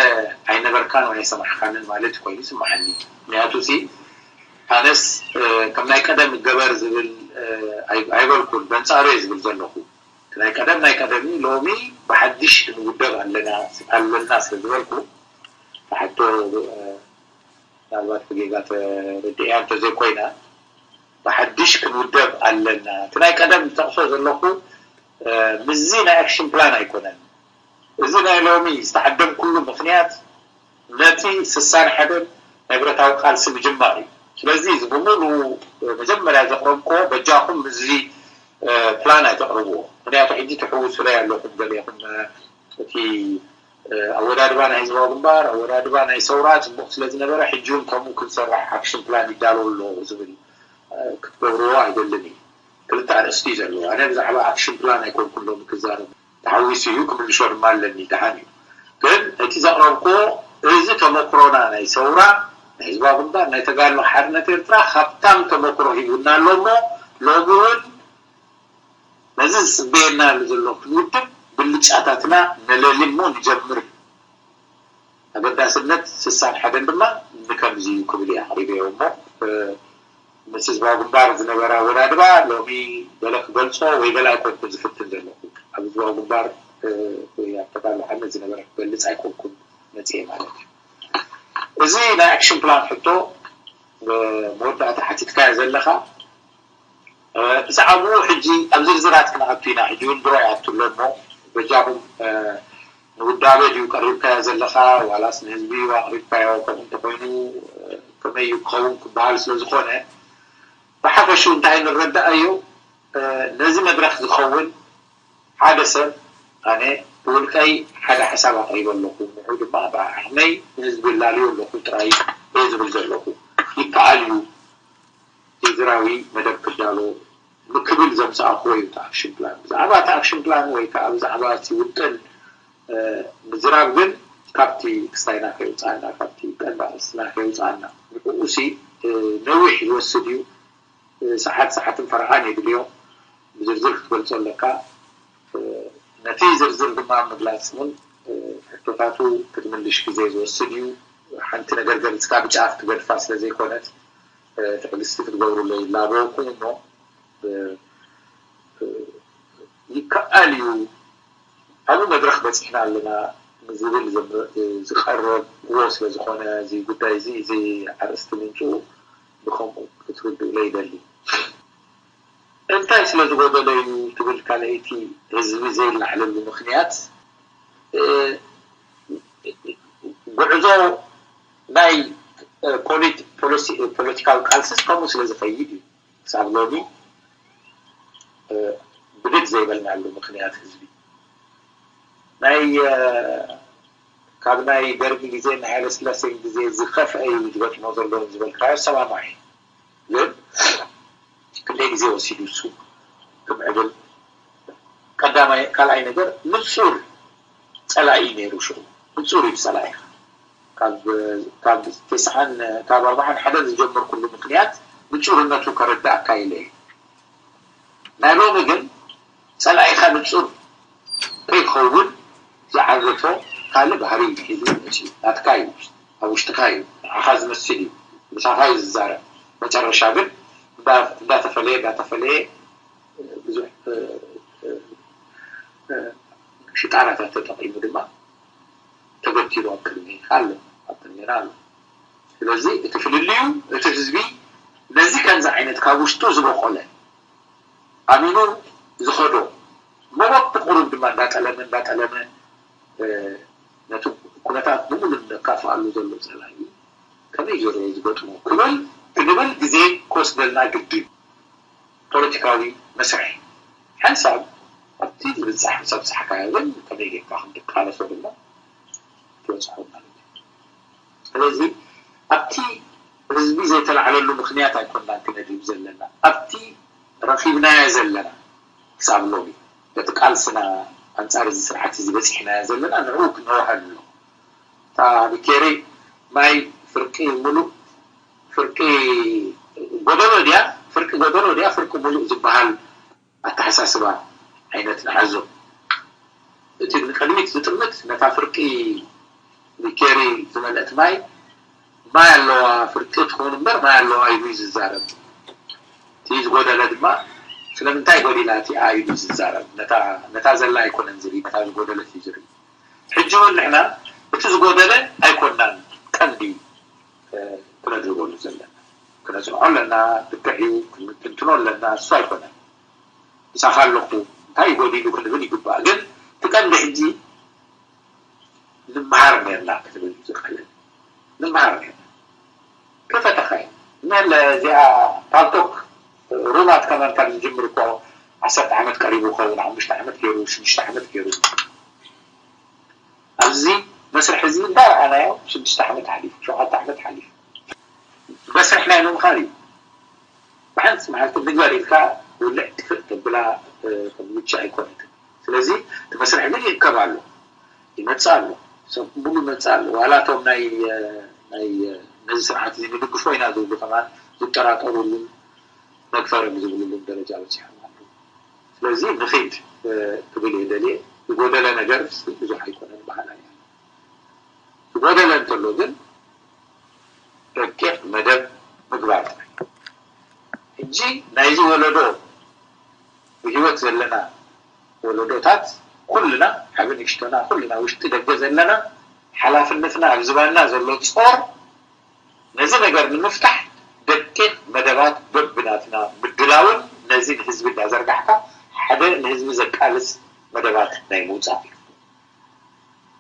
ኣይነበርካን ወይ ኣይሰማዕካንን ማለት ኮይኑ ይስምዓኒ ምክንያቱ ሲ ኣነስ እ፣ ከም ናይ ቀደም ገበር ዝብል እ፣ ኣይ- ኣይበልኩን በንጻሩ እየ ዝብል ዘለኹ እቲ ናይ ቀደም ናይ ቀደም እዩ ሎሚ ብሓድሽ ክንውደብ ኣለና ኣለና ስለ ዝበልኩ ተሓቶ እ፣ ምናልባት ብጌጋ ተረዲእያ እንተዘይኮይና ብሓድሽ ክንውደብ ኣለና እቲ ናይ ቀደም ዝጠቕሶ ዘለኹ እ፣ ምስዚ ናይ ኣክሽን ፕላን ኣይኮነን እዚ ናይ ሎሚ ዝተዓደምኩሉ ምኽንያት ነቲ ስሳን ሓደን ናይ ብረታዊ ቃልሲ ምጅማር እዩ ስለዚ እዚ ብምሉ መጀመርያ ዘቕረብክዎ በጃኹም ምስዚ እ፣ ፕላን ኣይተቕርብዎ ምኽንያቱ ሕጂ ትሕውሱለይ ኣለኹም ገሊኹም እ፣ እቲ ኣወዳድባ ናይ ህዝባዊ ግንባር ኣወዳድባ ናይ ሰውራ ፅቡቅ ስለዝነበረ ሕጂ እውን ከምኡ ክንሰርሕ ኣክሽን ፕላን ይዳለው ኣሎ ዝብል ክትገብርዎ ኣይደልን እዩ ክልተ ኣርእስቲ እዩ ዘለዎ ኣነ ብዛዕባ ኣክሽን ፕላን ኣይኮንኩን ሎሚ ክዛረብ ተሓዊሱ እዩ ክምልሾ ድማ ኣለኒ ደሓን እዩ ግን እቲ ዘቅረብክዎ እዚ ተመክሮና ናይ ሰውራ ናይ ህዝባዊ ግንባር ናይ ተጋድሎ ሓርነት ኤርትራ ካብታም ተመክሮ ሂቡና ኣሎ እሞ ሎሚ እውን ነዚ ዝፅበየና ዘሎ ክንውድብ ብልጫታትና ነለሊ እሞ ንጀምር። ኣገዳስነት ስሳን ሓደን ድማ ንከምዚ እዩ ክብል እየ ኣቕሪበዮ እሞ፣ እ፣ ምስ ህዝባዊ ግንባር ዝነበረ ኣወዳድባ ሎሚ ገለ ክገልጾ ወይ ገለ ኣይኮንኩን ዝፍትን ዘለኹ። ኣብ ህዝባዊ ግንባር፣ እ፣ ወይ ኣብ ተጋድሎ ሓድነት ዝነበረ ክገልጽ ኣይኮንኩን መጽኤ ማለት እዩ። እዚ ናይ ኣክሽን ፕላን ሕቶ፣ እ፣ መወዳእታ ሓቲትካዮ ዘለኻ፣ እ፣ ብዛዕባኡ ሕጂ ኣብ ዝርዝራት ክንኣቱ ኢና። ሕጂ እውን ድሮ ይኣቱ ኣሎ እሞ በጃኹም፣ እ፣ ንውዳበ ድዩ ቀሪብካዮ ዘለኻ ዋላስ ንህዝቢ እዩ ኣቕሪብካዮ? ከምኡ እንተኾይኑ፣ እ፣ ከመይ እዩ ክኸውን ክበሃል ስለ ዝኾነ ብሓፈሽኡ እንታይ ንረዳኣዮ፣ እ፣ ነዚ መድረኽ ዝኸውን ሓደ ሰብ ኣነ ብውልቀይ ሓደ ሓሳብ ኣቕሪበ ኣለኹ። ንዑ ድማ ብዓቕመይ ንህዝቢ ላልዮ ኣለኹ ጥራይ እየ ዝብል ዘለኹ። ይከኣል እዩ። ዝርዝራዊ መደብ ክዳሎ ንክብል ዘምጻእክዎ እዩ እቲ ኣክሽን ፕላን። ብዛዕባ እቲ ኣክሽን ፕላን ወይ ከዓ ብዛዕባ እቲ ውጥን፣ እ፣ ምዝራብ ግን ካብቲ ክስታይና ከይውፅኣና፣ ካብቲ ቀንዲ ኣርእስትና ከይውፅኣና። ንዕኡሲ፣ እ፣ ነዊሕ ዝወስድ እዩ። እ፣ ሰዓት ሰዓትን ፈረቓን የድልዮ። ብዝርዝር ክትገልጾ ኣለካ። እ፣ ነቲ ዝርዝር ድማ ምግላጽ እውን፣ እ፣ ሕቶታቱ ክትምልሽ ግዜ ዝወስድ እዩ። ሓንቲ ነገር ገሊጽካ ብጫፍ ትገድፋ ስለ ዘይኮነት፣ እ፣ ትዕግስቲ ክትገብሩለይ ይላበወኩም እሞ፣ እ፣ እ፣ ይከኣል እዩ። ኣብኡ መድረኽ በጺሕና ኣለና ንዝብል ዝም-፣ ዝቐረብዎ ስለ ዝኾነ፣ እዚ ጉዳይ እዚ፣ እዚ ኣርእስቲ ምምጽኡ ብኸምኡ ክትርድኡለይ ይደሊ። እንታይ ስለ ዝጎደለ እዩ ትብል ካልኣይቲ ህዝቢ ዘይለዓለሉ ምኽንያት፣ እ፣ ጉዕዞ ናይ፣ እ፣ ፖሊት-፣ ፖለሲ-፣ ፖለቲካዊ ቃልስስ ከምኡ ስለ ዝኸይድ እዩ። ክሳብ ሎሚ፣ እ፣ ብድድ ዘይበልናሉ ምኽንያት ህዝቢ ናይ፣ እ፣ ካብ ናይ ደርጊ ግዜ ናይ ሃይለስላሴ ግዜ ዝኸፍአ እዩ ዝገጥሞ ዘሎ ዝበልካዮ ሰማማዕ እዩ። ግን ክንደይ ግዜ ወሲዱ እሱ ክምዕብል? ቀዳማይ፣ ካልኣይ ነገር ንጹር ጸላኢ ነይሩ ሽዑ። ንጹር እዩ ጸላኢኻ። ካብ፣ ካብ ተስዓን፣ ካብ ኣርባዓን ሓደን ዝጀመርኩሉ ምኽንያት ንጹርነቱ ከረዳእካ ኢለ እየ። ናይ ሎሚ ግን ጸላኢኻ ንጹር ከይኸውን ዝዓገቶ ካልእ ባህሪ ሒዙ መጺኡ። ናትካ እዩ፣ ኣብ ውሽጥካ እዩ፣ ንዓኻ ዝመስል እዩ፣ ምሳኻ እዩ ዝዛረብ። መጨረሻ ግን እንዳ-፣ እንዳተፈለየ፣ እንዳተፈለየ ብዙሕ፣ እ፣ እ፣ እ፣ ሽጣራታት ተጠቒሙ ድማ ተገቲሩ ኣብ ቅድሜኻ ኣሎ፣ ኣብ ቅድሜና ኣሎ። ስለዚ እቲ ፍልልዩ፣ እቲ ህዝቢ ነዚ ከምዚ ዓይነት ካብ ውሽጡ ዝበቆለ ኣሚኑ ዝኸዶ፣ እሞ በብቁሩብ ድማ እንዳጠለመ፣ እንዳጠለመ፣ እ፣ ነቲ ኩነታት ብምሉእ ዘካፍኣሉ ዘሎ ጸላኢ ከመይ ገይሩ ዝገጥሞ ክብል፣ ክንብል ግዜ ክወስደልና ግድን። ፖለቲካዊ መስርሕ ሓንሳብ ኣብቲ ዝብጻሕ ምስ ኣብጻሕካዮ ግን ከመይ ጌርካ ከም ትቃለሶ ድማ ትበጽሖ ማለት እዩ። ስለዚ ኣብቲ ህዝቢ ዘይተላዕለሉ ምኽንያት ኣይኮናን ክነድህብ ዘለና። ኣብቲ ረኺብናዮ ዘለና ክሳብ ሎሚ በቲ ቃልስና ኣንጻር እዚ ስርዓት እዚ በጺሕናዮ ዘለና ንዕኡ ክነዋህሉ ኣሎ። እታ ቢኬሪ ማይ ፍርቂ ሙሉእ፣ ፍርቂ ጎደሎ ድያ፣ ፍርቂ ጎደሎ ድያ፣ ፍርቂ ሙሉእ ዝበሃል ኣተሓሳስባ ዓይነት ንሓዞ። እቲ ንቅድሚት ዝጥምት ነታ ፍርቂ ቢኬሪ ዝመልአት ማይ፣ ማይ ኣለዋ ፍርቂ ትኸውን እምበር ማይ ኣለዋ ኢሉ እዩ ዝዛረብ። እቲ ዝጎደለ ድማ ስለምንታይ ጎዲላ እቲኣ ኢሉ ዝዛረብ። ነታ፣ ነታ ዘላ ኣይኮነን ዝርኢ፣ ነታ ዝጎደለት እዩ ዝርኢ። ሕጂ እውን ንሕና እቲ ዝጎደለ ኣይኮናን ቀንዲ፣ እ፣ ክነድርበሉ ዘለና። ክነጽንዖ ኣለና፣ ልክዕ እዩ፣ ክንትንትኖ ኣለና፣ እሱ ኣይኮነን። ምሳኻ ኣለኹ፣ እንታይ እዩ ጎዲሉ ክንብል ይግባእ። ግን እቲ ቀንዲ ሕጂ ንምሃር ኔርና ክትብል እዩ ዝኽእል። ንምሃር ኔርና። ከፈተኻ እዩ። ንለ እዚኣ ፓልቶክ ሩማት ከማን ካብ ዝጅምር እኮ ዓሰርተ ዓመት ቀሪቡ ይኸውን፣ ሓሙሽተ ዓመት ገይሩ፣ ሽዱሽተ ዓመት ገይሩ። ኣብዚ መስርሕ እዚ እንዳረኣናዮ ሽዱሽተ ዓመት ሓሊፉ፣ ሸውዓተ ዓመት ሓሊፉ። መስርሕ ናይ ምምሃር እዩ። ብሓንቲ መዓልቲ ንግበር ኢልካ ውልዕ ጥፍእ ተብላ፣ እ፣ ከም ውጭ ኣይኮነትን። ስለዚ እቲ መስርሕ ግን ይእከብ ኣሎ፣ ይመጽእ ኣሎ፣ ሰብ ሙሉ ይመጽእ ኣሎ። ዋላ እቶም ናይ፣ እ፣ ናይ፣ እ፣ ነዚ ስርዓት እዚ ንድግፎ ኢና ዝብሉ ከማን ዝጠራጠሩሉን መግፈርም ዝብሉሉን ደረጃ በጺሖም ኣለዉ። ስለዚ ንኺድ፣ እ፣ ክብል እየ ደልየ። ዝጎደለ ነገር ብዙሕ ኣይኮነን በሃላይ። ዝጎደለ እንተሎ ግን ረቂቕ መደብ ምግባር ጥራይ። ሕጂ ናይዚ ወለዶ ብህይወት ዘለና ወለዶታት ኩልና ዓቢ ንእሽቶና ኩልና ውሽጢ ደገ ዘለና ሓላፍነትና ኣብ ዝባንና ዘሎ ጾር ነዚ ነገር ንምፍታሕ ደቂቕ መደባት በብናትና ምድላውን ነዚ ንህዝቢ እንዳዘርጋሕካ ሓደ ንህዝቢ ዘቃልስ መደባት ናይ ምውጻእ እዩ።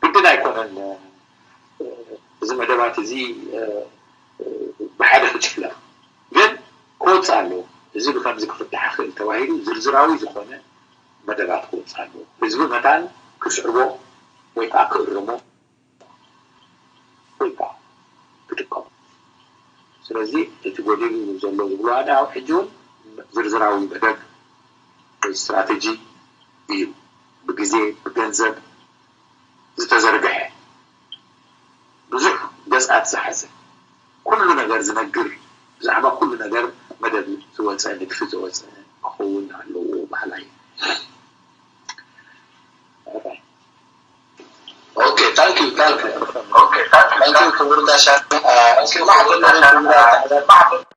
ግድን ኣይኮነን እዚ መደባት እዚ ብሓደ ክጭፍለቕ ግን ክወፅእ ኣለዎ። እዚ ብከምዚ ክፍታሕ ክእል ተባሂሉ ዝርዝራዊ ዝኾነ መደባት ክወፅእ ኣለዎ። ህዝቢ መታን ክስዕቦ ወይ ከዓ ክእርሞ ወይ ከዓ ክጥቀሙ። ስለዚ እቲ ጎዲሉ ዘሎ ዝብሎ ኣነ ኣብ ሕጂ እውን ዝርዝራዊ መደብ ወይ ስትራተጂ እዩ። ብግዜ ብገንዘብ ዝተዘርግሐ ብዙሕ ገፃት ዝሓዘ ኩሉ ነገር ዝነግር ብዛዕባ ኩሉ ነገር መደብ ዝወፀ ንድፊ ዝወፀ ክኸውን ኣለዎ በሃላይ። Okay, thank you, thank you. Okay, thank you. Thank you, ክቡር ጋሻ።